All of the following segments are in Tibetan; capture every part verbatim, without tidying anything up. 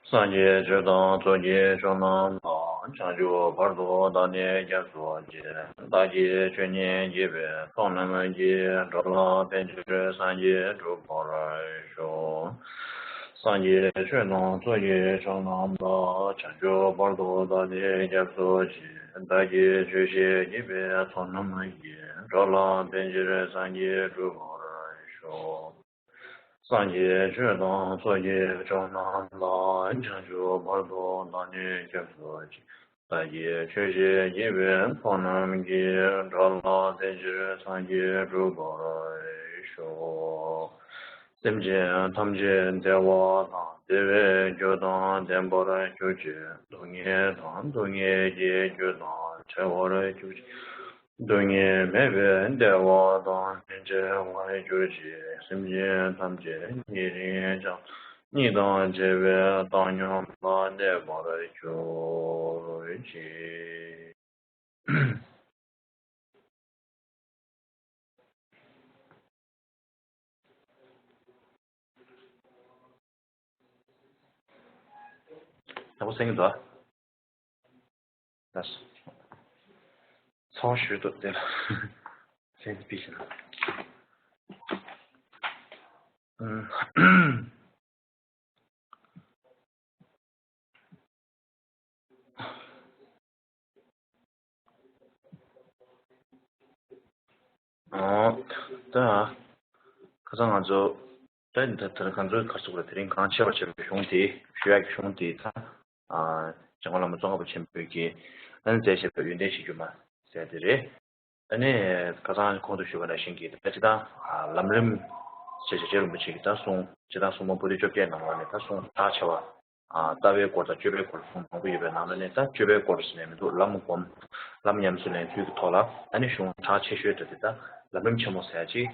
སངས་རྒྱས་ཆོས་དང་ཚོགས་ཀྱི་མཆོག་རྣམས་ལ། བྱང་ཆུབ་བར་དུ་བདག་ནི་སྐྱབས་སུ་མཆི། བདག་གིས་ཆོས་ཉན་བགྱིས་པའི་ཚོགས་རྣམས་ཀྱིས། འགྲོ་ལ་ཕན་ཕྱིར་སངས་རྒྱས་འགྲུབ་པར་ཤོག། སངས་རྒྱས་ཆོས་དང་ཚོགས་ཀྱི་མཆོག་རྣམས་ལ། བྱང་ཆུབ་བར་དུ་བདག་ནི་སྐྱབས་སུ་མཆི། བདག་གིས་ཆོས་བཤད་བགྱིས་པའི་ཚོགས་རྣམས་ཀྱིས། འགྲོ་ལ་ཕན་ཕྱིར་སངས་རྒྱས་འགྲུབ་པར་ཤོག། སངས་རྒྱས་ཆོས་དང་ཚོགས་ཀྱི་མཆོག་རྣམས་ལ། བྱང་ཆུབ་བར་དུ་བདག་ནི་སྐྱབས་སུ་མཆི། བདག་གིས་ཆོས་བཤད་བགྱིས་པའི་ཚོགས་རྣམས་ཀྱིས། འགྲོ་ལ་ཕན་ཕྱིར་སངས་རྒྱས་འགྲུབ་པར་ཤོག། སེམས་ཅན་ཐམས་ཅད་བདེ་བ་དང་བདེ་བའི་རྒྱུ་དང་ལྡན་པར་གྱུར་ཅིག། སྡུག་བསྔལ་དང་སྡུག་བསྔལ་གྱི་རྒྱུ་དང་བྲལ་བར་གྱུར་ཅིག། སྡུག་བསྔལ་མེད་པའི་བདེ་བ་དང་ནི་བྲལ་བར་གྱུར་ཅིག། སེམས་ཅན་ཐམས་ཅད་ཉེ་རིང་བྱམས་སྙིང་དང་བྲལ་བའི་བཏང་སྙོམས་ལ་གནས་པར་གྱུར་ཅིག། ཡག་པོ་གསན་གྱི་འདུག་ཨ། ལགས་སོ། ཚ་བ་ཞུ་འདུག་དེ་ལ། གསན་པི་ཞིག་ལ། ཨུམ། ཨོ། ད། ཁ་སང་ང་ཚོ། ད་ད་ད་ང་ཚོ་ག་ཚོད་ལ་དེ་རིང་གང་ཆེ་བ་ཆེ་བའི་གཞུང་དེ་ཞུ་ཡག་གི་གཞུང་དེ་ད། ཨ། འཇམ་མགོན་བླ་མ་ཙོང་ཁ་པ་ཆེན་པོས་ཀྱིས་ཨ་ནི་མཛད་བཞག་པའི་ཡོན་ཏན་བཞི་བཅུ་མ་ཟེར་དེ་རེད། ཨ་ནི་ཁ་སང་གོང་དུ་ཞུས་པ་ནང་བཞིན་གྱི་ད་སྤྱིར་བཏང་ལམ་རིམ་ཞེས་བྱ་རྗེ་རིན་པོ་ཆེ་གིས་ད་གསུང་། སྤྱིར་བཏང་གསུང་འབུམ་པོ་ཏི་བཅོ་བརྒྱད་ནང་ལོགས་ནས་ད་གསུང་གྲགས་ཆེ་བ། ཨ། ལྟ་བའི་སྐོར་དང་སྤྱོད་པའི་སྐོར་གསུང་མང་པོ་ཡོད་པའི་ནང་ལོགས་ནས་ད་སྤྱོད་པའི་སྐོར་ཟེར་ནས་མི་འདུག་ལམ་སྒོམ། ལམ་ཉམས་སུ་ལེན་ཚུལ་གྱི་ཐོག་ལ་ཨ་ནི་གཞུང་གྲགས་ཆེ་ཤོས་དེ་དེ་ད་ལམ་རིམ་ཆེན་མོ་ཟེར་ཡ་ཅིག་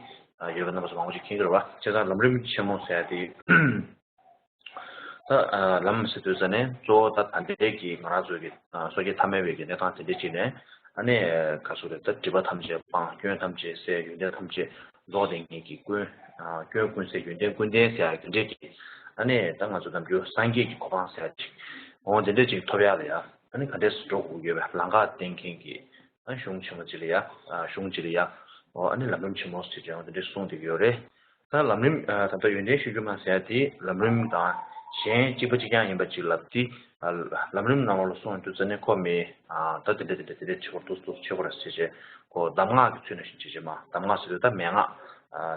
ཡོད་པ་རྣམ་པ་ཚོ་མང་པོ་ཅིག་མཁྱེན་གྱི་རེད་བ། བྱས་ཙང་ལམ་རིམ་ཆེན་མོ་ཟེར་ཡ་དེ། ད་ལམ་ཟེར་དུས་ཙ་ནས་གཙོ་བོ་ད་ད་ལྟའི་གི་ང་རང་ཚོའི་གི་སོ་སྐྱེ་ཐ་མལ་པའི་གི་གནས་སྟངས་དེ་འདྲ་ཅིག་ནས་ཨ་ནི་ག་ཚོད་རེད། ད་སྒྲིབ་པ་ཐམས་ཅད་སྤངས། སྐྱོན་ཐམས་ཅད་བསལ། ཡོན་ཏན་ཐམས་ཅད་རྫོགས་བསྡད་མཁན་གྱི་ཀུན། སྐྱོན་ཀུན་ཟད་ཡོན་ཏན་ཀུན་ལྡན་ཟེར་ཡ་དེ་འདྲས་ཀྱི། ཨ་ནི་ད་ང་ཚོ་ནམ་རྒྱུན་སངས་རྒྱས་ཀྱི་གོ་འཕང་ཟེར་ཡ་ཅིག་འོ་དེ་འདྲས་ཅིག་ཐོབ་ཡ་ལ་ཡ། ཨ་ནི་ག་འདྲས་སུ་འགྲོ་དགོས་ཡོད་པའི་ལམ་ཁ་བསྟན་མཁན་གྱི། ཨ་གཞུང་ཆེན་མོ་ཅིག་ལ་ཡ། གཞུང་ཅིག་ལ་ཡ། འོ་ཨ་ནི་ལམ་རིམ་ཆེན་མོ་ཟེར་ཀྱང་དེ་འདྲས་གསུངས་བསྡད་ཀྱི་ཡོད་རེད། ད་ལམ་རིམ། ད་ལྟ་ཡོན་ཏན་བཞི་བཅུ་མ་ཟེར་ཡ་དེ་ལམ་རིམ་དང་གཞན་གཅིག་པ་གཅིག་རྐྱང་ཡིན་པ་ཅིག་ལབ་དེ། ལམ་རིམ་ནང་ལོགས་ལ་སོང་དུས་ཙ་ནས་ཁོ་མི། ད་དེ་འདྲ་དེ་འདྲ་དེ་འདྲ་ཆེ་བར་ཏོག་ཏོག་ཆེ་བར་ཟེར་བྱས། ཁོ་གདམས་ངག་གི་ཚུལ་ནང་བཞིན་བྱས་བྱས་མ། གདམས་ངག་ཟེར་དུས་ད་མན་ངག་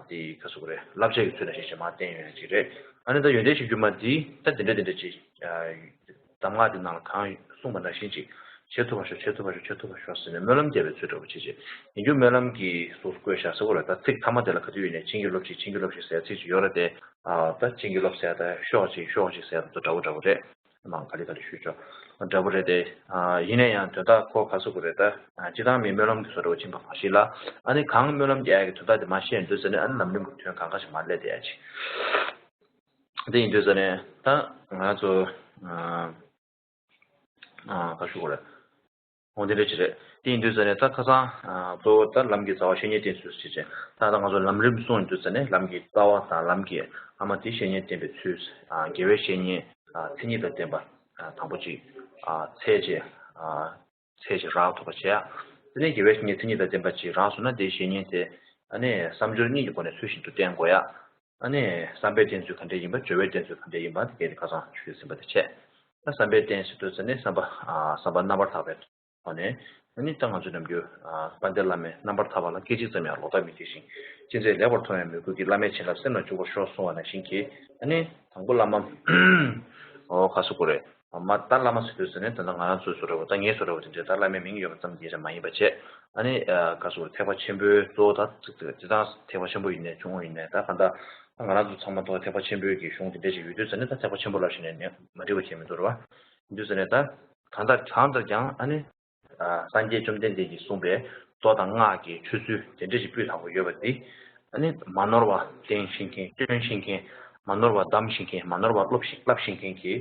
དེ་ག་ཟེར་དགོས་རེད། བསླབ་བྱ་གི་ཚུལ་ནང་བཞིན་བྱས་མ་བསྟན་ཡོད་ཡ་ཅིག་རེད། ཨ་ནི་ད་ཡོན་ཏན་བཞི་བཅུ་མ་དེ་ད་དེ་འདྲ་དེ་འདྲ་ཅིག་གདམས་ངག་དེ་ནང་ལ་གང་གསུངས་པ་ནང་བཞིན་ཅིག་བྱེད་ཐུབ་པར་ཤོག་བྱེད་ཐུབ་པར་ཤོག་བྱེད་ཐུབ་པར་ཤོག་ཟེར་ནས་སྨོན་ལམ་རྒྱབ་པའི་ཚུལ་འདྲ་པོ་བྱེད་བྱེད། ཡིན་རྒྱུ་སྨོན་ལམ་གྱི་གཟུགས་བཀོད་བཞག་ཟེར་བ་རེད། ད་ཚིག་མཐའ་མ་དེ་ལ་ག་དུས་ཡིན་ནའི་བྱིན་གྱིས་རློབས་ཤིག་བྱིན་གྱིས་རློབས་ཤིག་ཟེར་ཚིག་ཅིག་ཡོད་རེད་དེ། ད་བྱིན་གྱིས་རློབས་ཟེར་ད་ཤོག་ཅིག་ཤོག་ཅིག་ཟེར་ད་འདྲ་པོ་འདྲ་པོ་རེད། མང་ག་ལེ་ག་ལེ་ཞུས་ཆོག་འདྲ་པོ་རེད་དེ། ཡིན་ན་ཡང་དོན་དག་ཁོ་ག་ཟེར་དགོས་རེད། ད་སྤྱིར་བཏང་མི་སྨོན་ལམ་གྱི་བཟོ་འདྲ་པོ་ཕྱིན་པ་མ་གཞི་ལ། ཨ་ནི་གང་སྨོན་ལམ་རྒྱག་ཡ་གི་དོན་དག་དེ་མ་ཤེས་ཡོང་དུས་ཙ་ནས་ཨ་ནི་ལམ་རིམ་གྱི་དོན་གང་ག་ཞིག་མ་སླེབས་བསྡད་ཡ་ཅིག་དེ་ཡིན་དུས་ཙ་ནས་ད་ང་ཚོ། ཨ། ཨ། ག་ཞུ་དགོས་རེད། འོ་དེ་འདྲ་ཅིག་རེད། དེ་ཡིན་དུས་ཙ་ནས་ད་ཁ་སང་། ཨ། གཙོ་བོ་ད་ལམ་གྱི་རྩ་བ་བཤེས་གཉེན་བསྟེན་ཚུལ་ཞེས་བྱས། ད་ད་ང་ཚོ་ལམ་རིམ་གསུངས་ཡོང་དུས་ཙ་ནས་ལམ་གྱི་རྩ་བ་དང་ལམ་གྱི་ཨ་མ་དེ་བཤེས་གཉེན་བསྟེན་པའི་ཚུལ། ཨ། དགེ་བའི་བཤེས་གཉེན། ཨ། མཚན་ཉིད་དང་ལྡན་པ། ཨ། དང་པོ་གཅིག་ཨ། འཚལ་བྱས། ཨ། འཚལ་བྱས་རག་ཐུབ་པ་བྱས་ཡ། དེ་ནས་དགེ་བའི་བཤེས་གཉེན་མཚན་ཉིད་དང་ལྡན་པ་ཅིག་རག་སོང་ན་དེའི་བཤེས་གཉེན་དེ། ཨ་ནི་བསམ་སྦྱོར་གཉིས་ཀྱི་སྒོ་ནས་ཚུལ་བཞིན་དུ་བསྟེན་དགོས་ཡ། ཨ་ནི་བསམ་པའི་བསྟེན་ཚུལ་ག་འདྲས་ཡིན་པ། སྦྱོར་བའི་བསྟེན་ཚུལ་ག་འདྲས་ཡིན་པ་དེ་གས་དེ་ཁ་སང་ཞུས་ཟིན་པ་དེ་བྱས། ད་བསམ་པའི་བསྟེན་ཟེར་དུས་ཙ་ནས་བསམ་པ། ཨ། བསམ་པ་རྣམ་པར་དག་པའི་ཐོག་ནས། ཨ་ནི་ད་ང་ཚོ་ནམ་རྒྱུན། ཨ། དཔལ་ལྡན་བླ་མའི་རྣམ་པར་ཐར་པ་ལ། སྐད་ཅིག་ཙམ་ཡང་ལོག་ལྟ་མི་བྱེད་ཅིང་། ཅི་མཛད་ལེགས་པར་མཐོང་བའི་མོས་གུས་ཀྱིས། བླ་མའི་བྱིན་རླབས་སེམས་ལ་འཇུག་པར་ཤོག་གསུངས་པ་ནང་བཞིན་གྱིས། ཨ་ནི་དང་པོ་བླ་མ། འོ་ག་ཟེར་དགོས་རེད། མ་ད་བླ་མ་ཟེར་དུས་ཙ་ནས་ད་ལྟ་ང་རང་ཚོའི་བཟོ་འདྲ་པོ། ད་ངའི་བཟོ་འདྲ་པོ་དེ་འདྲའི་ད་བླ་མའི་མིང་ཡོད་པ་ཙམ་གྱིས་ཀྱང་མ་ཡིན་པ་བྱས། ཨ་ནི། ཨ། ག་ཟེར་དགོས་རེད། ཐེག་པ་ཆེན་པོའི་གཙོ་བོ་ད་ཅིག་ཅིག་ད་ཐེག་པ་ཆེན་པོ་ཡིན་ནའི་ཆུང་ངུ་ཡིན་ནའི། ད་གང་ལྟར་ང་རང་ཚོ་ཚང་མ་ཐོག་ཐེག་པ་ཆེན་པོའི་གི་གཞུང་དེ་འདྲ་ཞིག་ཡོད་དུས་ཙ་ནས། ད་ཐེག་པ་ཆེན་པོ་ལབ་བཞིན་ནས་ནི་མ་འགྲིག་པ་ཞིག་མི་འདུག་རེད་བ། ཡིན་དུས་ཙ་ནས་ད་གང་ལྟར་གང་ལྟར་ཀྱང་ཨ་ནི། ཨ། སངས་རྒྱས་བཅོམ་ལྡན་འདས་ཀྱིས་གསུངས་པའི་མདོ་དང་སྔགས་ཀྱི་ཆོས་ཚུལ་དེ་འདྲ་ཞིག་སྤུས་དག་པོ་ཡོད་པ་འདི། ཨ་ནི་མ་ནོར་བ་བསྟེན་ཤེས་མཁན། སྟོན་ཤེས་མཁན། མ་ནོར་བ་གདམས་ཤེས་མཁན། མ་ནོར་བ་སློབ་ཤེས། བསླབ་ཤེས་མཁན་གྱི།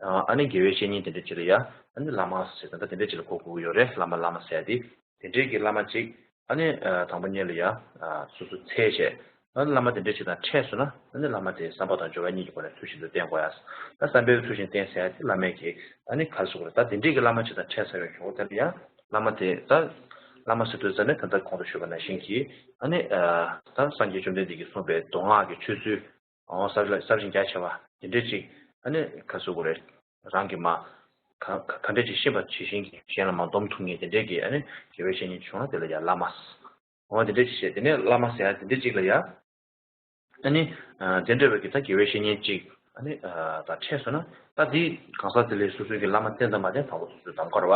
ཨ་ནི་དགེ་བའི་བཤེས་གཉེན་དེ་འདྲ་ཅིག་ལ་ཡ། ཨ་ནི་བླ་མ་ཟེར་ད་ལྟ་དེ་འདྲ་ཅིག་ལ་གོ་དགོས་ཀྱི་ཡོད་རེད། བླ་མ་བླ་མ་ཟེར་ཡ་དེ། དེ་འདྲའི་གི་བླ་མ་ཅིག་ཨ་ནི། ཨ། དང་པོ་ཉིད་ལ་ཡ། ཨ། སོ་སོ་འཚལ་བྱས། ཨ་ནི་བླ་མ་དེ་འདྲ་ཅིག་དང་འཕྲད་སོང་ན། ཨ་ནི་བླ་མ་དེ་བསམ་པ་དང་སྦྱོར་བ་གཉིས་ཀྱི་སྒོ་ནས་ཚུལ་བཞིན་དུ་བསྟེན་དགོས་ཡ། ད་བསམ་པས་ཚུལ་བཞིན་བསྟེན་ཟེར་ཡ་དེ་བླ་མས་ཀྱིས་ཨ་ནི་ག་རེ་ཟེར་དགོས་རེད། ད་དེ་འདྲས་ཀྱི་བླ་མ་ཅིག་དང་འཕྲད་ཚར་བའི་གཞུག་གུ་དེ་ལ་ཡ། བླ་མ་དེ་ད་བླ་མ་ཟེར་དུས་ཙ་ནས་ད་ལྟ་གོང་དུ་ཞུས་པ་ནང་བཞིན་གྱི་ཨ་ནི་ད་སངས་རྒྱས་བཅོམ་ལྡན་འདས་ཀྱིས་གསུངས་པའི་མདོ་སྔགས་ཀྱི་ཆོས་ཚུལ་འོ་ཟབ་ལ་ཟབ་ཅིང་རྒྱ་ཆེ་བ་དེ་འདྲས་ཅིག་ཨ་ནི་ག་རེ་ཟེར་དགོས་རེད། རང་གི་མ་ག་ག་ག་འདྲས་ཅིག་ཤེས་པ་ཇི་བཞིན་གྱི་གཞན་ལ་མ་འདོམས་ཐུབ་མཁན་དེ་འདྲས་ཀྱི་ཨ་ནི་དགེ་བའི་བཤེས་གཉེན་བྱུང་ན་དེ་ལ་ཡ་བླ་མ། འོ་དེ་འདྲས་ཅིག་བཤད། དེ་ནས་བླ་མ་ཟེར་ཡ་དེ་འདྲས་ཅིག་ལ་ཡ། ཨ་ནི་དེ་འདྲ་བའི་གི་ད་དགེ་བའི་བཤེས་གཉེན་ཅིག་ཨ་ནི་དང་འཕྲད་སོང་ན། ད་དེ་གང་ཟག་དེ་ལས་སོ་སོའི་གི་བླ་མ་བསྟེན་དང་མ་བསྟེན་དང་པོ་སོ་སོའི་གདམ་ག་རེད་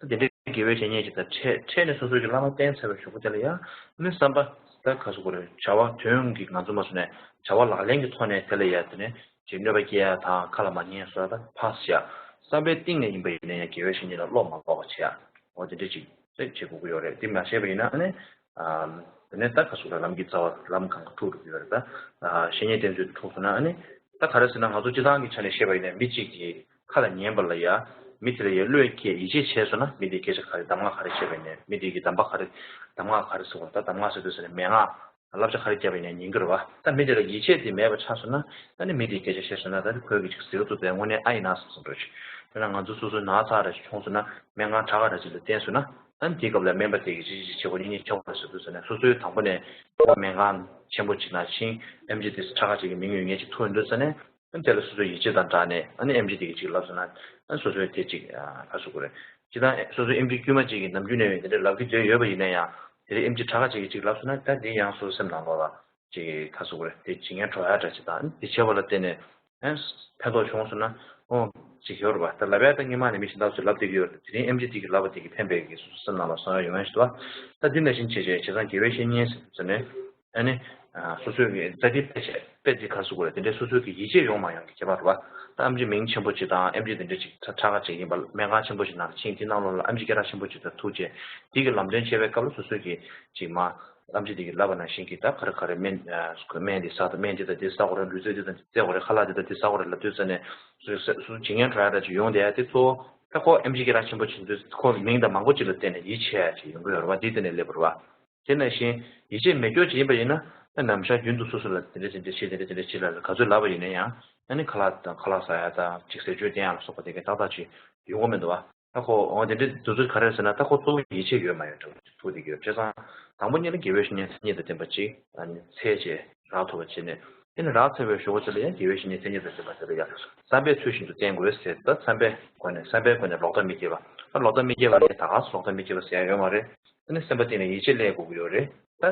བ། ད་དེ་འདྲའི་དགེ་བའི་བཤེས་གཉེན་ཅིག་དང་འཕྲད་འཕྲད་ནས་སོ་སོའི་གི་བླ་མ་བསྟེན་ཚར་བའི་གཞུག་གུ་དེ་ལ་ཡ། ཨ་ནི་བསམ་པ་ད་ག་རེ་ཟེར་དགོས་རེད། བྱ་བ་དོན་གྱི་ང་ཚོ་མ་སོང་ནས་བྱ་བ་ལག་ལེན་གྱི་ཐོག་ནས་དེ་ལ་ཡ་དེ་ནས་ཅིག་གནོད་པ་སྐྱེལ་ཡ་དང་། ཁ་ལ་མ་ཉན་བཟོ་ཡ་དང་ཕར་བཞག་བསམ་པའི་གཏིང་ནས་ཡིན་པ་ཡིན་ན་ཡང་དགེ་བའི་བཤེས་གཉེན་ལ་བློ་མ་འགོག་པ་བྱེད་ཡ། འོ་དེ་འདྲ་ཅིག་བྱེད་དགོས་ཀྱི་ཡོད་རེད། དེ་མ་བྱས་པ་ཡིན་ན་ཨ་ནི། ཨ་དེ་ནས་ད་ག་རེ་ཟེར་དགོས་རེད། ལམ་གྱི་རྩ་བ་ལམ་གང་ག་འཁྲུག་འགྲོ་གི་ཡོད་རེད། ད་ཨ་བཤེས་གཉེན་བསྟེན་ཚུལ་འཁྲུག་སོང་ན་ཨ་ནི། ད་ག་རེ་ཟེར་ན། ང་ཚོ་སྤྱིར་བཏང་གི་ཆ་ནས་བཤད་པ་ཡིན་ན་མི་གཅིག་གི་ཁ་ལ་ཉན་པ་ལ་ཡ། མི་དེ་ལ་ཡ་བློས་བཀལ་ཡིད་ཆེས་བྱས་སོང་ན། མི་དེའི་སྐད་ཆ་ག་རེ། གདམས་ངག་ག་རེ་བཤད་པ་ཡིན་ན། མི་དེ་གི་གདམས་པ་ག་རེ། གདམས་ངག་ག་རེ་ཟེར་དགོས་རེད། ད་གདམས་ངག་ཟེར་དུས་ཟེར་ན་མན་ངག་བསླབ་བྱ་ག་རེ་བརྒྱབ་པ་ཡིན་ན་ཉན་གྱི་རེད་བ། ད་མི་དེ་ལ་ཡིད་ཆེས་དེ་མེད་པ་ཆགས་སོང་ན། ད་ནི་མི་དེའི་སྐད་ཆ་བཤད་སོང་ན། ད་ནི་ཁོས་གི་ཅིག་ཟེར་ཐུབ་པའི་དངོས་གནས་ཨ་ཡིན་ན་བསམ་བསམ་འདྲ་ཞིག་དཔེར་ན་ང་ཚོ་སོ་སོའི་ན་ཚ་འདྲ་ཞིག་བྱུང་སོང་ན། སྨན་ཁང་དྲག་ག་འདྲ་ཞིག་ལ་བསྟན་སོང་ན། ཨ་ནི་དེའི་སྐབས་ལ་སྨན་པ་དེ་གིས་ཅི་ཅི་བྱེད་དགོས། ཉིན་ཉིན་བྱེད་དགོས་ཟེར་དུས་ཟེར་ན། སོ་སོའི་དང་པོ་ནས་ཁོ་སྨན་ཁང་ཆེན་པོ་ཅིག་ནང་ཕྱིན། ཨེམ་ཆི་དེ་ཁྲ་ཁ་ཅིག་གི་མིང་ཡོད་མཁན་ཅིག་ཐུག་ཡོང་དུས་ཙ་ནས། ཨ་ནི་དེ་ལ་སོ་སོའི་ཡིད་ཆེས་དང་སྦྲགས་ནས་ཨ་ནི་ཨེམ་ཆི་དེ་གིས་ཅིག་ལབ་སོང་ན། ཨ་ནི་སོ་སོའི་དེ་ཅིག་ཨ་ག་རེ་ཟེར་དགོས་རེད། སྤྱིར་བཏང་སོ་སོའི་ཨེམ་ཆི་དཀྱུས་མ་ཅིག་གི་ནམ་རྒྱུན་ནས་དེ་འདྲ་ལབ་ཀྱི་བསྡད་ཡོད་པ་ཡིན་ན་ཡང་། དེ་རིང་ཨེམ་ཆི་ཁྲ་ཁ་ཅིག་གིས་ཅིག་ལབ་སོང་ན། ད་དེ་ཡང་སོ་སོའི་སེམས་ནང་ལོགས་ལ་ཅིག་ག་རེ་ཟེར་དགོས་རེད། དེ་ཇེ་ཉེན་འགྲོ་ཡ་འདྲ་ཅིག་དང་། ཨ་ནི་དེ་བྱས་པ་ལ་བརྟེན་ནས། ཨ་ནི་ཕན་ཐོགས་བྱུང་སོང་ན། ཨོ་ཅིག་ཡོད་རེད་བ། ད་ལབ་ཡ་ད་སྔོན་མ་ནས་མི་གཞན་དག་ཚོས་ལབ་བསྡད་ཀྱི་ཡོད་རེད། དེ་རིང་ཨེམ་ཆི་དེ་གིས་ལབ་པ་དེ་གིས་ཕན་པའི་གི་སོ་སོའི་སེམས་ནང་ལ་བསམ་ཡ་ཡོང་ཡ་ཞིག་འདུག་བ། ད་འདི་ནང་བཞིན་བྱས་བྱས་བྱས་ཙང་དགེ་བའི་བཤེས་གཉེན་ཟེར་དུས་ནས། ཨ་ནི་ཨ་སོ་སོའི་གི་ད་དེ་དཔེ་བྱས་དཔེ་དེ་ག་རེ་ཟེར་དགོས་རེད། དེ་འདྲའི་སོ་སོའི་གི་ཡིད་ཆེས་ཡོང་མ་ཡོང་གི་ཁྱད་པར་རེད་བ། ད་ཨེམ་ཆི་མིང་ཆེན་པོ་ཅིག་དང་། ཨེམ་ཆི་དེ་འདྲ་ཅིག་ཁྲ་ཁ་ཅིག་ཡིན་པ། སྨན་ཁང་ཆེན་པོ་ཅིག་ནང་ཕྱིན། དེ་ནང་ལོགས་ལ་ཨེམ་ཆི་སྐད་གྲགས་ཆེན་པོ་ཅིག་དང་ཐུག་བྱས། དེ་གི་ལམ་སྟོན་བྱེད་པའི་སྐབས་ལ་སོ་སོའི་གི་ཅིག་མ། ཨེམ་ཆི་དེ་གིས་ལབ་པ་ནང་བཞིན་གྱི། ད་ག་རེ་ག་རེ། སྨན་ཨ་སྨན་འདི་ཟ་དང་། སྨན་འདི་དང་འདི་ཟ་དགོས་རེད། ལུས་རྩལ་འདི་དང་འདི་རྩེ་དགོས་རེད། ཁ་ལག་འདི་དང་འདི་ཟ་དགོས་རེད་ལབ་དུས་ཙ་ནས། སོ་སོ་སོ་སོ་ཇེ་ཉེན་འགྲོ་ཡ་འདྲ་ཅིག་ཡོང་བསྡད་ཡ་དེ་གཙོ་བོ། ད་ཁོ་ཨེམ་ཆི་སྐད་གྲགས་ཆེན་པོ་བྱེད་དུས། ཁོ་མིང་དང་མང་པོ་ཅིག་ལ་བརྟེན་ནས་ཡིད་ཆེས་ཡ་ཅིག་ཡོང་གི་ཡོད་རེད་བ། དེ་ནང་བཞིན་ཡིད་ཆེས་མེད་སྐྱོ་ཅིག་ཡིན་པ་ཡིན་ན། ད་ནམ་ཞག་རྒྱུན་དུ་སོ་སོ་ལ་དེ་འདྲ་དེ་འདྲ་བྱེད། དེ་འདྲ་དེ་འདྲ་བྱེད་ལབ་ལ་ག་ཚོད་ལབ་པ་ཡིན་ན་ཡང་། ཨ་ནི་ཁ་ལག་དང་། ཁ་ལག་ཟ་ཡ་དང་། ཅིག་ཟས་བཅུད་བསྟེན་ཡ་ལ་སོགས་པ་དེ་གའི་ཏག་ཏག་ཅིག་ཡོང་གི་མི་འདུག་བ། ད་ཁོ་འོ་དེ་འདྲའི་དུས་ཚོད་ག་རེ་ཟེར་ན། ད་ཁོ་གཙོ་བོ་ཡིད་ཆེས་ཡོད་མ་ཡོད་འདྲ་བོ་ཅིག་ཐུག་བསྡད་ཀྱི་ཡོད། བྱས་ཙང་དང་པོ་ཉིད་ལ་དགེ་བའི་བཤེས་གཉེན་མཚན་ཉིད་དང་ལྡན་པ་ཅིག་ཨ་ནི་འཚོལ་བྱས་རག་ཐུབ་པ་བྱས་ནས། དེ་ནས་རག་ཚར་བའི་གཞུག་གུ་དེ་ལ་ཡང་དགེ་བའི་བཤེས་གཉེན་མཚན་ཉིད་དང་ལྡན་པ་དེ་ལ་ཡང་བསམ་པས་ཚུལ་བཞིན་དུ་བསྟེན་དགོས་ཟེར། ད་བསམ་པའི་སྒོ་ནས། བསམ་པའི་སྒོ་ནས་ལོག་ལྟ་མི་སྐྱེ་བ། ད་ལོག་ལྟ་མི་སྐྱེ་བ་ལ་ད་ག་སེ་ལོག་ལྟ་མི་སྐྱེ་བ་ཟེར་ཡ་ཡོད་མ་རེད། ཨ་ནི་སེམས་པ་གཏིང་ནས་ཡིད་ཆེས་སླེབས་དགོས་ཀྱི་ཡོད་རེད། ད་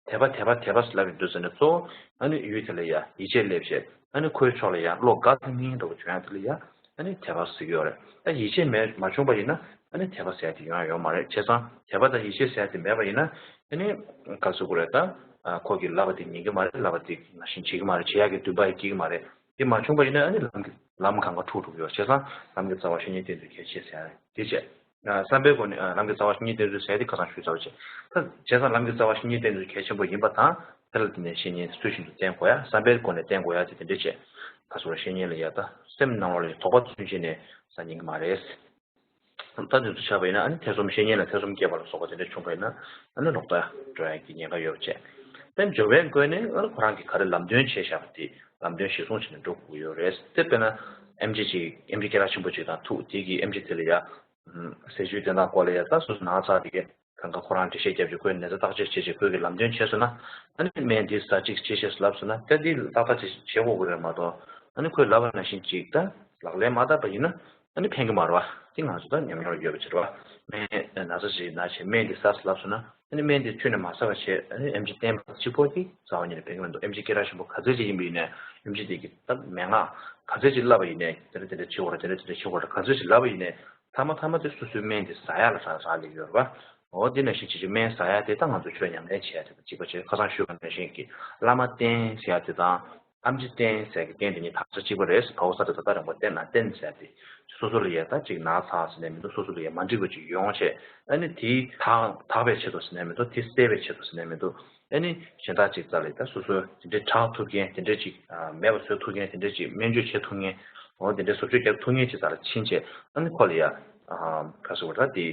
དད་པ་དད་པ་དད་པ་ཟེར་ལབ་ཡོང་དུས་ཙ་ནས་གཙོ་བོ་ཨ་ནི་ཡུལ་དེ་ལ་ཡ་ཡིད་ཆེས་སླེབས་བྱས། ཨ་ནི་ཁོའི་ཕྱོགས་ལ་ཡ་བློ་དགའ་ཚིམ་ངེས་འདྲ་བོ་བྱུང་ཡ་དེ་ལ་ཡ་ཨ་ནི་དད་པ་ཟེར་གྱི་ཡོད་རེད། ད་ཡིད་ཆེས་མེད། མ་བྱུང་བ་ཡིན་ན་ཨ་ནི་དད་པ་ཟེར་ཡ་དེ་ཡོང་ཡ་ཡོད་མ་རེད། བྱས་ཙང་དད་པ་དང་ཡིད་ཆེས་ཟེར་ཡ་དེ་མེད་པ་ཡིན་ན། ཨ་ནི་ག་རེ་ཟེར་དགོས་རེད། ད་ཨ་ཁོ་གིས་ལབ་པ་དེ་ཉན་གྱི་མ་རེད། ལབ་པ་དེ་ནང་བཞིན་བྱེད་ཀྱི་མ་རེད། བྱེད་ཡ་གི་འདུན་པ་ཡང་སྐྱེ་གི་མ་རེད། དེ་མ་བྱུང་བ་ཡིན་ན་ཨ་ནི་ལམ་གྱི་ལམ་གང་ག་འཁྲུག་འགྲོ་གི་ཡོད། བྱས་ཙང་ལམ་གྱི་རྩ་བ་བཤེས་གཉེན་བསྟེན་ཚུལ་གལ་ཆེ་ཟེར་ཡ་དེ་བྱས། ཨ་བསམ་པའི་སྒོ་ནས། ཨ་ལམ་གྱི་རྩ་བ་བཤེས་གཉེན་བསྟེན་ཚུལ་ཟེར་ཡ་དེ་ཁ་སང་ཞུས་ཚར་བ་བྱས། ད་བྱས་ཙང་ལམ་གྱི་རྩ་བ་བཤེས་གཉེན་བསྟེན་ཚུལ་གལ་ཆེན་པོ་ཡིན་པ་དང་། དེ་ལ་བརྟེན་ནས་བཤེས་གཉེན་ཚུལ་བཞིན་དུ་བསྟེན་དགོས་ཡ། བསམ་པའི་སྒོ་ནས་བསྟེན་དགོས་ཡ་དེ་དེ་འདྲས་བྱས། ཁ་སོ་བཤེས་གཉེན་ལ་ཡ་ད་སེམས་ནང་ལོགས་ལ་དོགས་པ་ཚུན་ཆད་ནས་ཟ་ཉན་གྱི་མ་རེད། ད་དེ་ཚོ་ཆགས་པ་ཡིན་ན་ཨ་ནི་ཐེ་ཚོམ། བཤེས་གཉེན་ལ་ཐེ་ཚོམ་སྐྱེས་པ་ལ་སོགས་པ་དེ་འདྲ་བྱུང་བ་ཡིན་ན། ཨ་ནི་ལོག་ལྟ་འགྲོ་ཡ་གི་ཉེན་ཁ་ཡོད་པ་བྱས། ད་སྦྱོར་བའི་སྒོ་ནས་ཨ་ནི་ཁོ་རང་གིས་ག་རེ་ལམ་སྟོན་བྱས་བཞག་པ་དེ་ལམ་སྟོན་གཞིར་བཟུང་བྱས་ནས་འགྲོ་དགོས་ཀྱི་ཡོད་རེད། དེ་དཔེར་ན་ཨེམ་ཆི་ཅིག་ཨེམ་ཆི་སྐད་གྲགས་ཆེན་པོ་ཅིག་དང་ཐུག་དེ་གིས་ཨེམ་ཆི་དེ་ལ་ཡ། ཟས་བཅུད་དེ་དག་སྐོར་ལ་ཡ། ད་སོ་སོ་ན་ཚ་དེ་གས་གང་ག་ཁོ་རང་འགྲེལ་བཤད་བརྒྱབ་བྱས། ཁོས་ནད་རྟགས་བརྟག་དཔྱད་བྱས་བྱས། ཁོས་ཀྱིས་ལམ་སྟོན་བྱས་སོང་ན། ཨ་ནི་སྨན་འདི་ཟ་ཅིག་ཅེས་བྱས་ལབ་སོང་ན། ད་འདི་ཏག་ཏག་ཅིག་བྱེད་དགོས་ཀྱི་རེད་མ་གཏོགས། ཨ་ནི་ཁོས་ལབ་པ་ནང་བཞིན་ཅིག་ད་ལག་ལེན་མ་བསྟར་བ་ཡིན་ན་ཨ་ནི་ཕན་གྱི་མ་རེད་བ། དེ་ང་ཚོ་ད་ཉམས་མྱོང་ཡོད་པ་ཅིག་རེད་བ། སྨན་ན་ཚ་ཅིག་ན་བྱས་སྨན་འདི་ཟ་ཟེར་ལབ་སོང་ན། ཨ་ནི་སྨན་འདི་ཁྱོན་ནས་མ་ཟ་བ་བྱས། ཨ་ནི་ཨེམ་ཆི་བསྟེན་པ་གཅིག་པོ་གིས་རྩ་བ་ཉིད་ནས་ཕན་གྱི་མི་འདུག་ཨེམ་ཆི་སྐད་གྲགས་ཆེན་པོ་ག་ཚོད་ཅིག་ཡིན་པ་ཡིན་ནའི། ཨེམ་ཆི་དེ་གིས་ད་མན་ངག་ག་ཚོད་ཅིག་བསླབ་པ་ཡིན་ནའི། དེ་འདྲ་དེ་འདྲ་བྱེད་དགོས་རེད། དེ་འདྲ་དེ་འདྲ་བྱེད་དགོས་རེད། ག་ཚོད་ཅིག་ལབ་པ་ཡིན་ནའི། མཐའ་མ་མཐའ་མ་དེ་སོ་སོའི་སྨན་དེ་ཟ་ཡ་ལ་རག་རག་ལས་ཡོད་རེད་བ། འོ་དེ་ནང་བཞིན་བྱེད་ཀྱི། སྨན་ཟ་ཡ་དེ་ད་ང་ཚོ་ཆོས་ཉམས་ལེན་བྱེད་ཡ་དེ་དང་གཅིག་པ་བྱེད། ཁ་སང་ཞུས་པ་ནང་བཞིན་གྱི་བླ་མ་བསྟེན་ཟེར་ཡ་དེ་དང་། ཨེམ་ཆི་བསྟེན་ཟེར་གྱི་བསྟེན་དེ་གཉིས་དག་ཆ་གཅིག་པ་རེད། བ་བོ་ས་ཏ་བཏགས་སྦ་ར་བསྟེན་ན་བསྟེན་ཟེར་ཡ་དེ། སོ་སོ་ལ་ཡ་ད་ཅིག་ན་ཚ་ཟེར་ནའི་མི་འདུག་སོ་སོ་ལ་ཡ་མ་འགྲིག་པ་ཅིག་ཡོང་བྱས། ཨ་ནི་དེ་དག་དག་པའི་ཆེད་དུ་ཟེར་ནའི་མི་འདུག་དེ་སེལ་བའི་ཆེད་དུ་ཟེར་ནའི་མི་འདུག་ཨ་ནི་གཞན་དག་ཅིག་རྩ་ལ་ད་སོ་སོ་དེ་འདྲའི་དྲག་ཐུབ་མཁན། དེ་འདྲའི་ཅིག་ཨ་མེད་པ་བཟོ་ཐུབ་མཁན། དེ་འདྲའི་ཅིག་སྨན་བཅོས་བྱེད་ཐུབ་མཁན། འོ་དེ་འདྲའི་བཟོ་བཅོས་རྒྱག་ཐུབ་མཁན་ཅིག་རྩ་ལ་ཕྱིན་བྱས། ཨ་ནི་ཁོ་ལ་ཡ་ཨ་ག་རེ་ཟེར་དགོས་རེད། ད་དེ་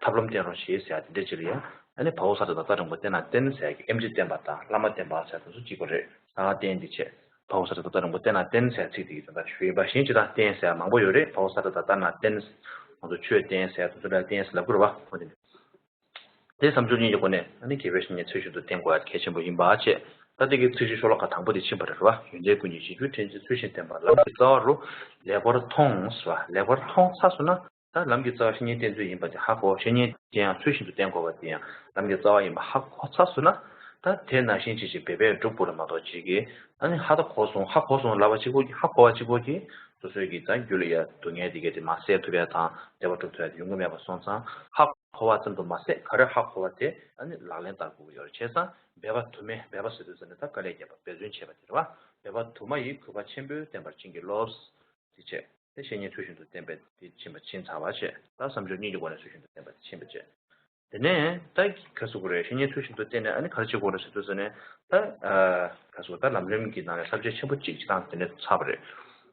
ཐབས་ལམ་བསྟན་རོགས་བྱེད་ཟེར་ཡ་དེ་འདྲའི་ཅིག་ལ་ཡ། ཨ་ནི་བྷའོ་ས་ཏྲ་ད་ཏ་འགྲེང་བུ་བསྟན་ན་བསྟེན་ཟེར་གྱི་ཨེམ་ཆི་བསྟེན་པ་དང་བླ་མ་བསྟེན་པ་ཟེར་དེ་ཚོ་གཅིག་པ་རེད། ད་བསྟེན་འདི་བྱས། བྷའོ་ས་ཏྲ་ད་ཏ་འགྲེང་བུ་བསྟན་ན་བསྟེན་ཟེར་ཚིག་དེ་ཡིན་ཙང་ད་ཞུས་པ་བཞིན་ཅི་ལྟར་བསྟེན་ཟེར་མང་པོ་ཡོད་རེད། བྷའོ་ས་ཏྲ་ད་ཏ་ན་བསྟེན། ང་ཚོ་ཆོས་བསྟེན་ཟེར་དེ་ཚོ་ལ་བསྟེན་ཟེར་ལབ་དགོས་རེད་བ། འོ་དེ་འདྲ། དེ་བསམ་སྦྱོར་གཉིས་ཀྱི་སྒོ་ནས་ཨ་ནི་དགེ་བའི་བཤེས་གཉེན་ཚུལ་བཞིན་དུ་བསྟེན་དགོས་ཡ་གལ་ཆེན་པོ་ཡིན་པ་བྱས། ད་དེ་གི་ཚིག་གཞི་ཤོ་ལོ་ཀ་དང་པོ་དེ་ཕྱིན་པ་རེད་བ། ཡོན་ཏན་ཀུན་གྱི་གཞི་རྒྱུ་དྲིན་ཅན་ཚུལ་བཞིན་བསྟེན་པ་ལམ་གྱི་རྩ་བ་རུ་ལེགས་པར་མཐོང་ཟེར་བ། ལེགས་པར་མཐོང་ཚར་སོང་ན་ད་ལམ་གྱི་རྩ་བ་བཤེས་གཉེན་བསྟེན་ཚུལ་ཡིན་པ་དེ་ཧ་གོ། བཤེས་གཉེན་དེ་ཡང་ཚུལ་བཞིན་དུ་བསྟེན་དགོས་པ་དེ་ཡང་ལམ་གྱི་རྩ་བ་ཡིན་པ་ཧ་གོ་ཚར་སོང་ན། ད་དེ་ནང་བཞིན་ཅིག་ཅིག་འབད་པས་འགྲུབ་དགོས་རེད་མ་གཏོགས་ཅིག་གིས་ཨ་ནི་ཧ་ད་གོ་སོང་ཧ་གོ་སོང་ལབ་པ་གཅིག་པོ་གིས་ཧ་གོ་བ་གཅིག་པོ་གིས་སོ་སོའི་གི་ད་རྒྱུད་ལ་ཡ་སྡུག་བསྔལ་དེ་གས་དེ་མར་སེལ་ཐུབ་ཡ་དང་བདེ་བ་སྒྲུབ་ཐུབ་ཡ་དེ་ཡོང་གི་མེད་པ་སོང་ཙང་ཧ་གོ་བ་ཙམ་དུ་མ་ཟད་ག་རེ་ཧ་གོ་བ་དེ་ཨ་ནི་ལག་ལེན་བསྟར་དགོས་ཀྱི་ཡོད་རེད། བྱས་ཙང་འབད་པ་དུ་མས། འབད་པ་ཟེར་དུས་ཙམ་ནས་ད་དཀའ་ལས་བརྒྱབ་པ་འབད་བརྩོན་བྱས་པ་དེ་རེད་བ། འབད་པ་དུ་མ་ཡིས་གུས་པ་ཆེན་པོས་བསྟེན་པར་བྱིན་གྱིས་རློབས། དེ་བྱས་ཏེ་བཤེས་གཉེན་ཚུལ་བཞིན་དུ་བསྟེན་པའི་དེ་ཕྱིན་པ་ཕྱིན་ཚར་བ་བྱས། ད་བསམ་སྦྱོར་གཉིས་ཀྱི་སྒོ་ནས་ཚུལ་བཞིན་དུ་བསྟེན་པ་དེ་ཕྱིན་པ་བྱས། དེ་ནས་ད་ག་ཟེར་དགོས་རེད། བཤེས་གཉེན་ཚུལ་བཞིན་དུ་བསྟེན་ནས་ཨ་ནི་ག་རེ་བྱེད་དགོས་རེད་ཟེར་དུས་ཙམ་ནས་ད་ག་ཟེར་དགོས། ད་ལམ་རིམ་གྱི་ནང་ནས་ས་བཅད་ཆེན་པོ་གཅིག་སྤྱིར་བཏང་དེ་ནས་ཚར་བ་རེད།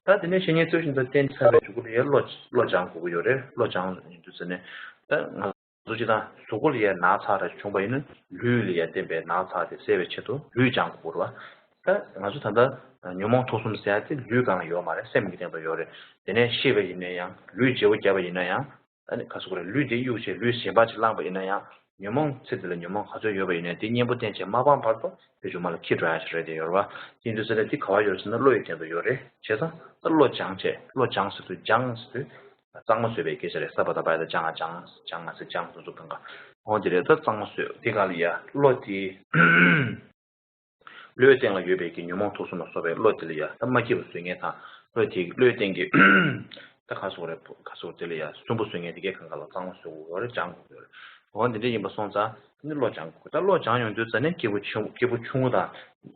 ད་དེ་ནས་བཤེས་གཉེན་ཚུལ་བཞིན་དུ་བསྟེན་ཚར་བའི་མཇུག་གུ་ལ་ཡ་བློ་བློ་སྦྱང་དགོས་ཀྱི་ཡོད་རེད། བློ་སྦྱང་ཡིན་དུས་ཙམ་ནས་ད་ང་ཚོ་སྤྱིར་བཏང་གཟུགས་པོ་ལ་ཡ་ན་ཚ་ར་བྱུང་བ་ཡིན་ན་ལུས་ལ་ཡ་བསྟེན་པའི་ན་ཚ་དེ་སེལ་བའི་ཆེད་དུ་ལུས་སྦྱང་དགོས་རེད་བ། ད་ང་ཚོ་ད་ལྟ་ཉོན་མོངས་དུག་གསུམ་ཟེར་ཡ་དེ་ལུས་སྒང་ལ་ཡོད་མ་རེད། སེམས་ཀྱི་སྟེང་དུ་ཡོད་རེད། དེ་ནས་ཤེས་པ་ཡིན་ན་ཡང་ལུས་བརྗེ་པོ་བརྒྱབ་པ་ཡིན་ན་ཡང་ཨ་ནི་ག་ཟེར་དགོས་རེད། ལུས་དེ་གཡུག་བྱས་ལུས་གཞན་པ་ཅིག་བླངས་པ་ཡིན་ན་ཡང་ཉོན་མོངས་ཚེ་འདི་ལ་ཉོན་མོངས་ག་ཚོད་ཡོད་པ་ཡིན་ན་དེ་གཉེན་པོ་བསྟེན་བྱས་མ་སྤངས་བར་དུ་དེ་མཇུག་མ་ལ་འཁྱེར་འགྲོ་ཡ་ཞིག་རེད། དེ་ཡོད་རེད་བ། དེ་ཡིན་དུས་ཙམ་ནས་དེ་ག་བ་ཡོད་ཟེར་ན་བློ་ཡི་སྟེང་དུ་ཡོད་རེད། བྱས་ཙང་ད་བློ་སྦྱང་བྱས་བློ་སྦྱང་ཟེར་དུས་སྦྱང་ཟེར་དུས་གཙང་མ་བཟོས་པའི་སྐད་ཆ་རེད། ས་པ་ད་པ་ཡ་ད་སྦྱང་ང་སྦྱང་སྦྱང་ང་ཟེར་སྦྱང་ཟེར་ཚུལ་གང་ག་འོ་དེ་རེད། ད་གཙང་མ་བཟོས་དེ་ག་ལ་ཡ་བློ་དེ། བློའི་སྟེང་ལ་ཡོད་པའི་གི་ཉོན་མོངས་དུག་གསུམ་ལ་སོགས་པའི་བློ་དེ་ལ་ཡ་ད་མ་སྐྱིད་པ་བཟོ་མཁན་དང་། བློ་དེ་བློའི་སྟེང་གི་ད་ག་ཟེར་དགོས་རེད། ག་ཟེར་དགོས། དེ་ལ་ཡ་སུན་པོ་བཟོ་མཁན་དེ་གས་གང་ག་ལ་གཙང་མ་བཟོ་དགོས་རེད། སྦྱང་དགོས་རེད། འོ་འདི་འདྲ་ཡིན་པ་སོང་ཙང་ནི་བློ་སྦྱང་དགོས། ད་བློ་སྦྱང་ཡོང་དུས་ཙ་ནས་སྐྱེས་བུ་ཆུང་སྐྱེས་བུ་ཆུང་ངུ་དང་།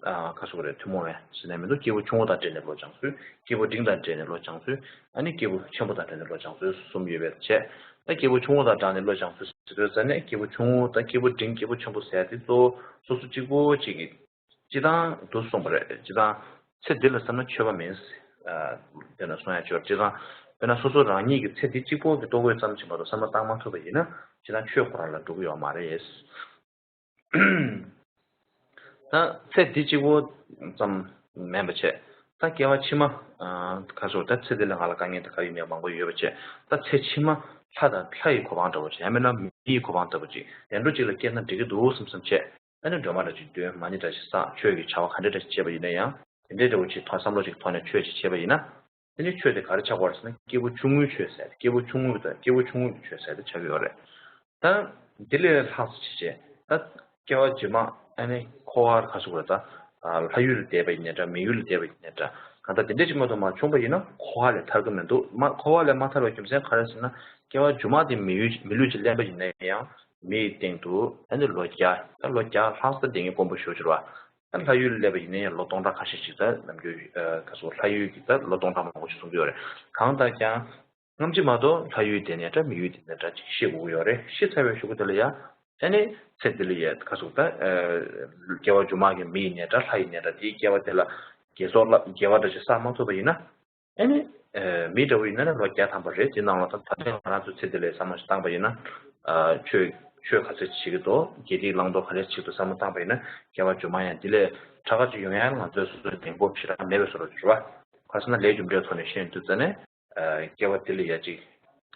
ཨ་ག་ཟེར་དགོས་རེད། ཐུན་མོང་བའི་ཟེར་ནས་མི་འདུག་སྐྱེས་བུ་ཆུང་ངུ་དང་འབྲེལ་ནས་བློ་སྦྱང་ཚུལ། སྐྱེས་བུ་འབྲིང་དང་འབྲེལ་ནས་བློ་སྦྱང་ཚུལ། ཨ་ནི་སྐྱེས་བུ་ཆེན་པོ་དང་འབྲེལ་ནས་བློ་སྦྱང་ཚུལ་གསུམ་ཡོད་པའི་ཆེད། ད་སྐྱེས་བུ་ཆུང་ངུ་དང་སྦྲགས་ནས་བློ་སྦྱང་ཚུལ་ཟེར་དུས་ཙ་ནས་སྐྱེས་བུ་ཆུང་ངུ་དང་སྐྱེས་བུ་འབྲིང་སྐྱེས་བུ་ཆེན་པོ་ཟེར་ཡ་དེ་གཙོ་བོ་སོ་སོ་གཅིག་པོ་གཅིག་གི་སྤྱི་བཏང་དུ་གསུངས་པ་རེད། སྤྱི་བཏང་ཚེ་འདི་ལ་བསམ་ན་ཆོད་པ་མིན། ཨ་དེ་ན་གསུང་ཡ་ཆོད། སྤྱི་བཏང་དཔེར་ན་སོ་སོ་རང་ཉིད་ཀྱི་ཚེ་འདི་གཅིག་པོ་གི་ལྟོ་གོས་ཙམ་གྱིས་མ་གཏོགས་བསམ་བློ་བཏང་མ་ཐུབ་པ་ཡིན་ན་སྤྱི་བཏང་ཆོས་ཁོ་རང་ལ་འགྲོ་གི་ཡོད་མ་རེད། ད་ཚེ་འདི་གཅིག་པོ་ཙམ་མིན་པ་བྱས། ད་སྐྱེ་བ་ཕྱི་མ་ཨ་ག་ཟེར་ད་ཚེ་འདི་ལ་ང་ལ་དཀའ་ངལ་དང་དཀའ་ཡི་མེད་མང་པོ་ཡོད་པ་བྱས། ད་ཚེ་ཕྱི་མ་ལྷ་དང་ལྷ་ཡི་གོ་འཕང་འདྲ་བོ་ཅིག་ཡང་མིན་ན་མི་ཡི་གོ་འཕང་ལྟ་བུ་ཅིག་བདེ་འགྲོ་ཅིག་ལ་སྐྱེས་ན་འགྲིག་གི་འདུག་བསམ་བསམ་བྱས། ཨ་ནི་སྒྲོལ་མ་འདྲ་ཅིག་འདོན། མ་ཎི་འདྲ་ཅིག་བསགས། ཆོས་ཀྱི་བྱ་བ་ག་འདྲ་འདྲ་ཅིག་བྱས་པ་ཡིན་ན་ཡང་དེ་འདྲའི་འདྲ་བོ་ཅིག་ཐོག་བསམ་བློ་ཅིག་ཐོག་ནས་ཆོས་ཅིག་བྱས་པ་ཡིན་ན། དེ་ནི་ཆོས་དེ་ག་རེ་ཆགས་པ་རེད་ཟེར་ན་སྐྱེས་བུ་ཆུང་ངུའི་ཆོས་ཟེར། སྐྱེས་བུ་ཆུང་ངུ་དང་སྐྱེས་བུ་ཆུང་ངུ་གི་ཆོས་ཟེར་དེ་ཆགས་ཀྱི་ཡོད་རེད། ད་འདི་ལས་ལྷག་ཙམ་ཅིག་བྱས། ད་སྐྱེ་བ་རྗེས་མ་ཨ་ནི་འཁོར་བར་ག་ཟེར་དགོས་རེད། ད་ལྷ་ཡུལ་ལ་བསྡད་པ་ཡིན་ནའི་འདྲ། མི་ཡུལ་ལ་བསྡད་པ་ཡིན་ནའི་འདྲ། གང་ལྟར་དེ་འདྲ་ཅིག་མ་གཏོགས་མ་བྱུང་པ་ཡིན་ན་འཁོར་བ་ལས་ཐར་གི་མི་འདུག་མ་འཁོར་བ་ལས་མ་ཐར་བའི་རྒྱུ་མཚན་ག་རེ་ཟེར་ན་སྐྱེ་བ་རྗེས་མ་དེ་མི་ཡུལ་མི་ལུས་ཅིག་ལེན་པ་ཡིན་ན་ཡང་མི་ཡི་སྟེང་དུ་ཨ་ནི་ལོ་བརྒྱ་ད་ལོ་བརྒྱ་ལྷག་ཙམ་བསྡད་མཁན་དཀོན་པོ་ཞེ་པོ་ཅིག་རེད་བ། ད་ལྷ་ཡུལ་སླེབས་པ་ཡིན་ན་ཡང་ལོ་སྟོང་ཕྲག་ཁ་ཤས་ཤིག་ད་ནམ་རྒྱུན་ཨ་ག་ཟེར་ལྷ་ཡུལ་གྱི་ད་ལོ་སྟོང་ཕྲག་མང་པོ་ཞིག་གསུང་གི་ཡོད་རེད། གང་ལྟར་ཀྱང་སྔ་ཕྱི་མ་གཏོགས་ལྷ་ཡུལ་དེ་ནས་འདྲ་མི་ཡུལ་དེ་ནས་འདྲ་ཅིག་ཤི་དགོས་ཀྱི་ཡོད་རེད། ཤི་ཚར་བའི་གཞུག་གུ་དེ་ལ་ཡང་ཨ་ནི་ཚེ་འདི་ལ་ཡང་ག་ཟེར་ད་ཨ་སྐྱེ་བ་རྗེས་མ་གི་མི་ཡིན་ནའི་འདྲ་ལྷ་ཡིན་ནའི་འདྲ་དེའི་སྐྱེ་བ་དེ་ལ་དགེ་ཚོགས་ལ་དགེ་བ་འདྲ་ཅིག་བསགས་མ་ཐུབ་པ་ཡིན་ན། ཨ་ནི། ཨ་མི་འདྲ་བོ་ཡིན་ན་ནི་ལོ་བརྒྱ་ཐམ་པ་རེད། དེ་ནང་ལ་ད་ད་ལྟའི་ང་རང་ཚོ་ཚེ་འདི་ལ་བསམ་བློ་ཞིག་བཏང་པ་ཡིན་ན། ཨ་ཆོས་ཆོས་ག་ཚོད་བྱེད་ཀྱི་འདུག་དགེ་སྡིག་བླང་དོར་ག་འདྲ་བྱེད་ཀྱི་འདུག་བསམ་བློ་བཏང་པ་ཡིན་ན་སྐྱེ་བ་རྗེས་མ་ཡང་འདི་ལས་དྲག་ག་ཅིག་ཡོང་ཡ་ང་ཚོས་སོ་སོའི་གདེང་སྤོབས་ཞེ་དྲག་མེད་པའི་བཟོ་འདྲ་འགྱུར་བ། ག་ཟེར་ན་ལས་རྒྱུ་འབྲས་ཐོག་ནས་བཤད་དུས་ཙ་ནས། ཨ་སྐྱེ་བ་འདི་ལ་ཡ་ཅིག་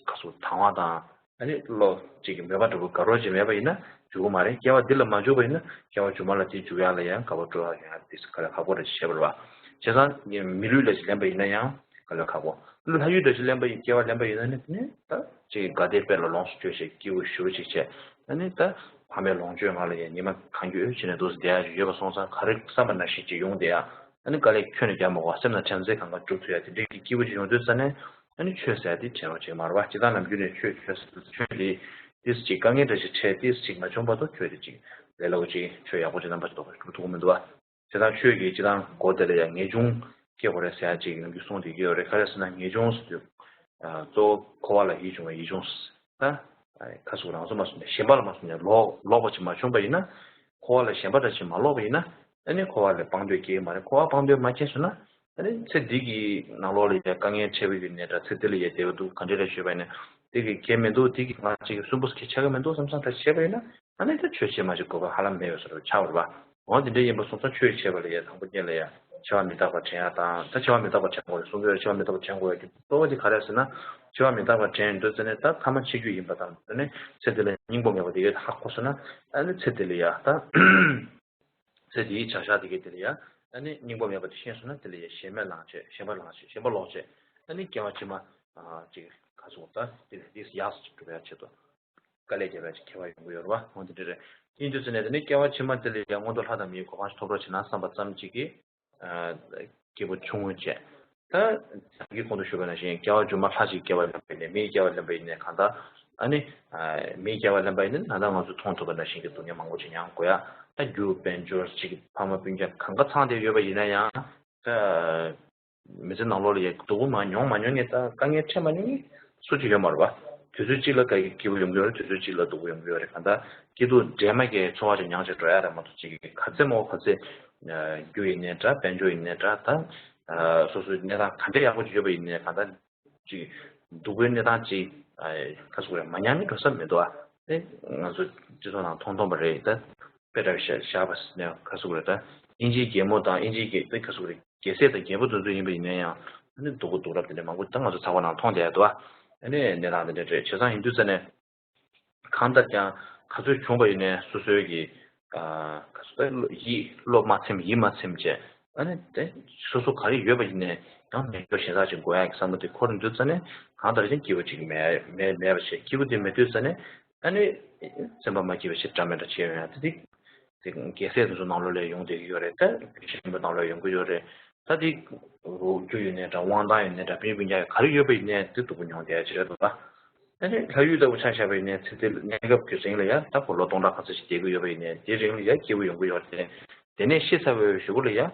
ག་ཟེར་དང་བ་དང་། ཨ་ནི་བློ་གཅིག་གི་མོས་པ་འདྲ་བོ་དགའ་རབ་ཅིག་མེད་པ་ཡིན་ན་འགྱུར་གི་མ་རེད། སྐྱེ་བ་འདི་ལ་མ་འཇུག་པ་ཡིན་ན་སྐྱེ་བ་རྗེས་མ་ལ་དེ་འཇུག་ཡག་ལ་ཡང་དགའ་པོ་སྤྲོ་བ་ཡོང་ཡག་དེ་དཀའ་ལས་ཁག་པོ་རེད་ཅེས་བཤད་པ་རེད་བ། བྱས་ཙང་མི་ལུས་འདྲ་ཅིག་ལེན་པ་ཡིན་ན་ཡང་དཀའ་ལས་ཁག་པོ། ལྷ་ཡུལ་འདྲ་ཅིག་ལེན་པ་ཡིན་སྐྱེ་བ་ལེན་པ་ཡིན་ན་ནི་དེ་ནི་ད་ཅིག་དགའ་བདེ་དཔལ་ལ་ལོངས་སུ་སྤྱོད་བྱེད་སྐྱིད་པོ་ཞེ་པོ་ཅིག་བྱས། ཨ་ནི་ད་ཕ་མའི་ལོངས་སྤྱོད་ངང་ལ་ཡང་ཉི་མ་གང་འགྱོད་བྱས་ནས་འདུག་སེ་བསྡད་ཡག་ཅིག་ཡོད་པ་སོང་ཙང་ག་རེ་བསམ་པ་ནང་བཞིན་ཅིག་ཡོང་བསྡད་ཡག་ཨ་ནི་དཀའ་ལས་ཁྱོན་ནས་རྒྱག་མ་དགོས་པ་སེམས་ནང་བྱམས་བརྩེ་གང་ག་སྒྲུབ་ཐུབ་ཡག་དེ་འདྲའི་གི་སྐྱིད་པོ་ཅིག་ཡོང་དུས་ཙ་ནས། ཨ་ནི་ཆོས་ཟེར་དེ་དྲན་རོགས་བྱེད་ཀྱི་མ་རེད་བ། སྤྱིར་བཏང་ནམ་རྒྱུན་ནས་ཆོས་ཆོས་ཟེར་དུས་ཆོས་དེ་ཏིས་ཅིག་དཀའ་ངལ་འདྲ་ཞིག་འཕྲད་ཏིས་ཅིག་མ་བྱུང་བར་དུ་ཆོས་དེ་ཅིག་ལས་སླ་པོ་ཅིག་ཆོས་ཡག་པོ་ཅིག་རྣམ་པ་ཅིག་རྟོགས་པ་སྒྲུབ་ཐུབ་ཀྱི་མི་འདུག་བ། བྱས་ཙང་ཆོས་ཀྱི་སྤྱིར་བཏང་སྒོ་དེ་ལ་ཡང་ངེས་འབྱུང་སྐྱེ་དགོས་རེད་ཟེར་ཡག་ཅིག་ནམ་རྒྱུན་གསུངས་བསྡད་ཀྱི་ཡོད་རེད། ག་རེ་ཟེར་ན་ངེས་འབྱུང་ཟེར་དུས། གཙོ་བོ་འཁོར་བ་ལ་ཡིད་འབྱུང་བའི་ཡིད་འབྱུང་ད། ཁ་སུ་རང་བཟོ་མ་བཟོ་ནས་གཞན་པ་ལ་མ་བཟོ་ནས་ལོག་ལོག་པ་ཅིག་མ་བྱུང་པ་ཡིན་ན། འཁོར་བ་ལ་གཞན་པ་འདྲ་ཞིག་མ་ལོག་པ་ཡིན་ན། ཨ་ནི་འཁོར་བ་ལ་སྤང་འདོད་སྐྱེ་གི་མ་རེད། འཁོར་བ་སྤང་འདོད་མ་སྐྱེས་སོང་ན། ཨ་ནི་ཚེ་འདི་གི་ནང་ལོགས་ལ་ཡ་དཀའ་ངལ་འཕྲད་པ་ཡིན་ནའི་འདྲ་ཚེ་འདི་ལ་ཡ་བདེ་བ་འདུག་ག་འདྲ་རེད་ཞུས་པ་ཡིན་ན། འདི་གི་གལ་མི་འདུག་འདི་གི་ང་ཅིག་གི་སུན་པོ་གལ་ཆགས་ཀྱི་མི་འདུག་བསམ་བསམ་འདྲ་བྱས་པ་ཡིན་ན། ཨ་ནི་ད་ཆོས་བྱེད་མ་བྱེད་དགོས་པ་ཧ་ལམ་མེད་པའི་བཟོ་འདྲ་ཆགས་པ་རེད་པ། འོ་དེ་འདྲ་ཡིན་པ་སོང་ཙང་ཆོས་བྱེད་པ་ལ་ཡ་དང་པོ་ཉིད་ལ་ཡ་འཆི་བ་མི་རྟག་པ་དྲན་ཡ་དང་། ད་འཆི་བ་མི་རྟག་པ་དྲན་དགོས་རེད་གསུང་གི་ཡོད་རེད། འཆི་བ་མི་རྟག་པ་དྲན་དགོས་རེད་དེ་གཙོ་བོ་དེ་ག་རེ་རེད་ཟེར་ན། འཆི་བ་མི་རྟག་པ་དྲན་ཡོང་དུས་ཙ་ནས་ད་མཐའ་མ་འཆི་རྒྱུ་ཡིན་པ་དང་། དེ་ནས་ཚེ་འདི་ལ་སྙིང་པོ་མེད་པ་དེ་གས་ཧ་གོ་སོང་ན། ཨ་ནི་ཚེ་འདི་ལ་ཡ་ད། ཚེ་འདིའི་བྱ་བཞག་དེ་གའི་དེ་ལ་ཡ། ཨ་ནི་སྙིང་པོ་མེད་པ་དེ་ཤེས་སོང་ན་དེ་ལ་ཡ་ཞེན་མེད་ལངས་བྱས། ཞེན་པ་ལངས་བྱས། ཞེན་པ་ལོག་བྱས། ཨ་ནི་སྐྱེ་བ་ཕྱི་མ། ཨ་ཅིག་ག་ཚོད་ད་དེ་ལ་དེ་ཡག་སུ་འགྲོ་ཡ་ཆེད་དུ། དཀའ་ལས་བརྒྱབ་ཡ་ཅིག་ཁྱད་པར་ཡོང་གི་ཡོད་རེད་པ། འོ་དེ་འདྲ་རེད། དེ་ཡིན་དུས་ཙ་ནས་དེ་ནི་སྐྱེ་བ་ཕྱི་མ་དེ་ལ་ཡ་མངོན་མཐོ་ལྷ་དང་མིའི་གོ་འཕང་ཞིག་ཐོབ་རོགས་བྱེད་ན་བསམ་པ་ཙམ་ཅིག་གིས། ཨ་སྐྱེས་བུ་ཆུང་ངུ་བཅས། ད་ད་གིན་གོང་དུ་ཞུས་པ་ནང་བཞིན་སྐྱེ་བ་མཇུག་མ་ལྷ་ཞིག་སྐྱེ་བ་ལེན་པ་ཡིན་ནའི་མིའི་སྐྱེ་བ་ལེན་པ་ཡིན་ནའི་གང་ལྟར། ཨ་ནི་ཨ་མིའི་སྐྱེ་བ་ལེན་པ་ཡིན་ན་ད་ལྟ་ང་ཚོས་མཐོང་ཐུབ་པ་ནང་བཞིན་གྱི་སྡུག་བསྔལ་མང་པོ་ཅིག་མྱང་དགོས་ཡ། ད་རྒྱུ་དཔལ་འབྱོར་ཅིག་ཕ་མ་སྤུན་ཀྱག་གང་ག་ཚང་བསྡད་ཡོད་པ་ཡིན་ན་ཡང་། ད་མི་ཚེ་ནང་ལོགས་ལ་ཡ་སྡུག་པོ་མ་མྱོང་མ་མྱོང་ནས་ད་དཀའ་ངལ་འཕྲད་མ་མྱོང་ནི་སུ་གཅིག་ཡོད་མ་རེད་པ། དུས་ཚོད་གཅིག་ལ་དགའ་སྐྱིད་པོ་ཡོང་གི་ཡོད་རེད། དུས་ཚོད་གཅིག་ལ་སྡུག་པོ་ཡོང་གི་ཡོད་རེད། གང་ལྟར་སྐྱིད་སྡུག་འདྲེས་མ་གི་འཚོ་བ་ཅིག་མྱངས་བྱས་འགྲོ་ཡ་རེད་མ་གཏོགས། ཅིག་ག་ཚད་མོ་ག་ཚད་རྒྱུ་ཡིན་ནའི་འདྲ། དཔལ་འབྱོར་ཡིན་ནའི་འདྲ། ད་སོ་སོའི་གནས་སྟངས་ག་འདྲ་ཡག་པོ་ཅིག་ཡོད་པ་ཡིན་ནའི་གང་ལྟར་ཅིག་སྡུག་པོའི་གནས་སྟངས་ཅིག་ག་ཟེར་དགོས་རེད། མ་མྱངས་ནས་འགྲོ་ས་མི་འདུག་ཨ། དེ་ང་ཚོ་སྤྱི་ཚོགས་ནང་མཐོང་མཐོང་པ་རེད། ད་དཔེ་འདྲ་བཞག་བཞག་པ་ཟེར་ནས་ག་ཟེར་དགོས་རེད། ད་དབྱིན་ཇིའི་རྒྱལ་མོ་དང་དབྱིན་ཇིའི་རྒྱལ་དེ་ག་ཟེར་དགོས་རེད། རྒྱལ་སྲས་དང་རྒྱལ་པོ་དེ་ཚོ་ཡིན་པ་ཡིན་ན་ཡང་ཨ་ནི་སྡུག་པོ་སྡུག་རབས་དེ་འདྲ་མང་པོ་ད་ང་ཚོ་ཚགས་པར་ནང་མཐོང་བསྡད་འདུག་ཨ། ཨ་ནི་གནས་སྟངས་དེ་འདྲ་རེད། བྱས་ཙང་ཡིན་དུས་ཙ་ནས། གང་ལྟར་ཀྱང་ག་ཚོད་བྱུང་བ་ཡིན་ནའི་སོ་སོའི་གི་ཨ་ག་ཚོད་ཡིད་བློ་མ་ཚིམ་ཡིད་མ་ཚིམ་བྱས། ཨ་ནི་དེ་སོ་སོ་ག་རེ་ཡོད་པ་ཡིན་ནའི་ཡང་མེད་རྒྱུ་ཞེ་དྲག་ཅིག་དགོས་ཡ་གི་བསམ་བློ་དེ་འཁོར་འདུག་ཙ་ནས། གང་ལྟར་ཀྱང་སྐྱིད་པོ་ཅིག་མེད་མེད་མེད་པ་བྱས། སྐྱིད་པོ་དེ་མེད་དུས་ཙ་ནས་ཨ་ནི་སེམས་པ་མ་སྐྱིད་པ་ཞེ་དྲག་མེད་འདྲ་བྱས་ཡོང་ཡ་དེ་དེ་དེ་རྒྱལ་སྲས་དེ་ཚོ་ནང་ལོགས་ལ་ཡོང་བསྡད་ཀྱི་ཡོད་རེད། ད་ཞིང་པ་ནང་ལོགས་ཡོང་གི་ཡོད་རེད། ད་དེ་རྒྱུ་ཡོད་ནའི་འདྲ། དབང་ཐང་ཡོད་ནའི་འདྲ། སྤུན་སྤུན་ཀྱག་ག་རེ་ཡོད་པ་ཡིན་ནའི་དེ་སྡུག་པོ་མྱོང་བསྡད་ཡ་ཅིག་རེད་འདུག་ད། ཨ་ནི་ལྷ་ཡུལ་ལྟ་བུ་ཆ་བཞག་པ་ཡིན་ནའི་ཚེ་འདི་གནས་སྐབས་ཀྱི་རིང་ལ་ཡ་ད་ཁོ་ལོ་སྟོང་ཕྲག་ག་ཚོད་ཅིག་བསྡད་ཀྱི་ཡོད་པ་ཡིན་ནའི་དེ་རིང་ལ་ཡ་སྐྱིད་པོ་ཡོང་གི་ཡོད་རེད། དེ་ནས་ཤི་ཚར་བའི་གཞུག་གུ་ལ་ཡ་ཨ་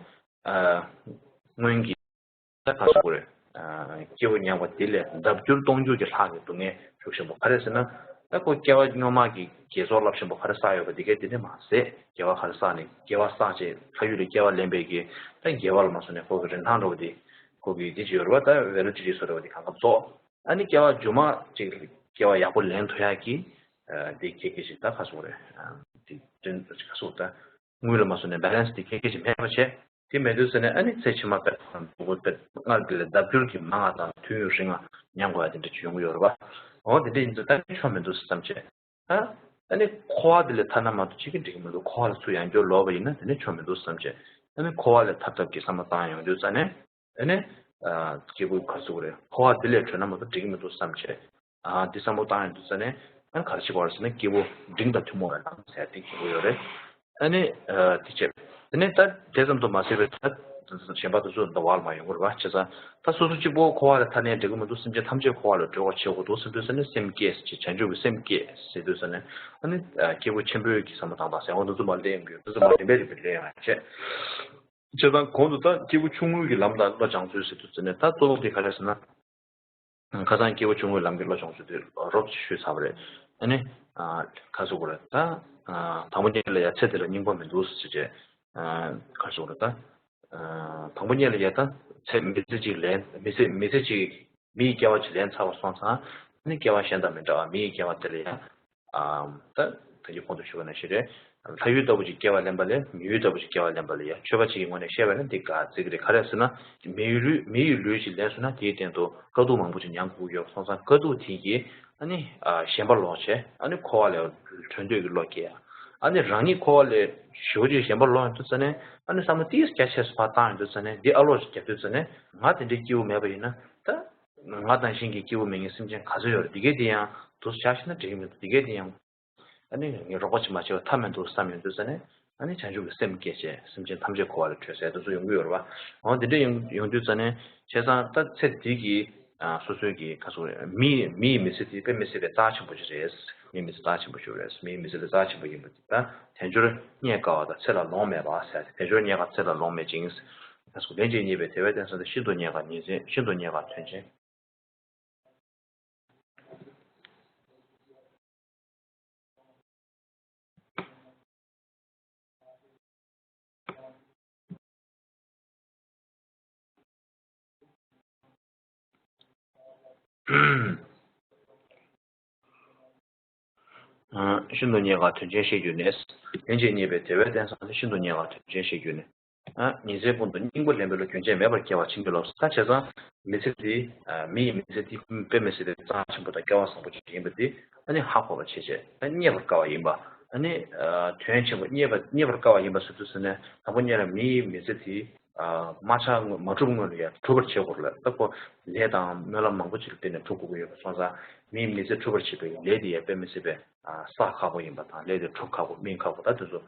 སྔོན་གྱི་ད་ག་ཟེར་དགོས་རེད། ཨ་སྐྱིད་པོ་མྱངས་པ་དེ་ལས་ལྡབ་འགྱུར་སྟོང་འགྱུར་གྱི་ལྷག་གི་སྡུག་བསྔལ་ཞུགས་བཞིན་པ་ག་རེ་ཟེར་ན། ད་ཁོ་སྐྱེ་བ་སྔོན་མ་གི་དགེ་ཚོགས་བསླབ་བཞིན་པ་ག་རེ་བསགས་ཡོད་པ་དེ་གས་དེ་ནས་མ་ཟད། དགེ་བ་ག་རེ་བསགས་ནས་དགེ་བ་བསགས་བྱས་ལྷ་ཡུལ་ལ་སྐྱེ་བ་ལེན་པའི་གི་ད་དགེ་བ་ལ་མ་སོང་ནས་ཁོ་གི་རིན་ཐང་འགྲོ་བ་དེ། ཁོ་གི་དེ་ཅི་ཡོད་རེད་པ། ད་ཝེ་ལུ་ཊི་རི་སོ་རེད་པ། དེ་གང་ག་རྫོགས། ཨ་ནི་སྐྱེ་བ་རྗེས་མ་ཅིག་སྐྱེ་བ་ཡག་པོ་ལེན་ཐུབ་ཡག་གི་ཨ་དེ་ཁྱད་ཁྱད་ཞིག་ད་ག་ཟེར་དགོས་རེད། ཨ་དེ་དོན་ག་ཟེར་དགོས། ད་དངུལ་ལ་མ་སོང་ནས་བེ་ལན་སི་དེ་ཁྱད་ཁྱད་ཞིག་མེད་པ་བྱས། དེ་མེད་དུས་ཙ་ནས་ཨ་ནི་ཚེ་ཕྱི་མ་དཔེ་ཁོ་རང་སྡུག་པོ་དཔེ་སྔར་གྱི་ལས་ལྡབ་འགྱུར་གྱིས་མང་བ་དང་དུས་ཡུན་རིང་བ་མྱང་དགོས་ཡ་དེ་འདྲ་ཅིག་ཡོང་གི་ཡོད་རེད་པ། འོ་དེ་འདྲ་ཡིན་དུས་ད་ཆོ་མི་འདུག་བསམ་བྱས། ཨ་ཨ་ནི་འཁོར་བ་དེ་ལས་ཐར་ན་མ་གཏོགས་ཅིག་གི་འགྲིག་གི་མི་འདུག་འཁོར་བ་ལ་ཚུར་ཡང་བསྐྱར་ལོག་པ་ཡིན་ན་དེ་ནི་ཆོ་མི་འདུག་བསམ་བྱས། ཨ་ནི་འཁོར་བ་ལས་ཐར་ཐབས་ཀྱི་བསམ་བློ་བཏང་ཡོང་དུས་ཙ་ནས། ཨ་ནི་ཨ་སྐྱེས་བུ་ག་ཟེར་དགོས་རེད། འཁོར་བ་འདི་ལས་གྲོལ་ན་མ་གཏོགས་འགྲིག་གི་མི་འདུག་བསམ་བྱས། ཨ་འདི་བསམ་བློ་བཏང་ཡོང་དུས་ཙ་ནས། ཨ་ནི་ག་རེ་བྱེད་དགོས་རེད་ཟེར་ན། སྐྱེས་བུ་འབྲིང་དང་ཐུན་མོང་བའི་ལམ་ཟེར་དེ་སྐྱེ་དགོས་ཡོད་རེད། ཨ་ནི་ཨ་དེ་བྱས། དེ་ནས་ད་དེ་ཙམ་དུ་མ་ཟད་པའི་ད་གཞན་པ་དེ་ཚོ་འདི་བར་ལ་མ་ཡོང་གི་རེད་པ། བྱས་ཙང་ད་སོ་སོ་གཅིག་པོ་འཁོར་བ་ལས་ཐར་ནས་འགྲིག་གི་མི་འདུག་སེམས་ཅན་ཐམས་ཅད་འཁོར་བ་ལས་སྒྲོལ་བར་བྱེད་དགོས་འདུག་བསམ་དུས་ཙ་ནས་སེམས་བསྐྱེད་ཟེར་བྱས། བྱང་ཆུབ་ཀྱི་སེམས་བསྐྱེད་ཟེར་དུས་ཙ་ནས། ཨ་ནི་ཨ་སྐྱེས་བུ་ཆེན་པོའི་གི་བསམ་བློ་བཏང་དང་ཟེར་བ་འདི་ཚོ་མར་ལེན་དགོས། འདི་ཚོ་མར་ལེན་པའི་རིགས་པས་ལེན་ཡང་བྱས། བྱས་ཙང་གོང་དུ་ད་སྐྱེས་བུ་ཆུང་ངུའི་གི་ལམ་དང་བློ་སྦྱང་ཚུལ་ཟེར་དུས་ཙ་ནས། ད་གཙོ་བོ་དེ་ག་རེ་ཟེར་ན། ཁ་སང་སྐྱེས་བུ་ཆུང་ངུའི་ལམ་གྱི་བློ་སྦྱོང་ཚུལ་དེ་རོབ་ཅིག་ཞུས་ཚར་བ་རེད། ཨ་ནི། ཨ་ག་ཟེར་དགོས་རེད། ད་ཨ་དང་པོ་ཉིད་ལ་ཡ་ཚེ་འདི་ལ་སྙིང་པོ་མི་འདུག་ཟེར་བྱས། ཨ་ག་ཟེར་དགོས་རེད། ད་ཨ་དང་པོ་ཉིད་ལ་ཡ་ད་ཚེ་མི་ཚེ་གཅིག་ལེན། མི་ཚེ་མི་ཚེ་གཅིག་མིའི་སྐྱེ་བ་གཅིག་ལེན་ཚར་བ་སོང་ཙང་། ཨ་ནི་སྐྱེ་བ་གཞན་དང་མི་འདྲ་བ་མིའི་སྐྱེ་བ་དེ་ལ་ཡ། ཨ་ད་ད་གིན་གོང་དུ་ཞུས་པ་ནང་བཞིན་རེད། ལྷ་ཡུལ་ལྟ་བུ་ཅིག་སྐྱེ་བ་ལེན་པ་ལས་མི་ཡུལ་ལྟ་བུ་ཅིག་སྐྱེ་བ་ལེན་པ་ལ་ཡ། ཆོས་པ་ཅིག་གི་ངོས་ནས་བཤད་པ་ན་འདི་ག་ཚིག་རེད། ག་རེ་ཟེར་ན། མི་ཡུལ་ལུས་མི་ཡི་ལུས་ཅིག་ལེན་སོང་ན་དེའི་སྟེང་དུ་དཀའ་སྡུག་མང་པོ་ཅིག་མྱང་དགོས་ཡོད་སོང་ཙང་། དཀའ་སྡུག་དེ་གིས་ཨ་ནི་ཨ་ཞེན་པ་ལོག་བྱས། ཨ་ནི་འཁོར་བ་ལས་གྲོལ་འདོད་ཀྱི་བློ་སྐྱེ་ཡ། ཨ་ནི་རང་ཉིད་འཁོར་བ་ལས་ཞེ་པོ་ཅིག་ཞེན་པ་ལོག་ཡོང་དུས་ཙ་ནས། ཨ་ནི་བསམ་བློ་ཏོག་ཙམ་རྒྱ་ཆེ་སུ་ཕར་བཏང་ཡོང་དུས་ཙ་ནས། འདི་ཨ་ལོག་ཅིག་རྒྱབ་དུས་ཙ་ནས། ང་དེ་འདྲའི་སྐྱིད་པོ་མེད་པ་ཡིན་ན་ད། ང་དང་གཞན་གྱི་སྐྱིད་པོ་མེད་མཁན་སེམས་ཅན་ག་ཚོད་ཡོད་རེད། འདི་གས་དེ་ཡང་དུ་བཞག་ཤེས་ན་འགྲིག་གི་མི་འདུག་འདི་གས་དེ་ཡང་ཨ་ནི་ངས་རོགས་པ་ཅིག་མ་བྱས་པ་ཐབས་མི་འདུག་བསམ་ཡོང་དུས་ཙ་ནས། ཨ་ནི་བྱང་ཆུབ་ཀྱི་སེམས་བསྐྱེད་བྱས། སེམས་ཅན་ཐམས་ཅད་འཁོར་བ་ལས་གྲོལ་ཟེར་དེ་ཚོ་ཡོང་གི་ཡོད་རེད་པ། འོ་འདི་འདྲ་ཡོང་ཡོང་དུས་ཙ་ནས། བྱས་ཙང་ད་ཚེ་འདི་གི་ཨ་སོ་སོའི་གི་ག་ཚོད་རེད། མི་མིའི་མི་ཚེ་དེ་དཔེ་མི་སྲིད་པའི་རྩ་ཆེན་པོ་ཞིག་རེད། མིའི་མི་ཚེ་རྩ་ཆེན་པོ་ཞིག་རེད། མིའི་མི་ཚེ་རྩ་ཆེན་པོ་ཡིན་པ་དེ། ད་དལ་འབྱོར་རྙེད་དཀའ་བ་དང་ཚེ་ལ་ལོང་མེད་པ་ཟེར། དལ་འབྱོར་རྙེད་དཀའ་ཚེ་ལ་ལོང་མེད་ཅིང་། ལན་ཅིག་རྙེད་པའི་དལ་བའི་རྟེན་ས་དེ། ཤིན་ཏུ་རྙེད་དཀའ་ཉིན་མཚན་ཤིན་ཏུ་རྙེད་དཀའ་དོན་ཆེན། ཤིན་ཏུ་རྙེད་དཀའ་དོན་ཆེན་ཤེས་གྱུར་ནས། ལྷན་ཅིག་རྙེད་པའི་བདེ་བའི་རྟེན་བཟང་ནི། ཤིན་ཏུ་རྙེད་དཀའ་དོན་ཆེན་ཤེས་གྱུར་ནས། ཉིན་མཚན་ཀུན་ཏུ་སྙིང་པོ་ལེན་པའི་བློ། རྒྱུན་ཆད་མེད་པར་སྐྱེ་བར་བྱིན་གྱིས་རློབས། ད་བྱས་ཙང་མི་ཚེ་འདི། མི་ཡི་མི་ཚེ་འདི་དཔེ་མི་སྲིད་པའི་རྩ་ཆེན་པོ་དང་སྐལ་བ་བཟང་པོ་ཅིག་ཡིན་པ་འདི་ཨ་ནི་ཧ་གོ་བ་བྱས་བྱས། ཨ་རྙེད་པར་དཀའ་བ་ཡིན་པ། ཨ་ནི་དོན་ཆེན་པོ་རྙེད་པ་རྙེད་པར་དཀའ་བ་ཡིན་པ་ཟེར་དུས་ཟེར་ནས་དང་པོ་ཉིད་ལ་མི་ཡི་མི་ཚེ་འདི། མ་ཆགས་སྔོན་མ་གྲུབ་སྔོན་ལ་ཡང་གྲུབ་པར་བྱེད་དགོས་ལ། ད་ཁོ་ལས་དང་སྨོན་ལམ་མང་པོ་ཅིག་ལ་བརྟེན་ནས་གྲུབ་དགོས་ཀྱི་ཡོད་པ་སོང་ཙང་མིའི་མི་ཚེ་གྲུབ་པར་བྱེད་པའི་ལས་དེ་ཡང་དཔེ་མི་སྲིད་པའི་བསགས་ཁག་པོ་ཡིན་པ་དང་ལས་དེ་གྲུབ་ཁག་པོ་སྨིན་ཁག་པོ་ད་དེ་ཚོ་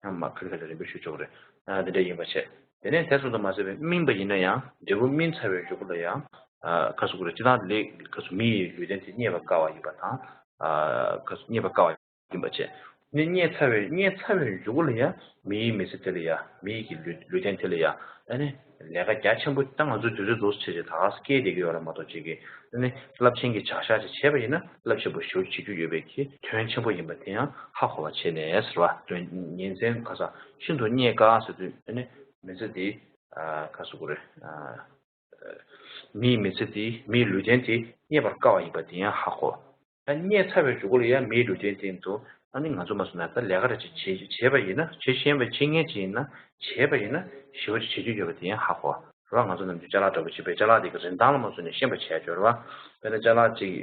ཡང་མ་ཁ་ཁ་ལ་རིམ་པས་ཞུ་ཆོག་གི་རེད། དེ་འདྲ་ཡིན་པ་བྱས། དེ་ནས་དེ་ཙམ་དུ་མ་ཟད་པའི་སྨིན་པ་ཡིན་ན་ཡང་འབྲས་བུ་སྨིན་ཚར་བའི་གཞུག་གུ་ལ་ཡང་ག་ཟེར་དགོས་རེད། སྤྱིར་བཏང་ལས་ག་ཟེར་མི་ཡི་ལུས་རྟེན་དེ་རྙེད་པར་དཀའ་བ་ཡིན་པ་དང་། ག་ཟེར་རྙེད་པར་དཀའ་བ་ཡིན་པ་བྱས། ནི་རྙེད་ཚར་བའི་རྙེད་ཚར་བའི་མཇུག་གུ་ལ་ཡང་མིའི་མི་ཚེ་དེ་ལ་ཡང་མིའི་གི་ལུས་ལུས་རྟེན་དེ་ལ་ཡང་ཨ་ནི་ལས་ཀ་རྒྱ་ཆེན་པོ་ད་ང་ཚོའི་དུས་ཚོད་འདུག་བྱས་བྱས་ད་ག་སེ་སྐྱེལ་བསྡད་ཀྱི་ཡོད་རེད་མ་གཏོགས་ཅིག་གི་ཨ་ནི་རླབས་ཆེན་གྱི་བྱ་གཞག་ཅིག་བྱས་པ་ཡིན་ན་རླབས་ཆེན་པོ་ཞེ་པོ་བྱེད་རྒྱུ་ཡོད་པའི་གི་དོན་ཆེན་པོ་ཡིན་པ་དེ་ཡང་ཧ་གོ་བ་བྱས་ནས་ཟེར་བ། དོན་ཉིན་མཚན་ག་ས་ཤིན་ཏུ་རྙེད་དཀའ་ཟེར་དུས་ཨ་ནི་མི་ཚེ་འདི་ག་ཟེར་དགོས་རེད། མིའི་མི་ཚེ་འདི་མིའི་ལུས་རྟེན་དེ་རྙེད་པར་དཀའ་བ་ཡིན་པ་དེ་ཡང་ཧ་གོ། ད་རྙེད་ཚར་བའི་མཇུག་གུ་ལ་ཡང་མིའི་ལུས་རྟེན་སྟེང་དུ་ཨ་ནི་ང་ཚོ་མ་སོང་ན་ད་ལས་ཀ་རེ་ཅིག་བྱེད་བྱས་པ་ཡིན་ན་བྱེད་ཤེས་པའི་བྱེད་མཁན་ཅིག་ཡིན་ན་བྱས་པ་ཡིན་ན་ཞེ་པོ་ཅིག་བྱེད་རྒྱུ་ཡོད་པ་དེ་ཡང་ཧ་གོ་ར། ང་ཚོ་ནམ་རྒྱུན་ཅ་ལག་འདྲ་པོ་ཅིག་པའི་ཅ་ལག་དེ་གི་རིན་ཐང་ལ་མ་སོང་ནས་ཤེས་པ་བྱས་ཡོད་རེད་བ། དཔེར་ན་ཅ་ལག་ཅིག་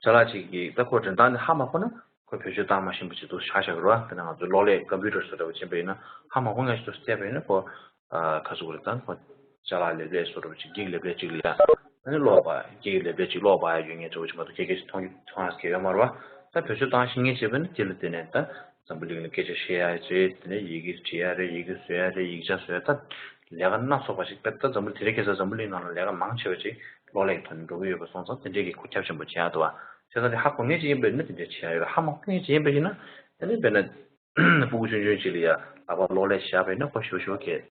ཅ་ལག་ཅིག་གི་ད་ཁོ་རིན་ཐང་དེ་ཧ་མ་གོ་ན་ཁོ་བེད་སྤྱོད་བཏང་མ་ཤེས་པ་ཅིག་ཏུ་བཞག་བཞག་གི་རེད་བ། དཔེར་ན་ང་ཚོ་གློག་ཀླད་ཀམ་པུ་ཊར་བཟོ་འདྲ་པོ་ཅིག་ཡིན་པ་ཡིན་ན་ཧ་མ་གོ་མཁན་ཞིག་ཏུ་བལྟས་པ་ཡིན་ན་ཁོ་ག་ཟེར་དགོས་རེད། ད་ཁོ་ཅ་ལག་ལེབ་ལེབ་བཟོ་འདྲ་པོ་ཅིག་འགྱིག་ལེབ་ལེབ་ཅིག་ལ་ཨ་ནི་གློག་པ་འགྱིག་ལེབ་ལེབ་ཅིག་གློག་པ་ཡ་ཡོད་མཁན་འདྲ་པོ་ཅིག་མ་གཏོགས་སྐད་སྐད་ཅིག་མཐོང་རྒྱུ་མཐོང་ཡ་ཟེར་མཁན་ཡོད་མ་རེད་བ། ད་བེད་སྤྱོད་བཏང་ཤེས་མཁན་བྱས་པ་ཡིན་ན་དེ་ལ་བརྟེན་ནས་ད་འཛམ་བུ་གླིང་ལ་སྐད་ཆ་བཤད་ཡ་རེད། དེ་ནས་ཡི་གེ་འབྲི་ཡ་རེད། ཡི་གེ་བཟོ་ཡ་རེད། ཡིག་ཆ་བཟོ་ཡ་ད་ལས་ཀ་སྣ་ཚོགས་པ་ཞིག་དཔེ་ད་འཛམ་བུ་དེ་རིང་ཁ་སང་འཛམ་བུ་གླིང་ནང་ལ་ལས་ཀ་མང་ཆེ་བ་ཅིག་གློག་ཀླད་ཀྱི་ཐོག་ནས་འགྲོ་གི་ཡོད་པ་སོང་ཙང་དེ་འདྲའི་གི་ཁུར་ཁྱབ་ཆེན་པོ་བྱེད་ཡ་འདུག་བ། བྱས་ཙང་དེ་ཧ་གོ་མཁན་ཅིག་ཡིན་པ་ཡིན་ན་དེ་འདྲ་བྱེད་ཡ་ཡོད་རེད། ཧ་མ་གོ་མཁན་ཅིག་ཡིན་པ་ཡིན་ན་ཨ་ནི་དཔེར་ན་སྤུ་གུ་ཆུང་ཆུང་ཅིག་ལ་ཡ་ལག་པ་གློག་ཀླད་བཞག་པ་ཡིན་ན་ཁོ་ཞེ་པོ་ཞེ་པོ་གས་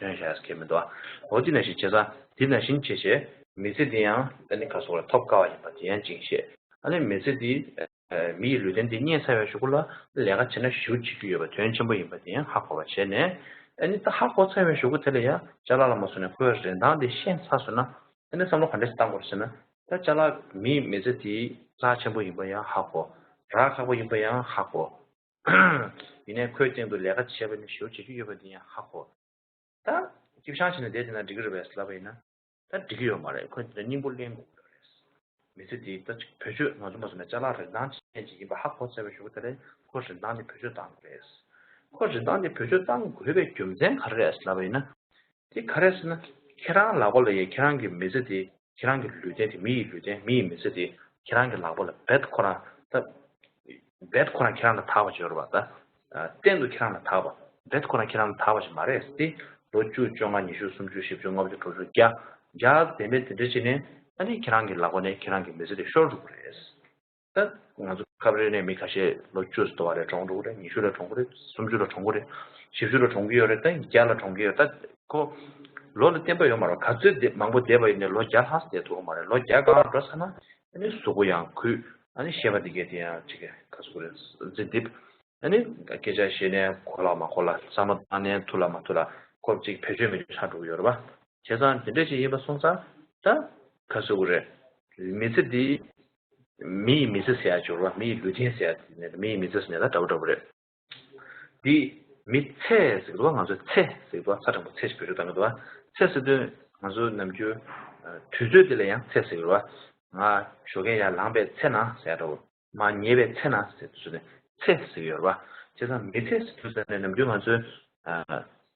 དོན་བྱ་ཡ་གས་མི་འདུག་བ། འོ་དེ་ནང་བཞིན་བྱས་ཙང་དེ་ནང་བཞིན་བྱས་བྱས་མི་ཚེ་འདི་ཡང་ཨ་ནི་ག་ཟེར་དགོས་རེད། ཐོབ་དཀའ་བ་ཡིན་པ་དེ་ཡང་ཅིག་བཤད། ཨ་ནི་མི་ཚེ་འདི་མི་ཡི་ལུས་རྟེན་འདི་རྙེད་ཚར་བའི་གཞུག་གུ་ལ་ལས་ཀ་བྱས་ན་ཞེ་པོ་བྱེད་རྒྱུ་ཡོད་པ་དོན་ཆེན་པོ་ཡིན་པ་དེ་ཡང་ཧ་གོ་བ་བྱས་ནས། ཨ་ནི་ད་ཧ་གོ་ཚར་བའི་གཞུག་གུ་དེ་ལ་ཡང་ཅ་ལག་ལ་མ་སོང་ནས་ཁོའི་རིན་ཐང་དེ་ཤེས་ཚར་སོང་ན་ཨ་ནི་བསམ་བློ་ག་འདྲ་ཞིག་བཏང་དགོས་རེད་ཟེར་ན། ད་ཅ་ལག་མིའི་མི་ཚེ་དེའི་རྩ་ཆེན་པོ་ཡིན་པ་ཡང་ཧ་གོ། རག་ཁག་པོ་ཡིན་པ་ཡང་ཧ་གོ། ཡིན་ནའི་ཁོའི་སྟེང་དུ་ལས་ཀ་བྱས་པ་ནི་ཞེ་པོ་བྱེད་རྒྱུ་ཡོད་པ་དེ་ཡང་ཧ་གོ། ད་སྐྱིད་ཤང་བྱས་ནས་བསྡད་བསྡད་ན་འགྲིག་གི་རེད་པས་ལབ་པ་ཡིན་ན། ད་འགྲིག་གི་ཡོད་མ་རེད། ཁོས་དེ་སྙིང་པོ་ལེན་དགོས་ཀྱི་རེད། མི་ཚེ་འདི་ད་ཅིག་བེད་སྤྱོད་ང་ཚོ་མ་སོང་ན་ཅ་ལག་རིན་ཐང་ཅན་ཅིག་ཡིན་པ་ཧ་གོ་ཚར་བའི་གཞུག་གུ་དེ་ལས་ཁོ་རིན་ཐང་དེ་བེད་སྤྱོད་བཏང་དགོས་རེད། ཁོ་རིན་ཐང་དེ་བེད་སྤྱོད་བཏང་དགོས་པའི་རྒྱུ་མཚན་ག་རེ་རེད་ལབ་པ་ཡིན་ན། དེ་ག་རེ་ཟེར་ན། ཁྱེད་རང་ལག་པ་ལ་ཡ་ཁྱེད་རང་གི་མི་ཚེ་དེ་ཁྱེད་རང་གི་ལུས་རྟེན་དེ་མི་ཡི་ལུས་རྟེན་མི་ཡི་མི་ཚེ་དེ་ཁྱེད་རང་གི་ལག་པ་ལ་རྦད་ཁོ་རང་ད། རྦད་ཁོ་རང་ཁྱེད་རང་ལ་དག་པ་ཅིག་ཡོད་རེད་པ་ད། གཏན་དུ་ཁྱེད་རང་ལ་དག་པ། རྦད་ཁོ་རང་ཁྱེད་རང་ལ་དག་པ་ཞིག་མ་རེད་དེ། ལོ་བཅུ་བཅོ་ལྔ་ཉི་ཤུ་སུམ་ཅུ་བཞི་བཅུ་ལྔ་བཅུ་དྲུག་ཅུ་བརྒྱ། བརྒྱ་ལྡན་པའི་དེ་འདྲ་བྱས་ནས་ཨ་ནི་ཁྱེད་རང་གི་ལག་པ་ནས་ཁྱེད་རང་གི་མི་ཚེ་དེ་ཤོར་འགྲོ་གི་རེད། ད་ང་ཚོ་སྐབས་རེ་ནས་མི་ཁ་ཤས་ལོ་བཅུ་ཙམ་དུ་བ་རེ་གྲོངས་འགྲོ་གི་རེད། ཉི་ཤུ་ལ་གྲོངས་གི་རེད། སུམ་ཅུ་ལ་གྲོངས་གི་རེད། བཞི་བཅུ་ལ་གྲོངས་གི་ཡོད་རེད། ད་བརྒྱ་ལ་གྲོངས་གི་ཡོད། ད་ཁོ་ལོ་ལ་བརྟན་པ་ཡོད་མ་རེད། ག་ཚོད་བསྡད་མང་པོ་བསྡད་པ་ཡིན་ནའི་ལོ་བརྒྱ་ལྷག་བསྡད་ཐུབ་ཀྱི་མ་རེད། ལོ་བརྒྱ་སྒང་འགྲོ་ཚར་ན་ཨ་ནི་གཟུགས་པོ་ཡང་འཁུས། ཨ་ནི་ཤེས་པ་འདི་གས་དེ་ཡང་ཅིག་ག་ཚོད་རེད། རྫི་རྡིབ། ཨ་ནི་སྐད་ཆ་བཤད་ནས་གོ་ལ་མ་གོ་ལ། བསམ་བློ་བཏང་ནས་ཐུབ་ལ་མ་ཐུབ་ལ། ཁོ་ཅིག་བེད་སྤྱོད་མི་སྤྱོད་ཆགས་འགྲོ་གི་ཡོད་རེད་པ། བྱས་ཙང་དེ་འདྲ་ཅིག་ཡིན་པ་སོང་ཙང་ད་ག་ཚོད་རེད། མི་ཚེ་འདི་མི་ཡི་མི་ཚེ་ཟེར་ཡ་ཅིག་ཡོད་རེད་པ། མི་ཡི་ལུས་རྟེན་ཟེར་ཡ་དེ་ནས་མི་ཡི་མི་ཚེ་ཟེར་ནས་ད་འདྲ་པོ་འདྲ་པོ་རེད། འདི་མི་ཚེ་ཟེར་གི་འདུག་པ། ང་ཚོས་ཚེ་ཟེར་གི་འདུག་པ། ཚ་གྲང་པོ་ཚེ་ཞེས་བེད་སྤྱོད་བཏང་གི་འདུག་པ། ཚེ་ཟེར་དུས་ང་ཚོ་ནམ་རྒྱུན་དུས་ཚོད་འདི་ལ་ཡང་ཚེ་ཟེར་གི་རེད་པ། ང་ཞོགས་ཀས་ཡར་ལངས་པའི་ཚེ་ན་ཟེར་ཡ་འདྲ་པོ། མར་ཉལ་བའི་ཚེ་ན་ཟེར་དུས་ཚོད་ནས་ཚེ་ཟེར་གི་ཡོད་རེད་པ། བྱས་ཙང་མི་ཚེ་ཟེར་དུས་ཙ་ནས་ནམ་རྒྱུན་ང་ཚོས་ཨ་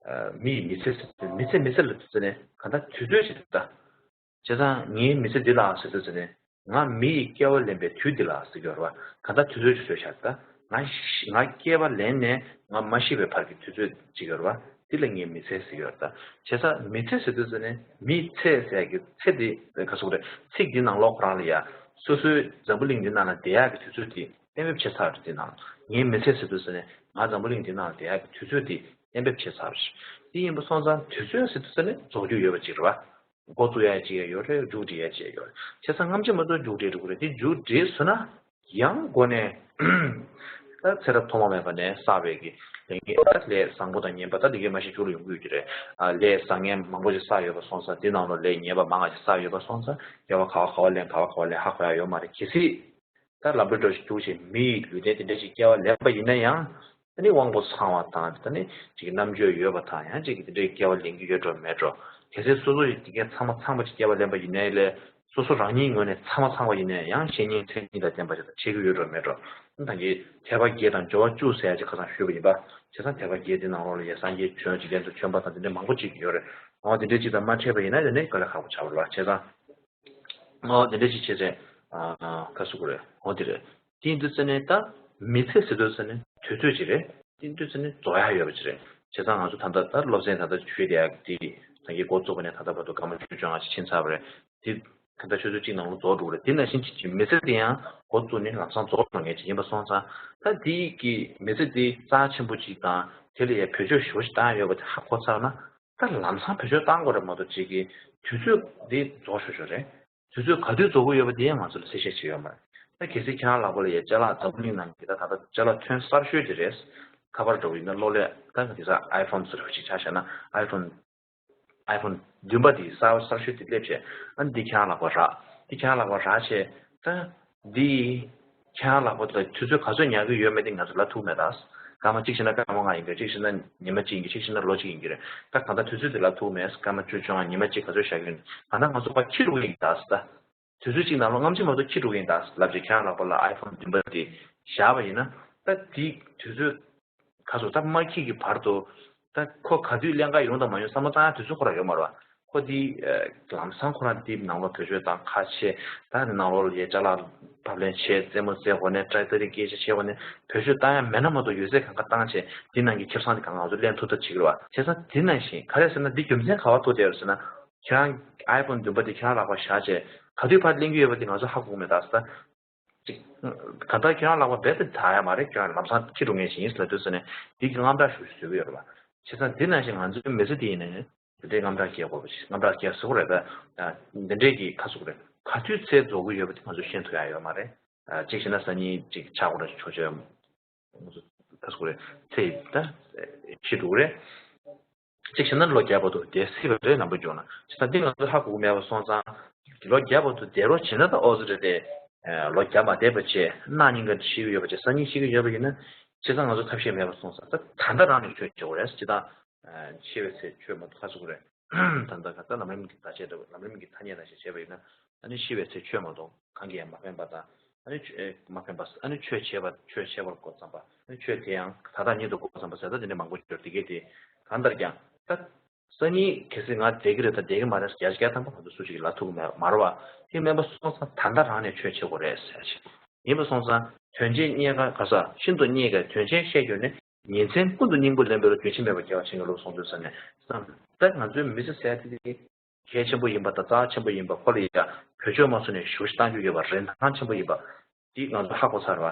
ཨ་མི་ཡི་མི་ཚེ་ཟེར་དུས་མི་ཚེ་མི་ཚེ་ལབ་དུས་ཙ་ནས་གང་ལྟར་དུས་ཚོད་ཅིག་འདུག་ད། བྱས་ཙང་ངའི་མི་ཚེ་འདི་ལ་ཟེར་དུས་ཙ་ནས་ང་མི་ཡི་སྐྱེ་བ་ལེན་པའི་དུས་འདི་ལ་ཟེར་གི་ཡོད་རེད་པ། གང་ལྟར་དུས་ཚོད་ཅིག་བཟོས་བཞག་ད། ང་ང་སྐྱེ་བ་ལེན་ནས་ང་མ་ཤི་བའི་བར་གྱི་དུས་ཚོད་ཅིག་ཡོད་རེད་པ། འདི་ལ་ངས་མི་ཚེ་ཟེར་གྱི་ཡོད་རེད་ད། བྱས་ཙང་མི་ཚེ་ཟེར་དུས་ཙ་ནས་མི་ཚེ་ཟེར་གྱི་ཚེ་འདི་ག་ཟེར་དགོས་རེད། ཚིག་འདི་ནང་ལོགས་ཁོ་རང་ལ་ཡ་སོ་སོའི་འཛམ་བུ་གླིང་འདི་ནང་ལ་བསྡད་ཡག་གི་དུས་ཚོད་འདི་གཏན་འབེབས་བྱས་ཚར་རེད། འདི་ནང་ངའི་མི་ཚེ་ཟེར་དུས་ཙ་ནས་ང་འཛམ་བུ་གླིང་འདི་ནང་ལ་བསྡད་ཡག་གི་དུས་ཚོད་འདི་གཏན་འབེབས་བྱས་ཚར་རེད། འདི་ཡིན་པ་སོང་ཙང་དུས་ཚོད་ཟེར་དུས་ཙ་ནས་རྫོགས་རྒྱུ་ཡོད་པ་ཅིག་རེད་པ། འགོ་བཙུགས་ཡ་ཅིག་ཡང་ཡོད་རེད། མཇུག་སྒྲིལ་ཡ་ཅིག་ཡང་ཡོད་རེད། བྱས་ཙང་སྔ་མ་ཅིག་མ་གཏོགས་མཇུག་སྒྲིལ་འགྲོ་གི་རེད། དེ་མཇུག་སྒྲིལ་སོང་ན་ཡང་འགོ་ནས་ད་ཚེ་རབས་ཐོག་མ་མེད་པ་ནས་བསགས་པའི་གི་ལས་ངན་ད་ལས་བཟང་པོ་དང་ངན་པ་ད་འདི་གའི་མ་གཞི་མཇུག་ལ་ཡོང་གི་ཡོད་ཀྱི་རེད། ཨ་ལས་བཟང་ངན་མང་པོ་ཅིག་བསགས་ཡོད་པ་སོང་ཙང་དེ་ནང་ལོགས་ལས་ངན་པ་མང་ང་ཅིག་བསགས་ཡོད་པ་སོང་ཙང་དགེ་བ་ག་བ་ག་བ་ལེན་ག་བ་ག་བ་ལེན་ཧ་གོ་ཡ་ཡོད་མ་རེད། གལ་སྲིད་ ད་ལམ་བུ་འགྲོ་ཞིག་འདུག་ཅེས་མི་ཡི་ལུས་རྟེན་དེ་འདྲ་ཞིག་སྐྱེ་བ་ལེན་པ་ཡིན་ན་ཡང་། ཨ་ནི་དབང་པོ་ཚང་བ་དང་ད་ནི་ཅིག་རྣམ་དཔྱོད་ཡོད་པ་དང་ཡང་ཅིག་དེ་འདྲའི་སྐྱེ་བ་ལེན་གྱི་ཡོད་འགྲོ་མེད་འགྲོ། གལ་སྲིད་སོ་སོ་ཡི་དེ་གའི་ཚང་མ་ཚང་བ་ཅིག་སྐྱེ་བ་ལེན་པ་ཡིན་ནའི་ལས། སོ་སོ་རང་ཉིད་ངོས་ནས་ཚང་མ་ཚང་བ་ཡིན་ནའི་ཡང་བཤེས་གཉེན་མཚན་ཉིད་དང་ལྡན་པ་ཅིག་དང་བྱེད་ཀྱི་ཡོད་འགྲོ་མེད་འགྲོ། ད་གིན་ཐེག་པ་བརྒྱད་དང་སྦྱོར་བ་བཅུ་ཟེར་ཡ་ཅིག་ཁ་སང་ཞུས་པ་ཡིན་པ། བྱས་ཙང་ཐེག་པ་བརྒྱད་དེ་ནང་ལོགས་ལ་ཡ་སངས་རྒྱས་བྱོན་འཇིག་རྟེན་དུ་བྱོན་པ་དང་དེ་འདྲའི་མང་པོ་ཅིག་ཡོད་རེད། འོ་དེ་འདྲའི་ཅིག་དང་མ་འཕྲད་པ་ཡིན་ན་དེ་ནི་དཀའ་ལས་ཁག་པོ་ཆགས་པ་རེད་བ། བྱས་ཙང་། འོ་དེ་འདྲའི་ཅིག་བྱས་ཚེ། ཨ་ཨ་ག་ཟེར་དགོས་རེད། འོ་དེ་རེད། དེ་ཡིན་དུས་ཙ་ནས་ད་མི་ཚེ་ཟེར་དུས་ཙ་ནས་དུས་ཚོད་ཅིག་རེད། དེ་ཡིན་དུས་ཙ་ནས་རྫོགས་ཡག་ཡོད་པ་ཅིག་རེད། བྱས་ཙང་ང་ཚོ་ད་ལྟ་ད་སློབ་ཚན་ད་ལྟ་ཞུས་བསྡད་ཡག་དེ་ད་གིན་འགོ་བཙུགས་པ་ནས་ད་ལྟ་བར་དུ་སྐར་མ་བཅུ་བཅོ་ལྔ་ཅིག་ཕྱིན་ཚར་བ་རེད། དེ་ད་ལྟ་ཆུ་ཚོད་གཅིག་ནང་ལ་རྫོགས་འགྲོ་གི་རེད། དེ་ནང་བཞིན་གྱི་མི་ཚེ་དེ་ཡང་འགོ་བཙུགས་ནས་ལམ་སང་རྫོགས་འགྲོ་མཁན་ཅིག་ཡིན་པ་སོང་ཙང་། ད་དེ་གི་མི་ཚེ་དེ་རྩ་ཆེན་པོ་ཅིག་དང་དེ་ལ་ཡང་བེད་སྤྱོད་ཞེ་པོ་ཅིག་བཏང་ཡོད་པ་དེ་ཧ་གོ་ཚར་ན། ད་ལམ་སང་བེད་སྤྱོད་བཏང་དགོས་རེད་མ་གཏོགས་ཅིག་གི་དུས་ཚོད་འདི་རྫོགས་ཤོག་ཤོག་རེད། དུས་ཚོད་ག་དུས་རྫོགས་ཀྱི་ཡོད་པ་དེ་ཡང་ང་ཚོ་ལ་གསལ་བཤད་བྱས་ཡོད་མ་རེད། ད་གལ་སྲིད་ཁྱེད་རང་ལག་པ་ལ་ཡ་ཅ་ལག་འཛམ་བུ་གླིང་ནང་གི་ད་ད་ལྟ་ཅ་ལག་ཐོན་གསར་ཤོས་དེ་རེད། ཁ་པར་འདྲ་བོ་ཡིན་ན་གློག་ཀླད་ད་ག་དེ་ས་ཨའི་ཕོན་ཟེར་བ་ཞིག་ཆ་བཞག་ན་ཨའི་ཕོན་ཨའི་ཕོན་བདུན་པ་དེ་གསར་གསར་ཤོས་དེ་སླེབས་བྱས། ཨ་ནི་འདི་ཁྱེད་རང་ལག་པ་རག་འདི་ཁྱེད་རང་ལག་པ་རག་བྱས་ད། འདི། ཁྱེད་རང་ལག་པ་དེ་ལ་དུས་ཚོད་ག་ཚོད་ཉར་གྱི་ཡོད་མེད་དེ་ང་ཚོ་ལབ་ཐུབ་མེད་ད། སྐར་མ་གཅིག་བྱས་ན་སྐར་མ་ལྔ་ཡིན་གྱི་རེད། གཅིག་བྱས་ན་ཉི་མ་གཅིག་ཡིན་གྱི་རེད། གཅིག་བྱས་ན་ལོ་གཅིག་ཡིན་གྱི་རེད། ད་གང་ལྟར་དུས་ཚོད་དེ་ལབ་ཐུབ་མེད། སྐར་མ་བཅུ་བཅོ་ལྔ་ཉི་མ་གཅིག་ག་ཚོད་བཞག་གི་ཡོད། ད་ལྟ་ང་ཚོ་ཕར་འཁྱེར་འགྲོ་གི་ཡིན་ད་ཟེར་ད། དུས་ཚོད་གཅིག་ནང་ལོགས་སྔ་ཕྱི་མ་གཏོགས་འཁྱེར་འགྲོ་གི་ཡིན་ད་ཟེར་ལབ་བྱས་ཁྱེད་རང་ལག་པ་ལ་ཨའི་ཕོན་བདུན་པ་དེ་བཞག་པ་ཡིན་ན། ད་དེ་དུས་ཚོད་ག་ཚོད་ད་མ་འཁྱེར་གྱི་བར་དུ། ད་ཁོ་ག་དུས་ལེན་ག་ཡོང་དང་མ་ཡོང་བསམ་བློ་བཏང་ཡ་དུས་ཚོད་ཁོ་རང་ཡོད་མ་རེད་བ། ཁོ་དེ་ལམ་སང་ཁོ་རང་དེ་ནང་ལོགས་བེད་སྤྱོད་བཏང་ཁ་ཕྱེ། ད་དེ་ནང་ལོགས་ལ་ཡ་ཅ་ལག་ཕབ་ལེན་བྱས། རྩེད་མོ་རྩེ་དགོས་ནས་ཏྲ་ཏ་རི་སྐད་ཆ་བྱེད་དགོས་ནས་བེད་སྤྱོད་བཏང་ཡ་མེད་ན་མ་གཏོགས་ཡོད་ཚད་གང་ག་བཏང་བྱས་དེ་ནང་གི་ཁེ་བཟང་དེ་གང་ང་ཚོ་ལེན་ཐུབ་ཐབས་བྱེད་ཀྱི་རེད་བ། བྱས་ཙང་དེ་ནང་བཞིན་ག་རེ་ཟེར་ན་འདི་རྒྱུ་མཚན་ག་བ་ཐུག་བསྡད་ཡོད་ཟེར་ན། ཁྱེད་རང་ཨའི་ཕོན་བདུན་པ་དེ་ཁྱེད་རང་ལག་པ་བཞག་བྱས་ག་དུས་ཕར་ལེན་གྱི་ཡོད་པ་དེ་ང་ཚོ་ཧ་གོ་གི་མེད་ད་ཟེར་ད། ཅིག་གང་ལྟར་ཁྱེད་རང་ལག་པ་རྦད་དེ་དག་ཡ་མ་རེད། ཁྱེད་རང་ལམ་སང་འཁྱེར་འགྲོ་མཁན་ཞིག་ཡིན་ཟེར་ལབ་དུས་ཙ་ནས་འདི་གི་དངངས་སྐྲག་ཞེ་པོ་ཞིག་བཟོ་གི་ཡོད་རེད་བ། བྱས་ཙང་འདི་ནང་བཞིན་ང་ཚོའི་མི་ཚེ་འདི་ཡིན་ནའི་དེ་འདྲའི་དངངས་སྐྲག་སྐྱེ་དགོས་པ་ཞིག་དངངས་སྐྲག་སྐྱེ་སྲིད་པ་རེད་ད། འདི་འདྲའི་གི་ཁ་ཟུག་རེད། ག་དུས་ཚེ་རྫོགས་ཀྱི་ཡོད་པ་དེ་ང་ཚོས་ཤེས་ཐུབ་ཡ་ཡོད་མ་རེད། གཅིག་བྱས་ན་སང་ཉིན་གཅིག་ཆག་སྒོ་རེ་ཆོག་ཆོག་ང་ཚོ་ཁ་ཟུག་རེད། ཚེ་ཡི་ད་ཤི་འགྲོ་གི་རེད། གཅིག་བྱས་ན་ལོ་བརྒྱ་བར་དུ་བསྡད་སྲིད་པ་རེད། ནམ་བུ་འགྱུར་ན་བྱས་ཙང་འདི་ང་ཚོ་ཧ་གོ་གི་མེད་པ་སོང་ཙང་། ལོ་བརྒྱ་བར་དུ་བསྡད་རོགས་བྱས་ན་ད་ཨོ་ཙི་རེད་དེ། ལོ་བརྒྱ་མ་བསྡད་པ་བྱས་གནངས་ཉིན་ག་ཤི་གི་ཡོད་པ་བྱས་སང་ཉིན་ཤི་གི་ཡོད་པ་ཡིན་ན། བྱས་ཙང་ང་ཚོ་ཐབས་ཤེས་མེད་པ་སོང་ཙང་ད་ད་ལྟ་རང་ནས་ཆོས་བྱེད་དགོས་རེད། སྤྱིར་བཏང་། ཤི་བའི་ཚེ་ཆོས་མ་གཏོགས་ཁ་ཟུག་རེད། ད་ལྟ་ག་ད་ལམ་རིམ་གྱི་བརྡ་ཆད་འདྲ་བོ་ལམ་རིམ་གྱི་ཐ་སྙད་ནང་བཞིན་བྱས་པ་ཡིན་ན། ཨ་ནི་ཤི་བའི་ཚེ་ཆོས་མ་གཏོགས་གང་གིས་ཡང་མ་ཕན་པ་དང་། ཨ་ནི་ཆོས་མ་ཕན་པ། ཨ་ནི་ཆོས་བྱས་པ་ཆོས་བྱས་པར་འགོ་བརྩམས་པ། ཨ་ནི་ཆོས་དེ་ཡང་ད་ལྟ་ཉིད་དུ་འགོ་བརྩམས་པ་ཟེར་ད་དེ་འདྲ་མང་པོ་འབྱོར་དེ་གས་དེ། གང་ལྟར་ཀྱང་ད། སང་ཉིན་གལ་སྲིད་ང་བསྡད་ཀྱི་རེད་ད་བསྡད་ཀྱི་མ་རེད་བརྒྱ་ཆ་བརྒྱ་ཐམ་པ་ང་ཚོ་སུ་ཞིག་གིས་ལབ་ཐུབ་ཀྱི་མེད་མ་རེད་བ། དེ་མིན་པ་སོང་ཙང་ད་ལྟ་རང་ནས་ཆོས་བྱེད་དགོས་རེད་ཟེར་ཞིག་ཡིན་པ་སོང་ཙང་དོན་ཆེན་རྙེད་དཀའ་ག་ས་ཤིན་ཏུ་རྙེད་དཀའི་དོན་ཆེན་བཤད་རྒྱུ་ནི། ཉིན་མཚན་ཀུན་ཏུ་སྙིང་པོ་ལེན་པའི་རྒྱུན་ཆད་མེད་པར་དགེ་བ་བྱེད་ཀྱི་ལུགས་གསུངས་དུས་ཙ་ནས་སམ། ད་ང་ཚོའི་མི་ཚེ་ཟེར་ཡ་དེ་དེ་གལ་ཆེན་པོ་ཡིན་པ་དང་རྩ་ཆེན་པོ་ཡིན་པ་ཁོ་ལ་ཡ་བེད་སྤྱོད་མ་བཟོ་ནས་ཞུ་ཞིག་བཏང་རྒྱུ་ཡོད་པ་རིན་ཐང་ཆེན་པོ་ཡིན་པ་འདི་ང་ཚོ་ཧ་གོ་ཚར་བ།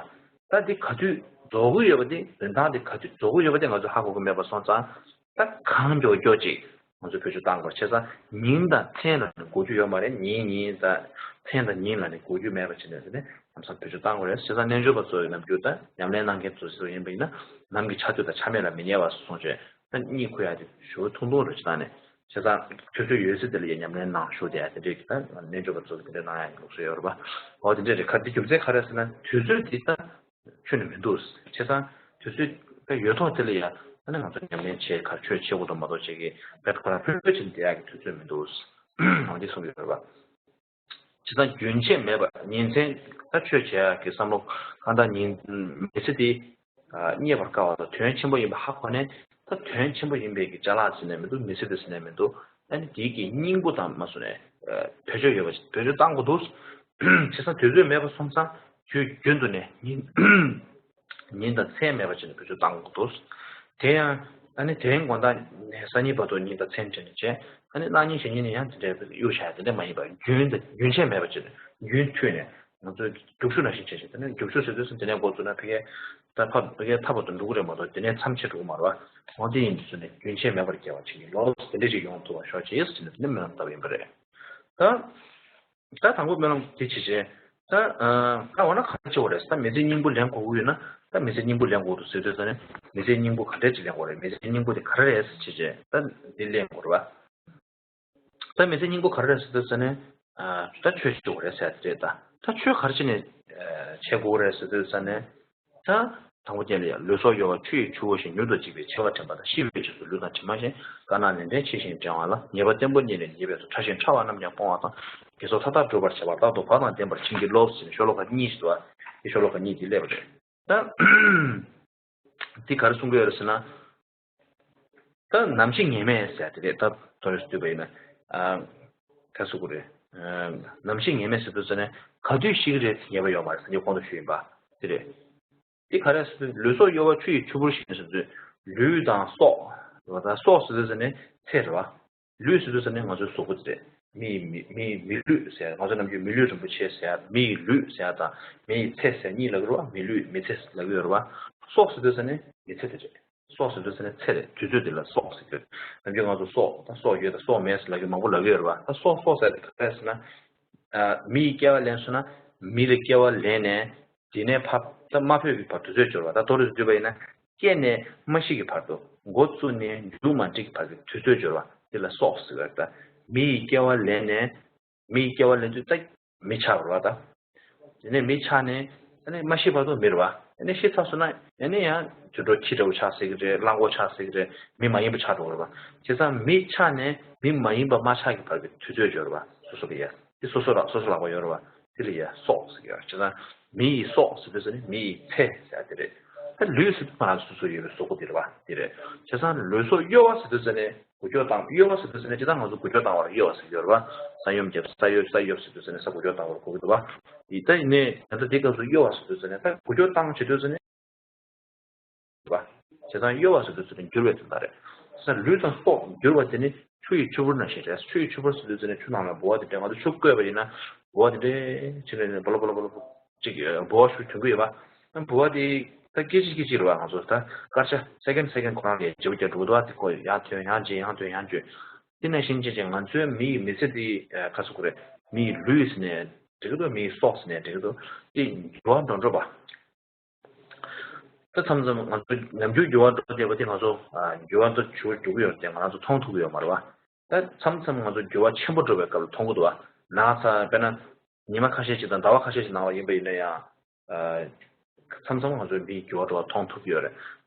ད་འདི་ག་དུས་རྫོགས་ཀྱི་ཡོད་པ་དེ་རིན་ཐང་དེ་ག་དུས་རྫོགས་ཀྱི་ཡོད་པ་དེ་ང་ཚོ་ཧ་གོ་གི་མེད་པ་སོང་ཙང་། ད་གང་མགྱོགས་མགྱོགས་ཅིག་ང་ཚོས་བེད་སྤྱོད་བཏང་དགོས། བྱས་ཙང་ཉིན་དང་མཚན་ལ་ནི་འགོར་རྒྱུ་ཡོད་མ་རེད། ཉིན་ཉིན་དང་མཚན་དང་ཉིན་ལ་ནི་འགོར་རྒྱུ་མེད་པ་བྱས་ནས་དེ་ནས་ལམ་སང་བེད་སྤྱོད་བཏང་དགོས་རེད། བྱས་ཙང་རྣལ་འབྱོར་པ་ཚོ་ཡི་རྣམ་འགྱུར་དང་ཉམས་ལེན་གནང་མཁན་ཚོ་ཚོ་ཡིན་པ་ཡིན་ན་ནམ་གྱི་ཆ་དུས་དང་ཆ་མེད་ལ་མི་ཉལ་བ་སོང་བྱས་ད་གཉིད་ཁུག་ཡ་དེ་ཞུ་ཐུང་ཐུང་རེད། བྱས་ཙང་ནས་བྱས་ཙང་དུས་ཚོད་ཡོད་ཚད་དེ་ལ་ཡ་ཉམས་ལེན་གནང་ཞུ་དེ་ཡ་དེ་འདྲས་ཀྱི་ད་རྣལ་འབྱོར་པ་ཚོ་ལ་དེ་འདྲས་གནང་ཡ་ཡི་ལུགས་སྲོལ་ཡོད་རེད་པ། འོ་དེ་འདྲས་རེད། ཁ་འདི་རྒྱུ་མཚན་ག་རེ་ཟེར་ན་དུས་ཚོད་དེ་ད། ཁྱོན་ནས་མི་འདུག་བྱས་ཙང་དུས་ཚོད་ད་ཡོད་ཐོག་དེ་ལ་ཡ་ཨ་ནི་ང་ཚོ་ཉམས་ལེན་བྱེད་གར་ཆོས་བྱེད་དགོས་དང་མ་གཏོགས་བྱེད་ཀྱི་བེད་ཁོ་རང་ཕུལ་ཕུལ་ཕྱིན་བསྡད་ཡག་གི་དུས་ཚོད་མི་འདུག་འོ་འདི་གསུང་གི་ཡོད་རེད་པ། བྱས་ཙང་རྒྱུན་ཆད་མེད་པར་ཉིན་མཚན་ད་ཆོས་བྱེད་ཡག་གི་བསམ་བློ་གང་ལྟར་ཉིན་མི་ཚེ་འདི་རྙེད་པར་དཀའ་བ་དང་དོན་ཆེན་པོ་ཡིན་པ་ཧ་གོ་ནས་ད་དོན་ཆེན་པོ་ཡིན་པའི་གི་ཅ་ལག་ཟེར་ནས་མི་འདུག་མི་ཚེ་འདི་ཟེར་ནས་མི་འདུག་ཨ་ནི་དེའི་གི་སྙིང་པོ་དང་མ་སོང་ནས་བེད་སྤྱོད་ཡོད་པ་བེད་སྤྱོད་བཏང་དགོས་འདུག་བྱས་ཙང་དུས་ཚོད་མེད་པ་སོང་ཙང་དུས་རྒྱུན་དུ་ནས་ཉིན་ཉིན་དང་མཚན་མེད་པ་བྱས་ནས་བེད་སྤྱོད་བཏང་དགོས་འདུག་དེ་ཡང་ཨ་ནི་དེ་རིང་དགོང་དག་ནས་སང་ཉིན་བར་དུ་ཉིན་དང་མཚན་དྲན་ནས་བྱས་ཨ་ནི་གནངས་ཉིན་གཞེས་ཉིན་ནས་ཡང་དེ་འདྲའི་གཡུག་བཞག་དེ་འདྲ་མ་ཡིན་པར་རྒྱུན་དུ་རྒྱུན་ཆད་མེད་པ་བྱས་ནས་རྒྱུན་མཐུད་ནས་ང་ཚོས་རྒྱུགས་ཤུགས་ནང་བཞིན་བྱས་བྱས་དེ་ནས་རྒྱུགས་ཤུགས་ཟེར་དུས་སུ་དེ་ནས་འགོ་བཙུགས་ན་ཕ་གིའི་ད་ཕ་ཕ་གིའི་མཐའ་བར་དུ་འགྲོ་གི་རེད་མ་གཏོགས་དེ་ནས་མཚམས་ཆད་འགྲོ་གི་མ་རེད་བ། འོ་དེ་ཡིན་དུས་ཚོད་ནས་རྒྱུན་ཆད་མེད་པར་དགེ་བ་བྱེད་ཀྱི་ལོ་དེ་འདྲ་ཞིག་ཡོང་ཐུབ་པ་ཤོག་ཅེས་ཟེར་ནས་དེ་ནས་སྨོན་ལམ་བཏབ་ཡིན་པ་རེད། ད། ད་དང་པོ་སྨོན་ལམ་དེ་བྱེད་བྱེད། ད་ཨ་ད་འོ་ན་ག་རེ་བྱེད་དགོས་རེད། ད་མི་ཚེའི་སྙིང་པོ་ལེན་དགོས་ཀྱི་ཡོད་ན་ད་མི་ཚེའི་སྙིང་པོ་ལེན་དགོས་འདུག་ཟེར་དུས་ད་ནི་མི་ཚེའི་སྙིང་པོ་ག་འདྲས་ཅིག་ལེན་དགོས་རེད། མི་ཚེའི་སྙིང་པོ་དེ་ག་རེ་རེད་ཟེར་བྱེད་བྱེད་ད་འདི་ལེན་དགོས་རེད་བ། ད་མི་ཚེའི་སྙིང་པོ་ག་རེ་རེད་ཟེར་དུས་ད་ནི་ ད་ཆོས་བྱེད་དགོས་རེད་ཟེར་ཡ་དེ་རེད་ད། ད་ཆོས་ག་རེ་བྱས་ནས་བྱེད་དགོས་རེད་ཟེར་དུས་ཙ་ནས། ད་དང་པོ་དེ་ལ་ཡང་ལུས་སྲོག་གཡོ་བ་ཆུ་ཡི་ཆུ་བུར་བཞིན། མྱུར་དུ་འཇིག་པའི་འཆི་བ་དྲན་པ་དང་། ཤི་བའི་རྗེས་སུ་ལུས་དང་གྲིབ་མ་བཞིན། དཀར་ནག་ལན་ལྟར་འཆི་ཞིང་བྲལ་བ་ལ། ཉེས་པ་བརྟན་པོ་གཉིས་ལས་ཉེས་པས་གསོ། ཕྲ་ཞིང་ཕྲ་བ་རྣམས་ཀྱང་སྤོང་བ་དང་། དགེ་སོགས་མཐའ་དག་བསྒྲུབ་པར་བྱ་བ། རྟག་ཏུ་བག་དང་ལྡན་པར་བྱིན་གྱིས་རློབས་ཟེར་ནས་ཤོ་ལོ་ཀ་གཉིས་ཤིག་འདུག་བ། དེ་ཤོ་ལོ་ཀ་གཉིས་དེ་སླེབས་པ་རེད། ད་འདི་ག་རེ་གསུང་གི་ཡོད་རེད་ཟེར་ན། ད་ནམ་འཆི་ངེས་མེད་ཟེར་དེ་རེད། ད་དོ་རེ་བསྡུས་པ་ཡིན་ན། ཨ། ད་ག་རེ་ཟེར་དགོས་རེད། ཨ། ནམ་འཆི་ངེས་མེད་ཟེར་དུས་ཙ་ནས་ག་དུས་ཤི་གི་རེད་ངེས་པ་ཡོད་མ་རེད་ཟེར་ནས་གོང་དུ་ཞུས་ཡིན་པ་དེ་རེད། འདི་ག་རེ་ཟེར་དུས་ལུས་སྲོག་གཡོ་བ་ཆུ་ཡི་ཆུ་བུར་བཞིན་ཟེར་དུས་ལུས་དང་སྲོག་ད་སྲོག་ཟེར་དུས་ཙ་ནས་ཚེ་རེད་བ། ལུས་ཟེར་དུས་ཙ་ནས་ང་ཚོའི་གཟུགས་པོ་དེ་རེད། མི་ཡི་མི་མི་ཡི་མི་ལུས་ཟེར། ང་ཚོ་ནམ་རྒྱུན་མི་ལུས་རིན་པོ་ཆེ་ཟེར། མི་ཡི་ལུས་ཟེར་དང་མི་ཡི་ཚེ་ཟེར་གཉིས་ལབ་ཀྱི་རེད་བ། མི་ལུས་མི་ཚེ་ལབ་ཀྱི་ཡོད་རེད་བ། སྲོག་ཟེར་དུས་ཙ་ནས་མི་ཚེ་དེ་རེད། སྲོག་ཟེར་དུས་ཙ་ནས་ཚེ་རེད། དུས་ཚོད་དེ་ལ་སྲོག་ཟེར་གྱི་ཡོད། ནམ་རྒྱུན་ང་ཚོ་སྲོག་ད་སྲོག་ཡོད་ད་སྲོག་མེད་ཟེར་ལབ་ཀྱི་མང་པོ་ལབ་ཀྱི་ཡོད་རེད་བ། ད་སྲོག་སྲོག་ཟེར་དེ་ག་རེ་ཟེར་ན། ཨ། མི་ཡི་སྐྱེ་བ་ལེན་སོང་ན་མི་ལ་སྐྱེ་བ་ལེན་ནས། དེ་ནས་ཕར་ད་མ་འཕོས་ཀྱི་བར་དུས་ཚོད་སྦྱོར་བ། ད་མདོར་བསྡུས་པ་ཡིན་ན། སྐྱེས་ནས་མ་ཤི་གི་བར་དུ། འགོ་བཙུགས་ནས་མཇུག་མ་སྒྲིལ་གྱི་བར་གྱི་དུས་ཚོད་སྦྱོར་བ་དེ་ལ་སྲོག་ཟེར་བ་རེད་ད། མི་ཡི་སྐྱེ་བ་ལེན་ནས། མི་ཡི་སྐྱེ་བ་ལེན་དུས་ད་མི་ཆགས་པ་རེད་བ་ད། དེ་ནས་མི་ཆགས་ནས་ཨ་ནི་མ་ཤི་བར་དུ་མི་རེད་བ། ཨ་ནི་ཤི་ཚར་སོང་ན་ཨ་ནི་ཡང་དུད་འགྲོ་ཁྱི་འདྲ་བོ་ཆགས་སྲིད་ཀྱི་རེད། གླང་གོག་ཆགས་སྲིད་ཀྱི་རེད། མི་མ་ཡིན་པ་ཆགས་འགྲོ་གི་རེད་བ། བྱས་ཙང་མི་ཆགས་ནས་མི་མ་ཡིན་པ་མ་ཆགས་ཀྱི་བར་གྱི་དུས་ཚོད་སྦྱོར་བ། སོ་སོ་གི་ཡ། དེ་སོ་སོ་ར་སོ་སོ་ལག་པ་ཡོད་རེད་བ། དེ་ལ་ཡ་སྲོག་ཟེར་གྱི་ཡོད་རེད། བྱས་ཙང་མི་ཡི་སྲོག་ཟེར་དུས་ཙ་ནི་མི་ཡི་ཚེ་ཟེར་ཡ་དེ་རེད། ད་ལུས་ཟེར་དུས་ང་རང་ཚོ་སོ་སོ་ཡོད་པའི་གཟུགས་པོ་དེ་རེད་བ། དེ་རེད། བྱས་ཙང་ལུས་སྲོག་གཡོ་བ་ཟེར་དུས་ཙ་ནི་འགུལ་སྐྱོད་བཏང་། གཡོ་བ་ཟེར་དུས་ཙ་ནི་སྤྱིར་བཏང་ང་ཚོ་འགུལ་སྐྱོད་བཏང་བ་ལ་གཡོ་བ་ཟེར་གྱི་ཡོད་རེད་བ། ས་ཡོམ་བརྒྱབ། ས་གཡོ་ས་གཡོ་ཟེར་དུས་ཙ་ནི་ས་འགུལ་སྐྱོད་བཏང་བ་ལ་གོ་གི་འདུག་བ། ཡིན་ད་ཡིན་ནའི་ད་ལྟ་དེ་སྐབས་སུ་གཡོ་བ་ཟེར་དུས་ཙ་ནི་ད་འགུལ་སྐྱོད་བཏང་བྱེད་དུས་ཙ་ནི། བ། བྱས་ཙང་གཡོ་བ་ཟེར་དུས་ཙ་ནི་འགྱུར་བའི་དོན་དག་རེད། བྱས་ཙང་ལུས་དང་སྲོག་འགྱུར་བ་དེ་ནི་ཆུ་ཡི་ཆུ་བུར་ནང་བཞིན་རེད། ཆུ་ཡི་ཆུ་བུར་ཟེར་དུས་ཙ་ནི་ཆུ་ནང་ལ་འབུ་བ་དེ་འདྲ། ང་ཚོ་ཆུ་བསྐོལ་བ་ཡིན་ན་འབུ་བ་དེ་འདྲ་བྱས་ནས་བོ་ལོ་བོ་ལོ་བོ་ལོ་བོ་ཅིག་འབུ་བ་ཞིག་ཐོན་གྱི་ཡོད་པ། འབུ་བ་དེ་ད་སྐད་ཅིག་སྐད་ཅིག་རེད་བ། ང་ཚོ་ད་སྐར་ཆ་སེ་ཀེན་སེ་ཀེན་ཁོ་རང་ལ་འཇིགས་པ་རྒྱག་འགྲོ་གི་འདུག་བ། དེ་ཁོ་ཡང་ཐོན་ཡང་བརྗེད་ཡང་ཐོན་ཡང་བརྗེད། དེ་ནང་བཞིན་བྱས་ཙང་ང་ཚོའི་མི་ཡི་མི་ཚེ་དེ་ག་ཟེར་དགོས་རེད། མི་ཡི་ལུས་ཟེར་ནས་འགྲིག་གི་འདུག་མི་ཡི་སྲོག་ཟེར་ནས་འགྲིག་གི་འདུག་དེ་འགྱུར་བ་འགྲོ་འགྲོ་བ། ད་མཚམས་མཚམས་ང་ཚོ་ནམ་རྒྱུན་འགྱུར་བ་འགྲོ་བསྡད་པ་དེ་ང་ཚོ་ཨ་འགྱུར་བ་འགྲོ་ཞུ་འགྲོ་གི་ཡོད་དེ་ང་རང་ཚོ་མཐོང་ཐུབ་ཀྱི་ཡོད་མ་རེད་བ། ད་མཚམས་མཚམས་ང་ཚོ་འགྱུར་བ་ཆེན་པོ་འགྲོ་བའི་སྐབས་ལ་མཐོང་གི་འདུག་བ། ན་ཚ་དཔེར་ན་ཉི་མ་ཁ་ཤས་ཤིག་དང་ཟླ་བ་ཁ་ཤས་ཤིག་ནང་ལ་ཡིན་པ་ཡིན་ན་ཡང་། ཨ་མཚམས་མཚམས་ང་ཚོ་མིའི་འགྱུར་བ་འགྲོ་བ་མཐོང་ཐུབ་ཀྱི་ཡོད་རེད།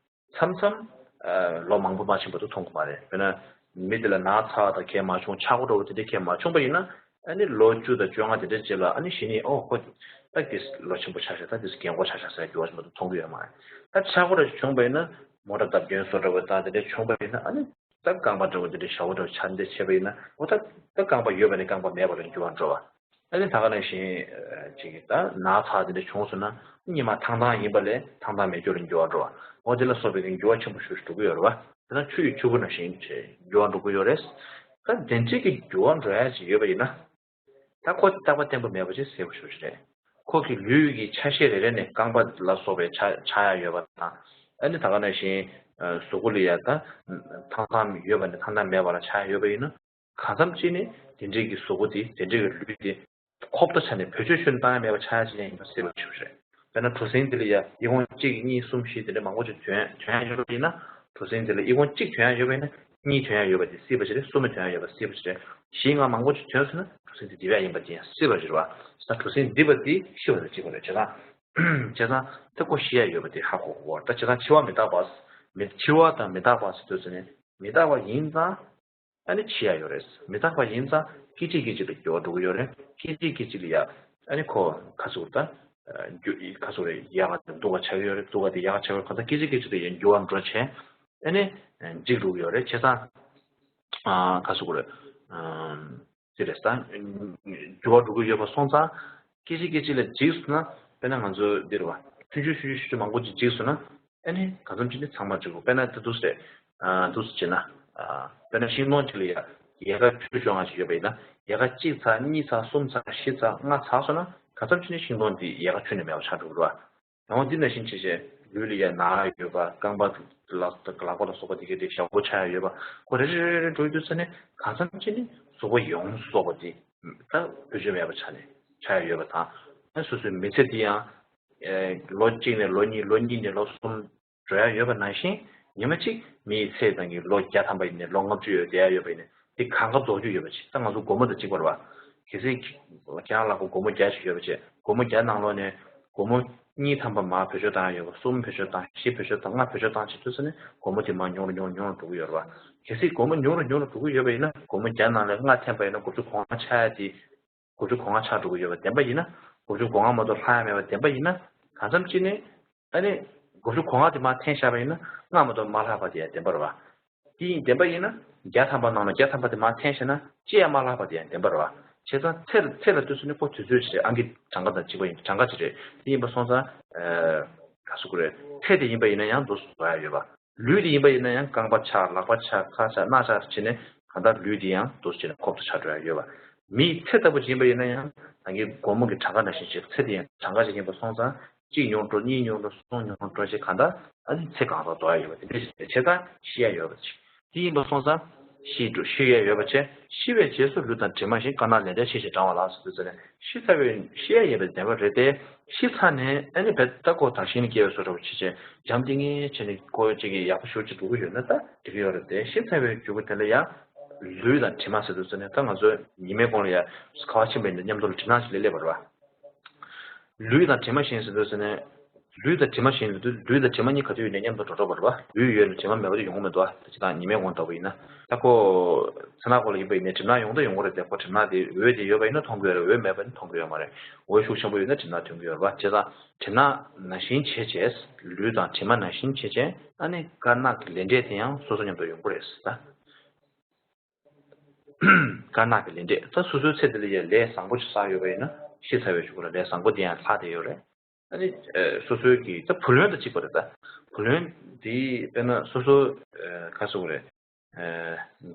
མཚམས་མཚམས་ཨ་ལོ་མང་པོ་མ་ཕྱིན་པ་དུ་མཐོང་གི་མ་རེད། དཔེར་ན་མི་དེ་ལ་ན་ཚ་དང་གས་མ་བྱུང་། ཆག་སྒོ་འགྲོ་བ་དེ་འདྲ་གས་མ་བྱུང་པ་ཡིན་ན། ཨ་ནི་ལོ་བཅུ་དང་བཅོ་ལྔ་དེ་འདྲའི་རྗེས་ལ་ཨ་ནི་གཞི་ནས་ཨོ་ཁོ་ད་དེ་ལོ་ཆེན་པོ་ཆགས་ཤག་ད་དེ་རྒན་གོག་ཆགས་ཤག་ཟེར་འགྱུར་བ་ཆེན་པོ་མཐོང་གི་ཡོད་མ་རེད། ད་ཆག་སྒོ་འདྲ་བྱུང་པ་ཡིན་ན་མོ་ཊ་བརྡབ་སྐྱོན་བཟོ་འདྲ་བ་དང་དེ་འདྲ་བྱུང་པ་ཡིན་ན་ཨ་ནི་ད་རྐང་པ་འདྲ་བ་དེ་འདྲ་ཞ་བོ་འདྲ་བ་ཆགས་འདི་བྱས་པ་ཡིན་ན་ཨོ་ད་ད་རྐང་པ་ཡོད་པ་ནས་རྐང་པ་མེད་པ་ལ་འགྱུར་བ་འགྲོ་བ། ཨ་ནི་ད་ག་ནང་བཞིན་ཅིག་ད་ན་ཚ་དེ་འདྲ་བྱུང་སོང་ན་སྙིགས་མ་ཐང་ཐང་ཡིན་པ་ལས་ཐང་ཐང་མེད་རྒྱུ་ལ་འགྱུར་བ་འགྲོ་བ། འོ་དེ་ལ་སོགས་པའི་འགྱུར་བ་ཆེན་པོ་ཞིག་འགྲོ་གི་ཡོད་རེད་བ། དེ་ན་ཆུ་ཡི་ཆུ་བུར་ནང་བཞིན་བྱས་འགྱུར་བ་འགྲོ་གི་ཡོད་རེད། ད་དེ་འདྲའི་གི་འགྱུར་བ་འགྲོ་ཡ་ཅིག་ཡོད་པ་ཡིན་ན། ད་ཁོ་རྟག་པ་བརྟན་པོ་མེད་པ་ཅིག་གསལ་པོ་ཞེ་པོ་ཅིག་རེད། ཁོ་གི་ལུས་ཀྱི་ཆ་ཤས་རེ་རེ་ནས་རྐང་པ་ལ་སོགས་པའི་ཆ་ཆགས་ཡ་ཡོད་པ་དང་། ཨ་ནི་ད་ག་ནང་བཞིན་གཟུགས་པོ་ལ་ཡ་ད་ཐང་ཐང་ཡོད་པ་ནས་ཐང་ཐང་མེད་པ་ལ་ཆགས་ཡ་ཡོད་པ་ཡིན་ན། གང་འཚམ་ཅིག་ནི་དེ་འདྲའི་གི་གཟུགས་པོ་དེ་དེ་འདྲའི་གི་ལུས་དེ་ཁོབ་ཏོ་ཆ་ནས་བེད་སྤྱོད་ཤུགས་བཏང་ཡ་མེད་པ་ཆགས་ཡ་ཅིག་ཡང་ཡིན་པ་གསལ་པོ་ཞེ་པོ་རེད། དཔེར་ན་གྲུ་གཟིངས་དེ་ལ་ཡ་ཨི་ཁུང་གཅིག་གཉིས་གསུམ་བཞི་དེ་འདྲ་མང་པོ་ཅིག་ཐོན་ཐོན་ཡ་ཡོད་པ་ཡིན་ན། གྲུ་གཟིངས་དེ་ལ་ཨི་ཁུང་གཅིག་ཐོན་ཡ་ཡོད་པ་ཡིན་ན་གཉིས་ཐོན་ཡ་ཡོད་པ་དེ་སྲིད་པ་ཅིག་རེད། གསུམ་ཐོན་ཡ་ཡོད་པ་སྲིད་པ་ཅིག་རེད། བཞི་ལྔ་མང་པོ་ཅིག་ཐོན་སོང་ན་གྲུ་གཟིངས་དེ་འདི་བས་ཡིན་པ་དེ་ཡང་སྲིད་པ་ཅིག་རེད་བ། ད་གྲུ་གཟིངས་འདི་བ་དེ་ཤི་བ་དང་གཅིག་པ་རེད། བྱས་ཙང་བྱས་ཙང་ད་ཁོ་ཤི་ཡ་ཡོད་པ་དེ་ཧ་གོ་དགོས་བ། ད་བྱས་ཙང་འཆི་བ་མི་རྟག་པ། མི་འཆི་བ་དང་མི་རྟག་པ་ཟེར་དུས་ཙ་ནས་མི་རྟག་པ་ཡིན་ཙང་། ཨ་ནི་འཆི་ཡ་ཡོད་རེད། མི་རྟག་པ་ཡིན་ཙང་སྐད་ཅིག་སྐད་ཅིག་ལ་འགྱུར་བ་འགྲོ་གི་ཡོད་རེད། སྐད་ཅིག་སྐད་ཅིག་ལ་ཡ་ཨ་ནི་ཁོ་ག་ཚོད་ད་འགྱུར་ག་ཚོད་རེད། ཡག་ག་སྡུག་ག་ཆགས་ཀྱི་ཡོད་རེད། སྡུག་ག་དེ་ཡག་ག་ཆགས་ཀྱི་ཡོད་རེད། ག་ཚོད་སྐད་ཅིག་སྐད་ཅིག་ལ་ཡ་འགྱུར་བ་འགྲོ་བྱས་ཨ་ནི་འཇིག་འགྲོ་གི་ཡོད་རེད། བྱས་ཙང་ག་ཚོད་རེད། དེ་རེད་ས། འགྱུར་བ་འགྲོ་གི་ཡོད་པ་སོང་ཙང་། སྐད་ཅིག་སྐད་ཅིག་ལ་འཇིགས་སོང་ན་དཔེར་ན་ང་ཚོ་འདི་རེད་བ། ཆུང་ཆུང་ཆུང་ཆུང་ཆུང་མང་པོ་ཅིག་འཇིགས་སོང་ན། ཨ་ནི་གང་འཚམ་ཅིག་ནི་ཚང་མ་འཇིག་གོ། དཔེར་ན་དེ་འདུག་སེ་རེད། འདུག་སེ་བྱས་ན། དཔེར་ན་ཤིང་སྡོང་གཅིག་ལ་ཡ་ཡལ་ག་བཅུ་བཅོ་ལྔ་ཅིག་ཡོད་པ་ཡིན་ན། ཡལ་ག་གཅིག་ཚར་གཉིས་ཚར་གསུམ་ཚར་བཞི་ཚར་ལྔ་ཚར་སོང་ན་གང་འཚམ་ཅིག་ནི་ཤིང་སྡོང་འདི་ཡལ་ག་ཁྱོན་ནས་མེད་པ་ཆགས་འགྲོ་གི་རེད་བ། ཡང་འདི་ནང་བཞིན་བྱས་བྱས་ལུས་ལ་ཡ་ན་ཡོད་པ། རྐང་པ་ལག་ལག་པ་ལ་སོགས་པ་དེ་གའི་དེ་ཞབས་པོ་ཆགས་ཡ་ཡོད་པ། ཁོ་རེ་རེ་རེ་རེ་འགྲོ་ཡི་དུས་ཙ་ནས་གང་འཚམ་ཅིག་ནི་གཟུགས་པོ་ཡོངས་སུ་རྫོགས་པ་དེ་ད་བེད་སྤྱོད་མེད་པ་ཆགས་ནས་ཆགས་ཡ་ཡོད་པ་དང་། ཨ་སོ་སོའི་མི་ཚེ་འདི་ཡང་ཨེ་ལོ་གཅིག་ནས་ལོ་གཉིས། ལོ་གཉིས་ནས་ལོ་གསུམ་འགྲོ་ཡ་ཡོད་པ་ནང་བཞིན། ཉི་མ་གཅིག་མི་ཡི་ཚེ་ཚང་གི་ལོ་བརྒྱ་ཐམ་པ་ཡིན་ནས་ལོ་ལྔ་བཅུ་ཡོད་བསྡད་ཡ་ཡོད་པ་ཡིན་ནས་དེ་གང་ག་རྫོགས་རྒྱུ་ཡོད་པ་ཅིག་ད་ང་ཚོ་སྒོར་མོ་དང་གཅིག་པ་རེད་བ། གལ་སྲིད་ཁྱེད་རང་ལག་པ་སྒོར་མོ་བརྒྱ་ཞིག་ཡོད་པ་བྱས། སྒོར་མོ་བརྒྱ་ནང་ལོགས་ནས་སྒོར་མོ་གཉིས་ཐམ་པ་མར་བེད་སྤྱོད་བཏང་ཡ་ཡོད་པ། གསུམ་བེད་སྤྱོད་བཏང་། བཞི་བེད་སྤྱོད་བཏང་། ལྔ་བེད་སྤྱོད་བཏང་བྱེད་དུས་ཙ་ནས་སྒོར་མོ་དེ་མར་ཉུང་རུ་ཉུང་རུ་ཉུང་རུ་འགྲོ་གི་ཡོད་རེད་བ། གལ་སྲིད་སྒོར་མོ་ཉུང་རུ་ཉུང་རུ་འགྲོ་གི་ཡོད་པ་ཡིན་ན། སྒོར་མོ་བརྒྱ་ནང་ལ་ལྔ་འཐེན་པ་ཡིན་ན་དགུ་བཅུ་གོ་ལྔ་ཆགས་ཡ་དེ། དགུ་བཅུ་གོ་ལྔ་ཆགས་འགྲོ་གི་ཡོད་པ་བདེན་པ་ཡིན་ན། དགུ་བཅུ་གོ་ལྔ་མ་གཏོགས་ལྷག་ཡ་མེད་པ་བདེན་པ་ཡིན་ན། གང་འཚམ་གཅིག་ནས་ཨ་ནི་དགུ་བཅུ་གོ་ལྔ་དེ་མར་འཐེན་བཞག་པ་ཡིན་ན་ལྔ་མ་གཏོགས་མ་ལྷག་པ་དེ་ཡང་བདེན་པ་རེད་བ། དེ་ཡིན་བདེན་པ་ཡིན་ན། བརྒྱ་ཐམ་པ་ནང་ལ་བརྒྱ་ཐམ་པ་དེ་མར་འཐེན་བཞག་ན་གཅིག་ཡང་མ་ལྷག་པ་དེ་ཡང་བདེན་པ་རེད་བ། བྱས་ཙང་ཚེ་ཚེ་ལ་ལྟོས་ཚུལ་ནི་ཁོ་དུས་ཚོད་ཅིག་ཨང་ཀི་གྲངས་ཀ་དང་གཅིག་པ་ཡིན། གྲངས་ཀ་ཅིག་རེད། དེ་ཡིན་པ་སོང་ཙང་། ཨ། ག་ཟེར་དགོས་རེད། ཚེ་དེ་ཡིན་པ་ཡིན་ན་ཡང་འདུག་སེ་འགྲོ་ཡ་ཡོད་པ། ལུས་དེ་ཡིན་པ་ཡིན་ན་ཡང་རྐང་པ་ཆག་ལག་པ་ཆག་ཁ་ཆག་སྣ་ཆག་བྱས་ནས་གང་ལྟར་ལུས་དེ་ཡང་འདུག་སེ་བྱས་ནས་ཁོབ་ཏུ་ཆགས་འགྲོ་ཡ་ཡོད་པ། མིའི་ཚེ་ལྟ་བུ་ཅིག་ཡིན་པ་ཡིན་ན་ཡང་ད་གིན་སྒོར་མོ་གི་གྲངས་ཀ་ནང་བཞིན་ཅིག་ཚེ་དེ་ཡང་གྲངས་ཀ་ཅིག་ཡིན་པ་སོང་ཙང་གཅིག་ཉུང་འགྲོ། གཉིས་ཉུང་འགྲོ། གསུམ་ཉུང་འགྲོ་བྱས་གང་ལྟར་ཨ་ནི་ཚེ་གང་ཟག་རྫོགས་ཡ་ཡོད་པ་དེ་འདྲ་ཞིག་རེད། བྱས་ཙང་ཤི་ཡ་ཡོད་པ་ཅིག་དེ་ཡིན་པ་སོང་ཙང་ཤི་འགྲོ། ཤི་ཡ་ཡོད་པ་བྱས། ཤི་བའི་རྗེས་སུ་ལུས་དང་གྲིབ་མ་བཞིན། དཀར་ནག་ལས་འབྲས་ཕྱིས་ཤིང་འབྲང་བ་ལགས་ཟེར་དུས་ཙ་ནས་ཤི་ཚར་བའི་ཤི་ཡ་ཡིན་པའི་བདེན་པ་རེད་དེ། ཤི་ཚར་ནས་ཨ་ནི་བེད་ད་ཁོ་དྭངས་ཤིང་ནི་སྐྱེ་བའི་བཟོ་འདྲ་བོ་བྱེད་བྱས་འཇམ་ཐིང་ངེ་བྱས་ནས་ཁོ་གཅིག་གི་ཡག་པོ་ཞེ་པོ་ཅིག་འགྲོ་གི་ཡོད་ན་ད་འགྲིག་གི་ཡོད་རེད་དེ། ཤི་ཚར་བའི་མཇུག་གུ་དེ་ལ་ཡང་ལུས་དང་གྲིབ་མ་ཟེར་དུས་ཙ་ནས་ད་ང་ཚོ་ཉི་མའི་གུང་ལ་ཡ་ཁ་བ་ཕྱིན་པ་ཡིན་ན་མཉམ་དུ་ལ་གྲིབ་ནག་ཅིག་སླེབས་པ་རེད་བ། ལུས་དང་གྲིབ་མ་བཞིན་ཟེར་དུས་ཙ་ནས། ལུས་དང་གྲིབ་མ་བཞིན་ཟེར་དུས་ལུས་དང་གྲིབ་མ་གཉིས་ག་དུས་ཡོད་ནའི་མཉམ་དུ་འགྲོ་འགྲོ་བ་རེད་བ། ལུས་ཡོད་ན་གྲིབ་མ་མེད་པ་དེ་ཡོང་གི་མི་འདུག་བ། ད་ཅི་ལྟར་ཉི་མའི་གུང་ལྟ་བུ་ཡིན་ན། ད་ཁོ་མཚན་ནག་པོ་ལ་ཡིན་པ་ཡིན་ནའི་གྲིབ་ནག་ཡོང་དང་ཡོང་གི་རེད་དེ། ཁོ་གྲིབ་ནག་དེ་འོད་དེ་ཡོད་པ་ཡིན་ན་མཐོང་གི་ཡོད་རེད། འོད་མེད་པ་ཡིན་ན་མཐོང་གི་ཡོད་མ་རེད། འོད་ཤུགས་ཆེན་པོ་ཡོད་ན་གྲིབ་ནག་ཐོན་གི་ཡོད་རེད་བ། བྱས་ཙང་གྲིབ་ནག་ནང་བཞིན་བྱས་བྱས། ལུས་དང་གྲིབ་མ་ནང་བཞིན་བྱས་བྱས། ཨ་ནི་དཀར་ནག་གི་ལས་འབྲས་དེ་ཡང་སོ་སོ་མཉམ་དུ་ཡོང་གི་རེད་ད། དཀར་ནག་གི་ལས་འབྲས། ད་སོ་སོའི་ཚེ་འདི་ལ་ཡང་ལས་བཟང་པོ་ཅིག་བསགས་ཡོད་པ་ཡིན་ན་ཤི་ཚར་བའི་གཞུག་གུ་ལ་ལས་བཟང་པོ་དེ་ཡང་ལྷག་བསྡད་ཡོད་རེད། ཨ་ནི་སོ་སོའི་གི་ད་བུ་ལོན་དང་གཅིག་པ་རེད་ད། བུ་ལོན་དེ་དཔེར་ན་སོ་སོ་ག་ཟེར་དགོས་རེད།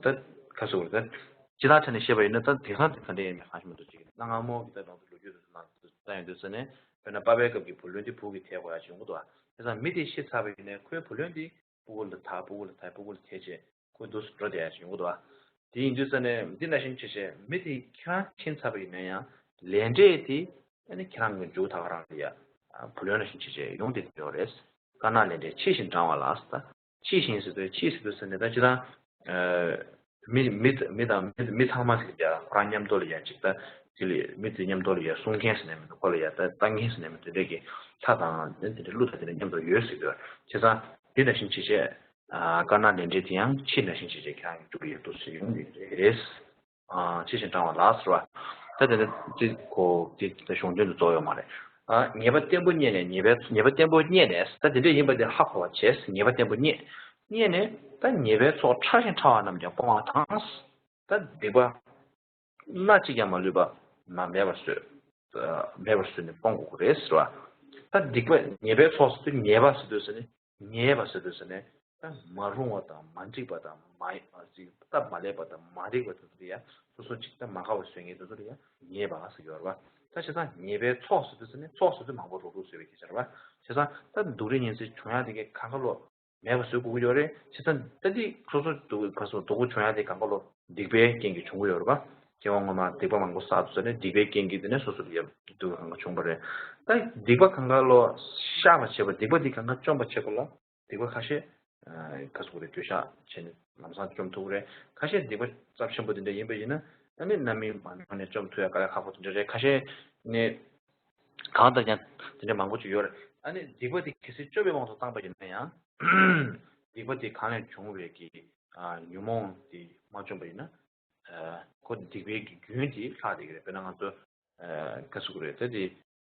ད་ག་ཟེར་དགོས་རེད་ད། སྤྱིར་བཏང་ཆ་ནས་བཤད་པ་ཡིན་ན་ད་དེང་སང་དེ་ག་འདྲ་ཡིན་མིན་གང་ཤེས་མི་འདུག་ཅིག་གནའ་སྔ་མོ་གི་ད་ང་ཚོ་ལོ་རྒྱུས་དེ་ཚོ་ནང་ལྟ་ཡོང་དུས་ཙ་ནས་དཔེར་ན་པ་ཕའི་སྐབས་ཀྱི་བུ་ལོན་དེ་བུ་གིས་འཐེན་དགོས་ཡ་ཅིག་ཡོང་གི་འདུག་བ། དེ་ཙང་མི་དེ་ཤི་ཚར་བ་ཡིན་ནའི་ཁོའི་བུ་ལོན་དེ། སྤུ་གུ་ལ་ཐག་སྤུ་གུ་ལ་ཐག་སྤུ་གུ་ལ་ཐེ་བྱས་ཁོ་འདུག་སེ་འགྲོ་བསྡད་ཡ་ཞིག་ཡོང་གི་འདུག་ཨ། དེ་ཡིན་དུས་ཙ་ནས་འདི་ནང་བཞིན་བྱས་བྱས་མི་དེ་ཁྱེད་རང་ཕྱིན་ཚར་བ་ཡིན་ན་ཡང་ལས་འབྲས་དེ་ཨ་ནི་ཁྱེད་རང་གི་མཇུག་ད་ག་རང་ལ་ཡ་བུ་ལོན་ནང་བཞིན་བྱས་བྱས་ཡོང་བསྡད་ཀྱི་ཡོད་རེད། དཀར་ནག་ལས་འབྲས་ཕྱིས་ཤིང་འབྲང་བ་ལགས་ཟེར་ད། ཕྱིས་ཤིང་ཟེར་དུས་ཕྱིས་ཟེར་དུས་ཙ་ནས་ད་སྤྱིར་བཏང་། མི་མི་མི་དང་མི་མི་ཚང་མ་ཟེར་ཡ་ཁོ་རང་མཉམ་དུ་ལ་ཡ་ཅིག་ད་དེ་ལ་མི་དེ་མཉམ་དུ་ལ་ཡ་སྲུང་མཁན་ཟེར་ནས་མི་འདུག་ཁོ་ལ་ཡ་ད་ལྟ་མཁན་ཟེར་ནས་མི་འདུག་དེ་འདྲས་ཀྱི་ལྷ་དང་དེ་འདྲས་ཀླུ་དང་དེ་འདྲས་མཉམ་དུ་ཡོད་ཟེར་གི་ཡོད། བྱས་ཙང་དེ་ནང་བཞིན་བྱས་བྱས། དཀར་ནག་ལས་འབྲས་དེ་ཡང་ཕྱིས་ནང་བཞིན་བྱས་བྱས་ཁྱེད་རང་གི་འགྲུབ་ཀྱི་ཡོད་འདུག་ཟེར་ཡོང་གི་རེད། ཕྱིས་ཤིང་འབྲང་བ་ལགས་ཟེར་བ། ད་དེ་ནས་དེ་གོ་དེ་ད་གཞུང་དོན་དུ་རྫོགས་ཡོད་མ་རེད། ཉེས་པ་བརྟན་པོ་རྙེད་ནས། ཉེས་པའི་ཉེས་པ་བརྟན་པོ་རྙེད་ནས། ད་དེ་འདྲས་ཡིན་པ་དེ་ཧ་གོ་བ་བྱས། ཉེས་པ་བརྟན་པོ་རྙེད། རྙེད་ནས་ད་ཉེས་པའི་ཚོགས་ཕྲ་ཞིང་ཕྲ་བ་རྣམས་ཀྱང་སྤོང་བ་དང་། ད་སྡིག་པ་སྣ་གཅིག་ཀྱང་མ་ལུས་པ་ན་མེད་པར་བཟོས། མེད་པར་བཟོས་ནས་སྤོང་དགོས་ཀྱི་རེད་ཟེར་བ། ད་སྡིག་པ་ཉེས་པའི་ཚོགས་ཟེར་དུས་ཉེས་པ་ཟེར་དུས་ཟེར་ནས་ཉེས་པ་ཟེར་དུས་ཟེར་ནས་ད་མ་རུང་བ་དང་མ་འགྲིག་པ་དང་མ་སྟབས་མ་ལེགས་པ་དང་མ་རིག་པ་དེ་ཚོ་ལ་ཡ་སོ་སོ་ཅིག་ད་མ་དགའ་བ་བཟོས་མཁན་དེ་ཚོ་ལ་ཡ་ཉེས་པ་ཟེར་གྱི་ཡོད་རེད་བ། ད་བྱས་ཙང་ཉེས་པའི་ཚོགས་ཟེར་དུས་ཟེར་ནས་ཚོགས་ཟེར་དུས་མང་པོ་རུག་རུག་བཟོས་པའི་སྐད་ཆ་རེད་བ། བྱས་ཙང་ད་སྡུག་རུས་ཉེན་ཚེ་བྱུང་ཡ་དེ་གའི་གང་ག་ལོ། མེད་པ་བཟོ་དགོས་ཀྱི་ཡོད་རེད། བྱས་ཙང་ད་འདི་སོ་སོ་སྡུག་ག་སོ་སྡུག་པོ་བྱུང་ཡ་དེ་གང་ག་ལོ་སྡིག་པའི་རྐྱེན་གྱིས་བྱུང་གི་ཡོད་རེད་པ། སྐྱེ་བ་སྔོན་མ་སྡིག་པ་མང་པོ་བསགས་ཚར་ནས་སྡིག་པའི་རྐྱེན་གྱིས་དེ་ནས་སོ་སོ་ལ་ཡ་སྡུག་གང་ག་བྱུང་བ་རེད། ད་སྡིག་པ་གང་ག་ལོ་བཤགས་པ་བྱེད་པ། སྡིག་པ་འདི་གང་ག་བཅོམ་པ་བྱེད་པ་ལ་སྡིག་པ་ཁ་ཤས་ག་སོ་རེད་འགྱོད་བཤགས་བྱས་ནས་ལམ་སང་བཅོམ་ཐུབ་ཀྱི་རེད། ཁ་ཤས་སྡིག་པ་ཚབས་ཆེན་པོ་དེ་འདྲ་ཡིན་པ་ཡིན་ན་ཨ་ནི་རྣམ་སྨིན་མ་འབྱུང་ནས་བཅོམ་ཐུབ་ཡ་དཀའ་ལས་ཁག་པོ་དེ་འདྲ་རེད། ཁ་ཤས་ནི། གང་ལྟར་ཀྱང་དེ་འདྲ་མང་པོ་ཅིག་ཡོད་རེད། ཨ་ནི་སྡིག་པ་དེ་གལ་སྲིད་བཅོམ་པའི་དབང་དུ་བཏང་པ་ཡིན་ན་ཡང་། སྡིག་པ་དེ་གང་ལས་བྱུང་བའི་གི་ཉོན་མོངས་དེ་མ་བཅོམ་པ་ཡིན་ན། ཁོ་སྡིག་པའི་གི་རྒྱུན་དེ་ལྷག་བསྡད་ཀྱི་རེད། དཔེར་ན་ང་ཚོ་ག་ཟེར་དགོས་རེད། ད་དེ་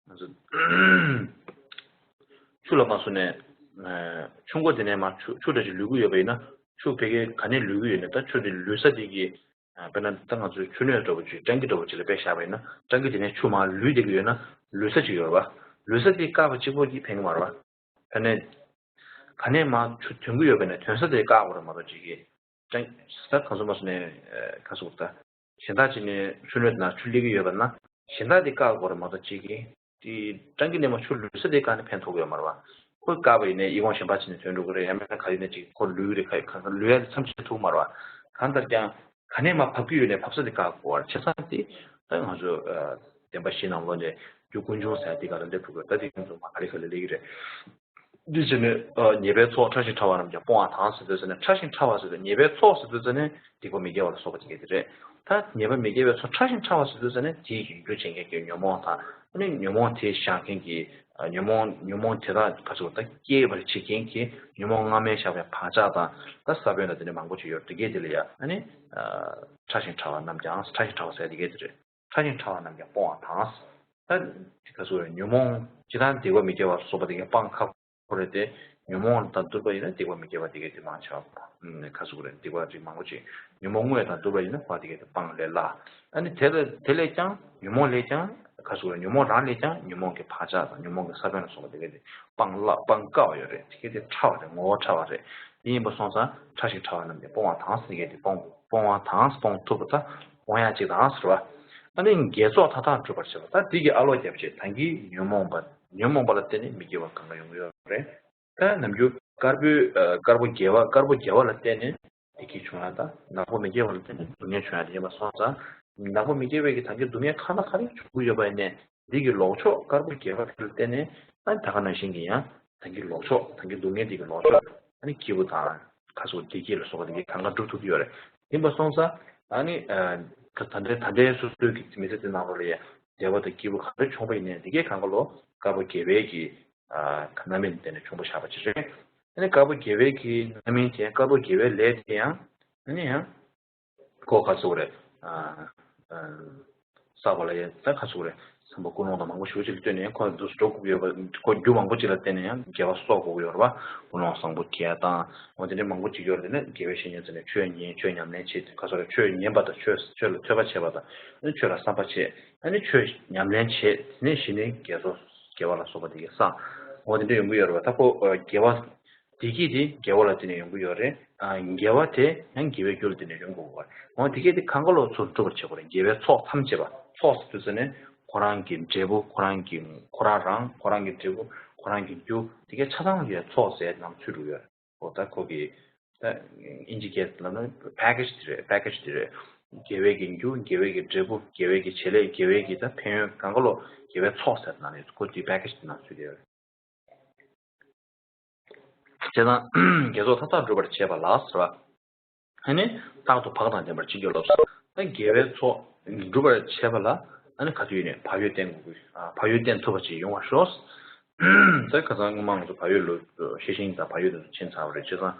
ང་ཚོ་ཆུ་ལ་མ་སོང་ནས་ཆུ་མགོ་དེ་ནས་མར་ཆུ་ཆུ་འདྲ་ཞིག་ལུད་ཀྱི་ཡོད་པ་ཡིན་ན་ཆུ་ཕ་གིའི་ག་ནས་ལུད་ཀྱི་ཡོད་ན་ད་ཆུ་དེ་ལུད་ས་དེ་གི་དཔེར་ན་ད་ང་ཚོའི་ཆུ་སྣོད་འདྲ་བོ་ཅིག་ཊང་ཀི་འདྲ་བོ་ཅིག་ལ་དཔེ་བཞག་པ་ཡིན་ན་ཊང་ཀི་དེ་ནས་ཆུ་མར་ལུད་བསྡད་ཀྱི་ཡོད་ན་ལུད་ས་ཅིག་ཡོད་རེད་བ། ལུད་ས་དེ་བཀག་པ་གཅིག་པོ་གིས་ཕན་གྱི་མ་རེད་བ། དེ་ནས་ག་ནས་མར་ཆུ་ཐོན་གྱི་ཡོད་པ་ཡིན་ན་ཐོན་ས་དེ་བཀག་དགོས་རེད་མ་གཏོགས་ཅིག་གིས་ཊང་ད་གང་སོང་མ་སོང་ནས་ག་ཟེར་དགོས་རེད། ད་གཞན་དག་ཅིག་ནས་ཆུ་སྣོད་དེ་ནང་ཆུ་སླེབས་ཀྱི་ཡོད་པ་ན་གཞན་དག་དེ་བཀག་དགོས་རེད་མ་གཏོགས་ཅིག་གིས། དེ་ཊང་ཀི་ནས་མར་ཆུ་ལུད་ས་དེ་བཀག་ནས་ཕན་ཐོགས་ཀྱི་ཡོད་མ་རེད་བ། ཁོ་བཀག་པ་ཡིན་ནའི་ཨི་ཁུང་གཞན་པ་ཅིག་ནས་ཐོན་འགྲོ་གི་རེད། ཡང་མིན་ན་ག་ཡིན་ནའི་ཅིག་ཁོ་ལུད་ཀྱི་རེད། ག་ག་ལུད་ཡ་དེ་མཚམས་ཆད་ཐུབ་མ་རེད་བ། གང་ལྟར་ཀྱང་ག་ནས་མར་བབས་ཀྱི་ཡོད་ནའི་བབས་ས་དེ་བཀག་དགོས་པ་རེད། བྱས་ཙང་དེ་ད་ང་ཚོ་བདེན་པ་བཞི་ནང་ལོགས་ནས་རྒྱུ་ཀུན་འབྱུང་ཟེར་ཡ་དེ་ག་ལ་སླེབས་ཐུབ་ཀྱི་རེད། ད་དེ་ཀུན་འབྱུང་མ་ག་ལེ་ག་ལེ་སླེབས་ཀྱི་རེད། འདི་བྱས་ནས་ཉེས་པའི་ཚོགས་ཕྲ་ཞིང་ཕྲ་བ་རྣམས་ཀྱང་སྤོང་བ་དང་ཟེར་དུས་ཙ་ནས་ཕྲ་ཞིང་ཕྲ་བ་ཟེར་དུས་ཉེས་པའི་ཚོགས་ཟེར་དུས་ཙ་ནས་སྡིག་པ་མི་དགེ་བ་ལ་སོགས་པ་དེ་གས་དེ་རེད། ད་ཉེས་པ་མི་དགེ་བའི་ཚོགས་ཕྲ་ཞིང་ཕྲ་བ་ཟེར་དུས་ཙ་ན་དེའི་རྒྱུ་རྐྱེན་གྱི་ཉོན་མོངས་དང་། ཨ་ནི་ཉོན་མོངས་དེ་བཞག་མཁན་གྱི་ཉོན་མོངས་ཉོན་མོངས་དེ་དག་ག་ཚོད་ད་སྐྱེད་པར་བྱེད་མཁན་གྱི་ཉོན་མོངས་སྔ་མས་བཞག་པའི་བག་ཆགས་དང་། ད་ས་བོན་ལ་དེ་ནི་མང་པོ་ཅིག་ཡོད་དེ་གས་དེ་ལ་ཡ། ཨ་ནི་ཕྲ་ཞིང་ཕྲ་བ་རྣམས་ཀྱང་། ཕྲ་ཞིང་ཕྲ་བ་ཟེར་དེ་གས་དེ་རེད། ཕྲ་ཞིང་ཕྲ་བ་རྣམས་ཀྱང་སྤོང་བ་དང་། ད་ག་ཚོད་རེད། ཉོན་མོངས་ཇི་ལྟར་སྡིག་པ་མི་དགེ་བ་སོགས་པ་དེ་གས་སྤང་ཁག་པོ་རེད་དེ། ཉོན་མོངས་དང་བསྡུར་བ་ཡིན་ན་སྡིག་པ་མི་དགེ་བ་དེ་གས་དེ་མང་ཆེ་བ། ཁ་ཟུག་རེད། སྡིག་པ་རིགས་མང་པོ་ཅིག་ཉོན་མོངས་དངོས་དང་བསྡུར་བ་ཡིན་ན་ཁོ་དེ་གས་དེ་སྤང་ལས་སླ། ཨ་ནི་དེ་ལ་དེ་ལས་ཀྱང་ཉོན་མོངས་ལས་ཀྱང་ཁ་ཟུག་རེད། ཉོན་མོངས་རང་ལས་ཀྱང་ཉོན་མོངས་ཀྱི་བག་ཆགས་དང་ཉོན་མོངས་ཀྱི་ས་བོན་ལ་སོགས་པ་དེ་གས་དེ་སྤང་སླ། སྤང་དཀའ་བ་ཡོད་རེད། དེ་གས་དེ་ཕྲ་བ་རེད། ངོ་བོ་ཕྲ་བ་རེད། དེ་ཡིན་པ་སོང་ཙང་ཕྲ་ཞིང་ཕྲ་བ་རྣམས་ཀྱང་སྤོང་བ་དང་། དེ་གས་དེ་སྤོང་སྤོང་བ་དང་། སྤོང་ཐུབ་པ་དང་སྤོང་ཡ་གཅིག་དང་ཟེར་བ། ཨ་ནི་དགེ་ཚོགས་མཐའ་དག་སྒྲུབ་པར་བྱེད་པ། ད་འདི་གི་ཨ་ལོ་རྒྱབ་བྱེད་ད་གིན་ཉོན་མོངས་པ། ཉོན་མོངས་པ་ལ་བརྟེན་ནས་མི་དགེ་བ་གང་ག་ཡོང་གི་ཡོད་རེད། ད་ནམ་རྒྱུན་དཀར་པོའི་ཨ་དཀར་པོ་དགེ་བ། དཀར་པོ་དགེ་བ་ལ་བརྟེན་ནས་བདེ་སྐྱིད་བྱུང་ཡ་དང་། ནག་པོ་མི་དགེ་བ་ལ་བརྟེན་ནས་སྡུག་བསྔལ་བྱུང་ཡ་དེ་ཡིན་པ་སོང་ཙང་། ནག་པོ་མི་དགེ་བའི་གི་ད་གིན་སྡུག་བསྔལ་གང་དང་གང་རེ་བྱུང་གི་ཡོད་པ་ཡིན་ནའི། འདི་གི་ལོག་ཕྱོགས་དཀར་པོ་དགེ་བ་དེ་ལ་བརྟེན་ནས། ཨ་ནི་ད་ག་ནང་བཞིན་གྱི་ཡང་ད་གིན་ལོག་ཕྱོགས། ད་གིན་སྡུག་བསྔལ་འདི་གི་ལོག་ཕྱོགས་ཨ་ནི་སྐྱིད་པོ་དང་ཁ་སོགས་བདེ་སྐྱིད་ལ་སོགས་པ་འདི་གའི་གང་ག་སྒྲུབ་ཐུབ་ཀྱི་ཡོད་རེད། ཡིན་པ་སོང་ཙང་ཨ་ནི་ཨ་ད་ལྟའི་ད་ལྟའི་སོ་སོའི་གི་མི་ཚེ་འདི་ནང་ལོགས་ལ་ཡང་བདེ་བ་དང་སྐྱིད་པོ་ག་རེ་བྱུང་པ་ཡིན་ནའི་འདི་གའི་གང་ག་ལོ་དཀར་པོ་དགེ་བའི་གི་ཨ་རྣམ་སྨིན་བརྟེན་ནས་བྱུང་བ་བཞག་པ་ཅིག་རེད། ཨ་ནི་དཀར་པོ་དགེ་བའི་གི་རྣམ་སྨིན་དེ། དཀར་པོ་དགེ་བའི་ལས་དེ་ཡང་ཨ་ནི་ཡང་ཁོ་ག་ཚོད་རེད། ཨ་ཨ་བསགས་པ་ལ་ཡང་ད་ག་ཚོད་རེད། བསམ་པ་ཀུན་སློང་དང་མང་པོ་ཞེ་པོ་ཅིག་ལ་ལྟོས་ནས་ཁོ་འདུག་སེ་འགྲོ་དགོས་ཀྱི་ཡོད་པ། ཁོ་རྒྱུ་མང་པོ་ཅིག་ལ་བརྟེན་ནས་ཡང་དགེ་བ་གསོག་དགོས་ཀྱི་ཡོད་རེད་པ། ཀུན་སློང་བཟང་པོ་སྐྱེ་ཡ་དང་། འོ་དེ་འདྲའི་མང་པོ་ཅིག་ཡོད་རེད། དེ་ནས་དགེ་བའི་བཤེས་གཉེན་ཚོ་ནས་ཆོས་ཉན། ཆོས་ཉམས་ལེན་བྱེད། ག་ཚོད་རེད། ཆོས་ཉན་པ་དང་། ཆོས་ཆོས་ལ་ཐོས་པ་བྱེད་པ་དང་། ཨ་ནི་ཆོས་ལ་བསམ་པ་བྱེད། ཨ་ནི་ཆོས་ཉམས་ལེན་བྱེད། དེ་ནས་གཞི་ནས་དགེ་ཚོགས་དགེ་བ་ལ་སོགས་པ་དེ་གའི་བསགས། འོ་དེ་འདྲ་ཡོང་གི་ཡོད་རེད་པ། ད་ཁོ་དགེ་བ། བདེ་སྐྱིད་དེ་དགེ་བ་ལ་བརྟེན་ནས་ཡོང་གི་ཡོད་རེད། ཨ་དགེ་བ་དེ་ཡང་དགེ་བའི་རྒྱུ་ལ་བརྟེན་ནས་ཡོང་དགོས་པ་རེད། འོ་དེ་གས་དེ་གང་ག་ལོ་ཚུར་སྒྲུབ་པར་བྱེད་དགོས་རེད། དགེ་བའི་ཚོགས་ཐམས་ཅད་པ། ཚོགས་ཟེར་དུས་ཙ་ནས་ཁོ་རང་གི་འབྲས་བུ། ཁོ་རང་གི་ཁོ་རང་རང་། ཁོ་རང་གི་འབྲས་བུ། ཁོ་རང་གི་རྒྱུ། དེ་གས་ཆ་ཚང་གི་ཚོགས་ཟེར་ནང་ཚུད་འགྲོ་གི་ཡོད་རེད། འོ་ད་ཁོ་གི་ད་ཨིན་ཇི་སྐད་ལབ་ན་པེ་ཀེ་ཇི་དེ་རེད། པེ་ཀེ་ཇི་དེ་རེད། དགེ་བའི་གི་རྒྱུ། དགེ་བའི་གི་འབྲས་བུ། དགེ་བའི་གི་བྱེད་ལས། དགེ་བའི་གི་ད་ཕན་ཡོན་གང་ག་ལོ་དགེ་བའི་ཚོགས་ཟེར་ནང་ནས་ཁོ་དེ་པེ་ཀེ་ཇི་དེ་ནང་ཚུད་ཡོད་རེད། བྱས་ཙང་དགེ་ཚོགས་མཐའ་དག་སྒྲུབ་པར་བྱེད་པ་ལ་ཟེར་བ། ཨ་ནི་རྟག་ཏུ་བག་དང་ལྡན་པར་བྱེད་ཀྱི་ལོ་ཟེར། ད་དགེ་བའི་ཚོགས་སྒྲུབ་པར་བྱེད་པ་ལ་ཨ་ནི་ག་དུས་ཡིན་ནའི་བག་ཡོད་བསྟེན་དགོས་ཀྱི། ཨ་བག་ཡོད་བསྟེན་ཐུབ་པ་ཅིག་ཡོང་བར་ཤོག། ད་ཁ་སང་སྔོན་མ་ང་ཚོ་བག་ཡོད་ལོ་ཤེས་བཞིན་དང་བག་ཡོད་དེ་ཚོ་ཕྱིན་ཚར་བ་རེད། བྱས་ཙང་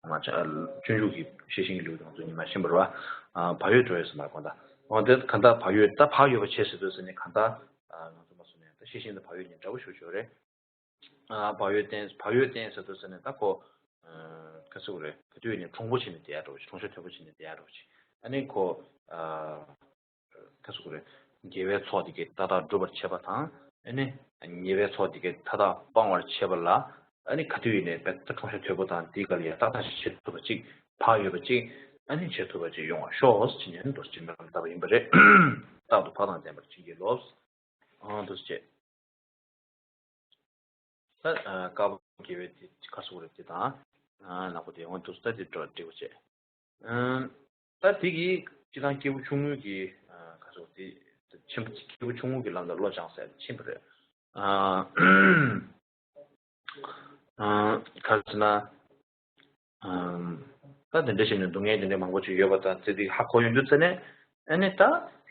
ང་ཚོ་སྤྱོད་འཇུག་གི་ཤེས་བཞིན་གྱི་ལེའུ་དེ་ང་ཚོ་ཉི་མ་ཤེས་པ་རེད་པ། ཨ་བག་ཡོད་འགྲོ་ཡོད་ཟེར་མ་རེད་གོ། ད་འོ་དེ་གང་ལྟར་བག་ཡོད། ད་བག་ཡོད་པ་བྱེད་ཟེར་དུས་ཟེར་ནས་གང་ལྟར་ང་ཚོ་མ་སོང་ནས་ད་ཤེས་བཞིན་དང་བག་ཡོད་གཉིས་འདྲ་པོ་ཞེ་པོ་ཅིག་ཡོད་རེད། ཨ་བག་ཡོད་བསྟེན། བག་ཡོད་བསྟེན་ཟེར་དུས་ཟེར་ནས་ད་ཁོ་ཨ་ག་ཟེར་དགོས་རེད། ག་དུས་ཡིན་ནའི་གྲུང་པོ་བྱས་ནས་བསྡད་ཡ་འདྲ་པོ་ཅིག། གྲུང་ཤ་དོད་པོ་བྱས་ནས་བསྡད་ཡ་འདྲ་པོ་ཅིག། ཨ་ནི་ཁོ་ཨ་ག་ཟེར་དགོས་རེད། དགེ་བའི་ཚོགས་དེ་གས་མཐའ་དག་སྒྲུབ་པར་བྱེད་པ་དང་། ཨ་ནི་ཉེས་པའི་ཚོགས་དེ་གས་མཐའ་དག་སྤང་བར་བྱེད་པ་ལ། ཨ་ནི་ག་དུས་ཡིན་ནའི་བས་ད་གྲུང་ཤ་དོད་པོ་དང་དེའི་སྒང་ལ་ཡ་ཏག་ཏག་ཞིག་བྱེད་ཐུབ་པ་ཅིག། བག་ཡོད་པ་ཅིག། ཨ་ནི་བྱེད་ཐུབ་པ་ཅིག་ཡོང་བར་ཤོག་ཟེར་ནས་འདུག་སེ་སྨོན་ལམ་བཏབ་པ་ཡིན་པ་རེད། རྟག་ཏུ་བག་དང་ལྡན་པར་བྱེད་ཀྱི་ལོ། ཨང་། འདུག་སེ་བྱས། ད་ཨ་དཀར་པོ་དགེ་བའི་དེ་ཁ་སོགས་རེད། དེ་དང་ཨ་ནག་པོ་དེ་འོང་། འདུག་སེ་ད་དེ་འགྲོ་འགྲིག་པ་བྱས། ཨ་ད་དེ་གི་སྤྱི་བཏང་སྐྱེས་བུ་ཆུང་ངུ་གི་ཨ་ཁ་སོགས་དེ་ཆེན་པོ། སྐྱེས་བུ་ཆུང་ངུ་གི་ལམ་དུ་བློ་སྦྱངས་ཟེར་ཕྱིན་པ་རེད། ཨ་ཨ་ག་རེ་ཟེར་ན། ཨམ། ད་དེ་འདྲ་བྱས་ནས་སྡུག་བསྔལ་དེ་འདྲ་མང་པོ་ཅིག་ཡོད་པ་དང་དེ་དེ་ཧ་གོ་ཡོང་དུས་ཙ་ནས། ཨ་ནི་ད་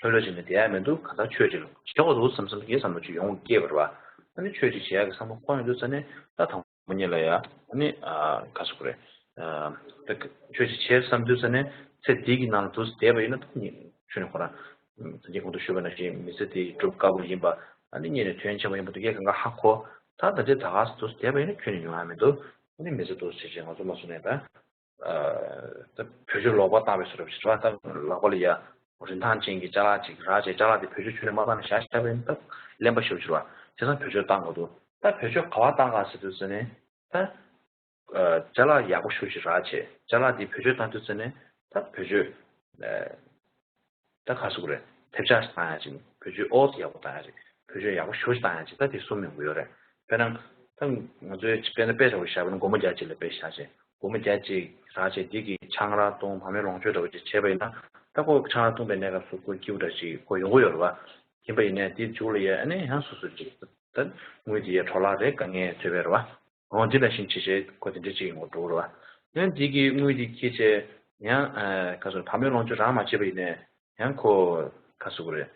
ལྷོད་ལྷོད་བྱས་ནས་བསྡད་ཡ་མི་འདུག། གང་ལྟར་ཆོས་ཅིག་བྱེད་དགོས་འདུག་བསམ་བསམ་གྱི་བསམ་བློ་ཅིག་ཡོང་སྐྱེས་པ་རེད་པ། ཨ་ནི་ཆོས་ཅིག་བྱེད་ཡ་གི་བསམ་བློ་འཁོར་ཡོང་དུས་ཙ་ནས། ད་དང་པོ་ཉིད་ལ་ཡ་ཨ་ནི་ཨ་ག་ཟེར་དགོས་རེད། ཨ་ད་ཆོས་ཅིག་བྱེད་བསམ་དུས་ཙ་ནས་ཚེ་འདི་གི་ནང་ལ་འདུག་སེ་བསྡད་པ་ཡིན་ན། ད་ནི་ཆོས་ནི་ཁོ་རང་ད་གིན་གོང་དུ་ཞུས་པ་ནང་བཞིན་མི་ཚེ་འདི་སྒྲུབ་དཀའ་པོ་ཡིན་པ། ཨ་ནི་གཉེན་ནི་དོན་ཆེན་པོ་ཡིན་པ་དེ་གས་གང་ག་ཧ་གོ། ད་ད་ལྟའི་ད་ག་སེ་འདུག་སེ་བསྡད་པ་ཡིན་ན་ཁྱོན་ནས་ཡོང་ཡ་མི་འདུག། ཨ་ནི་མི་ཚེ་འདུག་སེ་བྱས་བྱས་ང་ཚོ་མ་སོང་ནས་ད། ཨ་ད་བེད་སྤྱོད་ལོག་པར་བཏང་བའི་བཟོ་འདྲ་ཞིག་རེད་པ། ད་ལག་པ་ལ་ཡ་རིན་ཐང་ཅན་གྱི་ཅ་ལག་ཅིག་རག་བྱས། ཅ་ལག་དེ་བེད་སྤྱོད་ཁྱོན་ནས་མ་བཏང་ནས་བཞག་བཞག་པ་ཡིན་ན་ད་གླེན་པ་ཞེ་པོ་ཅིག་རེད་པ། བྱས་ཙང་བེད་སྤྱོད་བཏང་དགོས་འདུག། ད་བེད་སྤྱོད་ག་པར་བཏང་ག་ཟེར་དུས་ཙ་ནས་ད། ཨ་ཅ་ལག་ཡག་པོ་ཞེ་པོ་ཅིག་རག་བྱས། ཅ་ལག་དེ་བེད་སྤྱོད་བཏང་དུས་ཙ་ནས་ད་བེད་སྤྱོད་ཨ་ད་ག་ཟེར་དགོས་རེད། ཐེབས་ཆག་ཞིག་བཏང་ཡ་ཅིག། བེད་སྤྱོད་ཨོ་ཙི་ཡག་པོ་བཏང་ཡ་ཅིག། བེད་སྤྱོད་ཡག་པོ་ཞེ་པོ་ཅིག་བཏང་ཡ་ཅིག། ད་དེ་གསུམ་ཡོང་གི་ཡོད་རེད། དཔེར་ན་ད་ང་ཚོའི་དཔེར་ན་དཔེ་འདྲ་པོ་བཞག་པ་ན་སྒོར་མོ་བརྒྱ་གཅིག་ལ་དཔེ་བཞག་བྱས། སྒོར་མོ་བརྒྱ་གཅིག་རག་བྱས། འདི་གི་ཆང་རག་བཏུང་། བག་མའི་ལོངས་སྤྱོད་འདྲ་པོ་ཅིག་བྱས་པ་ཡིན་ན། ད་ཁོ་ཆང་རག་བཏུང་པའི་གནས་སྐབས་སུ་ཁོ་སྐྱིད་པོ་འདྲ་ཅིག་ཁོ་ཡོང་གི་ཡོད་རེད་པ། ཡིན་པ་ཡིན་ནའི་དེའི་མཇུག་ལ་ཡ་ཨ་ནི་ཡང་སོ་སོ་ཅིག་ད་དངུལ་དེ་ཡ་འཕྲོ་བརླག་རེད། དཀའ་ངལ་ཐེབས་པ་རེད་པ། འོ་འདི་ནང་བཞིན་བྱས་བྱས་ཁོ་དེ་འདྲ་ཅིག་ཡོང་གི་འགྲོ་གི་རེད་པ། ཡང་འདི་གི་དངུལ་དེ་འཁྱེར་བྱས་ཡང་ཨ་ག་ཟེར། བག་མའི་ལོངས་སྤྱོད་རག་མ་བྱས་པ་ཡིན་ནའི། ཡང་ཁོ་ག་ཟེར་དགོས་རེད།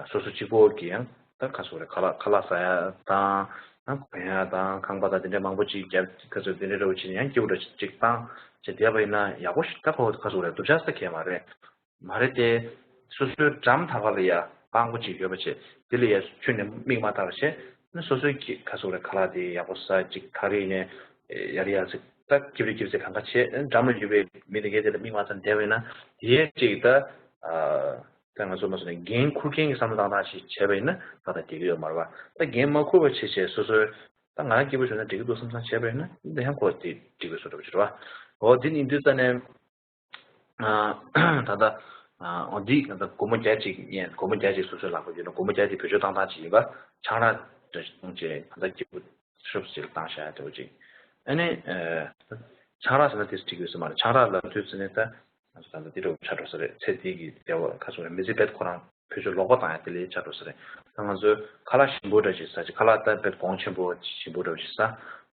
སོ་སོ་གཅིག་པོ་གིས་ཡང་ད་ག་ཟེར་དགོས་རེད། ཁ་ལག་ཁ་ལག་ཟ་ཡ་དང་ཡང་གོན་ཡ་དང་ཁང་པ་དང་དེ་འདྲ་མང་པོ་ཅིག་རྒྱབ་ག་ཟེར་དེ་འདྲ་འདྲ་བོ་བྱས་ནས་ཡང་སྐྱིད་པོ་འདྲ་ཅིག་བཏང་བྱས་བསྡད་པ་ཡིན་ན་ཡག་པོ་ཞིག་ད་ཁོ་ག་ཟེར་དགོས་རེད། སྡུག་ཅག་ས་གས་མ་རེད། མ་རེད་དེ། སོ་སོའི་འགྲམ་ད་ག་ལ་ཡ་སྤང་པོ་ཅིག་ཡོད་པ་བྱས་དེ་ལ་ཡ་ཁྱོན་ནས་མིག་མ་བལྟ་བ་བྱས་ནི་སོ་སོའི་གི་ག་ཟེར་དགོས་རེད། ཁ་ལག་དེ་ཡག་པོ་ཟ་ཅིག་ཐག་རིང་ནས་ཡར་ཡར་ཟིག་ད་སྐྱིབ་རེ་སྐྱིབ་ཟེར་གང་ག་བྱས་འགྲམ་ལ་ཡོད་པའི་མི་དེ་གས་དེ་ལ་མིག་མ་བལྟ་བསྡད་པ་ཡིན་ན་དེ་ཡས་ཅིག་ད་ད་ང་ཚོ་མ་སོང་ནས་འགན་འཁུར་མཁན་གྱི་བསམ་བློ་བཏང་སྟངས་ཤིག་བྱས་པ་ཡིན་ན་ད་ད་བསྡད་ཀྱི་ཡོད་མ་རེད་བ། ད་འགན་མ་འཁུར་བ་བྱས་བྱས་སོ་སོའི་ད་ང་རང་སྐྱིད་པོ་བྱུང་ན་འགྲིག་གི་འདུག་བསམ་བསམ་བྱས་པ་ཡིན་ན་འདི་ཡང་ཁོ་དེ་འགྲིག་གི་བཟོ་འདྲ་པོ་ཅིག་རེད་བ། འོ་འདི་ནི་འདི་ཙ་ནས། ད་ལྟ་འོ་འདི་ད་ལྟ་སྒོར་མོ་བརྒྱ་ཅིག་ཉན། སྒོར་མོ་བརྒྱ་ཅིག་སོ་སོའི་ལག་པ་ཡོད་ན་སྒོར་མོ་བརྒྱ་དེ་བེད་སྤྱོད་བཏང་སྟངས་ཅིག་ཡིན་པ་ཆང་རག་འདྲ་ཞིག་གཏོང་བྱས་ད་ལྟ་སྐྱིད་པོ་ཤོབ་ཅིག་ལ་བཏང་བཞག་ཡ་འདྲ་བོ་ཅིག་ཨ་ནི་ཆང་རག་ཟེར་ན་དེ་འགྲིག་ཡོད་ས་མ་རེད། ཆང་རག་ལབ་དུས་ཙ་ནས་ད་ང་ཚོ་ད་ལྟ་འདི་འདྲ་བོ་ཆགས་འགྲོ་ས་རེད། ཚེ་འདི་གི་བདེ་བ་ག་ཚོད་རེད། མི་ཚེ་རྦད་ཁོ་རང་བེད་སྤྱོད་ལོག་པ་བཏང་ཡ་དེ་ལས་ཆགས་འགྲོ་ས་རེད། ད་ང་ཚོས་ཁ་ལག་ཞིམ་པོ་འདྲ་ཞིག་ཟ་ཅིག་ཁ་ལག་ད་རྦད་གོང་ཆེན་པོ་ཞིམ་པོ་འདྲ་ཞིག་ཟ།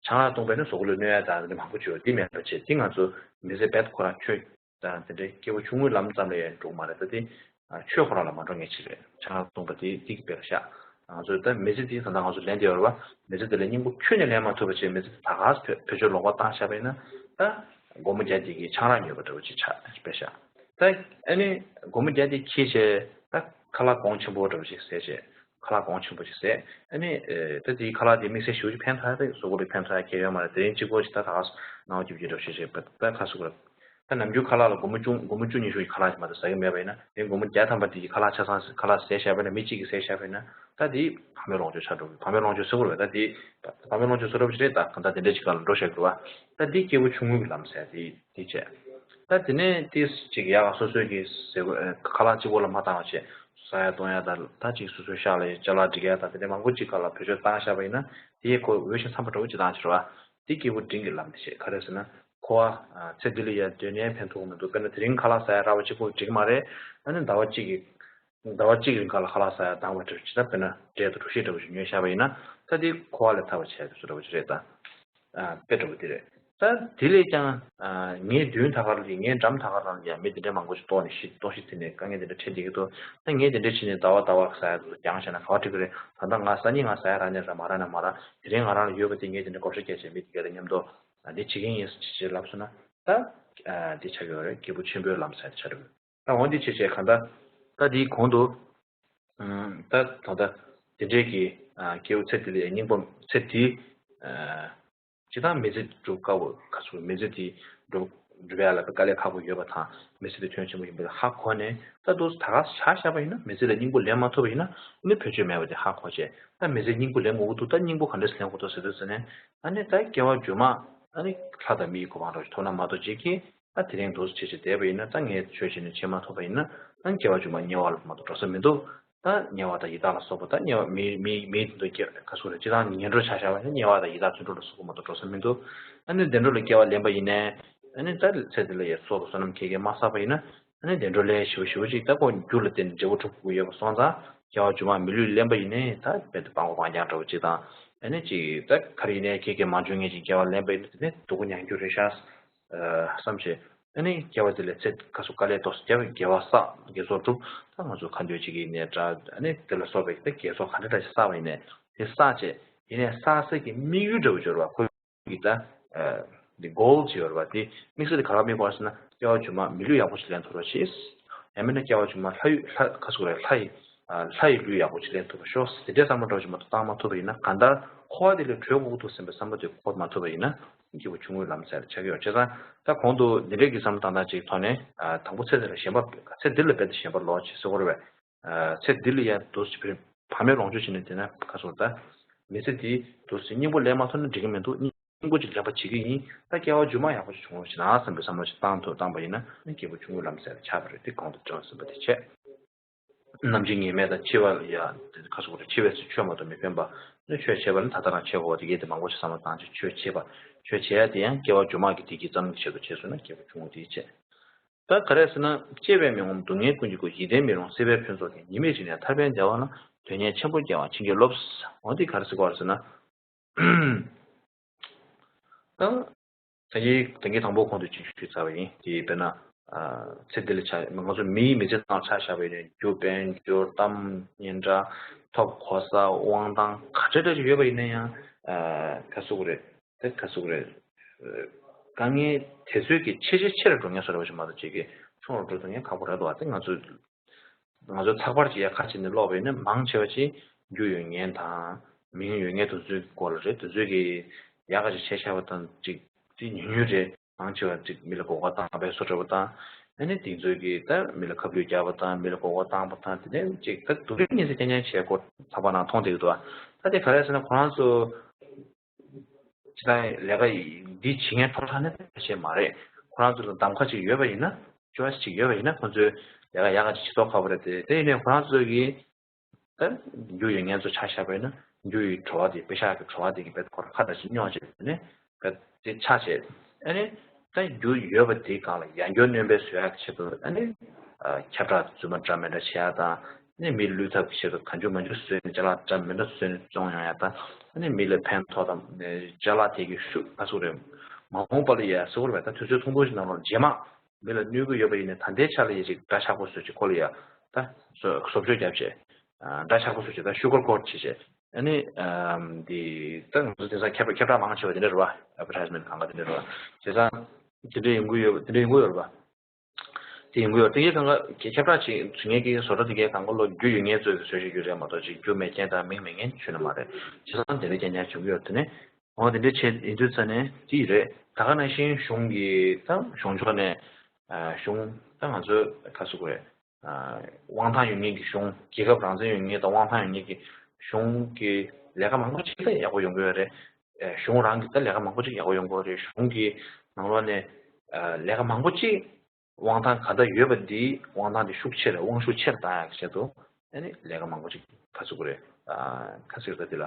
ཆང་རག་བཏུང་པས་ན་གཟུགས་པོ་ལ་གནོད་ཡ་དང་དེ་མང་པོ་བྱོས་དེ་མེད་པ་བྱས་དེ་ང་ཚོ་མི་ཚེ་རྦད་ཁོ་རང་ཆོས་དང་དེ་འདྲའི་སྐྱེ་བོ་ཆུང་ངུའི་ལམ་ཙམ་ལ་ཡང་འགྲོ་གི་མ་རེད། ད་དེ་ཆོས་ཁོ་རང་ལ་མ་འགྲོ་ངེས་ཅིག་རེད། ཆང་རག་བཏུང་པ་དེ་དེ་གི་དཔེ་ལ་བཞག་ང་ཚོས་ད་མི་ཚེ་དེ་ད་ལྟ་ང་ཚོ་ལེན་བསྡད་ཡོད་རེད་བ། མི་ཚེ་དེ་ལ་སྙིང་པོ་ཁྱོན་ནས་ལེན་མ་ཐུབ་པ་བྱས་མི་ཚེ་དེ་ད་ག་སེ་བེད་སྤྱོད་ལོག་པ་བཏང་བཞག་པ་ཡིན་ན་ད་སྒོར་མོ་བརྒྱ་དེ་གི་ཆང་རག་ཉོས་པ་འདྲ་བོ་ཅིག་ཆགས་དཔེ་བཞག་ད་ཨ་ནི་སྒོར་མོ་བརྒྱ་དེ་འཁྱེར་བྱས་ད་ཁ་ལག་གོང་ཆེན་པོ་འདྲ་བོ་ཅིག་ཟས་བྱས། ཁ་ལག་གོང་ཆེན་པོ་ཅིག་བཟས། ཨ་ནི། ད་དེའི་ཁ་ལག་དེ་དམིགས་བསལ་ཞེ་པོ་ཅིག་ཕན་ཐོགས་ཡ་དེ་གཟུགས་པོ་ལ་ཕན་ཐོགས་ཡ་གང་ཡང་ཡོད་མ་རེད། དེ་རིང་གཅིག་པོ་ཅིག་ད་ད་ག་ངའི་སྐྱིད་པོ་ཅིག་འགྲོ་ཤེས་ཤེས་པ་ད་ག་ཟེར་དགོས་རེད། ད་ནམ་རྒྱུན་ཁ་ལག་ལ་སྒོར་མོ་བཅུ་སྒོར་མོ་བཅུ་ཉི་ཤུ་ཡི་ཁ་ལག་ཅིག་མ་གཏོགས་ཟ་གི་མེད་པ་ཡིན་ན་དེ་སྒོར་མོ་བརྒྱ་ཐམ་པ་དེ་ཡི་ཁ་ལག་ཆ་ཚང་ཁ་ལག་བཟས་བཞག་པ་ཡིན་ན་མི་གཅིག་གིས་བཟས་བཞག་པ་ཡིན་ན་ད་དེ་ཕ་མའི་ལོངས་སྤྱོད་ཆགས་འགྲོ་གི། ཕ་མའི་ལོངས་སྤྱོད་ཟེར་དགོས་རེད། ད་དེ་ཕ་མའི་ལོངས་སྤྱོད་བཟོ་འདྲ་པོ་ཅིག་རེད། ད་གང་ལྟར་དེ་འདྲ་ཅིག་ལ་འགྲོ་བཞག་གི་རེད་བ། ད་དེ་སྐྱེ་བོ་ཆུང་ངུ་གི་ལམ་ཟེར་ཡ་དེ། དེ་བྱས། ད་དེ་ནས་ཏིས་ཅིག་ཡག་སོ་སོའི་གི་ཟེར་ཁ་ལག་གཅིག་པོ་ལ་མ་བཏང་བ་བྱས་ཟ་ཡ་བཏུང་ཡ་དང་ད་ཅིག་སོ་སོའི་ཤག་ལ་ཅ་ལག་སྒྲིག་ཡ་དང་དེ་འདྲ་མང་པོ་ཅིག་ག་ལ་བེད་སྤྱོད་བཏང་བཞག་པ་ཡིན་ན་དེ་ཡི་ཁོ་འོས་ཤིང་འཚམ་པ་འདྲ་བོ་ཅིག་བཏང་ཕྱིར་བ། དེ་སྐྱེས་བུ་འབྲིང་གི་ལམ་དེ་བྱས་ག་རེ་ཟེར་ན་ཁོ་བ་ཚེ་འདི་ལ་ཡ་སྡོད་ནས་ཕན་ཐོགས་མི་འདུག་དཔེར་ན་དེ་རིང་ཁ་ལག་ཟ་ཡ་རག་པ་གཅིག་པོ་འགྲིག་མ་རེད། ཨ་ནི་ཟླ་བ་གཅིག་གི་ཟླ་བ་གཅིག་རིང་ག་ལ་ཁ་ལག་ཟ་ཡ་དང་བ་འདྲ་བོ་ཅིག་ད་དཔེར་ན་འབྲས་དང་འབྲུ་ཤིང་འདྲ་བོ་ཅིག་ཉོས་བཞག་པ་ཡིན་ན་ད་དེ་ཁོ་བ་ལས་ཐར་བ་བྱས་དེ་ཚོ་འདྲ་བོ་ཅིག་རེད་ད། དཔེ་འདྲ་བོ་དེ་རེད། ད་དེ་ལས་ཀྱང་ངའི་མདུན་ད་ག་རང་ལ་ངའི་འགྲམ་ད་ག་རང་ལ་ཡང་མི་དེ་འདྲ་མང་པོ་ཞིག་གཏོགས་ནས་ཤི་གཏོགས་ཤི་དེ་ནས་དཀའ་ངལ་དེ་འདྲ་འཕྲད་བསྡད་ཀྱི་འདུག་ད་ངས་དེ་འདྲ་བྱས་ནས་ཟླ་བ་ཟླ་བ་ཟ་ཡ་དེ་ཚོ་རྒྱང་བཞག་ན་ག་བ་འགྲིག་གི་རེད། ད་ལྟ་ང་སང་ཉིན་ང་ཟ་ཡ་རག་ནས་རག་མ་རག་ན་མ་རག་དེ་རིང་ང་རང་ལ་ཡོད་པ་དེ་ངས་དེ་འདྲ་བགོ་བཤའ་རྒྱག་བྱས་མི་དེ་ག་ལ་མཉམ་དུ་དེ་བྱེད་ཀྱི་ཡིན་ཞེས་ལབ་སོང་ན་ད་དེ་ཆགས་ཀྱི་ཡོད་རེད། སྐྱེས་བུ་ཆེན་པོའི་ལམ་ཟེར་ཡ་དེ་ཆགས་འགྲོ་གི། ད་འོན་ཏེ་བྱས་བྱས་གང་ལྟར་ད་དེའི་གོང་དུ། ད་ད་ལྟ་དེ་འདྲའི་གི་སྐྱེ་བོ་ཚེ་འདི་ལ་སྙིང་པོ་ཚེ་འདི་སྤྱི་བཏང་མི་ཚེ་སྒྲུབ་དཀའ་བོ་ག་ཚོད་མི་ཚེ་འདི་སྒྲུབ་སྒྲུབ་ཡ་ལ་དཀའ་ལས་ཁག་པོ་ཡོད་པ་དང་མི་ཚེ་འདི་དོན་ཆེན་པོ་ཡིན་པ་ཧ་གོ་ནས་ད་དུང་ད་ག་ཆ་བཞག་པ་ཡིན་ན་མི་ཚེ་ལ་སྙིང་པོ་ལེན་མ་ཐུབ་པ་ཡིན་ན་ནི་བེད་སྤྱོད་མེད་པ་དེ་ཧ་གོ་བྱས། ད་མི་ཚེ་སྙིང་པོ་ལེན་དགོས་ཀྱི་འདུག་ད་སྙིང་པོ་ག་འདྲས་ལེན་དགོས་འདུག་ཟེར་དུས་ཙམ་ནས་ཨ་ནི་ད་སྐྱེ་བ་མཇུག་མ་ཨ་ནི་ལྷ་དང་མི་ཡི་གོ་འཕང་འདྲ་བོ་ཞིག་ཐོབ་ན་མ་གཏོགས་ཅིག་གིས། ད་དེ་རིང་འདུག་སེ་བྱེད་བྱེད་བསྡད་པ་ཡིན་ན་ད་ངས་ཆོས་བྱེད་ནས་བྱེད་མ་ཐུབ་པ་ཡིན་ན་ད་སྐྱེ་བ་མཇུག་མ་དམྱལ་བ་ལ་མ་གཏོགས་འགྲོ་ས་མི་འདུག་ད་དམྱལ་བ་དང་ཡི་དྭགས་ལ་སོགས་པ་ད་དམྱལ་བ་མི་མི་མི་འདུག་སྐྱེ་ག་ཚོད་རེད་སྤྱི་བཏང་ངན་འགྲོ་ཆ་བཞག་པ་ཡིན་ན་དམྱལ་བ་དང་ཡི་དྭགས་བཙོན་གྲོལ་ལ་སོགས་པ་མ་གཏོགས་འགྲོ་ས་མི་འདུག་ཨ་ནི་བདེ་འགྲོ་ལ་སྐྱེ་བ་ལེན་པ་ཡིན་ནའི་ཨ་ནི་ད་ཚེ་འདི་ལ་ཡ་སྲོག་དང་བསོད་ནམས་ཁྱེད་ཀྱིས་མ་བསགས་པ་ཡིན་ན་ཨ་ནི་བདེ་འགྲོ་ལས་ཞེ་པོ་ཞེ་པོ་ཅིག་ད་ཁོ་རྒྱུ་ལ་བརྟེན་ནས་འབྲས་བུ་འགྲུབ་དགོས་ཡོད་པ་སོང་ཙང་སྐྱེ་བ་མཇུག་མ་མི་ལུས་ལེན་པ་ཡིན་ནའི་ད་རྦད་དེ་སྤྲང་པོ་སྤྲང་རྐྱང་འདྲ་བོ་ཅིག་དང་ཨ་ནི་ཅིག་ད་ག་རེ་ཡིན་ནའི་ཁྱེད་ཀྱིས་མ་འཇོན་མཁན་ཅིག་སྐྱེ་བ་ལེན་པ་ཡིན་ན་དེ་ནི་སྡུག་པོ་མྱོང་རྒྱུ་རེད་ཤག་བསམ་བྱས། ཨ་ནི་སྐྱེ་བ་དེ་ལས་ཚེ་ག་ཚོད་དཀའ་ལས་ཏོག་ཙམ་བརྒྱབ་དགེ་བ་བསགས་དགེ་ཚོགས་བསྒྲུབས་ད་ང་ཚོ་ཁ་འདོན་བྱེད་ཀྱི་ཡིན་ནའི་འདྲ་ཨ་ནི་དེ་ལ་སོགས་པའི་ད་དགེ་ཚོགས་ག་འདྲ་འདྲ་ཞིག་བསགས་པ་ཡིན་ནའི་དེ་བསགས་བྱས་ཡིན་ནའི་བསགས་སའི་གི་དམིགས་ཡུལ་འདྲ་བོ་འབྱོར་བ་ཁོ་གི་ད་འདི་གོལ་ཅིག་ཡོད་རེད་བ། དེ་དམིགས་བསལ་དེ་ག་རེ་དམིགས་པ་ཟེར་ན་སྐྱེ་བ་མཇུག་མ་མི་ལུས་ཡག་པོ་ཞིག་ལེན་ཐུབ་རོགས་བྱེད། ཡང་མིན་ན་སྐྱེ་བ་མཇུག་མ་ལྷ་ཡུལ་ལྷ་ག་ཟེར་དགོས་རེད་ལྷ་ཡི་ལྷ་ཡི་ལུས་ཡག་པོ་ཞིག་ལེན་ཐུབ་པ་ཤོག་དེ་འདྲའི་བསམ་བློ་འདྲ་བོ་ཞིག་མ་གཏོགས་བཏང་མ་ཐུབ་པ་ཡིན་ན་གང་ལྟར་འཁོར་བ་དེ་ལས་གྲོལ་དགོས་ཀྱི་འདུག་སེམས་པའི་བསམ་བློ་དེ་འཁོར་མ་ཐུབ་པ་ཡིན་ན། སྐྱེས་བུ་ཆུང་ངུའི་ལམ་ཟེར་ཡ་ཆགས་ཀྱི་ཡོད། བྱས་ཙང་ད་གོང་དུ་འདི་འདྲའི་གི་བསམ་བློ་བཏང་སྟངས་ཅིག་ཐོག་ནས་དང་པོ་ཚེ་འདི་ལ་ཞེན་པ་ཚེ་འདི་ལ་རྦད་དེ་ཞེན་པ་ལོག་བྱེད་ཟེར་དགོས་རེད་པས། ཚེ་འདི་ལ་ཡ་འདུག་སེ་བྱས་ཕ་མའི་ལོངས་སྤྱོད་བྱས་ནས་བསྡད་ན་ག་ཟེར་ད། མི་ཚེ་འདི་འདུག་སེ་སྙིང་པོ་ལེན་མ་ཐུབ་ན་འགྲིག་གི་མི་འདུག་སྙིང་པོ་ཅིག་ལེན་པ་བྱེད་ཀྱི་ཡིན། ད་སྐྱེ་བ་མཇུག་མ་ཡག་པོ་ཞིག་བྱུང་རོགས་བྱེད་ན་བསམ་པའི་བསམ་བློ་ཞིག་བཏང་ཐུབ་བཏང་པ་ཡིན་ན་སྐྱེས་བུ་ཆུང་ངུའི་ལམ་ཟེར་ཡ་ཆགས་པ་རེད། དེ་གོང་དུ་དྲངས་ཟིན་པ་དེ་བྱས། ནམ་འཆི་ངེས་མེད་དང་འཆི་བ་ལ་ཡ་ཁ་སོགས་རེ་འཆི་བས་སུ་ཆོས་མ་གཏོགས་མི་ཕན་པ་ནི་ཆོས་བྱས་པ་ནི་ད་ལྟ་རང་བྱེད་དགོས་པ་དེ་གས་དེ་མང་པོ་ཞིག་བསམ་བློ་བཏང་ཆེད་ཆོས་བྱེད་པ་ཆོས་བྱེད་ཡ་དེ་ཡང་སྐྱེ་བ་མཇུག་མ་གི་དེ་གི་ཙམ་གྱི་ཆེད་དུ་བྱས་སོང་ན་སྐྱེ་བ་ཆུང་ངུ་དེའི་ཆེད། ད་ག་རེ་ཟེར་ན་སྐྱེ་བས་མི་ངོམས་སྡུག་བསྔལ་ཀུན་གྱི་སྒོ་འཇིག་རྟེན་མི་རུང་སྲིད་པའི་ཕུན་ཚོགས་ཀྱིས་ཉེས་དམིགས་རིག་ནས་ཐར་པའི་བདེ་བ་ལ་དོན་གཉེར་ཆེན་པོ་སྐྱེ་བ་བྱིན་གྱིས་རློབས། འོ་དེ་ག་རེ་ཟེར་གོ་རེད་ཟེར་ན། ད། ད་གིན་ད་གིན་དང་པོ་གོང་དུ་ཅིག་ཞུས་ཚར་བ་ཡིན། དེ་དཔེར་ན། ཚེ་འདི་ལ་ཆ་ང་ཚོ་མིའི་མི་ཚེ་ནང་ཆ་བཞག་པ་ཡིན་ན། རྒྱུ་དཔལ་འབྱོར་གཏམ་སྙན་གྲགས་ཐོབ་གོ་ས་དབང་ཐང་ག་འདྲ་འདྲ་ཞིག་ཡོད་པ་ཡིན་ན་ཡང་ག་ཟེར་དགོས་རེད། དེ་ག་ཟེར་དགོས་རེད། དཀའ་ངལ་དེ་ཚོའི་གི་ཆེ་ཆེ་ཆེ་རུ་འགྲོ་མཁན་བཟོ་འདྲ་བ་ཞིག་མ་གཏོགས་ཅིག་གི་ཆུང་རུ་འགྲོ་ཐུབ་མཁན་ཁག་པོ་རེད་འདུག་བ། དེ་ང་ཚོ་ང་ཚོ་ཚགས་པར་ཅིག་ཡར་ཁ་ཕྱེ་ནས་ཀློག་པ་ཡིན་ན་མང་ཆེ་བ་ཅིག་རྒྱུ་ཡོད་མཁན་དང་མིང་ཡོད་མཁན་དེ་ཚོའི་སྐོར་ལ་རེད། དེ་ཚོས་གི་ཡག་ག་ཅིག་བྱས་བཞག་པ་དང་ཅིག་ཅིག་ཉུང་ཉུང་རེད། མང་ཆེ་བ་ཅིག་མི་ལ་མགོ་སྐོར་བཏང་བའི་བཟོ་འདྲ་བ་དང་། ཨ་ནི་དེ་ཚོས་གི་ད་མི་ལ་ཁ་བསླུས་རྒྱག་པ་དང་མི་ལ་མགོ་སྐོར་བཏང་བ་དང་། དེ་ནས་ཅིག་ད་སྡུག་རུས་སྙན་སེང་རྐྱང་རྐྱང་བྱས་སྐོར་ཚགས་པར་ནང་མཐོང་བསྡད་ཀྱི་འདུག་བ། ད་དེ་ག་རེ་ཟེར་ན་ཁོ་རང་ཚོ་ཅི་ལྟར་ལས་ཀ་འདི་བྱེད་མཁན་ཁྲོམ་ཁྲ་ནི་བཤད་མ་རེད། ཁོ་རང་ཚོ་ལ་གདམ་ཁ་ཅིག་ཡོད་པ་ཡིན་ན། ཅོའི་སི་ཅིག་ཡོད་པ་ཡིན་ན་ཁོ་ཚོས་ལས་ཀ་ཡག་ག་ཅིག་བྱེད་མདོག་ཁ་པོ་རེད་དེ། དེ་ཡིན་ནའི་ཁོ་རང་ཚོ་གིས་ད་རྒྱུ་ཡོད་མཁན་ཚོ་ཆ་བཞག་པ་ཡིན་ན་རྒྱུ་ཡི་བྲོ་བ་དེ་པེ་ཤག་གི་བྲོ་བ་དེ་གི་བེད་ཁོ་རང་ཁ་བརྡ་ཅིག་རྙོག་བྱས་ནས་བེད་དེ་ཆ་བྱས། ཨ་ནི་ད་རྒྱུ་ཡོད་པ་དེའི་སྒང་ལ་ཡང་བསྐྱར་སྣོན་པ་བཟོ་ཡག་གི་ཆེད་དུ། ཨ་ནི་ཁྱབ་བསྒྲགས་རྫུན་མ་འདྲ་མི་འདྲ་བྱེད་ཡག་དང་། ནི་མི་བསླུ་ཐབས་ཀྱི་ཆེད་དུ་གང་བྱུང་མང་བྱུང་བཟོས་ནས་ཅ་ལག་འདྲ་མི་འདྲ་བཟོས་ནས་བཙོང་ཡོང་ཡ་དང་། ནི་མི་ལ་ཕན་ཐོགས་དང་ཅ་ལག་དེ་གི་ཤུགས་ཨ་སུ་རེད། མ་འོངས་པ་ལ་ཡ་སུ་རེད་པས། ད་དུས་ཚོད་ཐུང་ཐུང་ཞིག་ནང་ལ་རྗེས་མ་མི་ལ་གནོད་ཀྱི་ཡོད་པ་ཡིན་ན་ད་ལྟའི་ཆ་ལ་ཡ་ཅིག་འདྲ་ཆགས་པོ་བཟོས་ཅིག་ཁོ་ལ་ཡ་ད་བཟོ་བཟོ་བཅོས་བརྒྱབ་བྱས་འདྲ་ཆགས་པོ་བཟོས་བྱས་ད་ཤུ་གར་ཀོ་ཊི་བྱས་བྱས། ཨ་ནི་འདི་ད་ང་ཚོ་དེང་སང་ཁྱབ་ཁྱབ་བསྒྲགས་མང་ཆེ་བ་དེ་འདྲ་རེད་པ། ཨེ་ཌི་ཝར་ཊའི་སི་མེན་ཊི་གང་ག་དེ་འདྲ་རེད་པ། བྱས་ཙང་དེ་འདྲ་ཡོང་གི་ཡོད་པ། དེ་འདྲ་ཡོང་གི་ཡོད་རེད་པ། དེ་ཡིན་དགོས་ཡོད། དེ་གའི་གང་ག་གི་ཁྱབ་བསྒྲགས་ཅིག་བྱེད་མཁན་གྱི་བཟོ་གྲྭ་དེ་གའི་གང་ག་ལོ་རྒྱུས་ཡོད་མཁན་ཚོས་བཟོས་བཞག་རྒྱུ་རེད་མ་གཏོགས་ཅིག་རྒྱུ་མེད་མཁན་དང་མིང་མེད་མཁན་ཁྱོན་ནས་མ་རེད། བྱས་ཙང་དེ་འདྲ་རྐྱང་རྐྱང་བྱུང་གི་ཡོད། དེ་ནས་འོ་དེ་འདྲ་བྱས་ཡིན་དུས་ཙ་ནས་དེ་ཡིན་རེད། ད་ག་ནང་བཞིན་གཞུང་གི་ད་གཞུང་ཕྱོགས་ནས་གཞུང་ད་ང་ཚོའི་ག་ཟེར་དགོས་རེད། དབང་ཐང་ཡོད་མཁན་གྱི་གཞུང་རྒྱལ་ཁབ་རང་བཙན་ཡོད་མཁན་དང་དབང་ཐང་ཡོད་མཁན་གྱི་གཞུང་གི་ལས་ཀ་མང་པོ་ཅིག་ད་ཡག་པོ་ཡོང་གི་ཡོད་རེད། གཞུང་རང་གི་ད་ལས་ཀ་མང་པོ་ཅིག་ཡག་པོ་ཡོང་གི་ཡོད་རེད། གཞུང་གི་ནང་ལོགས་ནས་ལས་ཀ་མང་པོ་ཅིག་དབང་ཐང་ག་འདྲ་ཡོད་པ་འདི་དབང་ཐང་འདི་ཤུགས་ཆེ་རུ་དབང་ཤུགས་ཆེ་རུ་བཏང་ཡག་གི་ཆེད་དུ་ཨ་ནི་ལས་ཀ་མང་པོ་ཅིག་ག་ཟེར་དགོས་རེད། ག་ཟེར་ད་འདི་ལ་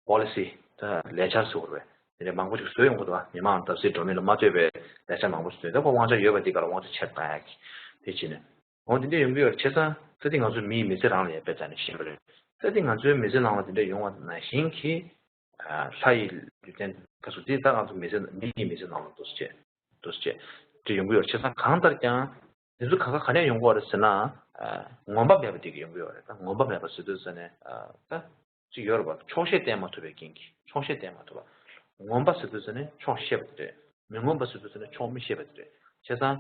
པོ་ལི་སི་ད་ལས་འཆར་ཟེར་དགོས་རེད། དེ་འདྲ་མང་པོ་ཅིག་བཟོས་ཡོང་གི་འདུག་མི་མང་བརྡབ་གསིག་འགྲོ་མི་ལ་མ་ལྟོས་པའི་ལས་འཆར་མང་པོ་བཟོས། ད་ཁོ་དབང་ཆ་ཡོད་པ་འདི་ག་ལ་དབང་ཆ་ཆེ་རུ་བཏང་ཡག་གི་དེ་བྱས་ནས་འོ་འདི་འདྲ་ཡོང་གི་ཡོད་རེད། བྱས་ཙང་ད་འདི་ང་ཚོ་མིའི་མི་ཚེ་རང་ལ་ཡང་དཔེ་བལྟས་ནས་ཤེས་པ་རེད། ད་འདི་ང་ཚོའི་མི་ཚེ་ནང་ལ་འདི་འདྲ་ཡོང་བ་ནང་བཞིན་གྱི་ལྷ་ཡི་ལུས་རྟེན་ག་ཟེར་དེ་ད་ང་ཚོ་མི་ཚེ་མིའི་མི་ཚེ་ནང་ལ་འདུག་སེ་བྱས་འདུག་སེ་བྱས་དེ་ཡོང་གི་ཡོད། བྱས་ཙང་གང་ལྟར་ཀྱང་དེ་ཚོ་གང་ག་ག་ནས་ཡོང་གི་ཡོད་རེད་ཟེར་ན། ངོམས་པ་མེད་པ་དེ་གི་ཡོང་གི་ཡོད་རེད། ད་ངོམས་པ་མེད་པ་ཟེར་དུས་ཙ་ནས་ད་ཅིག་ཡོད་རེད་པ། ཆོག་ཤེས་བསྟེན་མ་ཐུབ་པའི་རྐྱེན་གྱིས། ཆོག་ཤེས་བསྟེན་མ་ཐུབ་པ། ངོམས་པ་ཟེར་དུས་ཙ་ནས་ཆོག་ཤེས་པ་དེ་རེད། མི་ངོམས་པ་ཟེར་དུས་ཙ་ནས་ཆོག་མི་ཤེས་པ་དེ་རེད། བྱས་ཙང་།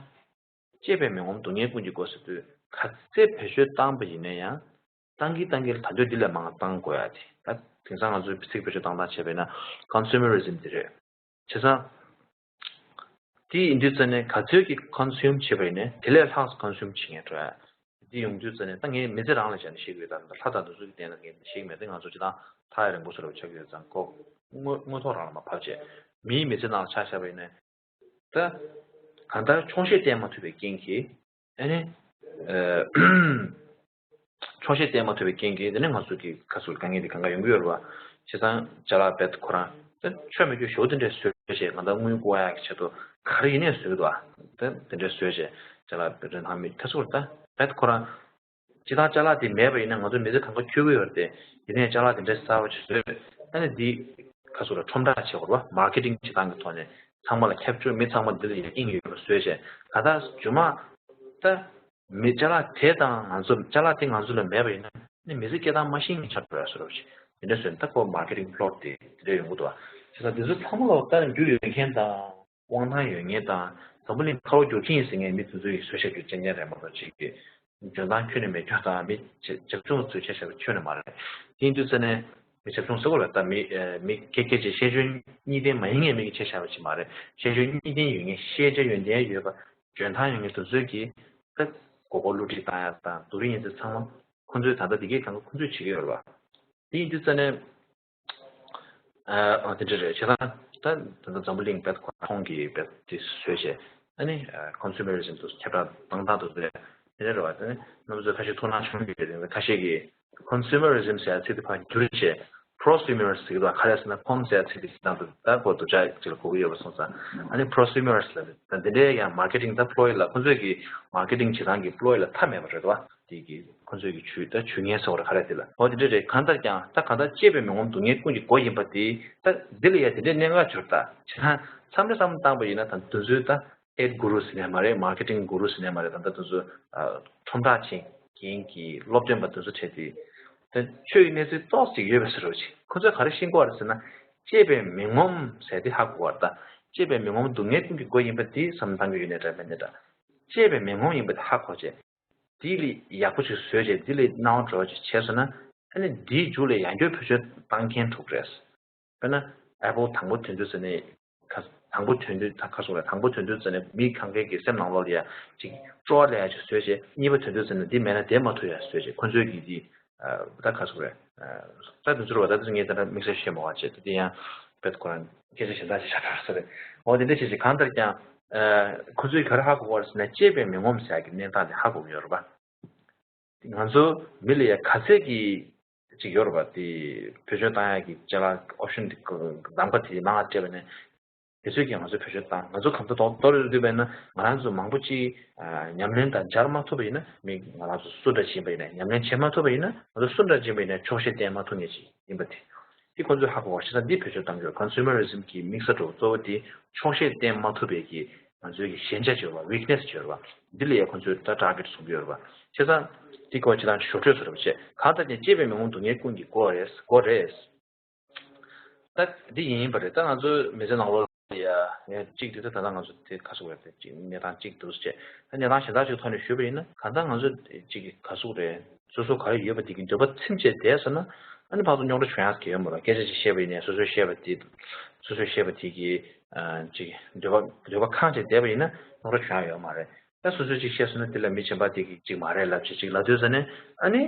གཅེས་པའི་མི་ངོམས་སྡུག་བསྔལ་ཀུན་གྱི་སྒོ་ཟེར་དུས་ག་ཚད་བེད་སྤྱོད་བཏང་པ་ཡིན་ན་ཡང་། བཏང་གིན་བཏང་གིན་ད་དུང་འདི་ལས་མང་བ་བཏང་དགོས་ཡ་དེ། ད་དེང་སང་ང་ཚོའི་ཚིག་བེད་སྤྱོད་བཏང་སྟངས་བྱས་པ་ཡིན་ན་ཀོན་སུ་མ་རི་ཛིམ་དེ་རེད། བྱས་ཙང་། དེ་ཡིན་དུས་ཙ་ནས་ག་ཚོད་ཀྱི་ཀོན་སུམ་བྱས་པ་ཡིན་ནའི་དེ་ལས་ལྷག་ཀོན་སུམ་བྱེད་མཁན་འགྲོ་ཡ། དེ་ཡོང་དུས་ཙ་ནས་ད་ངས་མི་ཚེ་རང་ལ་བྱས་ནས་ཤེས་ཀྱི་ཡོད། ད་ལྷ་དང་དེ་ཚོ་གི་སྟེང་ལ་ངས་ཤེས་ཀྱི་མེད། དེ་ང་ཚོ་སྤྱིར་བཏང་ཐག་ཡ་རིང་པོ་བཟོ་འདྲ་བ་ཆགས་ཀྱི་ཡོད་ཙང་ཁོ་དངོས་དངོས་ཐོག་རང་ལ་མར་ཕབ་བྱས། མིའི་མི་ཚེ་ནང་ལ་ཆ་བཞག་པ་ཡིན་ནའི། ད་གང་ལྟར་ཆོག་ཤེས་བསྟེན་མ་ཐུབ་པའི་རྐྱེན་གྱིས། ཨ་ནི། ཨ། ཆོག་ཤེས་བསྟེན་མ་ཐུབ་པའི་རྐྱེན་གྱིས་དེ་ནས་ང་ཚོ་གི་ཁ་ཚུར་དཀའ་ངལ་དེ་གང་ག་ཡོང་གི་ཡོད་རེད་པ། བྱས་ཙང་ཅ་ལག་རྦད་ཁོ་རང་ད་ཆོ་མེད་རྒྱུ་ཞོ་དེ་འདྲས་བཟོས་བྱས། གང་ལྟར་དངུལ་བཀོག་ཡག་གི་ཆེད་དུ་ག་རེ་ཡིན་ནའི་བཟོས་འདུག་ཨ། ད་དེ་འདྲས་བཟོས་བྱས་ཅ་ལག་རྦད་རེ་ནང་མི་ཁ་ཚུར་ད་རྦད་ཁོ་རང་། སྤྱིར་བཏང་ཅ་ལག་དེ་མེད་པ་ཡིན་ན་ང་ཚོ་མི་ཚེ་གང་ག་འཁྱོལ་གི་ཡོད་རེད་དེ། ཡིན་ནའི་ཅ་ལག་དེ་འདྲས་གསར་པ་ཅིག་བཟོས། ཨ་ནི་འདི་ཁ་ཚུར་ལ་ཁྲོམ་བསྒྲགས་བྱེད་དགོས་རེད་པ། མར་ཀེ་ཊིང་བྱེད་སྟངས་ཀྱི་ཐོག་ནས་ཚང་མ་ལ་ཁྱབ་བསྒྲགས། མི་ཚང་མ་འདི་ལ་ཡ་དབྱིངས་ཡོད་པ་བཟོས་བྱས། གང་ལྟར་རྗེས་མ་ད། མི་ཅ་ལག་དེ་དང་ང་ཚོ་ཅ་ལག་དེ་ང་ཚོ་ལ་མེད་པ་ཡིན་ན་ནི་མི་ཚེ་སྐྱེལ་སྟངས་མ་ཤེས་མཁན་ཆགས་འགྲོ་ཡ་བཟོ་འདྲ་ཞིག་དེ་འདྲ་བཟོས་ན་ད་ཁོ་མར་ཀེ་ཊིང་ཕློབ་དེ་དེ་འདྲ་ཡོང་གི་འདུག་ཨ། བྱས་ཙང་དེ་ཚོ་ཚང་མ་ལ་ལྟ་རྒྱུ་ཡོད་མཁན་དང་དབང་ཐང་ཡོད་མཁན་དང་འཛམ་བུ་གླིང་ཁ་ལོ་བསྒྱུར་གྱི་ཡིན་ཟེར་མཁན་མི་དེ་ཚོ་ཡིས་བཟོས་བཞག་རྒྱུ་རྐྱང་རྐྱང་རེད་མ་གཏོགས་ཅིག་གི་འཇོན་ཐང་ཁྱོན་ནས་མེད་རྒྱུ་དང་མི་བྱ་བྱབ་ཆུང་བཟོས་བྱས་བཞག་པ་ཁྱོན་ནས་མ་རེད། དེ་ཡིན་དུས་ཙ་ནས་མི་བྱབ་ཆུང་ཟེར་དགོས་རེད། ད་མི་མི་སྐད་སྐད་ཅིག་ཤེས་འཇོན་གཉིས་ལྡན་མ་ཡིན་མཁན་མི་གིས་བྱས་བཞག་པ་ཅིག་མ་རེད། ཤེས་འཇོན་གཉིས་ལྡན་ཡོད་མཁན། ཤེས་བྱ་ཡོན་ཏན་ཡོད་པ། འཇོན་ཐང་ཡོད་མཁན་དེ་ཚོས་ཀྱིས་ད་མགོ་སྐོར་བསླུ་བྲིད་བཏང་ཡག་དང་སྡུག་རུས་ཡིན་ཚེ་ཚང་མ་ཁོ་ཚོས་ད་ལྟ་འདི་གས་གང་ག་ཁོ་ཚོས་བྱེད་ཀྱི་ཡོད་རེད་པ། དེ་ཡིན་དུས་ཙ་ནས་ཨ་དེ་འདྲ་རེད། བྱས་ཙང་ད་ད་ལྟ་འཛམ་བུ་གླིང་རྦད་ཁོ་ཁོང་གིས་རྦད་དེ་བཟོས་བྱས། ཨ་ནི་ཀོན་སུ་མ་རི་ཛིམ་དུ་ཁྱབ་བསྒྲགས་བཏང་སྟངས་དེ་ཚོ་རེད། དེ་འདྲ་རེད་པ། དེ་ནས་རྣམ་པ་ཚོས་ཁ་ཤས་ཐུགས་སྣང་བྱུང་གི་རེད། ཁ་ཤས་ཀྱིས་ཀོན་སུ་མ་རི་ཛིམ་ཟེར་ཡ་ཚིག་དེ་ཕར་བསྒྱུར་བྱས། པྲོ་སུ་མར་ཟེར་གྱི་འདུག་ག་རེ་ཟེར་ན་ཀོན་ཟེར་ཚིག་དེ་ནང་དུ་ད་གོ་བསྡུར་བྱ་ཅིག་ལ་གོ་གི་ཡོད་པ་སོང་ཙང་། ཨ་ནི་པྲོ་སུ་མར་ལ་ད་འདི་འདྲའི་ཡང་མར་ཀེ་ཊིང་ད་པློ་ཡི་ལ་ཁོ་ཚོས་ཀྱི་མར་ཀེ་ཊིང་བྱེད་སྟངས་ཀྱི་པློ་ཡི་ལ་མཐའ་མེད་པ་རེད་དོ། དེ་གི་ཁོ་ཚོས་ཀྱི་ཇུས་ད་ཇུས་ངན་ཟེར་བ་རེད་ག་རེ་དེ་ལ། འོ་དེ་འདྲ་རེད། གང་ལྟར་ཀྱང་ད་གང་ལྟར་གཅེས་པའི་མི་ངོམས་སྡུག་བསྔལ་ཀུན་གྱི་སྒོ་ཡིན་པ་དེ་ད་འདི་ལ་ཡ་དེ་འདྲའི་གནད་འགག་འབྱོར། ད་བྱས་ཙང་མཚམས་རེ་བསམ་བློ་བཏང་པ་ཡིན་ན་ད་དེ་ཚོའི་ད། ཨེཌ་གུ་རུ་ཟེར་ནས་མ་རེད། མར་ཀེ་ཊིང་གུ་རུ་ཟེར་ནས་མ་རེད། ད་ལྟ་དེ་ཚོ་ཨ་ཁྲོམ་བསྒྲགས་བྱེད་མཁན་གྱི་སློབ་སྟོན་པ་དེ་ཚོ་བྱས་ཏེ། ད་ཆོས་ཀྱི་གནས་ཚུལ་ཏོག་ཙམ་ཡོད་པའི་ཟེར་རོ་ཅིག་ཁོ་ཚོས་ག་རེ་ཤེས་དགོས་རེད་ཟེར་ན། གཅེས་པའི་མི་ངོམ་ཟེར་དེ་ཧ་གོ་བར་ད། གཅེས་པའི་མི་ངོམ་སྡུག་བསྔལ་ཀུན་གྱི་སྒོ་ཡིན་པ་དེ་བསམ་བློ་བཏང་གི་ཡོད་ནའི་འདྲ་མིན་ནའི་འདྲ། གཅེས་པའི་མི་ངོམ་ཡིན་པ་དེ་ཧ་གོ་བྱས། དེ་ལས་ཡག་པོ་ཅིག་བཟོས་བྱས། དེ་ལས་སྣང་བ་འགྲོ་བ་ཅིག་བྱས་སོང་ན། ཨ་ནི་དེའི་མཇུག་ལ་ཡང་བསྐྱར་བེད་སྤྱོད་བཏང་མཁན་འགྲོ་གི་རེད། དཔེར་ན། ཨེ་པལ་དང་པོ་ཐོན་དུས་ཙ་ནས། ཁ། དང་པོ་ཐོན་དུས་ད་ཁ་སོགས་རེད། དང་པོ་ཐོན་དུས་ཙ་ནས་མི་གང་གའི་གི་སེམས་ནང་ལོགས་ལ་ཡ་ཅིག་སྤྲོ་བ་སླེབས་ཡ་ཅིག་བཟོས་བྱས། གཉིས་པ་ཐོན་དུས་ཙ་ནས་འདི་མེད་ན་བསྡད་མ་ཐུབ་ཡ་བཟོས་བྱས། ཁོ་ཚོའི་གི་འདི། ཨ། ད་ཁ་སོགས་རེད། ཨ། ད་འདི་ཚོ་རེད་བ། ད་འདི་ཚོ་ངས་ད་ལྟ་དམིགས་བསལ་བཤད་མ་དགོས་པ་བྱས། ད་འདི་ཡང་བེད་ཁོ་རང་སྐད་ཆ་གཞན་དག་ཅིག་བཤད་པ་སོགས་རེད། འོ་དེ་འདྲ་བྱས་བྱས་གང་ལྟར་ཀྱང་། ཨ། ཁོ་ཚོས་ག་རེ་ཧ་གོ་བ་རེད་ཟེར་ན། གཅེས་པའི་མི་ངོམ་ཟེར་ཡ་གི་གནས་སྟངས་དེ་ཧ་གོ་གི་ཡོད་རེད་པ། ང་ཚོ་མི་ལ་ཡ་ག་ཚད་ཀྱི་ཅིག་ཡོད་རེད་པ། དེ་བེད་སྤྱོད་བཏང་ཡག་གི་ཅ་ལག་ཨོབ་ཤན་དེ་གདམ་ག་དེ་མང་བ་སྤྲད་པ་ནས། དེ་ཚོས་ཀྱིས་ང་ཚོ་བེད་སྤྱོད་བཏང་། ང་ཚོ་གང་ཚོད་དོ་དོ་རེ་བསྡུས་པ་ཡིན་ན། ང་རང་ཚོ་མང་པོ་ཅིག་ཨ། ཉམས་ལེན་དང་སྦྱར་མ་ཐུབ་པ་ཡིན་ན། མི་ང་རང་ཚོ་སུ་འདྲ་ཅིག་ཡིན་པ་ཡིན་ན། ཉམས་ལེན་བྱེད་མ་ཐུབ་པ་ཡིན་ན། ང་ཚོ་སུ་འདྲ་ཅིག་ཡིན་པ་ཡིན་ན་ཆོག་ཤེས་བསྟེན་མ་ཐུབ་མཁན་ཅིག་ཡིན་པ་དེ། དེ་ཁོ་ཚོས་ཧ་གོ་བ་ཞིག་དང་། འདི་བེད་སྤྱོད་གཏང་རྒྱུར་ཀོན་སུ་མ་རི་ཛིམ་གྱི་དམིགས་ས་གཙོ་བོ་དེ་ཆོག་ཤེས་བསྟེན་མ་ཐུབ་པའི་གི་ང་ཚོའི་གི་ཞན་ཆ་ཅིག་ཡོད་པ། ཝིག་ནེ་སི་ཅིག་ཡོད་པ། འདི་ལ་ཡ་ཁོ་ཚོས་ད་ཊར་གེ་ཊི་བཟུང་གི་ཡོད་རེད་པ། བྱས་ཙང་འདི་སྐོར་ཅིག་ལ་ཞོར་འཕྲོས་བཟོ་འདྲ་པོ་བྱས། གང་ལྟར་ཀྱང་གཅེས་པའི་མི་ངོམ་སྡུག་བསྔལ་ཀུན་གྱི་སྒོ་རེད། སྒོ་རེད། ད་འདི་ཡིན་པ་རེད། ད་ང་ཚོའི་མི་ཚེ་ནང་ལོགས་ལ་ཡ་ངས་གཅིག་འདི་ད་ད་ལྟ་ང་ཚོ་དེ་ག་ཟེར་དགོས་རེད། དེ་གཅིག་གནས་སྟངས་གཅིག་འདུག་ཟེར་བྱས། ད་གནས་སྟངས་གཞན་དག་ཅིག་ཐོག་ནས་ཞུས་པ་ཡིན་ན། གང་ལྟར་ང་ཚོ་གཅིག་གི་ག་ཟེར་དགོས་རེད། སོ་སོ་ག་རེ་ཡོད་པ་དེ་གི་འདོད་པ་ཚིམ་བྱས་བསྡད་སོང་ན། ཨ་ནི་ཕར་ཚུར་རྙོག་དྲ་བྱུང་ཡག་གི་ཡོད་མ་རེད། སྐད་ཆ་ཅིག་བཤད་པ་ཡིན་ནའི། སོ་སོས་བཤད་པ་དེ། སོ་སོས་བཤད་པ་དེ་གི་ཨ། ཅིག་འདོད་པ་འདོད་པ་ཁེངས་བྱས་བསྡད་པ་ཡིན་ན་རྙོག་དྲ་བྱུང་ཡག་ཡོད་མ་རེད། ད་སོ་སོས་ཅིག་བཤད་སོང་ན། དེ་ལ་མི་གཞན་པ་དེ་གིས་ཅིག་མ་རེད་ལབ་བྱས་ཅིག་ལབ་དུས་ཙ་ནས། ཨ་ནི་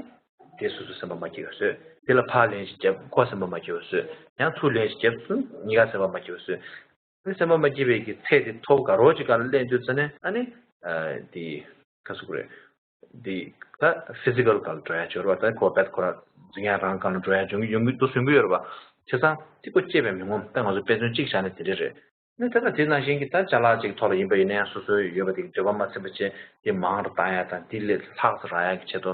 དེ་སོ་སོ་སེམས་པ་མ་སྐྱིད་པ་བཟོས། དེ་ལ་ཕར་ལན་ཅིག་བརྒྱབ། ཁོ་སེམས་པ་མ་སྐྱིད་པ་བཟོས། ཡང་ཚུར་ལན་ཅིག་བརྒྱབ་ཙང་གཉིས་ཀ་སེམས་པ་མ་སྐྱིད་པ་བཟོས། ཨ་ནི་སེམས་པ་མ་སྐྱིད་པའི་གི་ཚད་དེ་མཐོ་པོ་ག་རེ་ཅིག་སྒང་ལ་སླེབས་དུས་ཙ་ནས། ཨ་ནི་ཨ། དེ་ག་ཟེར་དགོས་རེད། དེ་ད་ཕི་ཛི་ཀལ་སྒང་ལ་འགྲོ་ཡག་ཅིག་ཡོད་རེད་པ། ད་ཁོ་རྦད་ཁོ་རང་འཛིན་ཡག་རང་སྒང་ལ་འགྲོ་ཡག་ཅིག་ཡོང་གི་ཡོང་གི་འདུག་ཟེར་གྱི་ཡོད་རེད་པ། བྱས་ཙང་དེ་ཁོ་གཅེས་པའི་མི་ངོམ། ད་ང་ཚོ་དཔེ་མཚོན་གཅིག་བཞག་ན་དེ་འདྲ་རེད། ནི་ད་ལྟ་དེ་ནང་བཞིན་གྱི་ད་ཅ་ལག་ཅིག་ཐོག་ལ་ཡིན་པ་ཡིན་ནའི། སོ་སོའི་ཡོད་པ་དེ་འདོད་པ་མ་ཚིམ་པ་བྱས། དེ་མང་རུ་བཏང་ཡག་དང་། དེ་ལས་ལྷག་ཙམ་རག་ཡག་གི་ཆེད་དུ།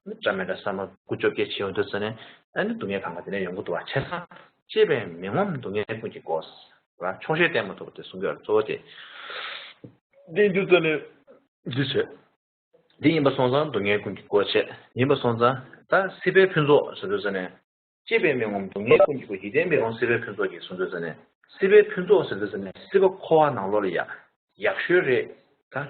ནི་འདྲ་མི་འདྲ་བསམ་བློ་ཀུ་ཅོ་སྐད་ཆེ་ཡོང་དུས་ཙ་ནས། ཨ་ནི་སྡུག་བསྔལ་གང་ག་དེ་ནས་ཡོང་གི་འདུག་པ། བྱས་ཙང་གཅེས་པའི་མི་ངོམ་སྡུག་བསྔལ་ཀུན་གྱི་སྒོ་ཟེར་བ། ཆོག་ཤེས་བསྟེན་མ་ཐུབ་པ་དེ་གསུང་གི་ཡོད་རེད། གཙོ་བོ་དེ། དེ་ཡིན་དུས་ཙ་ནས་འདི་བྱས། འདི་ཡིན་པ་སོང་ཙང་སྡུག་བསྔལ་ཀུན་གྱི་སྒོ་བྱས། ཡིན་པ་སོང་ཙང་ད་སྲིད་པའི་ཕུན་ཚོགས་ཟེར་དུས་ཙ་ནས། གཅེས་པའི་མི་ངོམ་སྡུག་བསྔལ་ཀུན་གྱི་སྒོ། ཡིད་བརྟན་མི་ངོམ་སྲིད་པའི་ཕུན་ཚོགས་ཀྱི་གསུང་དུས་ཙ་ནས། སྲིད་པའི་ཕུན་ཚོགས་ཟེར་དུས་ཙ་ནས། སྲིད་པ་འཁོར་བ་ནང་ལོགས་ལ་ཡ་ཡག་ཤོས་རེད། ད་ཨ།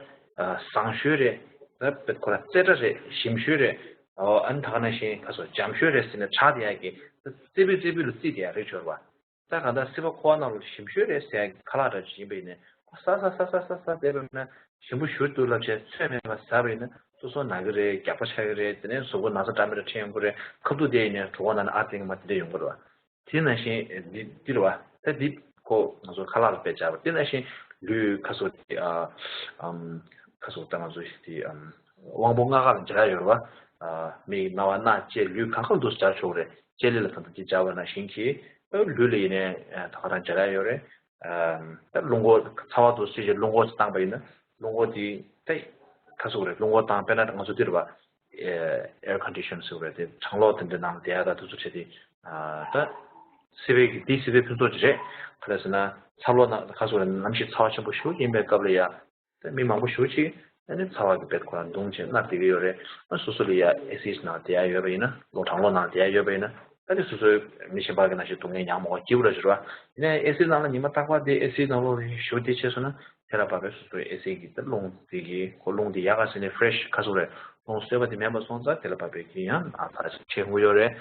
བཟང་ཤོས་རེད། ད་དཔེ་ཁོ་རང་རྩེ་གྲ་རེད། ཞིམ་ཤོས་རེད། ཨོ། ཨ་ནི་ད་ག་ནང་བཞིན་ཁ་སོ་འཇམ་ཤོས་རེད་ཟེར་ནས་གྲགས་བསྡད་ཡག་གི། ད་རྩེ་ཕུད་རྩེ་ཕུད་ལ་བརྩིས་བསྡད་ཡག་རེད་ཅིག་ཡོད་རེད་པ། ད་གང་ལྟར་སྲིད་པ་འཁོར་བ་ནང་ལོགས་ཞིམ་ཤོས་རེད་ཟེར་ཡག་གི་ཁ་ལག་འདྲ་ཅིག་ཡིན་པ་ཡིན་ནའི། ཁོ་ཟ་ཟ་ཟ་ཟ་ཟ་ཟ་བསྡད་པ་ཡིན་ན། ཞིམ་པོ་ཞེ་པོ་འདུག་ལབ་བྱས་ཚོད་མེད་པ་ཟ་བ་ཡིན་ན། སོ་སོ་ན་གི་རེད། རྒྱགས་པ་ཆགས་ཀྱི་རེད། དེ་ནས་གཟུགས་པོ་ན་ཚ་འདྲ་མི་འདྲ་འཕྲད་ཡོང་གི་རེད། ཁ་ཐུག་དེ་ཡིན་ནའི་གྲོད་ཁོག་ནང་ནས་ཨ་ཏིང་མ་དེ་འདྲ་ཡོང་གི་རེད་པ། དེ་ནང་བཞིན་འདི་འདི་རེད་པ། ད་འདི་ཁོ་ང་ཚོ་ཁ་ལག་ལ་དཔེ་བྱས་པ། དེ་ནང་བཞིན་ལུས་ཁ་སོ་དེ། ཨ། ཨམ། ཁ་སོ་ད་ང་ཚོ་དེ། ཨམ། དབང་པོ་ལྔ་ཀ་ལ་སྦྱར་ཡ་ཡོད་རེད་པ། ཨ། མིག་རྣ་བ་སྣ་ལྕེ་ལུས་གང་ག་ལ་འདུག་སྦྱར་ཆོག་གི་རེད། ལྕེ་ལེ་ལ་ད་ལྟ་འདི་སྦྱར་བ་ནང་བཞིན་གྱི། ཨ། ལུས་ལ་ཡིན་ནའི་ད་ག་རང་སྦྱར་ཡ་ཡོད་རེད། ཨ། ད་རླུང་འཁོར་ཚ་བ་འདུག་སྲིད་ཀྱི་རླུང་འཁོར་ཅིག་བཏང་པ་ཡིན་ན། རླུང་འཁོར་དེ་ད་ཁ་སོ་རེད། རླུང་འཁོར་བཏང་། དཔེར་ན་ང་ཚོ་འདི་རེད་པ། ཨེ། ཨེར་ཀོན་ཌི་ཤན་ཟེར་བ་རེད། དེ་གྲང་གློག་དེ་འདྲ་ནང་བསྡད་ཡ་ད་དུས་ཚོད་བྱས་ཏེ། ཨ། ད་སྲིད་པའི་གི་འདི་སྲིད་པའི་ཕུན་ཚོགས་ཅིག་རེད། ག་རེ་ཟེར་ན། ཚ་གློག་ནང་ཁ་སོ་རེད། གནམ་གཤིས་ཚ་བ་ཆེན་པོ་ཞེ་པོ་ཡིན་པའི་སྐབས་ལ་ཡ། ད་མི་མང་པོ་ཞེ་པོ་ཅིག་ཨ་ནི་ཚ་བ་གི་དཔེ་ཁོ་རང་གདུང་བྱས་མནར་བསྡད་ཀྱི་ཡོད་རེད། ཨ། སོ་སོ་ལ་ཡ་ཨེ་སི་ནང་བསྡད་ཡ་ཡོད་པ་ཡིན་ན། རླུང་། གྲང་གློག་ནང་བསྡད་ཡ་ཡོད་པ་ཡིན་ན། ཨ་ནི་སོ་སོའི་མི་གཞན་པ་གི་ནང་བཞིན་སྡུག་བསྔལ་མྱངས་མ་དགོས། སྐྱིད་པོ་ར་ཅིག་རེད་པ། ཡིན་ནའི་ཨེ་སི་ནང་ལ་ཉི་མ་རྟག་པར་བསྡད། ཨེ་སི་ནང་ལོགས་ལ་ཞེ་པོ་བསྡད་བྱས་སོང་ན། དེ་ལ་བབས་པས་སོ་སོའི་ཨེ་སི་གི་ད་རླུང་དེ་གི་ཁོ་རླུང་དེ་ཡག་ག་ཟེར་ནས་ཕེ་རེ་ཤི་ཁ་སོ་རེད། རླུང་བསོད་པ་དེ་མེད་པ་སོང་ཙང་དེ་ལ་བབས་པའི་གི་ཡང་ཨ་ཕར་ཕྱིན་ཡོང་གི་ཡོད་རེད།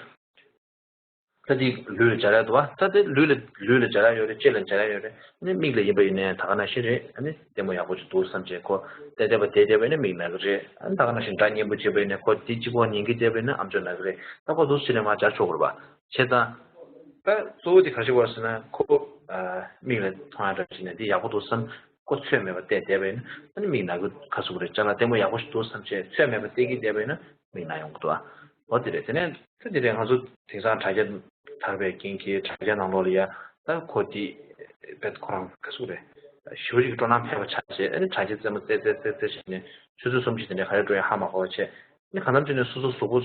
ད་དེ་ལུས་ལ་སྦྱར་ཡ་འདུག་པ། ད་དེ་ལུས་ལ་ལུས་ལ་སྦྱར་ཡ་ཡོད་རེད། ལྕེ་ལ་སྦྱར་ཡ་ཡོད་རེད། ཨ་ནི་མིག་ལ་ཡིན་པ་ཡིན་ནའི་ད་ག་ནང་བཞིན་རེད། ཨ་ནི་ལྟད་མོ་ཡག་པོ་ཅིག་འདུག་བསམ་བྱས་ཁོ་བལྟས་བལྟས་པ་བལྟས་བལྟས་པ་ཡིན་ན་མིག་ན་གི་རེད། ཨ་ནི་ད་ག་ནང་བཞིན་སྒྲ་སྙན་པོ་བྱས་པ་ཡིན་ནའི་ཁོ་དེ་གཅིག་པོ་ཉན་གི་བསྡད་པ་ཡིན་ན་ཨམ་ཅོག་ན་གི་རེད། ད་ཁོ་འདུག་སེ་བྱས་ནས་མར་སྦྱར་ཆོག་གི་རེད་པ། བྱས་ཙང་ད་གཙོ་བོ་དེ་ག་རེ་ཞིག་རེད་ཟེར་ན། ཁོ་ཨ་མིག་ལ་མཐོང་ཡ་འདྲ་བྱས་ནས་འདི་ཡག་པོ་འདུག་བསམ། ཁོ་ཚོད་མེད་པ་བལྟས་བསྡད་པ་ཡིན་ན། ཨ་ནི་མིག་ན་གི། ཁ་སོ་རེད། ཅ་ལག་ལྟད་མོ་ཡག་པོ་ཞིག་འདུག་བསམ་བྱས་ཚོད་མེད་པ་བལྟས་ཀྱི་བསྡད་པ་ཡིན་ན་མིག་ན་ཡོང་གི་འདུག་ཨ། འོ་དེ་རེད། དེ་ནས་ད་དེ་རེད། ང་ཚོ་དེང་སང་དྲ་རྒྱ་དར་བའི་རྐྱེན་གྱིས་དྲ་རྒྱ་ནང་ལོགས་ལ་ཡ་ད་ཁོ་དེ་དཔེ་ཁོ་རང་ཁ་སོ་རེད། ཞེ་པོ་ཅིག་སྤྲོ་སྣང་འཕེལ་བ་ཆགས་བྱས། ཨ་ནི་དྲ་རྒྱ་རྩེད་མོ་རྩེ་རྩེ་རྩེ་རྩེ་བྱས་ནས་ཆུ་ཚོད་གསུམ་ཅིག་དེ་འདྲ་ག་རེ་འགྲོ་ཡ་ཧ་མ་གོ་བ་བྱས། ཨ་ནི་གང་འཚམ་ཅིག་ནས་སོ་སོ་གཟུགས་པོ་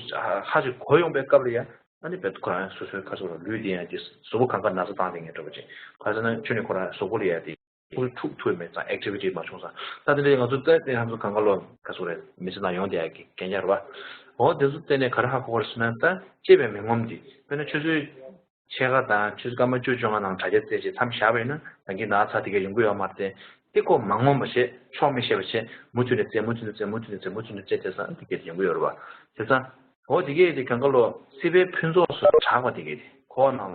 ཧ་ཅིག་གོ་ཡོང་པའི་སྐབས་ལ་ཡ། ཨ་ནི་དཔེ་ཁོ་རང་སོ་སོའི་ཁ་སོ་ར་ལུས་དེ་ཡང་དེ་གཟུགས་པོ་གང་ག་ན་ཚ་བཏང་བསྡད་མཁན་འདྲ་པོ་ཅིག་ག་རེ་ཟེར་ན་ཁྱོན་ནས་ཁོ་རང་གཟུགས་པོ་ལ་ཡ་དེ། ཁོ་འཁྲུག་ཐུབ་མེད་ཙང་ཨེག་ཊི་བི་ཊི་མ་བྱུང་ཙང་། ད་དེ་འདྲའི་ང་ཚོ་ད་དེ་ང་ཚོ་གང་ག་ལོ་ག་སོ་རེད་མི་ཚེ་ནང་ཡོང་བསྡད་ཡག་གི་གན་རྒྱ་རེད་བ། འོ་དེ་ཚོ་བལྟས་ནས་ག་རེ་ཧ་གོ་བ་རེད་ཟེར་ན། ད་སྐྱེས་པའི་མི་ངོམ་འདི་དཔེར་ན་ཆུ་ཚོད་ཕྱེད་ཀ་དང་ཆུ་ཚོད་སྐར་མ་བཅུ་བཅོ་ལྔ་ནང་དྲ་རྒྱ་བཙལ་བྱས་མཚམས་བཞག་པ་ཡིན་ན་ད་གིན་ན་ཚ་དེ་ག་ཡོང་གི་ཡོད་མ་རེད་དེ། དེ་ཁོ་མ་ངོམ་པ་བྱས་ཆོག་མི་ཤེས་པ་བྱས་མུ་མཐུད་ནས་བཙལ་མུ་མཐུད་ནས་བཙལ་མུ་མཐུད་ནས་བཙལ་མུ་མཐུད་ནས་བཙལ་བསྡད་ཙང་དེ་ག་ཡོང་གི་ཡོད་རེད་བ། བྱས་ཙང་འོ་དེ་གས་དེ་གང་ག་ལོ་སྲིད་པའི་ཕུན་ཚོགས་སུ་གྲགས་པ་དེ་གས་དེ་ཁོ་ནང་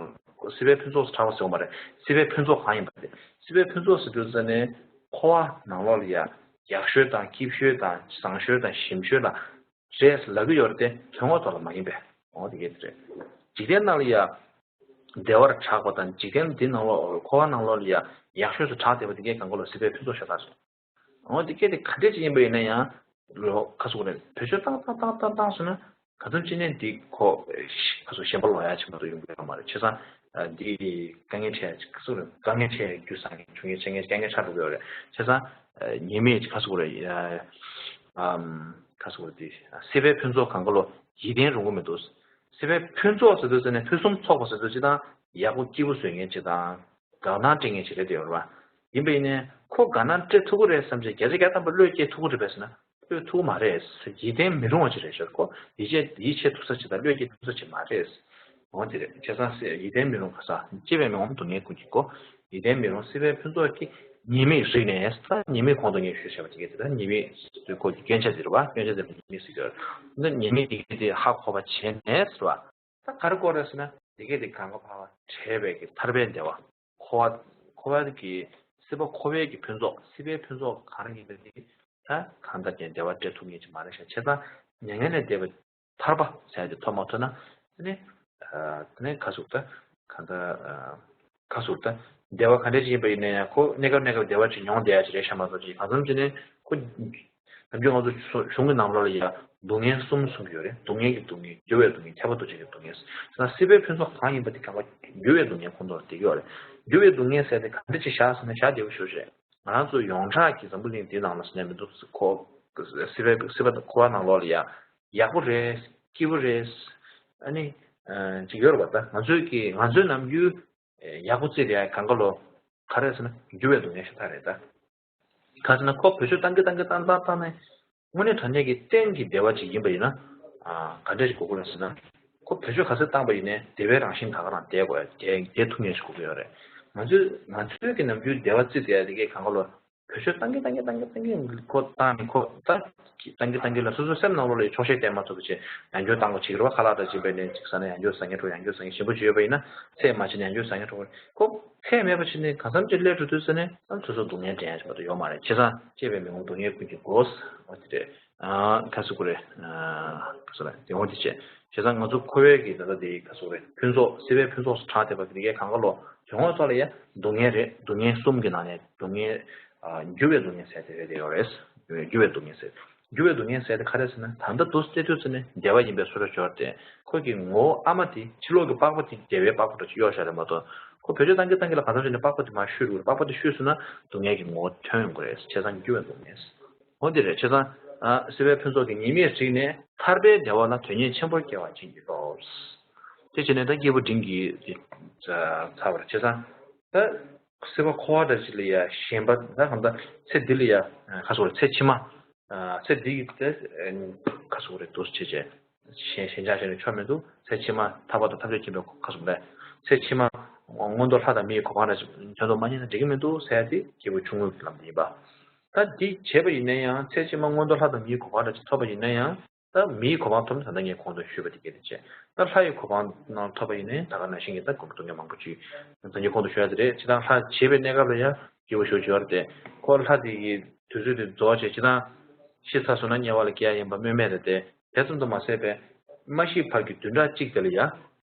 སྲིད་པའི་ཕུན་ཚོགས་སུ་གྲགས་པ་ཟེར་བ་མ་རེད། སྲིད་པའི་ཕུན་ཚོགས་གང་ཡིན་པ་དེ། སྲིད་པའི་ཕུན་ཚོགས་ཟེར་དུས་ཙ་ནས་འཁོར་བ་ནང་ལོགས་ལ་ཡ་ཡག་ཤོས་དང་སྐྱིད་ཤོས་དང་བཟང་ཤོས་དང་ཞིམ་ཤོས་ལ་རེད་ལབ་ཀྱི་ཡོད་རེད་དེ། དོན་ངོ་ཐོག་ལ་མ་ཡིན་པས། འོ་དེ་གས་དེ་རེད། འཇིག་རྟེན་ནང་ལ་ཡ་བདེ་བར་གྲགས་པ་དང་འཇིག་རྟེན་འདི་ནང་ལོགས་འཁོར་བ་ནང་ལོགས་ལ་ཡ་ཡག་ཤོས་སུ་གྲགས་བསྡད་པ་དེ་གས་གང་ག་ལོ་སྲིད་པའི་ཕུན་ཚོགས་ཤ་སྟག་རེད། འོ་དེ་གས་དེ་ག་འདྲས་ཅིག་ཡིན་པ་ཡིན་ན་ཡང་ལོ་ཁ་སུ་རེད་བེད་སྤྱོད་བཏང་བཏང་བཏང་བཏང་བཏང་སོང་ན་ག་ཚོད་ཅིག་ནས་འདི་ཁོ་ཁ་སུ་ཞེན་པ་ལོག་ཡ་ཆེན་པོ་ཡོང་གི་ཡོད་མ་རེད། བྱས་ཙང་འདི་དཀའ་ངལ་འཕྲད་ཡ་ཁ་སུ་རེད། དཀའ་ངལ་འཕྲད་ཡ་རྒྱུ་བཟང་ངན་ཆུང་ངན་ཆེ་ངན་དཀའ་ངལ་འཕྲད་འགྲོ་གི་ཡོད་རེད། བྱས་ཙང་ཉེས་དམིགས་ཁ་སུ་རེད། ཁ་སུ་རེད་དེ་སྲིད་པའི་ཕུན་ཚོགས་གང་ག་ལོ་ཡིད་བརྟན་རུང་གི་མི་འདུག་སྲིད་པའི་ཕུན་ཚོགས་ཟེར་དུས་ཙ་ནས་ཕུན་སུམ་ཚོགས་པ་ཟེར་དུས་ཅི་དང་ཡག་པོ་སྐྱིད་པོ་བཟོ་མཁན་ཅིག་དང་དགའ་སྣང་སྤྲད་མཁན་ཅིག་རེད་དེ་ཡོད་རེད་བ། ཡིན་པ་ཡིན་ནའི་ཁོ་དགའ་སྣང་སྤྲད་ཐུབ་ཀྱི་རེད་བསམ་བྱས་བརྒྱ་ཆ་བརྒྱ་ཐམ་པ་བློས་སྐྱེས་ཐུབ་ཀྱི་རེད་པས་ཟེར་ན་བློས་ཐུབ་ཀྱི་མ་རེད། ཡིད་བརྟན་མི་རུང་བ་ཅིག་རེད་ཤག་ཁོ་ཡིད་ཆེས་ཡིད་ཆེས་ཐུབ་ས་ཅིག་དང་བློས་སྐྱེས་ཐུབ་ས་ཅིག་མ་རེད། འོ་དེ་རེད། བྱས་ཙང་སྲིད་ཡིད་བརྟན་མི་རུང་ག་ས་སྐྱེས་པའི་མི་ངོམ་སྡུག་བསྔལ་ཀུན་གྱི་སྒོ། ཡིད་བརྟན་མི་རུང་སྲིད་པའི་ཕུན་ཚོགས་ཀྱི་ཉེས་དམིགས་རིག་ནས། ད་ཉེས་དམིགས་གོང་དུ་ངས་ཞུས་བྱས་པ་དེ་གས་དེ་ད་ཉེས་དམིགས་ཁོ་གི་སྐྱོན་ཆ་དེ་རེད་བ། སྐྱོན་ཆ་དེ་ཉེས་དམིགས་ཟེར་གྱི་ཡོད། འདི་ཉེས་དམིགས་དེ་གས་དེ་ཧ་གོ་བ་བྱས་ནས་ཟེར་བ། ད་ག་རེ་དགོས་རེད་ཟེར་ན། དེ་གས་དེ་གང་ག་ཕར་བ་བྲལ་བའི་གི་ཐར་པའི་བདེ་བ། འཁོར་བ་འཁོར་བ་གི་སྲིད་པ་འཁོར་བའི་གི་ཕུན་ཚོགས་སྲིད་པའི་ཕུན་ཚོགས་གང་རེ་ཡིན་པ་དེ་ད་གང་ལྟར་ཀྱང་བདེ་བ་སྤྲད་ཐུབ་ངེས་ཀྱི་མ་རེད་ཤག་བྱས་ཙང་མྱ་ངན་ལས་འདས་པའི་ཐར་པ་ཟེར་ཡ་དེ་ཐོབ་མ་ཐུབ་ན་དེ་ནི་དེ་ནི་ཁ་ཟུར་ད་གང་ལྟར་ཁ་ཟུར་ད་བདེ་བ་ག་འདྲ་ཞིག་ཡིན་པ་ཡིན་ན་ཡང་ཁོ་གནས་སྐབས་གནས་སྐབས་བདེ་བ་ཅིག་མྱོང་བསྡད་ཡ་ཅིག་རེད་ཤག་མ་གཏོགས་ཅིག་གང་འཚམ་ཅིག་ནི་ཁོ། ནམ་རྒྱུན་ང་ཚོ་གཞུང་གི་ནང་ལོགས་ལ་ཡ་སྡུག་བསྔལ་གསུམ་གསུངས་ཀྱི་ཡོད་རེད། སྡུག་བསྔལ་གྱི་སྡུག་བསྔལ། འགྱུར་བའི་སྡུག་བསྔལ། ཁྱབ་པ་འདུ་བྱེད་ཀྱི་སྡུག་བསྔལ། ད་སྲིད་པའི་ཕུན་ཚོགས་གང་ཡིན་པ་དེ་གང་ག་འགྱུར་བའི་སྡུག་བསྔལ་ཁོངས་གཏོགས་ལ་བསྡད་ཀྱི་ཡོད་རེད། འགྱུར་བའི་སྡུག་བསྔལ་ཟེར་དེ་ག་འདྲ་ཅིག་བཞག་ཟེར་ན་བཞག་བདེ་པོ་ཞེ་པོ་ཅིག་རེད། ང་རང་ཚོ་ཡོངས་གྲགས་ཀྱི་འཛམ་བུ་གླིང་འདིའི་ནང་ལ་ཟེར་ནས་མི་འདུག་ཁོ་སྲིད་པའི་སྲིད་པ་འཁོར་བ་ནང་ལོགས་ལ་ཡ་ཡག་པོ་རེད། སྐྱིད་པོ་རེད། ཨ་ནི་ཅིག་ཡོད་རེད་པ། ད་ང་ཚོའི་གི་ང་ཚོའི་ནམ་རྒྱུན་ཡག་པོ་བརྩིས་ཏེ་ཡ་གང་ག་ལོ་ག་རེ་ཟེར་ན་འགྱུར་བའི་སྡུག་བསྔལ་ཞིག་ད་རེད་ད། ག་ཟེར་ན་ཁོ་བེད་སྤྱོད་བཏང་གི་བཏང་གི་བཏང་བཏང་བཏང་ནས་དངོས་གནས་དྲང་གནས་ཀྱི་གཏན་གྱི་བདེ་བ་ཅིག་ཡིན་པ་ཡིན་ན། ཨ་ག་འདྲ་ཞིག་དགོས་ཀྱི་རེད་ཟེར་ན། ཁོ་བེད་སྤྱོད་ག་ཚོད་བཏང་པ་ཡིན་ནའི་བདེ་བའི་རང་བཞིན་ད་ག་རང་བསྡད་དགོས་ཡ་བསྡད་བསྡད་ཐུབ་མཁན་ཞིག་དགོས་ཀྱི་ཡོད་རེད། ང་ཚོས་ང་ཚོའི་གི་ནམ་རྒྱུན་བདེ་བ་བརྩིས་བསྡད་ཡ་དེ་གས་གང་ག་ལོ་བེད་སྤྱོད་བཏང་གི་བཏང་གི་བཏང་གི་བཏང་གི་ཁོ་བཏང་ནས་ཁོ་ད་བཏང་གི་བཏང་གི་ལ་སོ་སོའི་སེམས་ནང་ལོགས་ལ་ཆོག་ཤེས་བསྟེན་མ་ཐུབ་པ་བྱས་ཡང་བསྐྱར་བཏང་དགོས་བྱེད་ཀྱི་རེད་བ། ཁ་ལག་འདྲ་བྱེད་པས་ནས་ཅིག་ཟ་ན་ཡང་བསྐྱར་ཟ་མཁན་འཕྲོ་ཡང་བསྐྱར་ཟ་མཁན་ཞིམ་པོ་བྱས་ཡོད་པ་ཡིན་ན་ཚད་མ་བྱས་ན་ཡང་བསྐྱར་ཟ་མཁན་འཕྲོ་གི་རེད། ཁོ་ཚད་མེད་པ་བྱས་ནས་གང་འཚམ་ཅིག་སླེབས་འགྲོ་དུས་ཙ་ནས་ཨ་སོ་སོ་སྡུག་བསྔལ་དྲན་ཡ་ཞིག་མ་གཏོགས་ཡོད་མ་རེད། བྱས་ཙང་སྐྱེས་པའི་མི་ངོམ་སྡུག་བསྔལ་ཀུན་གྱི་སྒོ་ཟེར་བ་དེ་རེད། ཨ་ཁ་སུ་ཀུ་རེད། ཨ་ཁ་སུ་རེད་དེ་འོ་དེ་བྱས། བྱས་ཙང་ང་ཚོ་འཁོར་བའི་གི་ད་ལྟ་དེ་ཁ་སུ་རེད་ཕུན་ཚོགས་སྲིད་པའི་ཕུན་ཚོགས་སུ་གྲགས་བསྡད་པ་གི་དེ་གའི་གང་ག་ལོ་དོན་ངོ་ཐོག་ལ་ཡ་སྡུག་བསྔལ་རེད། སྡུག་བསྔལ་གསུམ་གི་ནང་ནས་སྡུག་བསྔལ་ཨ་འགྱུར་བའི་སྡུག་བསྔལ་ཟེར་དེ་རེད་དེ་ཡོད་རེད། འགྱུར་བའི་སྡུག་བསྔལ་ཟེར། འགྱུར་བའི་སྡུག་བསྔལ་ཟེར་དེ་ག་རེ་ཟེར་ན་ད་ལྟ་འདུག་སེ་བལྟས་དུས་ཙ་ནས་བདེ་བ་ཡིན་པའི་བཟོ་འདྲ་སྦྱོར་ཏེ་ཁོ་གི་ངོ་བོ་ཨ་མ་དེ་ཕྱི་ལོགས་ཀྱི་པགས་པ་དེ་བདེ་བའི་པགས་པ་འདྲ་ཅིག་གཡོག་བཞག་རེད་མ་གཏོགས་ཁོ་བེད་སྤྱོད་བཏང་གི་བཏང་གི་ལ་གང་འཚམ་ཞིག་ནས་པགས་པ་དེ་མར་བཤུས་འགྲོ་གི་རེད། པགས་པ་དེ་བཤུས་སོང་ན་སྡུག་བསྔལ་གྱི་ངོ་བོ་ཐོན་ཡོང་གི་རེད། བྱས་ཙང་འགྱུར་བའི་སྡུག་བསྔལ། འོ་འདི་རེད། བྱས་ཙང་ཨ་སྲིད་པའི་ཕུན་ཚོགས་ཀྱི་ཉེས་དམིགས་རིག་ནས་ཐར་པའི་བདེ་བ་ལ་དོན་གཉེར་ཆེན་པོར་སྐྱེ་བ་བྱིན་གྱིས་རློབས། དེ་བྱས་ནས་ད་སྐྱེས་བུ་འབྲིང་གི་ཚར་བ་རེད། བྱས་ཙང་ད་སྲིད་པ་འཁོར་བ་འདྲ་ཅིག་ལ་ཡ་ཞེན་པ་ད་གང་ལྟར་ཚེ་འདི་ལ་ཡ་ཁ་སོགས་ཚེ་ཕྱི་མ་ཚེ་འདི་གི་ད་ཁ་སོགས་རེད་འདུག་བྱས་བྱས། ཞེན་ཞེན་ཆགས་བྱས་ནས་ཆོ་མི་འདུག་ཚེ་ཕྱི་མ་ཐར་པ་དང་ཐམས་ཅད་མཁྱེན་པའི་གོ་ཁ་སོང་ལས། ཚེ་ཕྱི་མ་མངོན་མཐོ་ལྷ་དང་མིའི་གོ་འཕང་ར་ཅིག་དོན་དུ་མ་རྙེད་ན་འགྲིག་གི་མི་འདུག་ཟེར་ཡ་དེ་སྐྱེས་བུ་ཆུང་ངུའི་ལམ་དེ་ཡིན་པ། ད་འདི་བྱས་པ་ཡིན་ན་ཡང་ཚེ་ཕྱི་མ་མངོན་མཐོ་ལྷ་དང་མིའི་གོ་འཕང་ར་ཅིག་ཐོབ་པ་ཡིན་ན་ཡང་ད་མིའི་གོ་འཕང་ཐོབ་ན་ད་ལྟ་ངས་གོང་དུ་ཞུས་པ་དེ་གས་དེ་བྱས། ད་ལྷ་ཡི་གོ་འཕང་ནང་ཐོབ་པ་ཡིན་ན་ཡང་ད་ག་ནང་བཞིན་གྱི་ད་སྡུག་བསྔལ་མང་པོ་ཅིག་ད་ངས་གོང་དུ་ཞུ་ཡ་དེ་རེད། ཇི་ལྟར་ལྷ་བྱེད་པའི་གནས་སྐབས་ལ་ཡང་སྐྱེས་བུ་ཞུ་བྱེད་པ་རེད་དེ་ཁོ་ལྷ་དེ་གི་དུས་ཚོད་དེ་རྫོགས་བྱས་ཇི་ལྟར་ཤི་ཚར་སོང་ན་དམྱལ་བ་ལ་སྐྱེ་ཡ་ཡིན་པ་སྨོས་མེད་རེད་དེ། དེ་ཙམ་དུ་མ་ཟད་པའི་མ་ཤི་བར་གྱི་བདུན་ཕྲག་གཅིག་དེ་ལ་ཡ།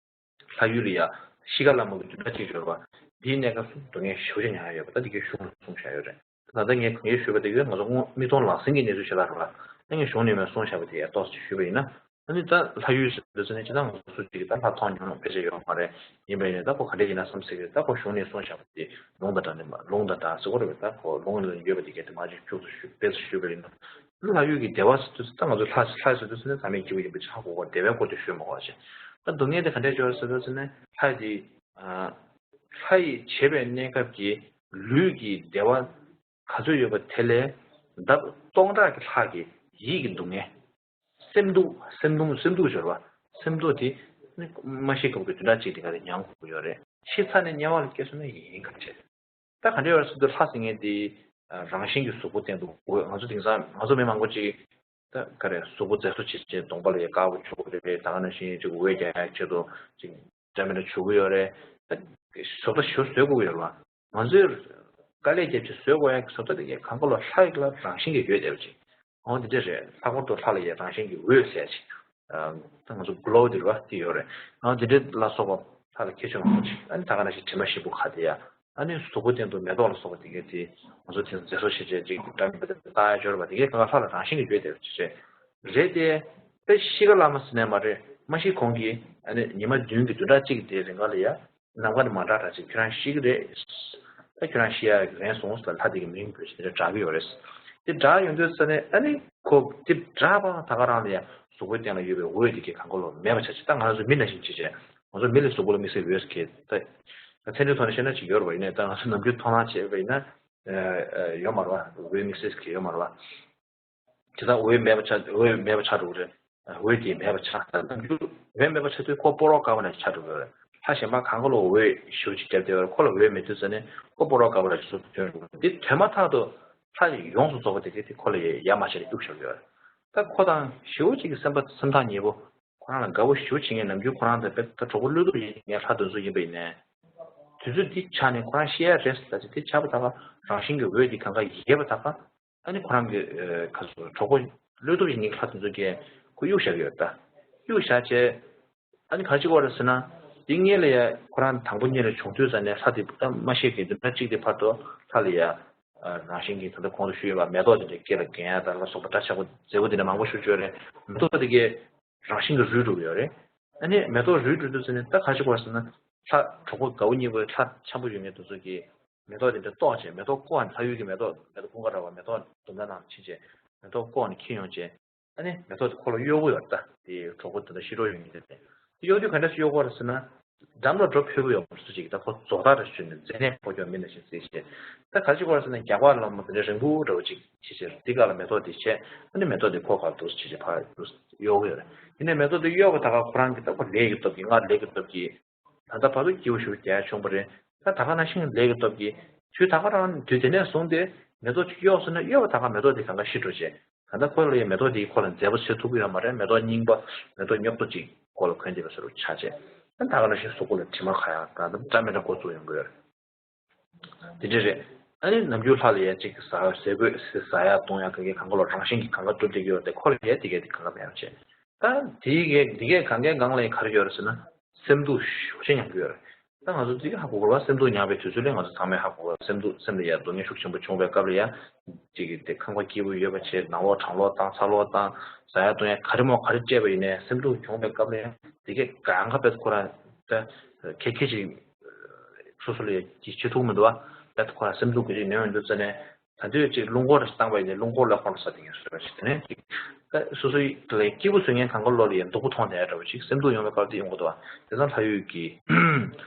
ལྷ་ཡུལ་ལ་ཡ། གཤིས་ཀ་ལ་མོ་གི་བདུན་ཕྲག་གཅིག་འབྱོར་བ། འདིའི་གནས་སྐབས་སུ་སྡུག་བསྔལ་ཞེ་པོ་ཅིག་མྱོང་ཡ་ཡོད་པ་ད་འདི་གའི་གཞུང་ལ་གསུངས་བཞག་ཡོད་རེད། ད་ལྟ་ངས་གང་ཡོད་ཞུས་པ་དེ་གའི་ང་ཚོ་སྔོན་མིག་མཐོང་ལག་ཟིན་གྱི་གནས་ཚུལ་ཞིག་ལ་རེད་བ། ད་ངས་གཞུང་ནས་མར་གསུངས་བཞག་པ་དེ་ཡ་ཏོག་ཙམ་ཞུས་པ་ཡིན་ན། ཨ་ནི་ད་ལྷ་ཡུལ་ཟེར་དུས་ཙ་ནས་ཅི་ད་ང་ཚོ་སུ་གཅིག་གིས་ད་ལྷ་མཐོང་མྱོང་ཡོད་ཕལ་ཆེར་ཡོད་མ་རེད། ཡིན་པ་ཡིན་ན་ད་ཁོ་ག་འདྲས་ཡིན་ན་བསམ་སྲིད་ཀྱི་རེད། ད་ཁོ་གཞུང་ནས་གསུངས་བཞག་པ་དེ་ལུང་དང་འདྲ་ནས་མ་ལུང་དང་འདྲ་ཟེར་གོ་རེད་པས། ད་ཁོ་ལུང་ལ་ཡོད་པ་དེ་གའི་དེ་མ་ཅིག་འཁྱུག་ཏུ་ཞུ་དཔེ་ཞུས་པ་ཡིན་ན། ལྷ་ཡུལ་གྱི་བདེ་བ་ཟེར་དུས་ད་ང་ཚོ་ལྷ་ལྷ་ཟེར་དུས་ཙ་ནས་ཟག་མེད་སྐྱེས་བུ་ཡིན་པའི་ཆ་གོ་བ་བདེ་བའི་སྐོར་དེ་ཞུས་མ་གོ་བ་བྱས། ད་སྡུག་བསྔལ་དེ་ག་འདྲས་འབྱོར་ཟེར་དུས་ཙ་ནས་ལྷ་དེ་ལྷ་ཡི་བྱེད་པའི་གནས་སྐབས་ཀྱི་ ལུས་ཀྱི་བདེ་བ་ག་ཚོད་ཡོད་པ་དེ་ལས་ལྡབ་སྟོང་ཕྲག་གི་ལྷག་གི་ཡིད་ཀྱི་སྡུག་བསྔལ། སེམས་སྡུག་སེམས་སྡུག་སེམས་སྡུག་སྦྱོར་བ། སེམས་སྡུག་དེ་ནི་མ་ཤི་ཁོང་གི་བདུན་ཕྲག་གཅིག་དེ་ག་རེ་མྱང་དགོས་ཀྱི་ཡོད་རེད། ཤི་ཚར་ནས་དམྱལ་བ་ལ་སྐྱེས་སོང་ན་ཡིན་ག་བྱེད། ད་ག་འདྲ་ཡོད་རེད་ཟེར་དུས་ལྷ་ཟེར་མཁན་དེ་རང་བཞིན་གྱི་གཟུགས་པོ་སྟེང་དུ་འོད། ང་ཚོ་དེང་སང་ང་ཚོ་མི་མང་པོ་ཅིག་ད་ག་རེ་གཟུགས་པོ་མཛེས་བཟོ་བྱེད་ཆེད་གདོང་པ་ལ་ཡ་དཀར་པོ་བྱུག་གི་རེད། ད་ག་ནང་བཞིན་ཅིག་འོད་རྒྱག་ཡག་ཆེད་དུ་ཅིག་འདྲ་མི་འདྲ་བྱུག་གི་ཡོད་རེད། ད་བཟོ་ལྟ་ཞིག་བཟོ་དགོས་ཀྱི་ཡོད་རེད་བ། ང་ཚོས་དཀའ་ལས་བརྒྱབ་ཅིག་བཟོ་དགོས་ཡག་གི་བཟོ་ལྟ་དེ་གས་གང་ག་ལོ་ལྷ་ཡི་ལ་རང་བཞིན་གྱི་ཡོད་བསྡད་པ་ཅིག་འོ་འདི་འདྲ་རེད། ལྷག་པར་དུ་ལྷ་ལ་ཡ་རང་བཞིན་གྱི་འོད་ཟེར་ཅིག་ད་ང་ཚོ་གློ་འདི་རེད་བ། དེ་ཡོད་རེད། ཨ་འདི་འདྲ་ལ་སོགས་པ་ལྷ་ལ་ཁྱད་ཆོས་མང་པོ་ཅིག་ཨ་ནི་ད་ག་ནང་བཞིན་དྲི་མ་ཞིམ་པོ་ཁ་དེ་ཡ། ཨ་ནི་གཟུགས་པོ་སྟེང་དུ་མེ་ཏོག་ལ་སོགས་པ་དེ་གས་དེ་ང་ཚོ་དེ་ཚོ་མཛེས་བཟོ་བྱེད་ཆེད་ཅིག་འདྲ་མི་འདྲ་ལྟ་ཡ་སྦྱོར་བ་དེ་གས་གང་ག་ལྷ་ལ་རང་བཞིན་གྱི་ཡོད་བསྡད་པ་ཅིག་རེད། རེད་དེ། ད་ཤི་ཁ་ལ་མ་ཟེར་ནས་མ་རེད། མ་ཤི་གོང་གི་ཨ་ནི་ཉི་མ་བདུན་གྱི་བདུན་ཕྲག་གཅིག་དེའི་རིང་ག་ལ་ཡ། ནམ་མཁའ་ནས་མ་འདྲ་འདྲ་ཅིག་ཁྱོད་རང་ཤི་གི་རེད། ད་ཁྱོད་རང་ཤི་ཡག་རན་སོང་ཟེར་ལྷ་དེ་གི་མིང་བོས་ཤིག་དེ་འདྲ་གྲགས་ཀྱི་ཡོད་རེད། དེ་གྲགས་ཡོང་དུས་ས་ནས་ཨ་ནི་ཁོ་དེ་གྲགས་པ་ད་ག་རང་ལ་ཡ་གཟུགས་པོའི་སྟེང་ལ་ཡོད་པའི་འོད་དེ་གི་གང་ག་ལོ་མེད་པ་ཆགས་ཅིག་ད་ང་རང་ཚོ་མི་ནང་བཞིན་བྱེད་བྱས་ང་ཚོ་མི་ལ་གཟུགས་པོ་ལ་དམིགས་བསལ་འོད་ཟེར་གི་ད་ཚན་རིག་ཐོག་ནས་བཤད་ན་ཅིག་ཡོད་རེད་བ། ཡིན་ནའི་ད་ང་ཚོ་ནམ་རྒྱུན་མཐོང་སྣང་བྱས་པ་ཡིན་ན་ཡོད་མ་རེད་བ། འོད་དམིགས་བསལ་གི་ཡོད་མ་རེད་བ། དེ་དག་འོད་མེད་པ་ཆགས། འོད་མེད་པ་ཆགས་འགྲོ་གི་རེད། འོད་དེ་མེད་པ་ཆགས། ད་ནམ་རྒྱུན་འོད་མེད་པ་ཆགས་དུས་ཁོ་སྤོ་རོག་དཀར་པོ་ནང་ཆགས་འགྲོ་གི་རེད། ལྷ་གཞན་པ་གང་ག་ལོ་འོད་ཞུ་ཅིག་བརྒྱབ་བསྡད་པ་རེད། ཁོ་ལ་འོད་མེད་དུས་ཙ་ནས་ཁོ་སྤོ་རོག་དཀར་པོ་ལ་ཞུ་ཐོན་འགྲོ་གི་རེད། འདི་ཐོན་མ་ཐག་ཏུ་ལྷ་ཡོངས་སུ་རྫོགས་པ་དེ་གས་དེ་ཁོ་ལ་ཡ་མ་བྱས་ནས་གཡུག་བཞག་གི་ཡོད་རེད། ད་ཁོ་དང་ཞེ་པོ་ཅིག་གི་སེམས་པ་སེམས་ཐག་ཉེ་པོ། ཁོ་རང་ལ་དགའ་པོ་ཞེ་པོ་བྱེད་མཁན། ནམ་རྒྱུན་ཁོ་རང་དང་དཔེ་ད་གྲོགས་པོ་བློ་སྟོབས་ཡིན་མཁན་ལྷ་དེ་ཚོ་ཡིན་པ་ཡིན་ནའི། དུས་ཚོད་འདི་ཆགས་ནས་ཁོ་རང་ཤི་ཡ་རེད་ཟེར་ད་ཅིག་དེ་ཆགས་པ་ད་ག་རང་བཞིན་གྱི་འོད་འདི་གང་ག་ཡལ་བ་ད་ག་ཨ་ནི་ཁོ་རང་གི་ཨ་ག་ཚོད་གྲོགས་པོ་བློ་སྟོབས་ཡིན་མཁན་ལྷ་དེ་ཚོ་གིས་ཁོ་གཡུག་བཞག་གི་ཡོད་ད། གཡུག་བཞག་བྱས། ཨ་ནི་ག་རེ་བྱེད་ཀྱི་ཡོད་རེད་ཟེར་ན། འདི་སྔོན་ལ་ཡ་ཁོ་རང་དང་པོ་སྔོན་ལ་བྱུང་དུས་ཙ་ནས་ལྷ་དེ་ད་མ་ཤི་གི་བདུན་ཕྲག་གཅིག་དེ་བར་དུ་ལྷ་ལ་ཡ་རང་བཞིན་གྱིས་ད་ལྟ་གོང་དུ་ཞུས་ཡོད་པ་མེ་ཏོག་དེ་འདྲ་སྐེ་ལ་གྱོན་ཡ་ད་ལ་སོགས་པ་འདྲ་ཆགས་པོ་མཛེས་པོ་དེ་འདྲ་མང་པོ་ཞིག་བྱུང་ཡོད་རེད། མེ་ཏོག་དེ་གས་རང་བཞིན་གྱིས་རུལ་འགྲོ་གི་ཡོད་རེད། ཨ་ནི་མེ་ཏོག་རུལ་འགྲོ་དུས་ཙ་ནས་ད་ག་རེ་བྱེད་ཀྱི་ཡོད་རེད་ཟེར་ན། ལྷ་གྲོགས་པོ་དགའ་བོ་གཉིས་པོ་ལྷ་འཆམ་པོ་ཡོད་མཁན་དེ་ཚོ་གིས་མེ་ཏོག་དེ་འདྲ་བཏོག་བྱས། མེ་ཏོག་བཀོག་ནས་ལྷ་ཡུལ་གྱི་མེ་ཏོག་མེ་ཏོག་ཀུན་དགའ་ར་བ་མེ་ཏོག་དུམ་མདའ་ནང་ཕྱིན་བྱས་མེ་ཏོག་བཀོག་ནས་འཁྱེར་ཡོང་བྱས། ཨ་ནི་མེ་ཏོག་དེ་ཁོ་ལ་གཡོག་གི་ཡོད་རེད་ད། དེ་གྲོགས་པོ་དེ་འདྲ་ཤི་གྲོགས་ཡོད་མཁན་དེ་རེད། དེ་གཡོག་དུས་ག་འདྲ་ཞིག་གཡོག་གི་ཡོད་རེད་ཟེར་ན། འགྲམ་ལ་འགྲོ་ཕོད་པོ་ཡོང་བ་སུ་ཅིག་ད་ཁོ་རྫོགས་མཐའ་རེ་ཞུས་ནས་མཛེ་ནད་ཕོག་རྒྱུ་མིན་ནང་བཞིན་བརྩིས་བྱས། ད་ག་རེ་བྱེད་ཀྱི་ཡོད་རེད་ཟེར་ན། རྒྱག་པ་ལ་མ་དེ་འདྲ་རིང་པོ་འདྲ་བོ་ཅིག་བྱས་བྱས་འདི་ག་ལ་མེ་ཏོག་དེ་བྱས། ཨ་ནི་མེ་ཏོག་དེ་ཁོ་ག་འདུག་བྱས་བྱས་ཕར་འདུག་གཡོག་གི་ཡོད་རེད། ཡིན་ནའི་མེ་ཏོག་དེ་གཡོག་པ་ད་ག་ཁོ་རང་གི་ད་ཁོ་ལས་ཀྱི་སྟོབས་ཀྱིས། སྔར་ལས་ཀྱི་སྟོབས་ཀྱིས། ད་ལྟ་བར་དུ་སྐྱིད་པོ་ཞིག་རྒྱག་ཡ་བྱུང་བ་རེད། ད་ད་ག་ནང་བཞིན་ལས་ཀྱི་སྟོབས་ཀྱིས་དུས་ད་ག་རང་དུས་དེ་ནས་བཟུང་སྟེ་མེ་ཏོག་ཅིག་གཡོགས་སོང་ན་གཡོག་པ་ད་ག་མེ་ཏོག་དེ་གང་ག་ཤི་འགྲོ་བྱས། ད་ལྟ་ཁོ་ལ་ཡང་མེ་ཏོག་དེ་ཁོ་ལ་མཛེས་པོ་བྱེད་ཐུབ་ཀྱི་ཡོད་མ་རེད། མེ་ཏོག་རྙིང་པ་མེ་ཏོག་རྙོག་ཏོ་ཅིག་ཁོ་ལ་གོན་བསྡད་པ་བཟོ་འདྲ་ཆགས་བྱས། ད་ད་ག་ནང་བཞིན་གཟུགས་པོ་ལ་དྲི་མ་ག་ཡ་གང་འདྲ་འདྲ་མི་འདྲ་འགོ་བཙུགས་ཡོང་གི་ཡོད་རེད། དེ་འདྲ་རེད། ཨ་ནི་ནམ་རྒྱུན་ལྷ་ལ་ཡ་གཅིག་གི་ཟ་ཟས་གོས་ཟ་ཡ་བཏུང་ཡ་ག་གེ་གང་ག་ལོ་རང་བཞིན་གྱིས་གང་ག་སྒྲུབ་བསྡད་ཀྱི་ཡོད་དེ། ཁོ་ལ་ཡ་དེ་གས་དེ་གང་ག་མེད་པ་བྱས། ད་དེ་གས་དེ་གས་གང་གས་གང་ལ་ཡ་ག་རེ་ཡོད་རེད་ཟེར་ན། སེམས་སྡུག་ཤུགས་ཆེ་མྱངས་ཀྱི་ཡོད་རེད། ད་ང་ཚོ་དེ་གས་ཧ་གོ་གི་རེད་བ། སེམས་སྡུག་མྱངས་པའི་དུས་ཚོད་ལ་ང་ཚོ་ཚང་མས་ཧ་གོ་གི་རེད། སེམས་སྡུག་སེམས་ལ་ཡ་སྡུག་བསྔལ་ཤུགས་ཆེན་པོ་བྱུང་བའི་སྐབས་ལ་ཡ། གཅིག་གིས་དེ་ཁང་པ་སྐྱིད་པོ་ཡོད་པ་བྱས། ནང་ལོགས་གྲང་ལོགས་བཏང་། ཚ་ལོགས་བཏང་། ཟ་ཡ་བཏུང་ཡ་ག་རེ་མོ་ག་རེ་སྤྲད་པ་ཡིན་ནའི་སེམས་སྡུག་བྱུང་བའི་སྐབས་ལ་ཡ་དེ་གས་གང་ག་དཔེ་ཁོ་རང་ད་ཁེ་ཁེ་ཅིག་སོ་སོ་ལ་ཡ་ཅིག་བྱེད་ཐུབ་མི་འདུག་བ། ད་ཁོ་རང་སེམས་སྡུག་གི་ཅིག་ནོན་འདུག་ཙ་ནས། ད་དུས་ཅིག་རླུང་འཁོར་རེ་བཏང་བ་ཡིན་ནའི་རླུང་འཁོར་ལ་འཁོར་ལ་ཟ་དེ་ཡིན་ཟེར་བ་ཞིག་དེ་ནས་ཅིག་ད་སོ་སོའི་ལ་སྐྱིད་པོ་བཟོ་མཁན་གང་ག་ལོ་ལ་ཡང་སྡུག་པོ་མཐོང་བསྡད་འདྲ་བ་ཞིག་སེམས་སྡུག་ཡོང་བའི་སྐབས་དེ་ཡོང་གི་འདུག་བ། དེ་ཙང་ལྷ་ཡུལ་གྱི་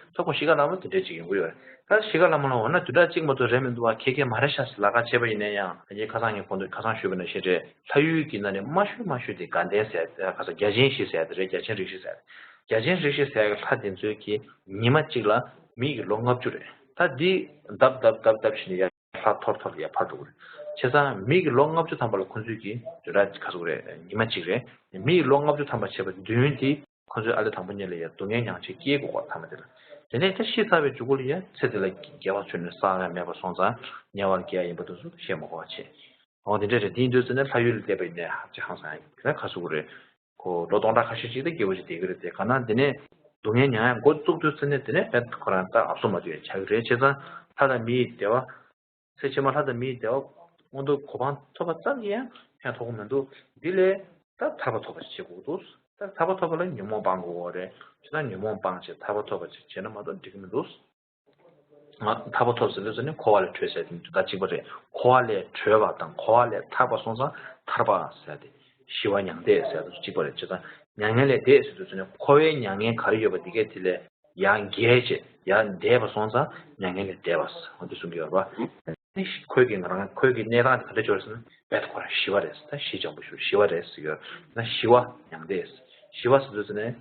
ད་ཁོ་གཤིས་ཀ་ལ་མ་དེ་འདྲས་ཅིག་ཡོང་གི་ཡོད་རེད། ད་གཤིས་ཀ་ལ་མ་ལ་འོ་ན་དུས་འདྲ་གཅིག་མ་གཏོགས་རེད་མི་འདུག་བ། ཁེ་ཁེ་མ་རེད་ཤག་ཟེར་ལབ་ཁ་བྱས་པ་ཡིན་ན་ཡང་། ད་ངས་ཁ་སང་ངས་གོང་དུ་ཁ་སང་ཞུས་པ་ནང་བཞིན་རེད། ལྷ་ཡུལ་གྱི་ནང་ནས་དམའ་ཤོས་དམའ་ཤོས་དེ་དགའ་ལྡན་ཟེར་ཡ། ཁ་སང་བརྒྱ་བྱིན་བཞི་ཟེར་ཡ་དེ་རེད། བརྒྱ་བྱིན་རིགས་བཞི་ཟེར་ཡ་དེ། བརྒྱ་བྱིན་རིགས་བཞི་ཟེར་ཡ་གི་ལྷ་དེ་ཚོའི་གི་ཉི་མ་གཅིག་ལ་མི་གི་ལོ་ལྔ་བཅུ་རེད། ད་འདི་ལྡབ་ལྡབ་ལྡབ་ལྡབ་བྱས་ནས་ཡར་ལྷག་འཐོར་འཐོར་ཡར་འཕར་འགྲོ་གི་རེད། བྱས་ཙང་མི་གི་ལོ་ལྔ་བཅུ་ཐམ་པ་ལ་ཁོ་ཚོས་ཀྱི་དུས་རབས་ག་ཚོད་རེད། ཉི་མ་གཅིག་རེད། མི་གི་ལོ་ལྔ་བཅུ་ཐམ་པ་བྱས་པ་བདུན་དེ་ཁོ་ཚོས་ཨ་ལེ་དང་པོ་ཉིད་ལ་ཡ་སྡུག་བསྔལ་མྱང་བྱས་སྐྱེ་དགོས་པ་ཐ་མ་དེ་ལ། དེ་ནས་ད་ཤི་ཚར་བའི་མཇུག་གུ་ལ་ཡ་ཚེ་དེ་ལ་དགེ་བ་བཅོས་ནས་བསགས་ཡ་མེད་པ་སོང་ཙང་དམྱལ་བར་སྐྱེ་ཡ་ཡིན་པ་དེ་ཚོ་བཤད་མ་དགོས་པ་བྱས། འོ་དེ་འདྲ་རེད། དེ་ཡིན་དུས་ཙ་ནས་ལྷ་ཡུལ་ལ་བལྟས་པ་ཡིན་ནའི་ཧ་ཅང་ཧང་སང་ཡ་ག་ཚོད་རེད། ཁོ་ལོ་སྟོང་ཕྲག་ཁ་ཤས་ཅིག་ད་སྐྱིད་པོ་ཅིག་བསྡད་ཀྱི་རེད་དེ། གང་ན་དེ་ནས་སྡུག་བསྔལ་མྱང་ཡ་འགོ་བཙུགས་དུས་ཙ་ནས་དེ་ནས་ཕན་ཁོ་རང་ད་ཨབ་སོ་མ་ཐུབ་ཡ་ཆགས་ཀྱི་རེད། བྱས་ཙང་ལྷ་དང་མིའི་བདེ་བ། ཚེ་ཕྱི་མ་ལྷ་དང་མིའི་བདེ་བ་མངོན་མཐོ་གོ་འཕང་ཐོབ་པ་ཙམ་གྱིས་ཡང་ཕན་ཐོགས་ཀྱི་མི་འདུག་འདི་ལས་ད་ཐར་པ་ཐོབ་པ་ཞིག་བྱེད་དགོས་འདུག་ད་ཐར་པ་ཐོབ་པ་ལ་ཉོན་མོངས་སྤང་དགོས་རེད། བྱས་ཙང་ཉོན་མོངས་སྤངས་བྱས་ཐར་པ་ཐོབ་པ་ཅིག་བྱས་ན་མ་གཏོགས་འགྲིག་གི་མི་འདུག་ང་ཐར་པ་ཐོབ་ཟེར་དུས་ཙ་ནས་འཁོར་བ་ལས་གྲོལ་ཟེར་དེ་ད་གཅིག་པ་རེད། འཁོར་བ་ལས་གྲོལ་བ་དང་འཁོར་བ་ལས་ཐར་པ་སོང་ཙང་ཐར་པ་ཟེར་ཏེ། ཞི་བ་མྱང་འདས་ཟེར་དུས་གཅིག་པ་རེད། བྱས་ཙང་མྱ་ངན་ལས་འདས་ཟེར་དུས་ཙ་ནས་འཁོར་བའི་མྱ་ངན་ག་རེ་ཡོད་པ་འདི་གས་དེ་ལས་ ཡར་འགྱེལ་བྱས་ཡར་འདས་པ་སོང་ཙང་མྱ་ངན་ལས་འདས་པ་འོ་དེ་གསུང་གི་ཡོད་རེད་པ། ནི་ཁོས་ཀྱི་ང་རང་ཁོས་ཀྱི་གནས་སྟངས་དེ་ག་འདྲ་བྱོས་ཟེར་ན་དཔེ་ཁོ་རང་ཞི་བ་རེད་ཟེར། ད་ཞི་འཇམ་པོ་ཞུ་ཞི་བ་རེད་ཟེར་གྱི་ཡོད། ན་ཞི་བ་མྱང་འདས་ཟེར། ཞི་བ་ཟེར་དུས་ཟེར་ནས་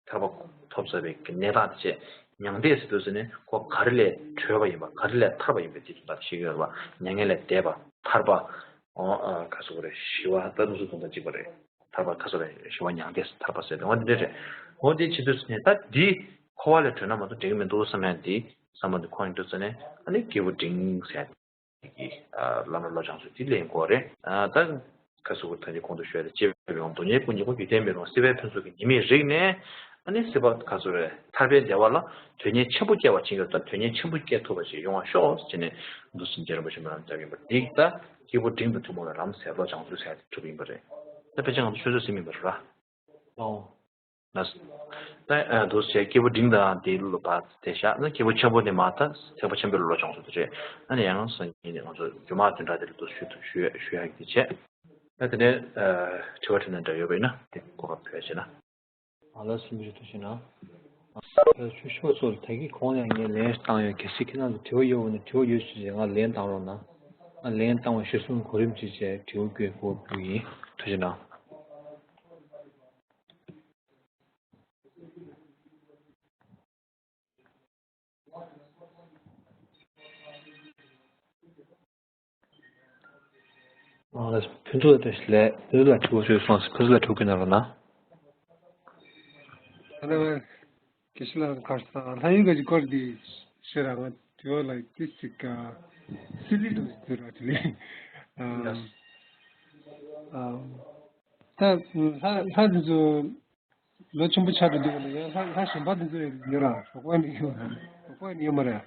ཐར་པ་ཐོབ་ཚར་བའི་གནས་སྟངས་དེ་བྱས། མྱང་འདས་ཟེར་དུས་ཟེར་ནས་ཁོ་ག་རེ་ལས་གྲོལ་བ་ཡིན་པ་ག་རེ་ལས་ཐར་པ་ཡིན་པའི་དེ་ཚོ་ད་ཤེས་ཀྱི་ཡོད་རེད་པ། མྱ་ངན་ལས་འདས་པ་ཐར་པ། ཨོ་ཨ་ག་སོགས་རེད། ཞི་བ་ད་ནུ་སུ་དང་ད་གཅིག་པ་རེད། ཐར་པ་ག་སོགས་རེད། ཞི་བ་མྱང་འདས་ཐར་པ་ཟེར་ཏེ་འོ་འདི་འདྲ་རེད། འོ་འདི་བྱེད་དུས་ཟེར་ནས་ད་འདི་འཁོར་བ་ལས་གྲོལ་ན་མ་གཏོགས་འགྲིག་གི་མི་འདུག་བསམ་ཡ་འདི་བསམ་པ་འདི་འཁོར་ཡོང་དུས་ཟེར་ནས་ཨ་ནི་སྐྱེས་བུ་འབྲིང་ཟེར་ཡ་གི་ཨ་བླ་མ་བློ་སྦྱོང་ཚུལ་དེ་ལེན་དགོས་རེད། ཨ་ད་ཁ་སུ་གུ་ཐང་གི་གོང་དུ་ཞུས་ཏེ་སྐྱེ་བའི་ཡོང་སྡུག་བསྔལ་ཀུན་གྱི་སྒོ་རྒྱུ་རྐྱེན་མེད་རུང་སྲིད་པའི་ཕུན་ཚོགས་ཀྱི་ཉི་མའི་རིགས་ནས་ཨ་ནི་སྲིད་པ་ཁ་སུ་རེ་ཐར་པའི་བདེ་བ་ལ་དོན་གཉེར་ཆེན་པོ་སྐྱེ་བ་ཕྱིན་ཡོད་ད་དོན་གཉེར་ཆེན་པོ་སྐྱེ་ཐུབ་པ་ཞིག་ཡོང་བ་ཤོག་ཟེར་ནས་འདུག་སེ་རྗེ་རིན་པོ་ཆེ་མི་ལ་འདེབས་ཡིན་པ་འདི་ད་སྐྱེས་བུ་འབྲིང་དང་ཐུན་མོང་བའི་ལམ་ཟེར་བློ་སྦྱང་ཚུལ་ཟེར་ཏེ་གྲུབ་ཡིན་པ་རེད། ད་ཕལ་ཆེར་ང་ཚོ་ཆོས་ཚོད་ཟིན་མིན་པ་རེད་ར། ལགས། ད་ཨ་འདུག་སེ་སྐྱེས་བུ་འབྲིང་དང་དེའི་ལོ་བ་དེ་བཞག་ན་སྐྱེས་བུ་ཆེན་པོ་དེ་མ་ད་ཐེག་པ་ཆེན་པོའི་ལོ་སྦྱོང་ཚུལ་དེ་རེད། ཨ་ནི་ཡང་སང་ཉིན་ནས་ང་ཚོ་སྒྱུ་མ་བདུན་ཕྲག་དེ་ལ་འདུག་ཞུ་ཐུབ་ཞུ་ཞུ་ཡག་གི་དེ་བྱས། ད་དེ་ནས་ཨ་དྲི་བ་དྲིས་ན་འདྲ་ཡོད་པ་ཡིན་ན་དེ་གོ་སྐབས་ཕུལ་བྱས་ན། ཨ་ལགས་སོ་མི་རེ་ཐུགས་ཆེ་གནང་། ཨ་ཆོས་ཞུ་བ་ཚོ་ད་གིན་གོང་ནས་ངས་ལན་བཏང་ཡོད། གལ་སྲིད་ཁྱེད་རང་ཚོ་དྲི་བ་ཡོད་པ་ན་དྲི་བ་ཡོད་ཞུ་ཞེས་ང་ལན་བཏང་རོགས་གནང་། ང་ལན་བཏང་བ་གཞིར་བཟུང་གོ་རིམ་ཅིག་བྱས་དྲི་བ་བཀོད་དགོས་ཀྱི་ཡིན། ཐུགས་ཆེ་གནང་། ཨ་ལགས། ཕུན་ཚོགས་བཀྲ་ཤིས་ལགས། ཕུན་ཚོགས་ལགས་དྲི་བ་ཞུས་སོང་། ཕུན་ཚོགས་ལགས་དྲི་བ་བཀོད་གནང་རོགས་གནང་། ཨ་ལགས། དགེ་བཤེས་ལགས་གར་སོང་། ལྷ་ཡུལ་གྱི་སྐོར་འདི་ཤེས་ར་ང་དྲི་བ་ལ་ཏི་ཅིག་སི་ལི་འདུག་ཟེར་བ་དེ་ནི། ཨ་ཨ་ད་ལྷ་ལྷ་འདི་ཚོ་ལོ་ཆེན་པོ་ཆགས་འགྲོ་དུས་ལ་ཡང་ལྷ་ལྷ་གཞན་པ་འདི་ཚོ་ཡོད་ར་རོགས་པ་ནི་ཡོད་རོགས་པ་ནི་ཡོད་མ་རེད།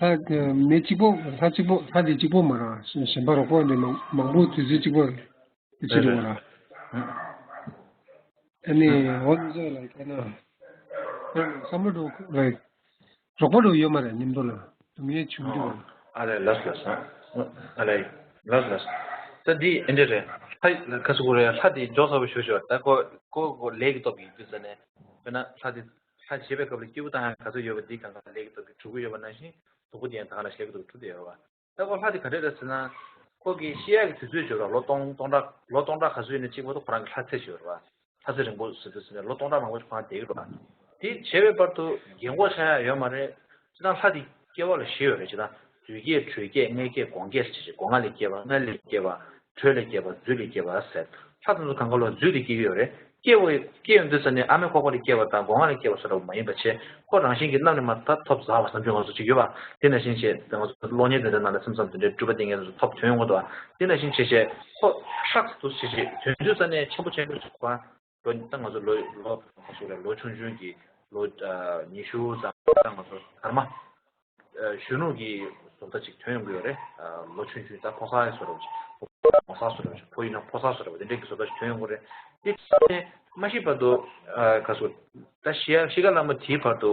ཨེ། ལྷ་མི་གཅིག་པོ་ལྷ་གཅིག་པོ་ལྷ་འདི་གཅིག་པོ་མ་ར་གཞན་པ་རོགས་པ་འདི་མང་མང་པོ་དུས་ཚོད་གཅིག་པོ་དུས་ཚོད་རེད་བ་ར། ཨ་ནི་འོ་འདི་ཚོ་ལ་ཁ་ན་བསམ་བློ་འགྲོ་ལ། རོགས་པ་རུ་ཡོད་མ་རེད་མཉམ་དུ་ལ། སྡུག་བསྔལ་བྱུང་དུས་ཨ་ལས་ལགས་ལགས་སོ། ཨ་ལས་ལགས་ལགས་སོ། ད་འདི་ཨེ་འདྲ་རེད། ལྷ་ཁ་སུ་གུ་རེད། ལྷ་དེ་འཇོག་ཚར་བ་ཞུ་ཞོར་ད་ཁོ་ཁོ་ཁོ་ལས་ཀྱི་སྟོབས་ཀྱིས་དུས་ཙ་ནས་དཔེར་ན་ལྷ་དེ་ལྷ་བྱེད་པའི་སྐབས་ལ་སྐྱེས་བུ་དང་ག་ཚོད་ཡོད་པ་འདི་གང་ག་ལས་ཀྱི་སྟོབས་ཀྱིས་གྲུབ་ཀྱི་ཡོད་པ་ནང་བཞིན་སྡུག་པོ་དེ་ཡང་ད་ག་ནང་བཞིན་ལས་ཀྱི་སྟོབས་ཀྱིས་གྲུབ་བསྡད་ཡོད་རེད་བ། ད་ཁོ་ལྷ་དེ་ག་འདྲས་རེད་ཟེར་ན། ཁོ་གི་ཤི་ཡག་གི་དུས་ཚོད་བྱོས་ར་ལོ་སྟོང་སྟོང་ཕྲག་ལོ་སྟོང་ཕྲག་ག་ཚོད་ཡིན་ན་གཅིག་པོ་ད་ཁོ་རང་གི་ལྷ་ཚེ་བྱོས་ར་བ། ལྷ་ཚེ་རིང་པོ་ཟེར་དུས་ཟེར་ནས་ལོ་སྟོང་ཕྲག་མང་པོ་ཞིག་ཁོ་རང་བསྡད་ཀྱི་རེད་བ། དེ་བྱས་པའི་བར་དུ་རྒན་གོག་ཆགས་ཡག་ཡོད་མ་རེད། སྤྱིར་བཏང་ལྷ་དེ་སྐྱེ་བ་ལ་བཞི་ཡོད་རེད། སྤྱིར་བཏང་དུས་སྐྱེས་གྲོལ་སྐྱེས་མངལ་སྐྱེས་སྒོང་སྐྱེས་ཟེར་བྱས་སྒོ་ང་ལས་སྐྱེས་པ་མངལ་ལས་སྐྱེས་པ། དྲོད་ལས་སྐྱེས་པ་རྫུས་ལས་སྐྱེས་པ་ཟེར། ལྷ་དེ་ཚོ་གང་ག་ལོ་རྫུས་ལས་སྐྱེ་གི་ཡོད་རེད། སྐྱེ་བ་སྐྱེ་ཡོང་དུས་ཙ་ནས་ཨ་མའི་ཁོག་པ་ལས་སྐྱེས་པ་དང་སྒོ་ང་ལས་སྐྱེས་པ་སོགས་མ་ཡིན་པ་བྱས་ཁོ་རང་བཞིན་གྱིས་གནམ་ནས་མར་ད་ཐོབ་ཟག་པ་བསམ་རྒྱུ་ང་ཚོ་ཅིག་ཡོད་པ། དེ་ནང་བཞིན་བྱས་ང་ཚོ་གློག་བརྙན་དེ་འདྲ་ནང་ལ་སེམས་ཙམ་དེ་འདྲའི་སྤྲུལ་པ་བསྟན་མཁན་ཚོ་ཐོབ་ཐོན་ཡོང་གི་འདུག་དེ་ནང་བཞིན་བྱས་བྱས་ཁོ་ཧྲག་ཏུ་བྱས་བྱས་ཐོན་དུས་ཙ་ནས་ཆེན་པོ་ཆེན་པོ་ཞིག་ཁོ་ལོ་ད་ང་ཚོ་ལོ་ལོ་ང་ཚོ་ལོ་ཆུང་ཆུང་གི་ལོ་ཉི་ཤུ་ཙམ་ད་ང་ཚོ་དར་མ། གཞོན་ནུ་གི་བཟོ་ལྟ་ཅིག་ཐོན་ཡོང་གི་ཡོད་རེད། ལོ་ཆུང་ཆུང་ད་ཕོ་གསར་བཟོ་འདྲ་ཅིག་ཕོ་གསར་བཟོ་འདྲ་ཅིག་ཕོ་ཡིན་ན་ཕོ་གསར་བཟོ་འདྲ་དེ་འདྲའི་གི་བཟོ་ལྟ་ཅིག་ཐོན་ཡོང་གི་རེད། དེ་ནས་མ་ཤི་བར་དུ་ག་ཚོད་ད་ཤི་ཡ་ཤི་ཁ་ལ་མ་དེའི་བར་དུ་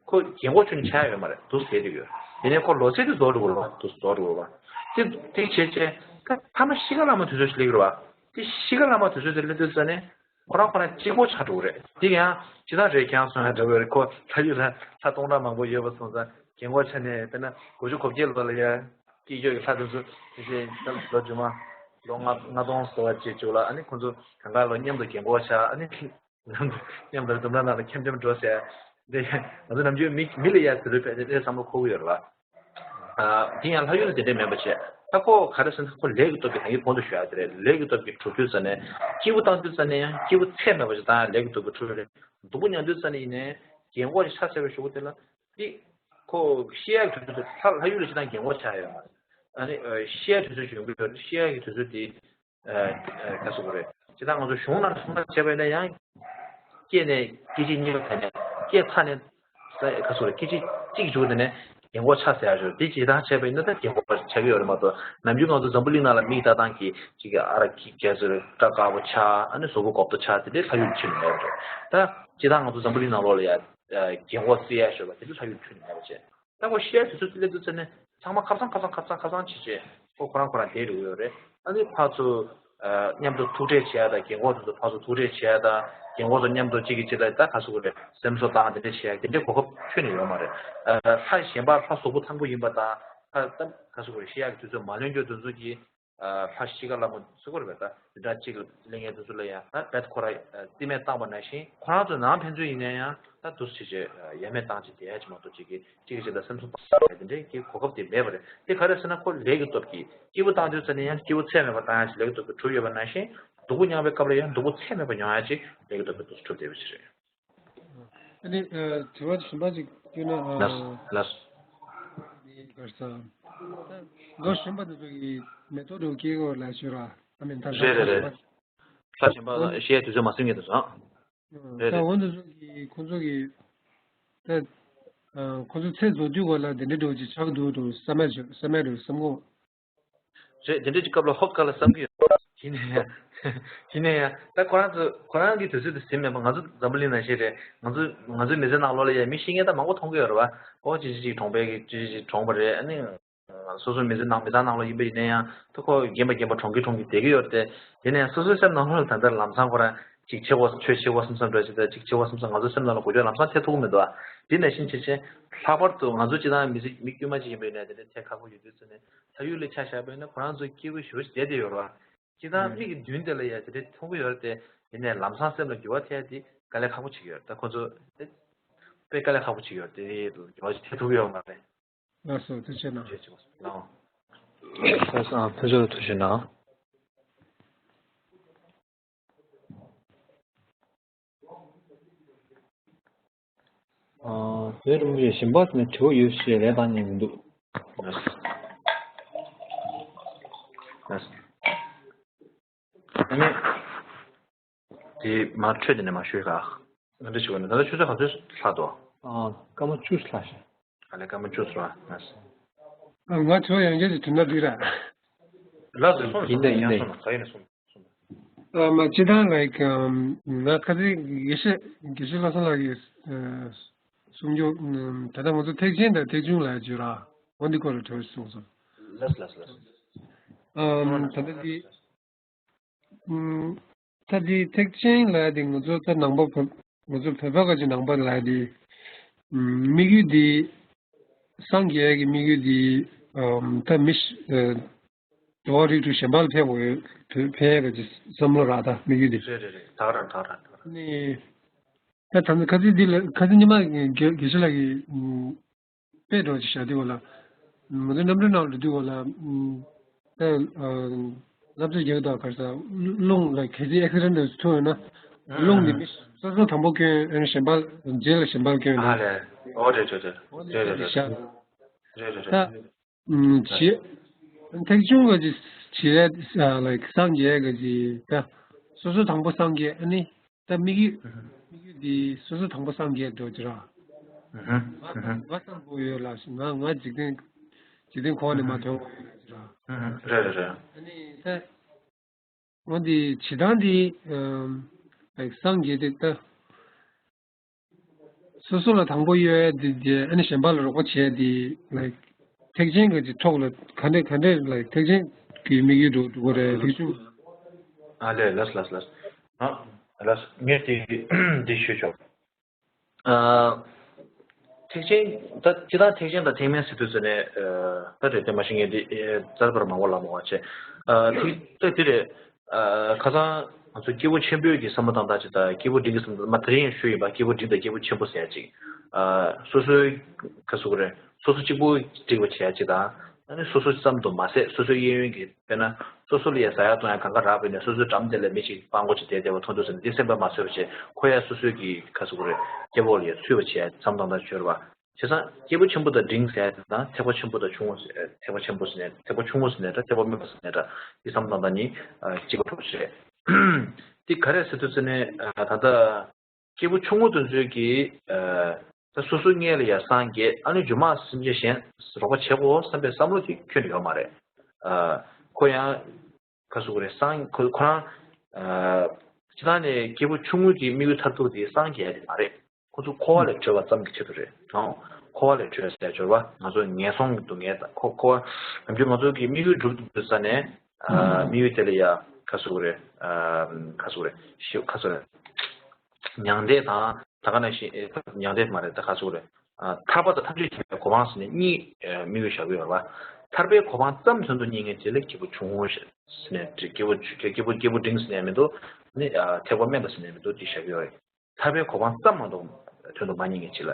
ཁོ་རྒན་གོག་ཆུང་ཆགས་ཡོད་མ་རེད། འདུག་ཟེར་གྱི་ཡོད། དེ་ནས་ཁོ་ལོ་ཚད་དེ་རྫོགས་འགྲོ་གི་རེད་བ། འདུག་རྫོགས་འགྲོ་གི་རེད་བ། དེ་དེ་བྱས་བྱས་ད་ཐ་མ་ཤི་ཁ་ལ་མ་དུས་ཚོད་ཅིག་སླེབས་ཀྱི་རེད་བ། དེ་ཤི་ཁ་ལ་མ་དུས་ཚོད་དེ་སླེབས་དུས་ཙ་ནས། ཁོ་རང་ཁོ་རང་གཅིག་པོ་ཆགས་འགྲོ་གི་རེད། དེ་ཡང་ཇི་ལྟར་རེད་ཁྱེད་རང་གསུང་ཡ་འདྲ་བོ་རེད། ཁོ་ལྷ་ཡུལ་ལ་ལྷ་སྟོང་ཕྲག་མང་པོ་ཡོད་པ་སོང་ཙང་རྒན་གོག་ཆགས་ནས་དཔེར་ན་དགུ་བཅུ་གོ་བརྒྱད་ལོ་ལ་ཡ་སྐྱེས་ཡོད་ཀྱི་ལྷ་དེ་ཚོ་དེ་བཞིན་ལོ་རྒྱུས་མ་ལོ་ལྔ་ལྔ་སྟོང་ཟེར་བ་བྱེད་བཅུག་ལ་ཨ་ནི་ཁོ་ཚོ་གང་ག་ལོ་མཉམ་དུ་རྒན་གོག་ཆགས་ཨ་ནི་མཉམ་དུ་མཉམ་དུ་ལྡུམ་ར་ནང་ལ་འཁྱམ་འཁྱམ་འགྲོ་ཟེར་ཡ་འདི་ང་ཚོ་ནམ་རྒྱུན་མི་མི་ལ་ཡ་དེ་ཚོ་དཔེ་དེ་བསམ་བློ་འཁོར་གི་ཡོད་རེད་ལ། དེ་ཡང་ལྷ་ཡུལ་ལ་དེ་འདྲས་མེད་པ་བྱས། ད་ཁོ་ག་རེ་ཟེར་ན་ཁོ་ལས་ཀྱི་སྟོབས་ཀྱིས་ད་གིན་གོང་དུ་ཞུ་ཡ་དེ་རེད། ལས་ཀྱི་སྟོབས་ཀྱིས་གྲུབ་དུས་ཙ་ནས་སྐྱིད་པོ་བཏང་དུས་ཙ་ནས་ཡང་སྐྱིད་པོ་ཚད་མེད་པ་ཞིག་བཏང་ཡ་ལས་ཀྱི་སྟོབས་ཀྱིས་གྲུབ་རེད། སྡུག་པོ་མྱངས་དུས་ཙ་ནས་ཡིན་ནའི་རྒན་གོག་ཅིག་ཆགས་ཚར་བའི་གཞུག་གུ་དེ་ལ་དེ་ཁོ་ཤི་ཡ་གི་དུས་ཚོད་དེ་ལྷ་ལྷ་ཡུལ་ལ་ཅི་ལྟར་རྒན་གོག་ཆགས་ཡོད་མ་རེད། ཨ་ནི་ཤི་ཡ་དུས་ཚོད་ཅིག་ཡོང་གི་ཡོད་རེད། ཤི་ཡ་གི་དུས་ཚོད་དེ། ཨ་ཨ་ག་ཟེར་དགོས་རེད། ཇི་ལྟར་ང་ཚོ་གཞུང་ནང་གསུང་ན་བྱས་པ་ཡིན་ན་ཡང་། སྐྱེས་ནས་སྐྱེ་མཆེད་གཉིས་པ་ཐ་ནས་སྐྱེས་ཚར་ནས་ས་ག་ཟེར་དགོས་རེད། སྐྱེ་མཆེད་གཅིག་འཇུག་དེ་ནས་རྒན་གོག་ཆགས་ཟེར་ཡ་ཞོར་དེ་ཇི་ལྟར་བྱས་པ་ཡིན་ན་ད་རྒན་གོག་ཆགས་ཀྱི་ཡོད་རེད་མ་གཏོགས་ནམ་རྒྱུན་ང་ཚོ་འཛམ་བུ་གླིང་ནང་ལ་མིག་ལྟ་སྟངས་ཀྱི་ཅིག་གི་ཨ་ར་གི་ག་ཟེར་དགོས་རེད། སྐྲ་དཀར་པོ་ཆགས་ཨ་ནི་གཟུགས་པོ་གོབ་ཏོ་ཆགས་དེ་འདྲའི་ལྷ་ཡུལ་ཕྱིན་མེད་པ་རེད། ད་ཇི་ལྟར་ང་ཚོ་འཛམ་བུ་གླིང་ནང་ལོགས་ལ་ཡ་རྒན་གོག་བརྩི་ཡ་ཞོར་བ་དེ་འདྲའི་ལྷ་ཡུལ་ཕྱིན་མེད་པ་བྱས། ད་ཁོ་ཤི་ཡ་དུས་ཚོད་དེ་སླེབས་དུས་ཙ་ནས་ཚང་མ་ཁ་སང་ཁ་སང་ཁ་སང་ཁ་སང་བྱེད་བྱེད་ཁོ་ཁོ་རང་ཁོ་རང་བསྡད་འགྲོ་གི་ཡོད་རེད། ཨ་ནི་ཕར་ཚུར་ མཉམ་དུ་ཐུག་འཕྲད་བྱེད་ཡ་དང་། རྒན་གོག་དེ་ཚོ་ཕར་ཚུར་ཐུག་འཕྲད་བྱེད་ཡ་དང་། རྒན་གོག་ཚོ་མཉམ་དུ་གཅིག་གིས་གཅིག་ལ་ད་ག་ཟེར་དགོས་རེད། སེམས་གསོ་བཏང་། དེ་འདྲ་བྱེད་ཡ་དེ་འདྲའི་གོ་སྐབས་ཁྱོན་ནས་ཡོད་མ་རེད། ལྷ་གཞན་པ་ལྷ་གཟུགས་པོ་ཐང་པོ་ཡིན་པ་དང་། ད་ད་ག་ཟེར་དགོས་རེད། ཤི་ཡག་གི་དུས་ཚོད་མ་ལོན་རྒྱུ་དེ་ཚོ་གིས། ལྷ་ཤི་ཁ་ལ་མོ་ཟེར་དགོས་རེད་པས། ད་དེ་འདྲ་གཅིག་ལ་སླེབས་མཁན་དེ་ཚོ་ལ་ཡང་ད་རྦད་ཁོ་ར་རྩིས་མེད་བཏང་པ་ནང་བཞིན། ཁོ་རང་ཚོ་ནང་ཕན་ཚུན་ཡིན་ན་ཡང་ད་འདུག་སེ་བྱས་ཡ་མེད་བཏང་བྱས་བསྡད་ཡ་ཅིག་མ་གཏོགས། གཅིག་གིས་གཅིག་གིས་གཅིག་ལ་སེམས་གསོ་བཏང་ཡ་དེ་འདྲའི་གི་གོ་སྐབས་དེ་མེད་པ་རེད། དེ་ག་རེ་ཟེར་ན། ཁོ་ལས་ཀྱི་སྟོབས་ཀྱིས་སྐྱིད་པོ་བཏང་དུས་ཙམ་ནས་ཡང་སྐྱིད་པོ་ཚད་མེད་པ་བཏང་ཡ་ཅིག་ལས་ཀྱི་སྟོབས་ཀྱིས་གྲུབ་ཡོད་པ་ནང་བཞིན། སྡུག་པོ་མྱངས་པའི་སྐབས་ལ་ཡང་སྡུག་པོ་ཚད་མེད་པ་མྱོང་ཡ་ཅིག་ལས་ཀྱི་སྟོབས་ཀྱིས་འདུག་སེ་གྲུབ་བསྡད་པ་ཅིག་རེད། ཨ་ནི། ཨ། དྲི་བ་གཞན་པ་ཅིག་བསྐྱོན་ན། ཨ། ལགས་སོ། ལགས་སོ། ནི་གར་ས། ད་ལོ་གཞོན་པ་དེ་ཚོ་གིས་མེ་ཏོག་འདྲ་བོ་སྐྱེ་དགོས་ལབ་ཤོད་ར། ཨ་མིན། ད་རེད་རེད་རེད། ལྷ་གཞན་པ་ལ་ཤི་ཡའི་དུས་ཚོད་མ་ཟིན་མཁན་དེ་ཚོ། ཨ། རེད་ད་རེད། འོ་འདི་ཚོ་གིས་ཁོང་ཚོ་གིས་ད། ཨ། ཁོང་ཚོ་ཚེ་རྫོགས་དུས་སྐོར་ལ་དེ་འདྲ་འདྲ་བོ་ཅིག་ཆགས་འདུག་འདྲ་བསམ་ཡ་ཅིག་བསམ་ཡ་འདྲ་བསམ་གོ། རེད། དེ་འདྲ་ཅིག་སྐབས་ལ་ཧོབ་ཁ་ལ་བསམ་གྱི་ཡོད། ཡིན་ན་ཡང་། ཡིན་ན་ཡང་ད་ཁོ་རང་ཚོ་ཁོ་རང་གི་དུས་ཚོད་དེ་ཟིན་མེད་པ། ང་ཚོ་འཛམ་བུ་གླིང་ནང་བཞིན་རེད། ང་ཚོ་ང་ཚོའི་མི་ཚེ་ནང་ལོགས་ལ་ཡང་མི་ཤི་མཁན་ད་མང་པོ་མཐོང་གི་ཡོད་རེད་པ། ཨོ་ཅི་ཅི་ཅིག་གྲོངས་པའི་གི་ཅི་ཅི་ཅིག་གྲོངས་པ་རེད། ཨ་ནི་སོ་སོའི་མི་ཚེ་ནང་མི་ཚང་ནང་ལོགས་ཡིན་པ་ཡིན་ན་ཡང་། ད་ཁོ་རྒན་པ་རྒན་པ་གྲོངས་ཀྱི་གྲོངས་ཀྱི་བསྡད་ཀྱི་ཡོད་རེད་དེ། ཡིན་ན་ཡང་སོ་སོའི་སེམས་ནང་ལོགས་ལ་ད་ལྟ་ལམ་སང་ཁོ་རང་ཅིག་བྱེད་དགོས། ཆོས་བྱེད་དགོས་བསམ་བསམ་འདྲ་ཅིག་དང་། ཅིག་བྱེད་དགོས་བསམ་བསམ་ང་ཚོའི་སེམས་ནང་ལ་འགུལ་སྐྱོད་ལམ་སང་ཐེབས་ཐུབ་ཀྱི་མི་འདུག་ཨ། དེ་ནང་བཞིན་བྱས་བྱས། ལྷག་པར་དུ་ང་ཚོ་སྤྱིར་བཏང་མི་ཚེ་མི་དཀྱུས་མ་ཅིག་ཡིན་པ་ཡིན་ན། དེ་འདྲ་ཐད་ཁག་པོ་ཡོད་དུས་ཙམ་ནས། ཕ་ཡུལ་ལ་ཆ་བཞག་པ་ཡིན་ན་ཁོ་རང་ཚོ་སྐྱིད་པོ་ཞེ་པོ་ཅིག་བསྡད་བསྡད་ཡོད་རེད་པ། སྤྱིར་བཏང་མིག་གི་མདུན་དེ་ལ་ཡ་དེ་འདྲ་མཐོང་གི་ཡོད་རེད་དེ། ཡིན་ནའི་ལམ་སང་སེམས་ལ་འགྱུར་བ་ཐེབས་ཡ་དེ་དཀའ་ལས་ཁག་པོ་ཅིག་ཡོད་རེད། ད་ཁོ་ཚོ་དཔེ་དཀའ་ལས་ཁག་པོ་ཅིག་ཡོད་རེད། དེ་འགྱུར་བ་ཅིག་ཐེབས་ཐུབ་ཀྱི་ཡོད་མ་རེད། ལགས་སོ། ཐུགས་རྗེ་གནང་། ཐུགས་རྗེ་ཆེ། ལགས། ལགས་སོ། ཨ། ཕུན་ཚོགས་ལགས་ཐུགས་རྗེ་གནང་། ཨ། བོད་རིན་པོ་ཆེ་གཞན་པ་ནས་དྲི་བ་ཡོད་ཞེས་ལན་བཏང་མཁན་མི་འདུག། ལགས་སོ། ལགས་སོ། ཨ་ནི། དེ་མ་འཕྲོས་དེ་ནས་མ་ཞུས་ལ། ང་འདྲི་ཞུ་བ་ནི། ད་ལྟ་ཆུ་ཚོད་ག་ཚོད་ལྷག་འདུག། ཨ། སྐར་མ་བཅུ་ལྷག་ཤག། ཨ་ལས། སྐར་མ་བཅུ་ཙམ་རེད་པ། ང་ཚོ་ཡང་བསྐྱར་ཅིག་དྲི་ན་འགྲིག་ར། ལགས་སོ། སོང་། ཡིན་ད་ཡིན་ད། ཡང་སོང་། ག་ཡིན་ན་སོང་། སོང་། ཨ་མ། སྤྱིར་བཏང་ལའིཀ་ང་ཁ་སང་དགེ་བཤེས་དགེ་བཤེས་བློ་བཟང་ལགས་ཀྱིས་གསུང་རྒྱུ། ད་ལྟ་ང་ཚོ་ཐེག་ཆེན་དང་ཐེག་ཆུང་ལབ་ཡ་ཅིག་ཡོད་ར། འོ་འདི་སྐོར་ལ་དྲི་བ་ཞིག་གསུངས་སོང་། ལགས་ལགས་ལགས། ཨ་ད་ལྟ་འདི། ཨུམ། ད་འདི་ཐེག་ཆེན་ལབ་ཡ་འདི་ང་ཚོ་ད་ནང་པ་བོད། ང་ཚོ་བོད་པ་ག་ཅིག་ནང་པ་ལབ་ཡ་འདི། ཨུམ། དམིགས་ཡུལ་འདི། སངས་རྒྱས་ཀྱི་དམིགས་ཡུལ་འདི། ཨུམ། ད་མི་ཤི། ཨ། འགྲོ་བ་རིགས་དྲུག་གཞན་པ་ལ་ཕན་དགོས། ཕན་ཡ་ག་ཅིག་བསམ་བློ་རག། ད་དམིགས་ཡུལ་འདི། རེད་རེད་རེད། ད་ག་རང་ད་ག་རང་ད་ག་རང་། ནི། ད་ད་ཁ་སང་འདི་ལ་ཁ་སང་ཉི་མ་དགེ་དགེ་བཤེས་ལགས་ཀྱིས། ཨུམ། དཔེ་འདྲ་ཅིག་བཞག་དུས་སྐོར་ལ། ང་ཚོ་རྣམ་གྲོལ་ནང་ལ་འགྲོ་དུས་སྐོར་ལ། ཨ། བསླབ་བྱ་རྒྱག་དུས་ག་རེ་ཟེར། རླུང་ལ་གལ་སྲིད་ཨེག་སི་ཌེན་ཊི་ཐུག་ཡོད་ན། རླུང་འདི་མི་སོ་སོ་དང་པོ་སྐྱོན། ཨ་ནི་གཞན་པ། རྗེས་ལ་གཞན་པ་སྐྱོན། ཨ་ལས། ཨོ་རེད་རེད་རེད། འོ་འདི་རེད་རེད་ལྟ་བུ་རེད། ཞིག་བཞག། རེད་རེད་རེད། ད། ཨུམ། བྱེད། ཐེག་ཆུང་ག་ཅིག་བྱེད་ཡ། ལའིཀ་སངས་རྒྱས་ག་ཅིག་ད། སོ་སོ་དང་པོ་སངས་རྒྱས། ཨ་ནི། ད་དམིགས་ཡུལ། དམིགས་ཡུལ་འདི་སོ་སོ་དང་པོ་སངས་རྒྱས་འགྲོ་གི་ར། ང་ང་སངས་དགོས་ཡོད་ལ། ང་ང་འཇིག་རྟེན། འཇིག་རྟེན་ཁོག་ནས་མར་ཐོན་དགོས་ཡོད་ལ་ཟེར་ར། རེད་རེད་རེད། ཨ་ནི་ད། འོ་འདི་བྱེད་སྟངས་འདི། ཨམ། ལའིཀ་སངས་རྒྱས་དེ་ད། སོ་སོ་ལ་དང་པོ་གཡོལ་ཡ་འདི་དེ། ཨ་ནི་གཞན་པ་ལ་རོགས་པ་བྱེད་ཡ་འདི། ལའིཀ་ཐེག་ཆེན་གྱི་ཐོག་ལ་ག་འདྲས་ག་འདྲས། ལའིཀ་ཐེག་ཆེན་གྱི་དམིགས་ཡུལ་འགྲོ་འགྲོ་གི་རེད། ཐེག་ཆུང་། ཨ་ལས། ལགས་ལགས་ལགས། ཨ་ལགས། ངས་དེ་འདི་ཞུས་ཆོག། ཨ། ཐེག་ཆེན། ད་སྤྱིར་བཏང་ཐེག་ཆེན་དང་ཐེག་དམན་ཟེར་དུས་ཙམ་ནས། ཨ། ད་རེད་དེ་མ་ཤེས་མཁན་དེ། ཨ། རྩ་བར་མང་པོ་ལབ་མ་དགོས་པ་བྱས། ཨ། ཐེག་ད་དེ་རེད། ཨ། ཁ་སང་ང་ཚོ་སྐྱེས་བུ་ཆེན་པོའི་གི་བསམ་བློ་བཏང་སྟངས་ཅིག་དང་། སྐྱེས་བུ་འབྲིང་གི་བསམ་བློ། མ། དེ་རིང་ཡང་ཞུས་ཡིན་པ། སྐྱེས་བུ་འབྲིང་དང་སྐྱེས་བུ་ཆེན་པོ་ཟེར་ཡ་ཅིག། ཨ། སོ་སོའི་ག་ཟེར་དགོས་རེད། སོ་སོ་གཅིག་པུ་འགྲིག་པ་བྱེད་ཡ་ཅིག་དང་། ཨ་ནི་སོ་སོ་ཙམ་དུ་མ་ཟད། སོ་སོའི་གཡས་གཡོན་གྱི། དཔེར་ན་སོ་སོ་ལ་ཡ་ཟ་ཡ་བཏུང་ཡ་གང་ག་རག་པ་ཡིན་ན། སོ་སོའི་འགྲམ་དེ་ལ་མི་ཞིག་སྤྲང་པོ་ཅིག་བསྡད་བསྡད་པ་མཐོང་དུས་ཙམ་ནས། དེ་སེམས་པ་མ་བཟོད་པ་བྱས། ཁོ་ཡ་སོ་སོའི་གི་ག་ཟེར་དགོས་རེད། སྐྱེ་བོ་ལ་ཡ་ཚུད་པ་བྱས་བསམ་བློ་བཏང་སྟངས་ཅིག་ཡོད་རེད་པ། བྱས་ཙང་སྐྱེས་བུ་ཆེན་པོ་དང་འབྲིང་ཟེར་ཡ་དེ་དང་། ཐེག་པ་ཆེན་པོ་དང་ཆུང་ངུ་ཟེར། ཐེག་པ་ཆེན་པོ་ཟེར་ནའི་འདྲ། ཐེག་པ་ཆུང་ངུ་ཟེར་ནའི་འདྲ། ཐེག་པ་དམན་པ་ཟེར་ནའི་འདྲ། དེ་བསམ་བློ་བཏང་སྟངས་གཉིས། ཨ། གཅིག་པ་འདྲ་པོ་ཅིག་རེད། དེ་ག་རེ་ཟེར་དུས་ཙམ་ནས། ཨ། ད་ལྟ་སྐྱེས་བུ་ཆུང་ངུ་དེ་ཚོས་ཀྱིས། ཨ། ད་སོ་སོའི་སྔོན་ལ་ཡ་སངས་རྒྱས། ཨ་ནི་རྗེས་མ་སེམས་ཅན་གཞན་རོགས་པ་བྱེད་དགོས་བསམ་པའི་བསམ་བློ་དེ་ཁྱོན་ནས་ཡོད་མ་རེད། ཨ། ཁོ་ཡང་ག་ཟེར་དགོས་རེད། སངས། ཁོ་ཁོ་རང་། ཨ། སྤྱིར་བཏང་ནས་སྐྱེས་བུ་ཆུང་ངུ་གི་དམིགས་ཡུལ་མཐར་ཐུག་དེ་སངས་རྒྱས་དེ་མ་རེད། ཁོ་ཚོ་འཁོར་བ་ལས་གྲོལ་བ་ཙམ་གྱི་ཆེད་དུ་རེད། དང་། འཁོར་བ་ལས་གྲོལ་ཟེར་སྦྱོར་བ། ང་ཚོ་ངན་སོང་གི་སྡུག་བསྔལ་དང་། ཁོ་འཁོར་བ། ནམ་རྒྱུན་ང་ཚོ་གི་དམིགས་ཡུལ་འགྲུབ་འདུག་ས་ནས། ཨ། དམིགས་ཡུལ་དེ་ལ་ཡ། ག་ཟེར་དགོས་རེད། ཨ། ག་ཟེར་དགོས་རེད། ཞེ་ག་ཟེར་དགོས་རེད། མྱང་འདས་དང་ད་ག་ནང་བཞིན། ཨེ། མྱང་འདས་མ་རེད། ད་ག་ཟེར་དགོས་རེད། ཨ། ཐར་པ་དང་ཐམས་ཅད་མཁྱེན་པའི་གོ་འཕང་ཟེར་ནས་གཉིས། ཨེ། དམིགས་ཡུལ་བཞག་གི་ཡོད་རེད་པ། ཐར་པའི་གོ་འཕང་ཙམ་དོན་དུ་གཉེར་མཁན་དེ་ལ་སྐྱེས་བུ་ཆུང་ངུ་ཟེར་ནས། སྐྱེས་བུ་སྐྱེས་བུ་སྐྱེས་བུ་སྐྱེས་བུ་འབྲིང་ཟེར་ནས་མི་འདུག་ནི། ཨ། ཐེག་པ་དམན་པ་ཟེར་ནས་མི་འདུག་དེ་བཞག་གི་ཡོད་རེད། ཐར་པའི་གོ་འཕང་ཙམ་མ་གཏོགས་དོན་དུ་མ་གཉེར་མཁན་ཅིག་ལ།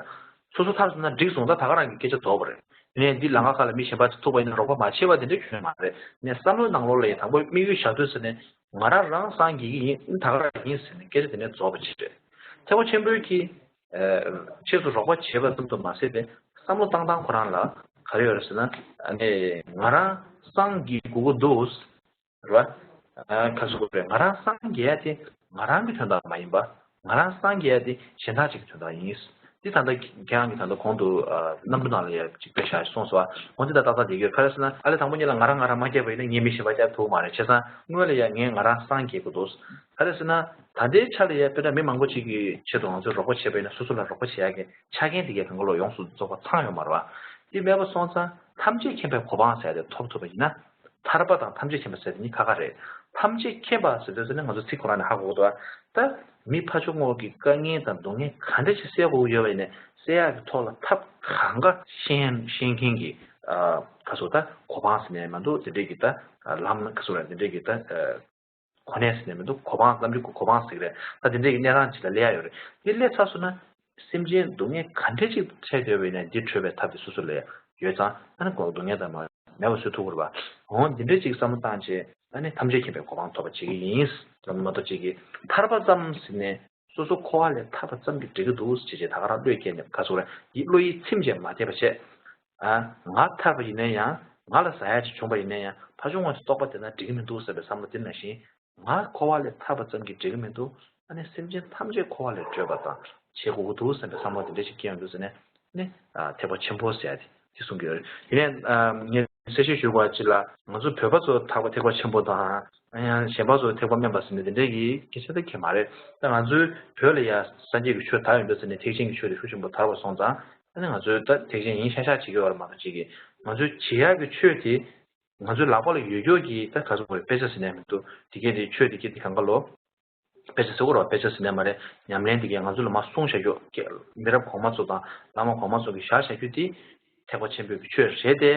སོ་སོ་ཐར་སོང་ན་འགྲིག་སོང་། ད་ད་ག་རང་གི་སྐད་ཆ་རྫོགས་པ་རེད། ཡིན་ནའི་འདི་ལམ་ཁ་ཁག་ལ་མི་གཞན་པ་ཅིག་ཐུག་པ་ཡིན་ན་རོགས་པ་མ་བྱེད་པ་དེ་འདྲ་ཁྱོན་མ་རེད། ནས་བསམ་བློའི་ནང་ལོགས་ལ་ཡང་དང་པོ་དམིགས་ཡུལ་བཞག་དུས་ཟེར་ནས་ང་རང་རང་སངས་རྒྱས་ཀྱི་ཡིན། ད་ག་རང་ཡིན་ཟེར་ནས་སྐད་ཆ་དེ་འདྲ་རྫོགས་པ་ཅིག་རེད། ཐེག་པ་ཆེན་པོའི་གི། ཨ། ཆེད་དུ་རོགས་པ་བྱེད་པ་ཙམ་དུ་མ་ཟད་པའི་བསམ་བློ་བཏང་སྟངས་ཁོ་རང་ལ་ག་རེ་ཡོད་རེད་ཟེར་ན། ཨ་ནི་ང་རང་སངས་རྒྱས་དགོས་ཀྱི་འདུག་རེད་བ། ཨ། ག་ཟེར་དགོས་རེད། ང་རང་སངས་རྒྱས་ཡ་དེ་ང་རང་གི་དོན་དག་མ་ཡིན་པ། ང་རང་སངས་རྒྱས་ཡ་དེ་གཞན་དག་ཅིག་གི་དོན་དག་ཡིན། འདི་ད་ལྟ་ཁྱེད་རང་གིས་ད་ལྟ་གོང་དུ། ཨ། གནམ་གྲུ་ནང་ལ་ཡ་ཅིག་དཔེ་བཞག་གསུངས་སོང་། འོ་འདི་ད་ཏག་ཏག་བསྡད་ཀྱི་ཡོད། ག་རེ་ཟེར་ན། ཨ་ལས་དང་པོ་ཉིད་ལ་ང་རང་ང་རང་མ་སྐྱེས་པ་ཡིན་ན་ངས་མི་གཞན་པ་སྐྱེ་ཐུབ་མ་རེད། བྱས་ཙང་སྔོན་ལ་ཡ་ངས་ང་རང་སངས་རྒྱས་དགོས་འདུག་ག་རེ་ཟེར་ན། ད་ལྟའི་ཆ་ལ་ཡ་དཔེར་ན་མི་མང་པོ་ཅིག་གི་ཆེད་དུ་ང་ཚོས་རོགས་པ་བྱས་པ་ཡིན་ན། སོ་སོ་ལ་རོགས་པ་བྱེད་ཡ་གི་ཆ་རྐྱེན་དེ་གའི་སྒང་ག་ལོག་ཡོངས་སུ་རྫོགས་པ་ཚང་ཡོད་མ་རེད་བ། དེ་མེད་པ་སོང་ཙང་ཐམས་ཅད་མཁྱེན་པའི་གོ་འཕང་ཟེར་ཡ་དེ་ཐོབ་ཐུབ་པ་ཡིན་ན། ཐར་པ་དང་ཐམས་ཅད་མཁྱེན་པ་ཟེར་དེ་གཉིས་ཁ་ཁ་རེད། ཐམས་ཅད་མཁྱེན་པ་ཟེར་དུས་ཙ་ནས་ང་ཚོ་ཚིག་ཁོ་རང་ནས་ཧ་གོ་གི་འདུག་ད་མི་ཕར་ཕྱོགས་ངོས་ཀྱི་དཀའ་ངལ་དང་སྡུག་བསྔལ་ག་འདྲ་ཞིག་སེལ་དགོས་ཀྱི་ཡོད་པ་ཡིན་ནའི་སེལ་ཡག་གི་ཐོག་ལ་ཐབས་གང་ག་ཤེས་ཤེས་མཁན་གྱི། ཨ། ག་ཟེར། ད་གོ་འཕང་ཟེར་ནས་མི་འདུག་དེ་འདྲས་ཀྱི་ད། ཨ། ལམ། ག་ཟེར། དེ་འདྲས་ཀྱི་ད། ཨ། གོ་གནས་ཟེར་ནས་མི་འདུག་གོ་འཕང་ལམ་རིམ་གྱི་གོ་འཕང་ཟེར་གི་རེད། ད་དེ་འདྲས་ཀྱི་གནས་སྟངས་ཅིག་ལ་སླེབས་ཡ་ཡོད་རེད། དེ་སླེབས་ཚར་སོང་ན། སེམས་ཅན་སྡུག་བསྔལ་ག་འདྲས་ཅིག་འཕྲད་ཡོད་པ་ཡིན་ནའི་འདི་གྲོལ་བའི་ཐབས་དེ་སོ་སོ་ལ་ཡོད་ཙང་། ཨ་ནི་ཁོ་སྡུག་བསྔལ་དང་མ་མེད་པ་བཟོ་ཐུབ་ཀྱི་རེད་པ། འོ་འདི་འདྲ་ཅིག་བསམ་བློ་བཏང་བྱས། ཨ་ནི་ཐམས་ཅད་མཁྱེན་པའི་གོ་འཕང་ཐོབ་པ་བྱེད་ཀྱི་ཡིན་ལབ་ནས་མ་གཏོགས། ཅིག་གིས་ཐར་པ་ཙམ་ཟེར་ནས་སོ་སོ་འཁོར་བ་ལས་ཐར་པ་ཙམ་གྱིས་འགྲིག་གི་འདུག་ཅེས་བྱས་ད་ག་རང་བློས་བཀལ་ནས། ག་ཟེར། ཡིད་བློ་ཡིད་ཚིམ་བྱས་མ་བསྡད་པ་བྱས། ཨ། ང་ཐར་པ་ཡིན་ན་ཡང་། ང་ལ་ཟ་ཡ་ཅིག་བྱུང་བ་ཡིན་ན་ཡང་། ཕར་ཕྱོགས་ངོས་སུ་རྟོགས་པ་དེ་ན་འགྲིག་གི་མི་འདུག་ཟེར་བའི་བསམ་བློ་དེ་ནང་བཞིན། ང་འཁོར་བ་ལས་ཐར་པ་ཙམ་གྱིས་འགྲིག་གི་མི་འདུག་ཨ་ནི་སེམས་ཅན་ཐམས་ཅད་འཁོར་བ་ལས་གྲོལ་བ་ཙམ་བྱེད་དགོས་ཀྱི་འདུག་བསམ་པའི་བསམ་བློ་དེ་འདྲ་ཞིག་སྐྱེ་ཡོང་དུས་ཙ་ནས་ནི། ཨ། ཐེག་པ་ཆེན་པོ་ཟེར་ཡ་དེ་དེ་གསུང་གི་ཡོད་རེད། ཡིན་ནའི། ཨ། ངས་གསལ་བཤད་ཞུ་དགོས་པ་ཅིག་ལ། ང་ཚོ་བོད་པ་ཚོ་ཐར་པ་ཐེག་པ་ཆེན་པོ་དང་། ཡང་གཞན་པ་ཚོ་ཐེག་པ་དམན་པ་ཟེར་ནས་དེ་འདྲ་གི་སྐད་ཆ་དེ་གལ་མ་རེད། ད་ང་ཚོའི་བོད་ལ་ཡ་སངས་རྒྱས་ཀྱི་ཆོས་དར་ཡོང་དུས་ཙ་ནས་ཐེག་ཆེན་གྱི་ཆོས་དེ་ཤུགས་ཆེན་པོ་དར་བ་སོང་ཙང་། ཨ་ནི་ང་ཚོས་ད་ཐེག་ཆེན་ཡིན་ཤག་ཤག་བྱེད་ཀྱི་ཡོད་རེད་མ་གཏོགས། ཅིག་གིས་ང་ཚོས་བྱེད་ཡག་གི་ཆོས་དེ། ང་ཚོའི་ལག་པ་ལ་ཡོད་རྒྱུ་གི་ད་ག་ཟེར་དགོས་རེད། དཔེ་ཆ་ཟེར་ནས་མི་འདུག་དེ་གས་དེ་ཆོས་དེ་གས་དེ་གང་ག་ལོ། དཔེ་ཆ་ཟེར་དགོས་རེད་པ། དཔེ་ཆ་ཟེར་ནས་མ་རེད། ཉམས་ལེན་དེ་གས་ང་ཚོ་ལ་མར་གསུངས་བཞག་རྒྱུ། མི་རབས་གོང་མ་ཚོ་དང་བླ་མ་གོང་མ་ཚོ་གིས་བཞག་བཞག་རྒྱུ་དེ་ཐེག་པ་ཆེན་པོའི་གི་ཆོས་རེད་དེ།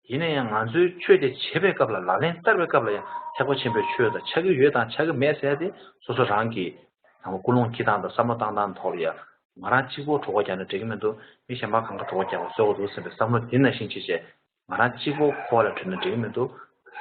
ཡིན་ན་ཡང་ང་ཚོའི་ཆོས་དེ་བྱེད་པའི་སྐབས་ལ། ལག་ལེན་བསྟར་བའི་སྐབས་ལ་ཡང་ཐེག་པ་ཆེན་པོའི་ཆོས་དང་ཆགས་ཀྱི་ཡོད་དང་ཆགས་ཀྱི་མེད་ཟེར་ཡ་དེ་སོ་སོ་རང་གི་དང་པོ་ཀུན་སློང་འཁྱེར་སྟངས་དང་བསམ་བློ་བཏང་སྟངས་ཐོག་ལ་ཡ། ང་རང་གཅིག་པོ་གྲོད་ཁོག་རྒྱགས་ན་འགྲིག་གི་མི་འདུག་མི་གཞན་པ་གང་ག་གྲོད་ཁོག་རྒྱགས་པ་བཟོ་དགོས་འདུག་བསམ་པའི་བསམ་བློ་དེ་ནང་བཞིན་བྱས་བྱས། ང་རང་གཅིག་པོ་འཁོར་བ་ལས་གྲོལ་ན་འགྲིག་གི་མི་འདུག་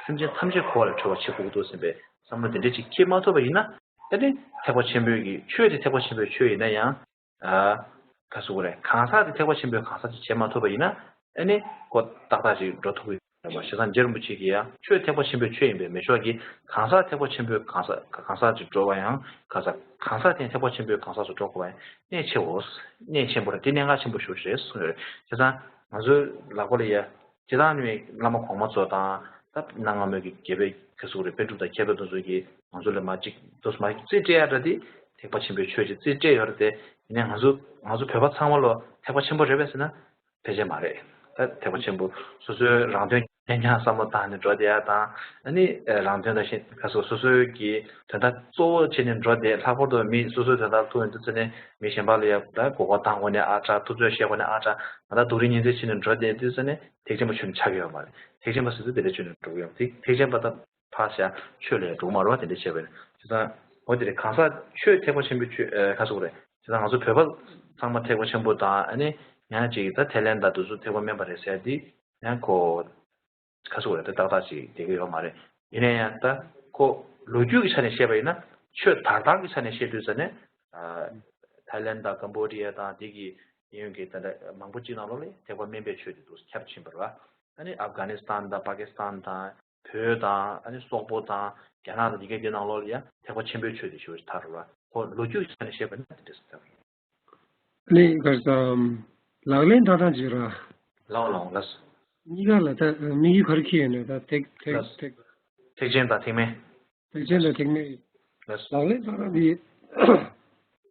སེམས་ཅན་ཐམས་ཅད་འཁོར་བ་ལས་གྲོལ་བ་བྱེད་དགོས་ཀྱི་འདུག་བསམ་པའི་བསམ་བློ་དེ་འདྲ་ཅིག་སྐྱེ་མ་ཐུབ་པ་ཡིན་ན། ཨ་ནི་ཐེག་པ་ཆེན་པོའི་གི་ཆོས་དེ་ཐེག་པ་ཆེན་པོའི་ཆོས་ཡིན་ན་ཡང་། ཨ། ག་ཟེར་དགོས་རེད། གང་ཟག་དེ་ཐེག་པ་ཆེན་པོའི་གང་ཟག་ཅིག་བྱེད་མ་ཐུབ་པ་ཡིན་ན། ཨ་ནི་ཁོ་ཏག་ཏག་ཅིག་འགྲོ་ཐུབ་ཀྱི་ཡོད་མ་རེད་པ། བྱས་ཙང་རྗེ་རིན་པོ་ཆེ་གིས་ཡང་ཆོས་ཐེག་པ་ཆེན་པོའི་ཆོས་ཡིན་པས་མི་ཆོག་གི། གང་ཟག་ཐེག་པ་ཆེན་པོའི་གང་ཟག་གང་ཟག་ཅིག་འགྲོ་བ་ཡང་། གང་ཟག་གང་ཟག་དེ་ཐེག་པ་ཆེན་པོའི་གང་ཟག་ཏུ་འགྲོ་དགོས་པ་ཡང་གནད་ཆེའོ། གནད་ཆེན་པོ་རེད། དེ་གནད་འགག་ཆེན་པོ་ཞེ་པོ་ཅིག་རེད་གསུངས་ཡོད་རེད། བྱས་ཙང་ང་ཚོའི་ལག་པ་ལ་ཡ། སྤྱིར་བཏང་ནི་བླ་མ་གོང་མ་ཚོ་དང་། ད་གནའ་སྔ་མོའི་གི་རྒྱལ་པོའི་ག་ཟེར་དགོས་རེད། པཎ་གྲུབ་དང་མཁས་པ་དེ་ཚོ་གིས་ང་ཚོ་ལ་མར་ཅིག་དུས་མ་རྩིས་སྤྲད་ཡ་འདྲ་དེ། ཐེག་པ་ཆེན་པོའི་ཆོས་ཅིག་རྩིས་སྤྲད་ཡོད་རེད་དེ། ཡིན་ནའི་ང་ཚོ་ང་ཚོ་བོད་པ་ཚང་མ་ལོ་ཐེག་པ་ཆེན་པོ་རེད་པས་ཟེར་ན། ཕལ་ཆེར་མ་རེད། ད་ཐེག་པ་ཆེན་པོ་སོ་སོའི་རང་དོན་རྐྱང་རྐྱང་བསམ་བློ་བཏང་ནས་འགྲོ་བསྡད་ཡ་དང་། ཨ་ནི་རང་དོན་དང་གཞན་ག་ཟེར། སོ་སོའི་གི་དོན་དག་གཙོ་བོ་བྱས་ནས་འགྲོ་བསྡད། ལྷག་པར་དུ་མི་སོ་སོའི་དོན་དག་ཐུག་ཡོང་དུས་ཙ་ནས་མི་གཞན་པ་ལ་ཡ་ད་མགོ་སྐོར་བཏང་དགོས་ནས་ཨ་དྲག། ཐུབ་ཚོད་བཤད་དགོས་ནས་ཨ་དྲག། ང་ད་སྡུག་རུས་ངན་ཚད་བྱས་ནས་འགྲོ་བསྡད་དུས་ཙ་ནས་ཐེག་ཆེན་པ་ཆོས་ནི་ཆགས་ཀྱི་ཡོད་མ་རེད། ཐེག་ཆེན་པ་ཟེར་དུས་དེ་འདྲ་ཆོས་ནི་འགྲོ་གི་ཡོད་མ་རེད། ཐེག་ཆེན་པ་ད་ཕར་བཞག་ཆོས་ལ་ཡ་འགྲོ་གི་མ་རེད་པ། དེ་འདྲ་བྱས་པ་ཡིན་ན། བྱས་ཙང་འོ་དེ་རེད། གང་ཟག་ཆོས་ཐེག་པ་ཆེན་པོའི་ཆོས། ཨ། ག་ཟེར་དགོས་རེད། བྱས་ཙང་ང་ཚོ་བོད་པ་ཚང་མ་ཐེག་པ་ཆེན་པོ་དང་། ཨ་ནི་ཡང་ཅིག་ད་ཐའི་ལེན་དང་དེ་ཚོ་ཐེག་པ་དམན་པ་རེད་ཟེར་དེ། ཡང་ཁོ་ག་ཟེར་དགོས་རེད། ད་ཏག་ཏག་ཅིག་བསྡད་ཀྱི་ཡོད་མ་རེད། ཡིན་ན་ཡང་ད་ཁོ་ལོ་རྒྱུས་ཀྱི་ཆ་ནས་བཤད་པ་ཡིན་ན། ཆོས་དར་སྟངས་ཀྱི་ཆ་ནས་བཤད་དུས་ཙ་ནས། ཨ། ཐའི་ལེན་དང་ཀམ་བོ་ཌི་ཡ་དང་དེ་གི་ཡིན་ཡོང་གི་ད་ལྟ་མང་པོ་ཅིག་ནང་ལོགས་ལ་ཐེག་པ་དམན་པའི་ཆོས་དེ་ཚོ་ཁྱབ་ཕྱིན་པ་རེད་པ། ཨ་ནི་ཨབ་གྷ་ནི་སི་ཐན་དང་པ་ཀི་སི་ཐན་དང་། བོད་དང་། ཨ་ནི་སོག་པོ་དང་རྒྱ་ནག་དང་དེ་གའི་དེ་ནང་ལོགས་ལ་ཡང་ཐེག་པ་ཆེན་པོའི་ཆོས་དེ་ཞེ་པོ་ཅིག་དར་རེད་པ། ཁོ་ལོ་རྒྱུས་ཀྱི་ཆ་ནས་བཤད་པ་ན་དེ་འདྲ་ཞིག་དར། ཨ་ནི་ག་རེ་ཟེར། ལག་ལེན་བསྟར་སྟངས་ཅིག་ར། ལགས་ལགས་ལགས། གཉིས་ཀ་ལ་ད་དམིགས་ཡུལ་ག་རེ་འཁྱེར་ཡོད་ན། ད་ཐེག་ཐེག་ལགས། ཐེག་ཐེག་ཆེན་དང་ཐེག་དམན། ཐེག་ཆེན་དང་ཐེག་དམན། ལགས། ལག་ལེན་བསྟར་སྟངས་འདི།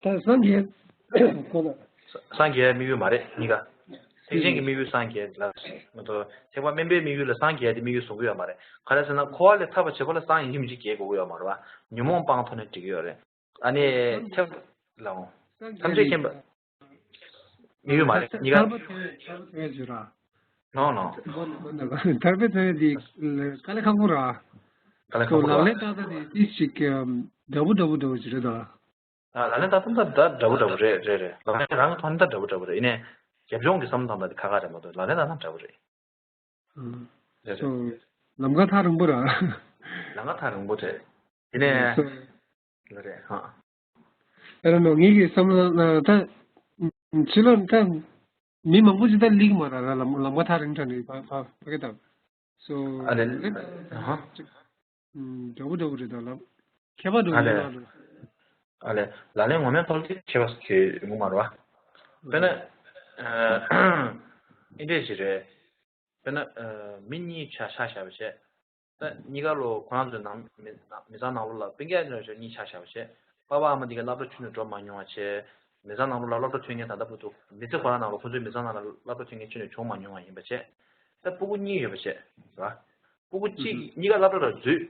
ད་སངས་རྒྱས་ཁོ་ན། སངས་རྒྱས་དམིགས་ཡུལ་མ་རེད་གཉིས་ཀ། ཐེག་ཆེན་གྱི་དམིགས་ཡུལ་སངས་རྒྱས་ལགས། མ་གཏོགས་ཐེག་པ་དམན་པའི་དམིགས་ཡུལ་ལ་སངས་རྒྱས་ཏེ་དམིགས་ཡུལ་བཟུང་གི་ཡོད་མ་རེད། ག་རེ་ཟེར་ན་འཁོར་བ་ལས་ཐར་བར་བྱེད་པ་ལ་སངས་ཡིན་གཅིག་མིན་གཅིག་རྒྱས་དགོས་ཀྱི་ཡོད་མ་རེད་བ། ཉོན་མོངས་སྤང་ཐུབ་ན་འགྲིག་གི་ཡོད་རེད། ཨ་ནི་ཐེག་ལའོ། ཐམས་ཅད་མཁྱེན་པ། དམིགས་ཡུལ་མ་རེད་གཉིས་ཀ། ཐར་པ་དེ་ཐར་པ་དེ་ཇི་ར། ནོ་ནོ། ཐར་པ་དེ་དེ་དཀའ་ལས་ཁག་པོ་ར། དཀའ་ལས་ཁག་པོ་ར། ལག་ལེན་བསྟར་ས་དེ་ཏིས་ཅིག་འདྲ་པོ་འདྲ་པོ་འདྲ་པོ་ཅིག་རེད་ད། ཨ་ལག་ལེན་བསྟར་སྟངས་ད་འདྲ་པོ་འདྲ་པོ་རེད་རེད་རེད། ལག་ལེན་རང་གི་ཐོག་ནས་ད་འདྲ་པོ་འདྲ་པོ་རེད། ཡིན་ནའི་རྒྱབ་ལྗོངས་ཀྱི་བསམ་བློ་བཏང་སྟངས་དེ་ཁག་ཁག་རེད་མ་གཏོགས་ལག་ལེན་བསྟར་སྟངས་འདྲ་པོ་རེད། ཨ། རེད་རེད། སོ། ལམ་ཁ་ཐག་རིང་པོ་ར། ལམ་ཁ་ཐག་རིང་པོ་རེད། དེ་ནས། སོ། ལ་རེད་ཧ། ཨ་ར་ནོ་ངེད་ཀྱི་བསམ་བློ་ན་ད། ཕྱི་ལོ་ད། མི་མང་པོ་ཅིག་ད་སླེབས་མ་ར་ར་ལམ་ལམ་ཁ་ཐག་རིང་དྲགས་ནས་ཕ་ཕ་ཕ་གི་ད། སོ། ཨ་རེད། ཧ། འདྲ་པོ་འདྲ་པོ་རེད་ད་ལམ། ཁྱད་པར་འགྲོ་ཨ་ལས། ཡོད་ན་ར། ཨ་ལས། ལག་ལེན་ངོ་མའི་ཐོག་ལ་ཁྱད་པར་གྱི་ཡོང་གི་མ་རེད་བ། དཔེར་ན། ཨ། ཨིན་འདྲས་ཞིག་རེད། དཔེར་ན། ཨ། མི་གཉིས་ཆ་ཆ་བཞག་པ་བྱས། ད་གཉིས་ཀ་ལོ་ཁོ་རང་ཚོའི་ནང་མི་མི་ཚང་ནང་ལོགས་ལ་སྤུན་ཀྱག་ཅིག་གཉིས་ཆ་བཞག་པ་བྱས། པ་ཕ་ཨ་མ་འདི་ག་སློབ་གྲྭ་ཆུང་ནས་འགྲོ་མ་མྱོང་བ་བྱས། མི་ཚང་ནང་ལོགས་ལ་སློབ་གྲྭ་ཐོན་མཁན་ད་ལྟ་བར་དུ་མི་ཚེ་ཁོ་རང་ནང་ལ་ཁོ་ཚོའི་མི་ཚང་ནང་ལ་སློབ་གྲྭ་ཐོན་མཁན་ཁྱོན་ནས་བྱུང་མ་མྱོང་བ་ཡིན་པ་བྱས། ད་སྤུ་གུ་གཉིས་ཡོད་པ་བྱས། རེད་བ། སྤུ་གུ་གཅིག་གཉིས་ཀ་སློབ་གྲྭ་ལ་འཛུལ།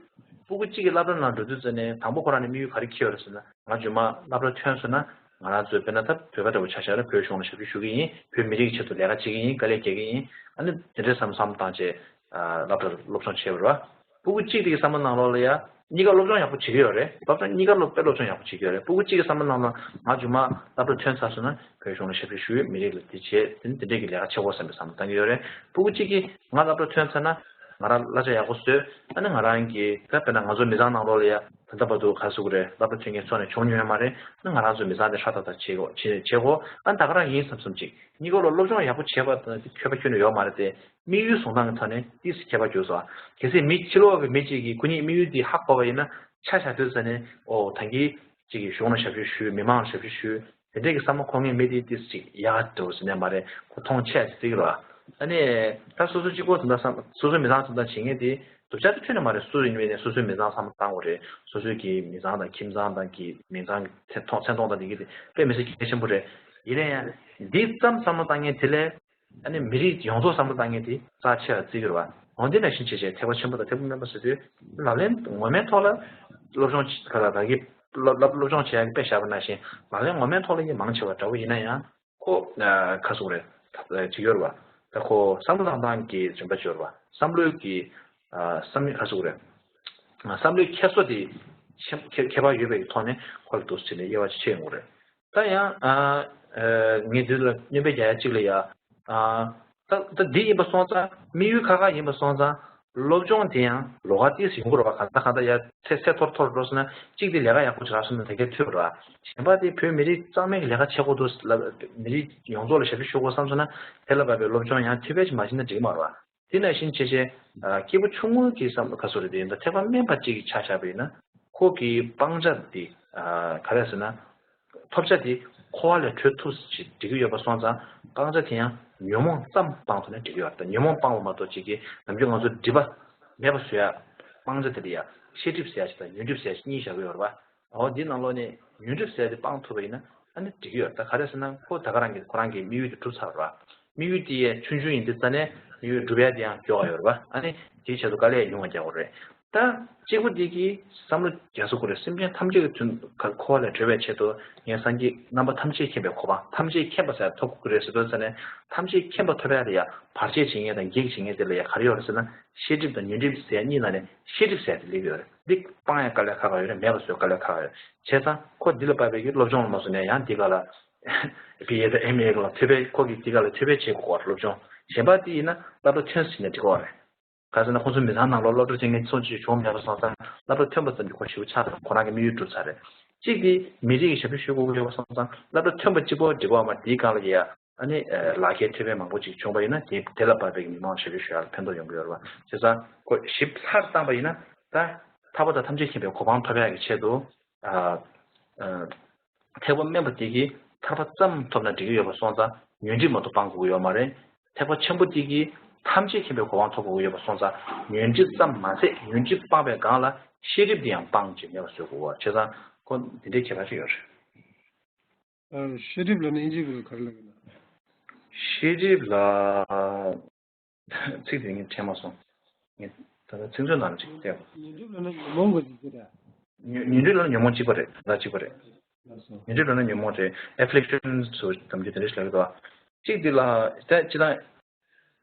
སྤུ་གུ་གཅིག་གི་སློབ་གྲྭ་ནང་འགྲོ་དུས་ཙམ་ནས་དང་པོ་ཁོ་རང་ནས་དམིགས་ཡུལ་ག་རེ་འཁྱེར་ཡོད་རེད་ཟེར་ན། ང་རྗེས་མ་སློབ་གྲྭ་ཐོན་སོང་ན་ང་རང་ཚོའི་དཔེར་ན་ད་བོད་པ་འདྲ་བོ་ཆ་བཞག་ན་བོད་གཞུང་ལ་ཞབས་ཞུ་ཞུ་གི་ཡིན། བོད་མི་རིགས་ཀྱི་ཆེད་དུ་ལས་ཀ་བྱེད་ཀྱི་ཡིན། དཀའ་ལས་རྒྱག་གི་ཡིན། ཨ་ནི་དེ་འདྲའི་བསམ་བསམ་བཏང་བྱས། ཨ། སློབ་གྲྭར་སློབ་སྦྱོང་བྱས་པ་རེད་བ། སྤུ་གུ་གཅིག་དེ་གི་བསམ་བློ་ནང་ལོགས་ལ་ཡ། གཉིས་ཀ་སློབ་སྦྱོང་ཡག་པོ་བྱེད་ཀྱི་ཡོད་རེད། སློབ་གྲྭ་གཉིས་ཀ་སློབ་དཔེ་སློབ་སྦྱོང་ཡག་པོ་བྱེད་ཀྱི་ཡོད་རེད། སྤུ་གུ་གཅིག་གི་བསམ་བློ་ནང་ལ་ང་རྗེས་མ་སློབ་གྲྭ་ཐོན་ཚར་སོང་ན་བོད་གཞུང་ལ་ཞབས་ཞུ་ཞུ། མི་རིགས་ལ་འདི་བྱེད། དེ་ནི་དེ་འདྲས་ཀྱི་ལས་ཀ་བྱེད་དགོས་བསམ་པའི་བསམ་བློ་བཏང་གི་ཡོད་རེད། སྤུ་གུ་གཅིག་གིས་ང་སློབ་གྲྭ་ཐོན་ཚར་ན་ང་རང་གླ་ཆ་ཡག་པོ་བཟོས། ཨ་ནི་ང་རང་གི་ད་དཔེར་ན་ང་ཚོ་མི་ཚང་ནང་ལོགས་ལ་ཡ་ད་ལྟ་བར་དུ་ག་ཟེར་དགོས་རེད། སློབ་གྲྭ་ཐོན་མཁན་འཚོ་ནས་བྱུང་མྱོང་ཡོད་མ་རེད། ཨ་ནི་ང་རང་ཚོ་མི་ཚང་དེ་ཧྲ་ཐག་ཐག་བྱེད་དགོས་བྱེད་བྱེད་དགོས། ཨ་ནི་ད་ག་རང་ཡིན་བསམ་བསམ་ཅིག་གཉིས་ཀ་ལོ་སློབ་སྦྱོང་ཡག་པོ་བྱས་པ་དང་འཁྱོལ་པ་ཁྱོན་ནས་ཡོད་མ་རེད་དེ། དམིགས་ཡུལ་བཟུང་སྟངས་ཀྱི་ཐོག་ནས་ཏོག་ཙམ་ཁྱད་པར་གྱུར་སོང་། གལ་སྲིད་མི་ཕྱི་ལོགས་ཀྱི་མི་གཅིག་གིས་ཁོ་གཉིས་དམིགས་ཡུལ་འདི་ཧ་གོ་བ་ཡིན་ན། ཆ་བཞག་དུས་ཙ་ནས་ཨོ་ད་གིན་གཅིག་གིས་གཞུང་ལ་ཞབས་ཞུ་ཞུ། མི་མང་ལ་ཞབས་ཞུ་ཞུ། དེ་འདྲས་ཀྱི་བསམ་བློ་འཁོར་མཁན་མི་དེ་ཏོག་ཙམ་ཅིག་ཡག་འགྲོ་ཟེར་ནས་མ་རེད། ཁོ་མཐོང་ཆེ་ཟེར་གྱི་རེད་བ། ཨ་ནི་ད་སོ་སོ་གཅིག་པོ་དེ་འདྲ་བསམ། སོ་སོའི་མི་ཚང་དེ་འདྲ་བྱེད་མཁན་དེ་སྡུག་ཅག་དེ་ཁྱོན་ནས་མ་རེད། སུ་ཡིན་ནའི་སོ་སོའི་མི་ཚང་བསམ་བློ་བཏང་དགོས་རེད། སོ་སོའི་གི་མི་ཚང་དང་ཁྱིམ་ཚང་དང་གི་མི་ཚང་གི་མཚན་མཐོང་མཚན་མཐོང་དང་དེ་གི་དེ་དཔེ་མི་སྲིད་གལ་ཆེན་པོ་རེད། ཡིན་ན་ཡང་འདི་ཙམ་བསམ་བློ་བཏང་མཁན་དེ་ལས། ཨ་ནི་མི་རིགས་ཡོངས་རྫོགས་བསམ་བློ་བཏང་མཁན་དེ་རྩ་ཆེ་བ་བརྩི་གི་རེད་བ། འོན་ཏེ་ནང་བཞིན་བྱས་བྱས་ཐེག་པ་ཆེན་པོ་དང་ཐེག་པ་དམན་པ་ཟེར་དུས་ལག་ལེན་ངོ་མའི་ཐོག་ལ་སློབ་སྦྱོང་ག་ལ་ད་གི་སློབ་སློབ་སློབ་སྦྱོང་བྱེད་ཡག་གི་དཔེ་བཞག་པ་ནང་བཞིན་ལག་ལེན་ངོ་མའི་ཐོག་ལ་ཡིན་མང་ཆེ་བ་འདྲ་བོ་ཡིན་ན་ཡང་ཁོ་ཨ་ག་ཟེར་དགོས་རེད། ད་ཅིག་ཡོད་རེད་བ། ད་ཁོ་བསམ་བློ་བཏང་སྟངས་ཀྱི་རིམ་པ་ཅིག་ཡོད་རེད་བ། བསམ་བློའི་གི་ཨ་བསམ་ག་ཟེར་དགོས་རེད། བསམ་བློའི་ཁྱེར་སོ་དེ་ཁྱད་ཁྱད་ཁྱད་པར་ཡོད་པའི་ཐོག་ནས་ཁོ་ལ་འདུག་སེ་བྱས་ནས་དབྱེ་བ་ཕྱེ་ཡོང་གི་རེད། ད་ཡང་ཨ་ཨ་ངས་འདི་ལ་སྣོན་པ་རྒྱག་ཡ་གཅིག་ལ་ཡ། ཨ་ད་ད་འདི་ཡིན་པ་སོང་ཙང་དམིགས་ཡུལ་ཁག་ཁག་ཡིན་པ་སོང་ཙང་སློབ་སྦྱོང་དེ་ཡང་ལོགས་ཀ་ཏོག་ཙམ་ཡོང་གི་རེད་བ། གང་ལྟར་གང་ལྟར་ཡ་ཚེ་ཚེ་ཐོར་ཐོར་འགྲོ་སོང་ན་གཅིག་དེ་ལས་ཀ་ཡག་པོ་ཅིག་རག་སོང་ན་དེ་གས་འཐུས་རེད་བ། གཞན་པ་དེ་བོད་མི་རིགས་གཙང་མའི་ལས་ཀ་བྱེད་དགོས་འདུག་ལབ། མི་རིགས་ཡོངས་རྫོགས་ལ་ཞབས་ཞུ་ཞུ་དགོས་བསམ་སོང་ན་དེ་ལ་བབས་པའི་སློབ་སྦྱོང་ཡང་འཐུས་པ་ཅིག་མ་བྱས་ན་འགྲིག་གི་མ་རེད་བ། དེ་ནང་བཞིན་བྱས་བྱས། ཨ་སྐྱེས་བུ་ཆུང་ངུ་གི་བསམ་བློ་ག་ཟེར་དགོས་རེད་དེ་ཡིན་ད་ཐེག་པ་དམན་པ་གཅིག་གི་ཆ་བཞག་པ་ཡིན་ན། ཁོ་གི་སྤང་བྱ་དེ་ཨ་ག་རེ་ཟེར་ན། ཐོབ་བྱ་དེ་འཁོར་བ་ལས་གྲོལ་ཐུབ་ཅིག་འགྲིག་གི་ཡོད་པ་སོང་ཙང་སྤང་བྱ་དེ་ཡང་ཉོན་མོངས་ཙམ་སྤངས་ཐུབ་ན་འགྲིག་གི་ཡོད་རེད། ད་ཉོན་མོངས་སྤངས་པ་མ་གཏོགས་ཅིག་གི་ནམ་རྒྱུན་ང་ཚོ་སྒྲིབ་པ་མེད་པ་བཟོ་ཡ། སྤང་བྱ་དེ་ལ་ཡ་ཤེས་སྒྲིབ་ཟེར་ཡ་ཅིག་དང་ཉོན་སྒྲིབ་ཟེར་ཡ་ཅིག་གཉིས་བཞག་གི་ཡོད་རེད་བ། འོ་འདི་ནང་ལོགས་ནས་ཉོན་སྒྲིབ་ཟེར་དེ་སྤང་ཐུབ་པ་ཡིན་ན་ཨ་ནི་འགྲིག་གི་ཡོད་རེད། ད་ག་རེ་ཟེར་ན་ཁོ་ད་ག་རང་གི་ཁོ་རང་གི་དམིགས་ཡུལ་དེ་གྲུབ་ཚར་བ། དམིགས་ཡུལ་དེ་ཡས་ཆུང་ཆུང་ཡིན་དུས་ཙ་ནས་དམིགས་ཡུལ་འགྲུབ་ཡ་དེ་ཡང་མགྱོགས་པ་ཡོད་རེད་བ། ཨ་ནི་དེའི་ཆེད་དུ་དཀའ་ལས་ཉུང་བ་རྒྱག་དགོས་རེད། ད་གཅིག་པུ་དེ་གིས་བསམ་བློ་རྒྱག་ས་དགོས་རེད། སེམས་ཅན་ཐམས་ཅད་ཀྱི་དོན་འཁོར་བ་ལས་གྲོལ་བའི་ཆེད་དུ་ངས་སངས་རྒྱས་རྣམ་པ་ཐམས་ཅད་མཁྱེན་པའི་གོ་འཕང་ཐམས་ཅད་མཁྱེན་པ་ཟེར་ཐོབ་དགོས་རེད་ཟེར་དུས་ཙ་ནས་ཐམས་ཅད་མཁྱེན་པ་ཐོབ་ཡ་ལ་ཡ་བར་ཆད་བྱེད་མཁན་དང་གེགས་བྱེད་མཁན་དེ་ལ་ཡ་ག་རེ་ཡོད་རེད་ཟེར་ན་ཤེས་སྒྲིབ་དང་ཉོན་སྒྲིབ་ཟེར་ཡ་གཉིས་ནང་ནས་ཤེས་སྒྲིབ་ཟེར་ཡ་དེ་སླེབས་ཡོད་རེད། འདི་སྤང་ཡ་དཀའ་ལས་ཁག་ཁག་ཡོད་རེད། མེད་པ་བཟོ་ཡ་དཀའ་ལས་ཁག་ཁག་ཡོད་རེད། བྱས་ཙང་ཁོ་འདི་ལ་བབས་པའི་གི་སློབ་སྦྱོང་ལ་མ་བཟོ་ནས་ཡང་འདི་ག་ལ་བི་ཨེ་དང་ཨེམ་ཨེ་ལ་ཐོད་པའི་ཁོ་གིས་འདི་ག་ལ་ཐོད་པའི་བྱེད་དགོས་པ་སློབ་སྦྱོང་གཞན་པ་དེ་ཡིན་ན་སློབ་གྲྭ་ཐོན་ཟིན་ནས་འགྲིག་གི་རེད། ག་ཟེར་ན་ཁོང་ཚོ་མི་ཚང་ནང་ལོགས་སློབ་གྲྭ་ཆེན་མཁན་ཚོ་ཅིག་བྱུང་མེད་པ་སོང་ཙང་སློབ་གྲྭ་ཐོན་པ་ཙམ་གྱིས་ཁོ་ཞེ་པོ་ཆགས་དང་ཁོ་རང་གི་དམིགས་ཡུལ་འགྲུབ་ཚར་རེད། གཅིག་དེ་མི་རིགས་ཀྱི་ཞབས་ཞུ་ཞུ་དགོས་ཀྱི་ཡོད་པ་སོང་ཙང་སློབ་གྲྭ་ཐོན་པ་གཅིག་པོ་འགྲིག་གི་མ་རེད། དེའི་སྒང་ལ་ཡ་ཨ་ནི་ལག་ཁྱེར་ཐོད་པའི་མང་པོ་ཅིག་བྱུང་བ་ཡིན་ན་དེ་དེ་ལ་བབས་པའི་མི་མང་ཞབས་ཞུ་ཞུ་ཡག་ལ་ཕན་ཐོགས་ཡོང་གི་ཡོད་རེད་བ། བྱས་ཙང་ཁོ་ཞིབ་ལྷར་བཏང་པ་ཡིན་ན་ད་ཐར་པ་དང་ཐམས་ཅད་མཁྱེན་པའི་གོ་འཕང་ཐོབ་ཡག་གི་ཆེད་དུ་ཨ་ཨ། ཐེག་པ་དམན་པ་དེ་གིས་ཐར་པ་ཙམ་ཐོབ་ན་འགྲིག་གི་ཡོད་པ་སོང་ཙང་ཉོན་སྒྲིབ་མ་གཏོགས་སྤང་དགོས་ཀྱི་ཡོད་མ་རེད། ཐེག་པ་ཆེན་པོ་དེ་གིས་ཐམས་ཅད་མཁྱེན་པའི་གོ་འཕང་ཐོབ་དགོས་ཀྱི་ཡོད་པ་སོང་ཙང་ཉོན་སྒྲིབ་ཙམ་མ་ཟད་ཉོན་སྒྲིབ་སྤངས་པའི་སྒང་ལ་ཤེས་སྒྲིབ་དེ་ཡང་སྤངས་བྱས་མེད་པ་བཟོ་དགོས་པ། བྱས་ཙང་ཁོ་འདི་འདྲའི་ཁྱད་པར་ཅིག་ཡོད་རེད། ཨ། ཤེས་སྒྲིབ་ལབ་ན་ཨིན་ཇི་སྐད་ལ་ག་རེ་ལབ་ཡོད་ན། ཤེས་སྒྲིབ་ལ། ཚིག་དེ་ངས་དྲན་མ་སོང་། ངས་ད་ལྟ་ཚིག་མཛོད་ནང་ལ་ཅིག་བལྟས་པ། ཉོན་སྒྲིབ་ལབ་ན་ཉོན་མོངས་ཀྱི་ཚིག་རེད། ཉོན་ཉོན་སྒྲིབ་ལབ་ན་ཉོན་མོངས་གཅིག་པ་རེད། ད་གཅིག་པ་རེད། ལགས་སོ། ཉོན་སྒྲིབ་ལབ་ན་ཉོན་མོངས་རེད། Afflictions ཟེར་གདམ་རྒྱུ་དེ་འདྲ་ཞིག་ལབ་ཀྱི་འདུག་གཅིག་འདི་ལ་ད་སྤྱིར་བཏང་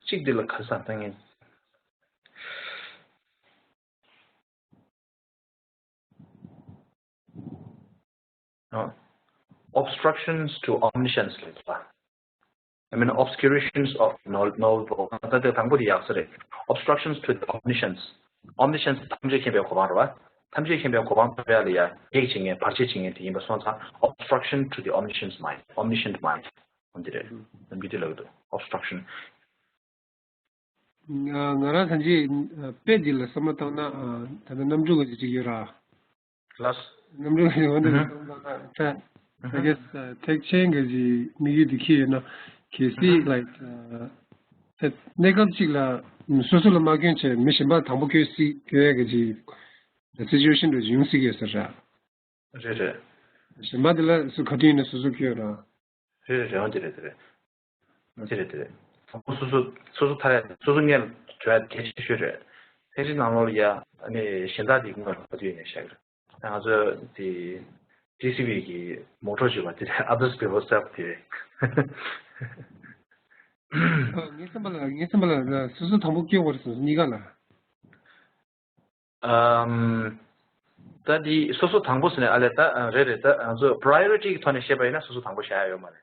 གཅིག་འདི་ལ་ག་རེ་ཟེར་ད་ངས། ཨ། Obstructions to omniscience ལབ་པ། I mean obscurations of know- knowable. ད་ལྟ་དང་པོ་དེ་ཡག་ས་རེད། Obstructions to the omniscience. Omniscience ཐམས་ཅད་མཁྱེན་པའི་གོ་འཕང་རེད་བ། ཐམས་ཅད་མཁྱེན་པའི་གོ་འཕང་ཐོབ་ཡག་ལ་ཡ་གེགས་བྱེད་མཁན་བར་ཆད་བྱེད་མཁན་དེ་ཡིན་པ་སོང་ཙང་obstruction to the omniscience mind. Omniscient mind འོ་འདི་རེད། ནམ་རྒྱུན་དེ་ལབ་ཀྱི་འདུག Obstruction. ང་ང་རང་ད་ཅི་དཔེ་འདི་ལ་བསམ་བློ་བཏང་ན། ད་ལྟ་རྣམ་འགྲོ་གི་ཅིག་ཡོད་ར། ལགས། རྣམ་འགྲོ་གི་འོ་འདི་ལ་བསམ་བློ་བཏང་ན་ད་I guess ཐེག་ཆེན་གྱི་ཅིག་དམིགས་ཡུལ་འདི་ཁྱེད་ཡོད་ན་གལ་སྲིད་like གནས་སྐབས་ཅིག་ལ་སོ་སོ་ལ་མ་སྐྱོན་བྱས་མི་གཞན་པ་དང་པོ་སྐྱོན་སྲིད་སྐྱོན་ཡ་གི་ཅིག་situation འདྲ་ཅིག་ཡོང་སྲིད་ཀྱི་ཡོད་ས་ར། རེད་རེད། གཞན་པ་འདི་ལ་སུ་ག་དུས་ཡིན་ན་སོ་སོ་སྐྱོན་ར། རེད་རེད་རེད། འོ་དེ་རེད་དེ་རེད། དེ་རེད་དེ་རེད། དང་པོ་སོ་སོ་སོ་སོ་ཐར་ཡ་སོ་སོ་སྔོན་ལ་འགྲོ་ཡ་གལ་ཆེ་ཤོས་རེད། ཐེག་ཆེན་ནང་ལོགས་ལ་ཡ་ཨ་ནི་གཞན་དག་དེ་སྔོན་ལ་ག་དུས་ཡིན་ནའི་བཤད་གི་རེད། ད་ང་ཚོ་དེ་ཊི་སི་ཝི་གི་མོ་ཊོ་ཞིག་ཡོད་པ་དེ་རེད། Others before self དེ་རེད། ཨ། ངའི་བསམ་པ་ལ་ངའི་བསམ་པ་ལ་སོ་སོ་དང་པོ་སྐྱོན་དགོས་རེད་བསམ་སོང་གཉིས་ཀ་ལ། ཨམ། ད་འདི་སོ་སོ་དང་པོ་ཟེར་ནས་ཨ་ལས་ད་རེད་རེད། ད་ང་ཚོ་priority གི་ཐོག་ནས་བཤད་པ་ཡིན་ན་སོ་སོ་དང་པོ་བཞག་ཡ་ཡོད་མ་རེད།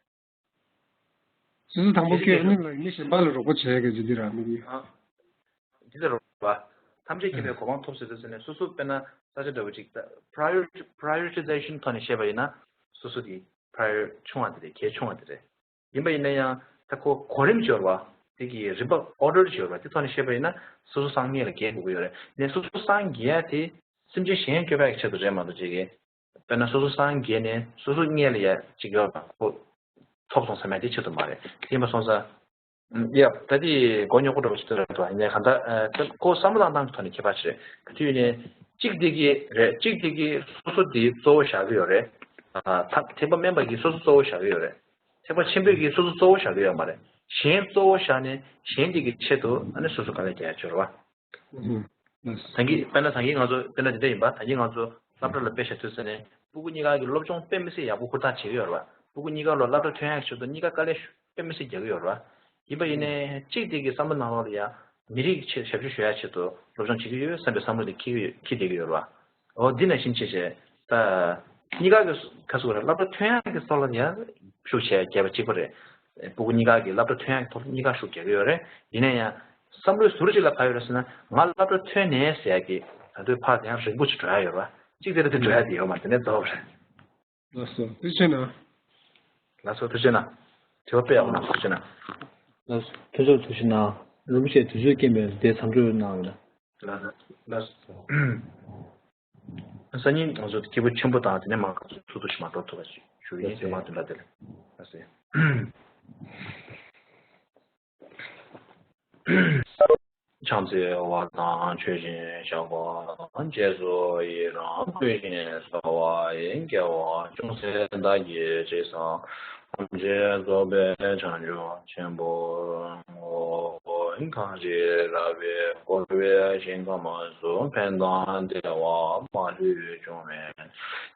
སོ་སོ་དང་པོ་སྐྱོན་ནི་ལ་མི་གཞན་པ་ལ་རོགས་པ་བྱས་ག་ཅིག་འདི་ར་མི་གི། ཨ། འདི་ལ་རོགས་པ། ཐམས་ཅད་མཁྱེན་པའི་གོ་འཕང་ཐོབ་ཟེར་དུས་ཟེར་ནས་སོ་སོ་དཔེར་ན་ས་ཆ་འདྲ་བོ་ཅིག་ད་priority prioritization ཐོག་ནས་བཤད་པ་ཡིན་ན་སོ་སོ་དེ་prior ཆུང་བ་དེ་རེད། གལ་ཆུང་བ་དེ་རེད། ཡིན་པ་ཡིན་ན་ཡང་ད་ཁོ་གོ་རིམ་སྦྱོར་བ་དེ་གི་རིམ་པ་order སྦྱོར་བ་དེ་ཐོག་ནས་བཤད་པ་ཡིན་ན་སོ་སོ་སངས་རྒྱས་ལ་རྒྱས་དགོས་ཀྱི་ཡོད་རེད། ནས་སོ་སོ་སངས་རྒྱས་ཡ་དེ་སེམས་ཅན་གཞན་སྐྱོབ་པའི་ཆེད་དུ་རེད་མ་གཏོགས་ཅིག་གི་དཔེར་ན་སོ་སོ་སངས་རྒྱས་ནས་སོ་སོ་སྔོན་ལ་ཡ་ཅིག་ཡོད་པ་ཁོ་ཐོབ་སོང་བསམ་ཡ་དེ་ཆེད་དུ་མ་རེད། དེ་ཡིན་པ་སོང་ཙང་། ཡ། ད་དེ་མགོ་རྙོག་པོ་འདྲ་པོ་ཞིག་འདུག་རེད་དོ། ཡིན་ནའི་གང་ལྟར་ཁོ་བསམ་བློ་བཏང་སྟངས་ཀྱི་ཐོག་ནས་ཁྱད་པར་ཞིག་རེད། ག་དུས་ནས་གཅིག་དེ་གི་རེད། གཅིག་དེ་གི་སོ་སོ་དེ་གཙོ་བོ་བཞག་གི་ཡོད་རེད། ཐ་ཐེག་པ་དམན་པ་གིས་སོ་སོ་གཙོ་བོ་བཞག་གི་ཡོད་རེད། ཐེག་པ་ཆེན་པོས་ཀྱིས་སོ་སོ་གཙོ་བོ་བཞག་གི་ཡོད་མ་རེད། གཞན་གཙོ་བོ་བཞག་ནས་གཞན་དེ་གི་ཆེད་དུ་ཨ་ནི་སོ་སོ་དཀའ་ལས་རྒྱག་ཡ་ཅིག་ཡོད་རེད་བ། ད་གིན་དཔེར་ན་ད་གིན་ང་ཚོ་དཔེར་ན་དེ་འདྲ་ཡིན་པ། ད་གིན་ང་ཚོ་སློབ་གྲྭ་ལ་དཔེ་བཞག་དུས་ཙ་ནས་སྤུ་གུ་གཉིས་ཀ་གི་སློབ་སྦྱོང་དཔེ་མི་སྲིད་ཡག་པོ་ཧུར་ཐག་བྱེད་ཀྱི་ཡོད་རེད་བ། སྤུ་གུ་གཉིས་ཀ་ལ་སློབ་གྲྭ་ཐོན་ཡག་ཆེད་དུ་གཉིས་ཀ་དཀའ་ལས་དཔེ་མི་སྲིད་རྒྱག་གི་ཡོད་རེད་བ། ཡིན་པ་ཡིན་ནའི་གཅིག་དེ་གི་བསམ་བློ་ནང་ལོགས་ལ་ཡ་མི་རིགས་ཆེད་ཞབས་ཞུ་ཞུ་ཡག་ཆེད་དུ་སློབ་སྦྱོང་བྱེད་ཀྱི་ཡོད་བསམ་པའི་བསམ་བློ་དེ་འཁྱེར་གྱི་ཡོད། འཁྱེར་བསྡད་ཀྱི་ཡོད་རེད་བ། འོ་འདི་ནང་བཞིན་བྱས་བྱས་ད་གཉིས་ཀ་གི་ཁ་སུ་རེད། སློབ་གྲྭ་ཐོན་ཡག་གི་ཐོག་ལ་ཡ་ཤུགས་ཆེ་རྒྱབ་པ་གཅིག་པ་རེད། སྤུ་གུ་གཉིས་ཀ་གི་སློབ་གྲྭ་ཐོན་ཡག་གི་ཐོག་གཉིས་ཀ་ཤུགས་རྒྱག་གི་ཡོད་རེད། ཡིན་ན་ཡང་བསམ་བློའི་ཟུར་གཅིག་ལ་ག་ཡོད་རེད་ཟེར་ན། ང་སློབ་གྲྭ་ཐོན་ནས་ཟེར་ཡག་གི་ད་དུང་ཕར་དེ་ཡང་རིང་པོ་ཅིག་འགྲོ་ཡག་ཡོད་རེད་བ། གཅིག་དེ་རེད། དེ་འགྲོ་ཡག་དེ་ཡོད་མ་རེད། དེ་ནས་རྫོགས་རེད། ལགས་སོ། ཐུགས་རྗེ་གནང་། ལགས་སོ། ཐུགས་རྗེ་གནང་། དྲི་བ་དཔེ་ཡག་པོ་གནང་། ཐུགས་རྗེ་གནང་། ལགས་སོ། ཕུན་ཚོགས་ཐུགས་རྗེ་གནང་། རིན་པོ་ཆེ་དུས་ཚོད་རྐྱེན་པས་དེ་མཚམས་འཇོག་གནང་ཡོད་ན། ལགས་སོ། ལགས་སོ། སང་ཉིན་ང་ཚོ་སྐྱིད་པོ་ཆེན་པོ་དང་དེ་ནས་མང་ཚོགས་ཚོགས་འདུ་ཞིག་མ་གཏོགས་ཐུབ་པ་ཞིག་ཞུ་ཡིན། ལགས་སོ། དེ་མ་དོན་དག་དེ་ལ། ལགས་སོ། ཕྱག་འཚལ་བ་དང་མཆོད་ཅིང་བཤགས་པ་དང་། རྗེས་སུ་ཡི་རང་ཞུ་ཞིང་གསོལ་བ་ཡི། དགེ་བ་ཅུང་ཟད་བདག་གིས་ཅི་བསགས། ཐམས་ཅད་རྫོགས་པའི་བྱང་ཆུབ་ཆེན་པོར་བསྔོ། གང་ཞིག་རག་པའི་འཁོར་བའི་ཞིང་ཁམས་སུ། ཕན་དང་བདེ་བ་མ་ལུས་འབྱུང་བའི།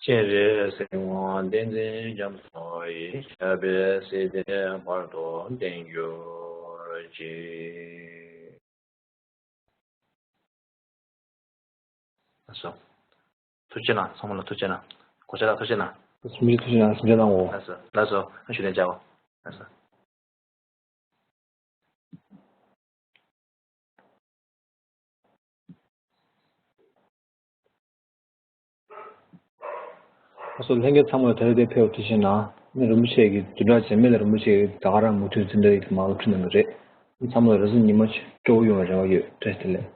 སྤྱན་རས་གཟིགས་དབང་བསྟན་འཛིན་རྒྱ་མཚོ་ཡི། ཞབས་པད་སྲིད་མཐའི་བར་དུ་བརྟན་གྱུར་ཅིག། ལགས་སོ། ཐུགས་རྗེ་གནང་། ཚང་མ་ལ་ཐུགས་རྗེ་གནང་། གོ་ཆ་ལགས་ཐུགས་རྗེ་གནང་། མི་ཐུགས་རྗེ་གནང་། ཐུགས་རྗེ་གནང་འོ། ལགས་སོ། ལགས་སོ། ཨ་ཞུ་ལན་བྱའོ། ལགས་སོ། ལྷན་རྒྱས་ཚང་མ་ལ་ད་རེས་དེ་ཕེབས་པར་ཐུགས་རྗེ་གནང་། ཨ་ནི་རིན་པོ་ཆེ་གི་བདུན་ཕྲག་རྗེས་མ་ལ་རིན་པོ་ཆེ་གི་ད་ག་རང་མུ་མཐུད་འཛིན་གྲྭ་ཡིག་དེ་མར་སློབ་ཁྲིད་གནང་གི་རེད། ཚང་མ་ལ་རེས་གཟའ་ཉི་མ་སྤྲོ་པོ་ཡོང་བའི་རེ་བ་ཡོད། བཀྲ་ཤིས་བདེ་ལེགས།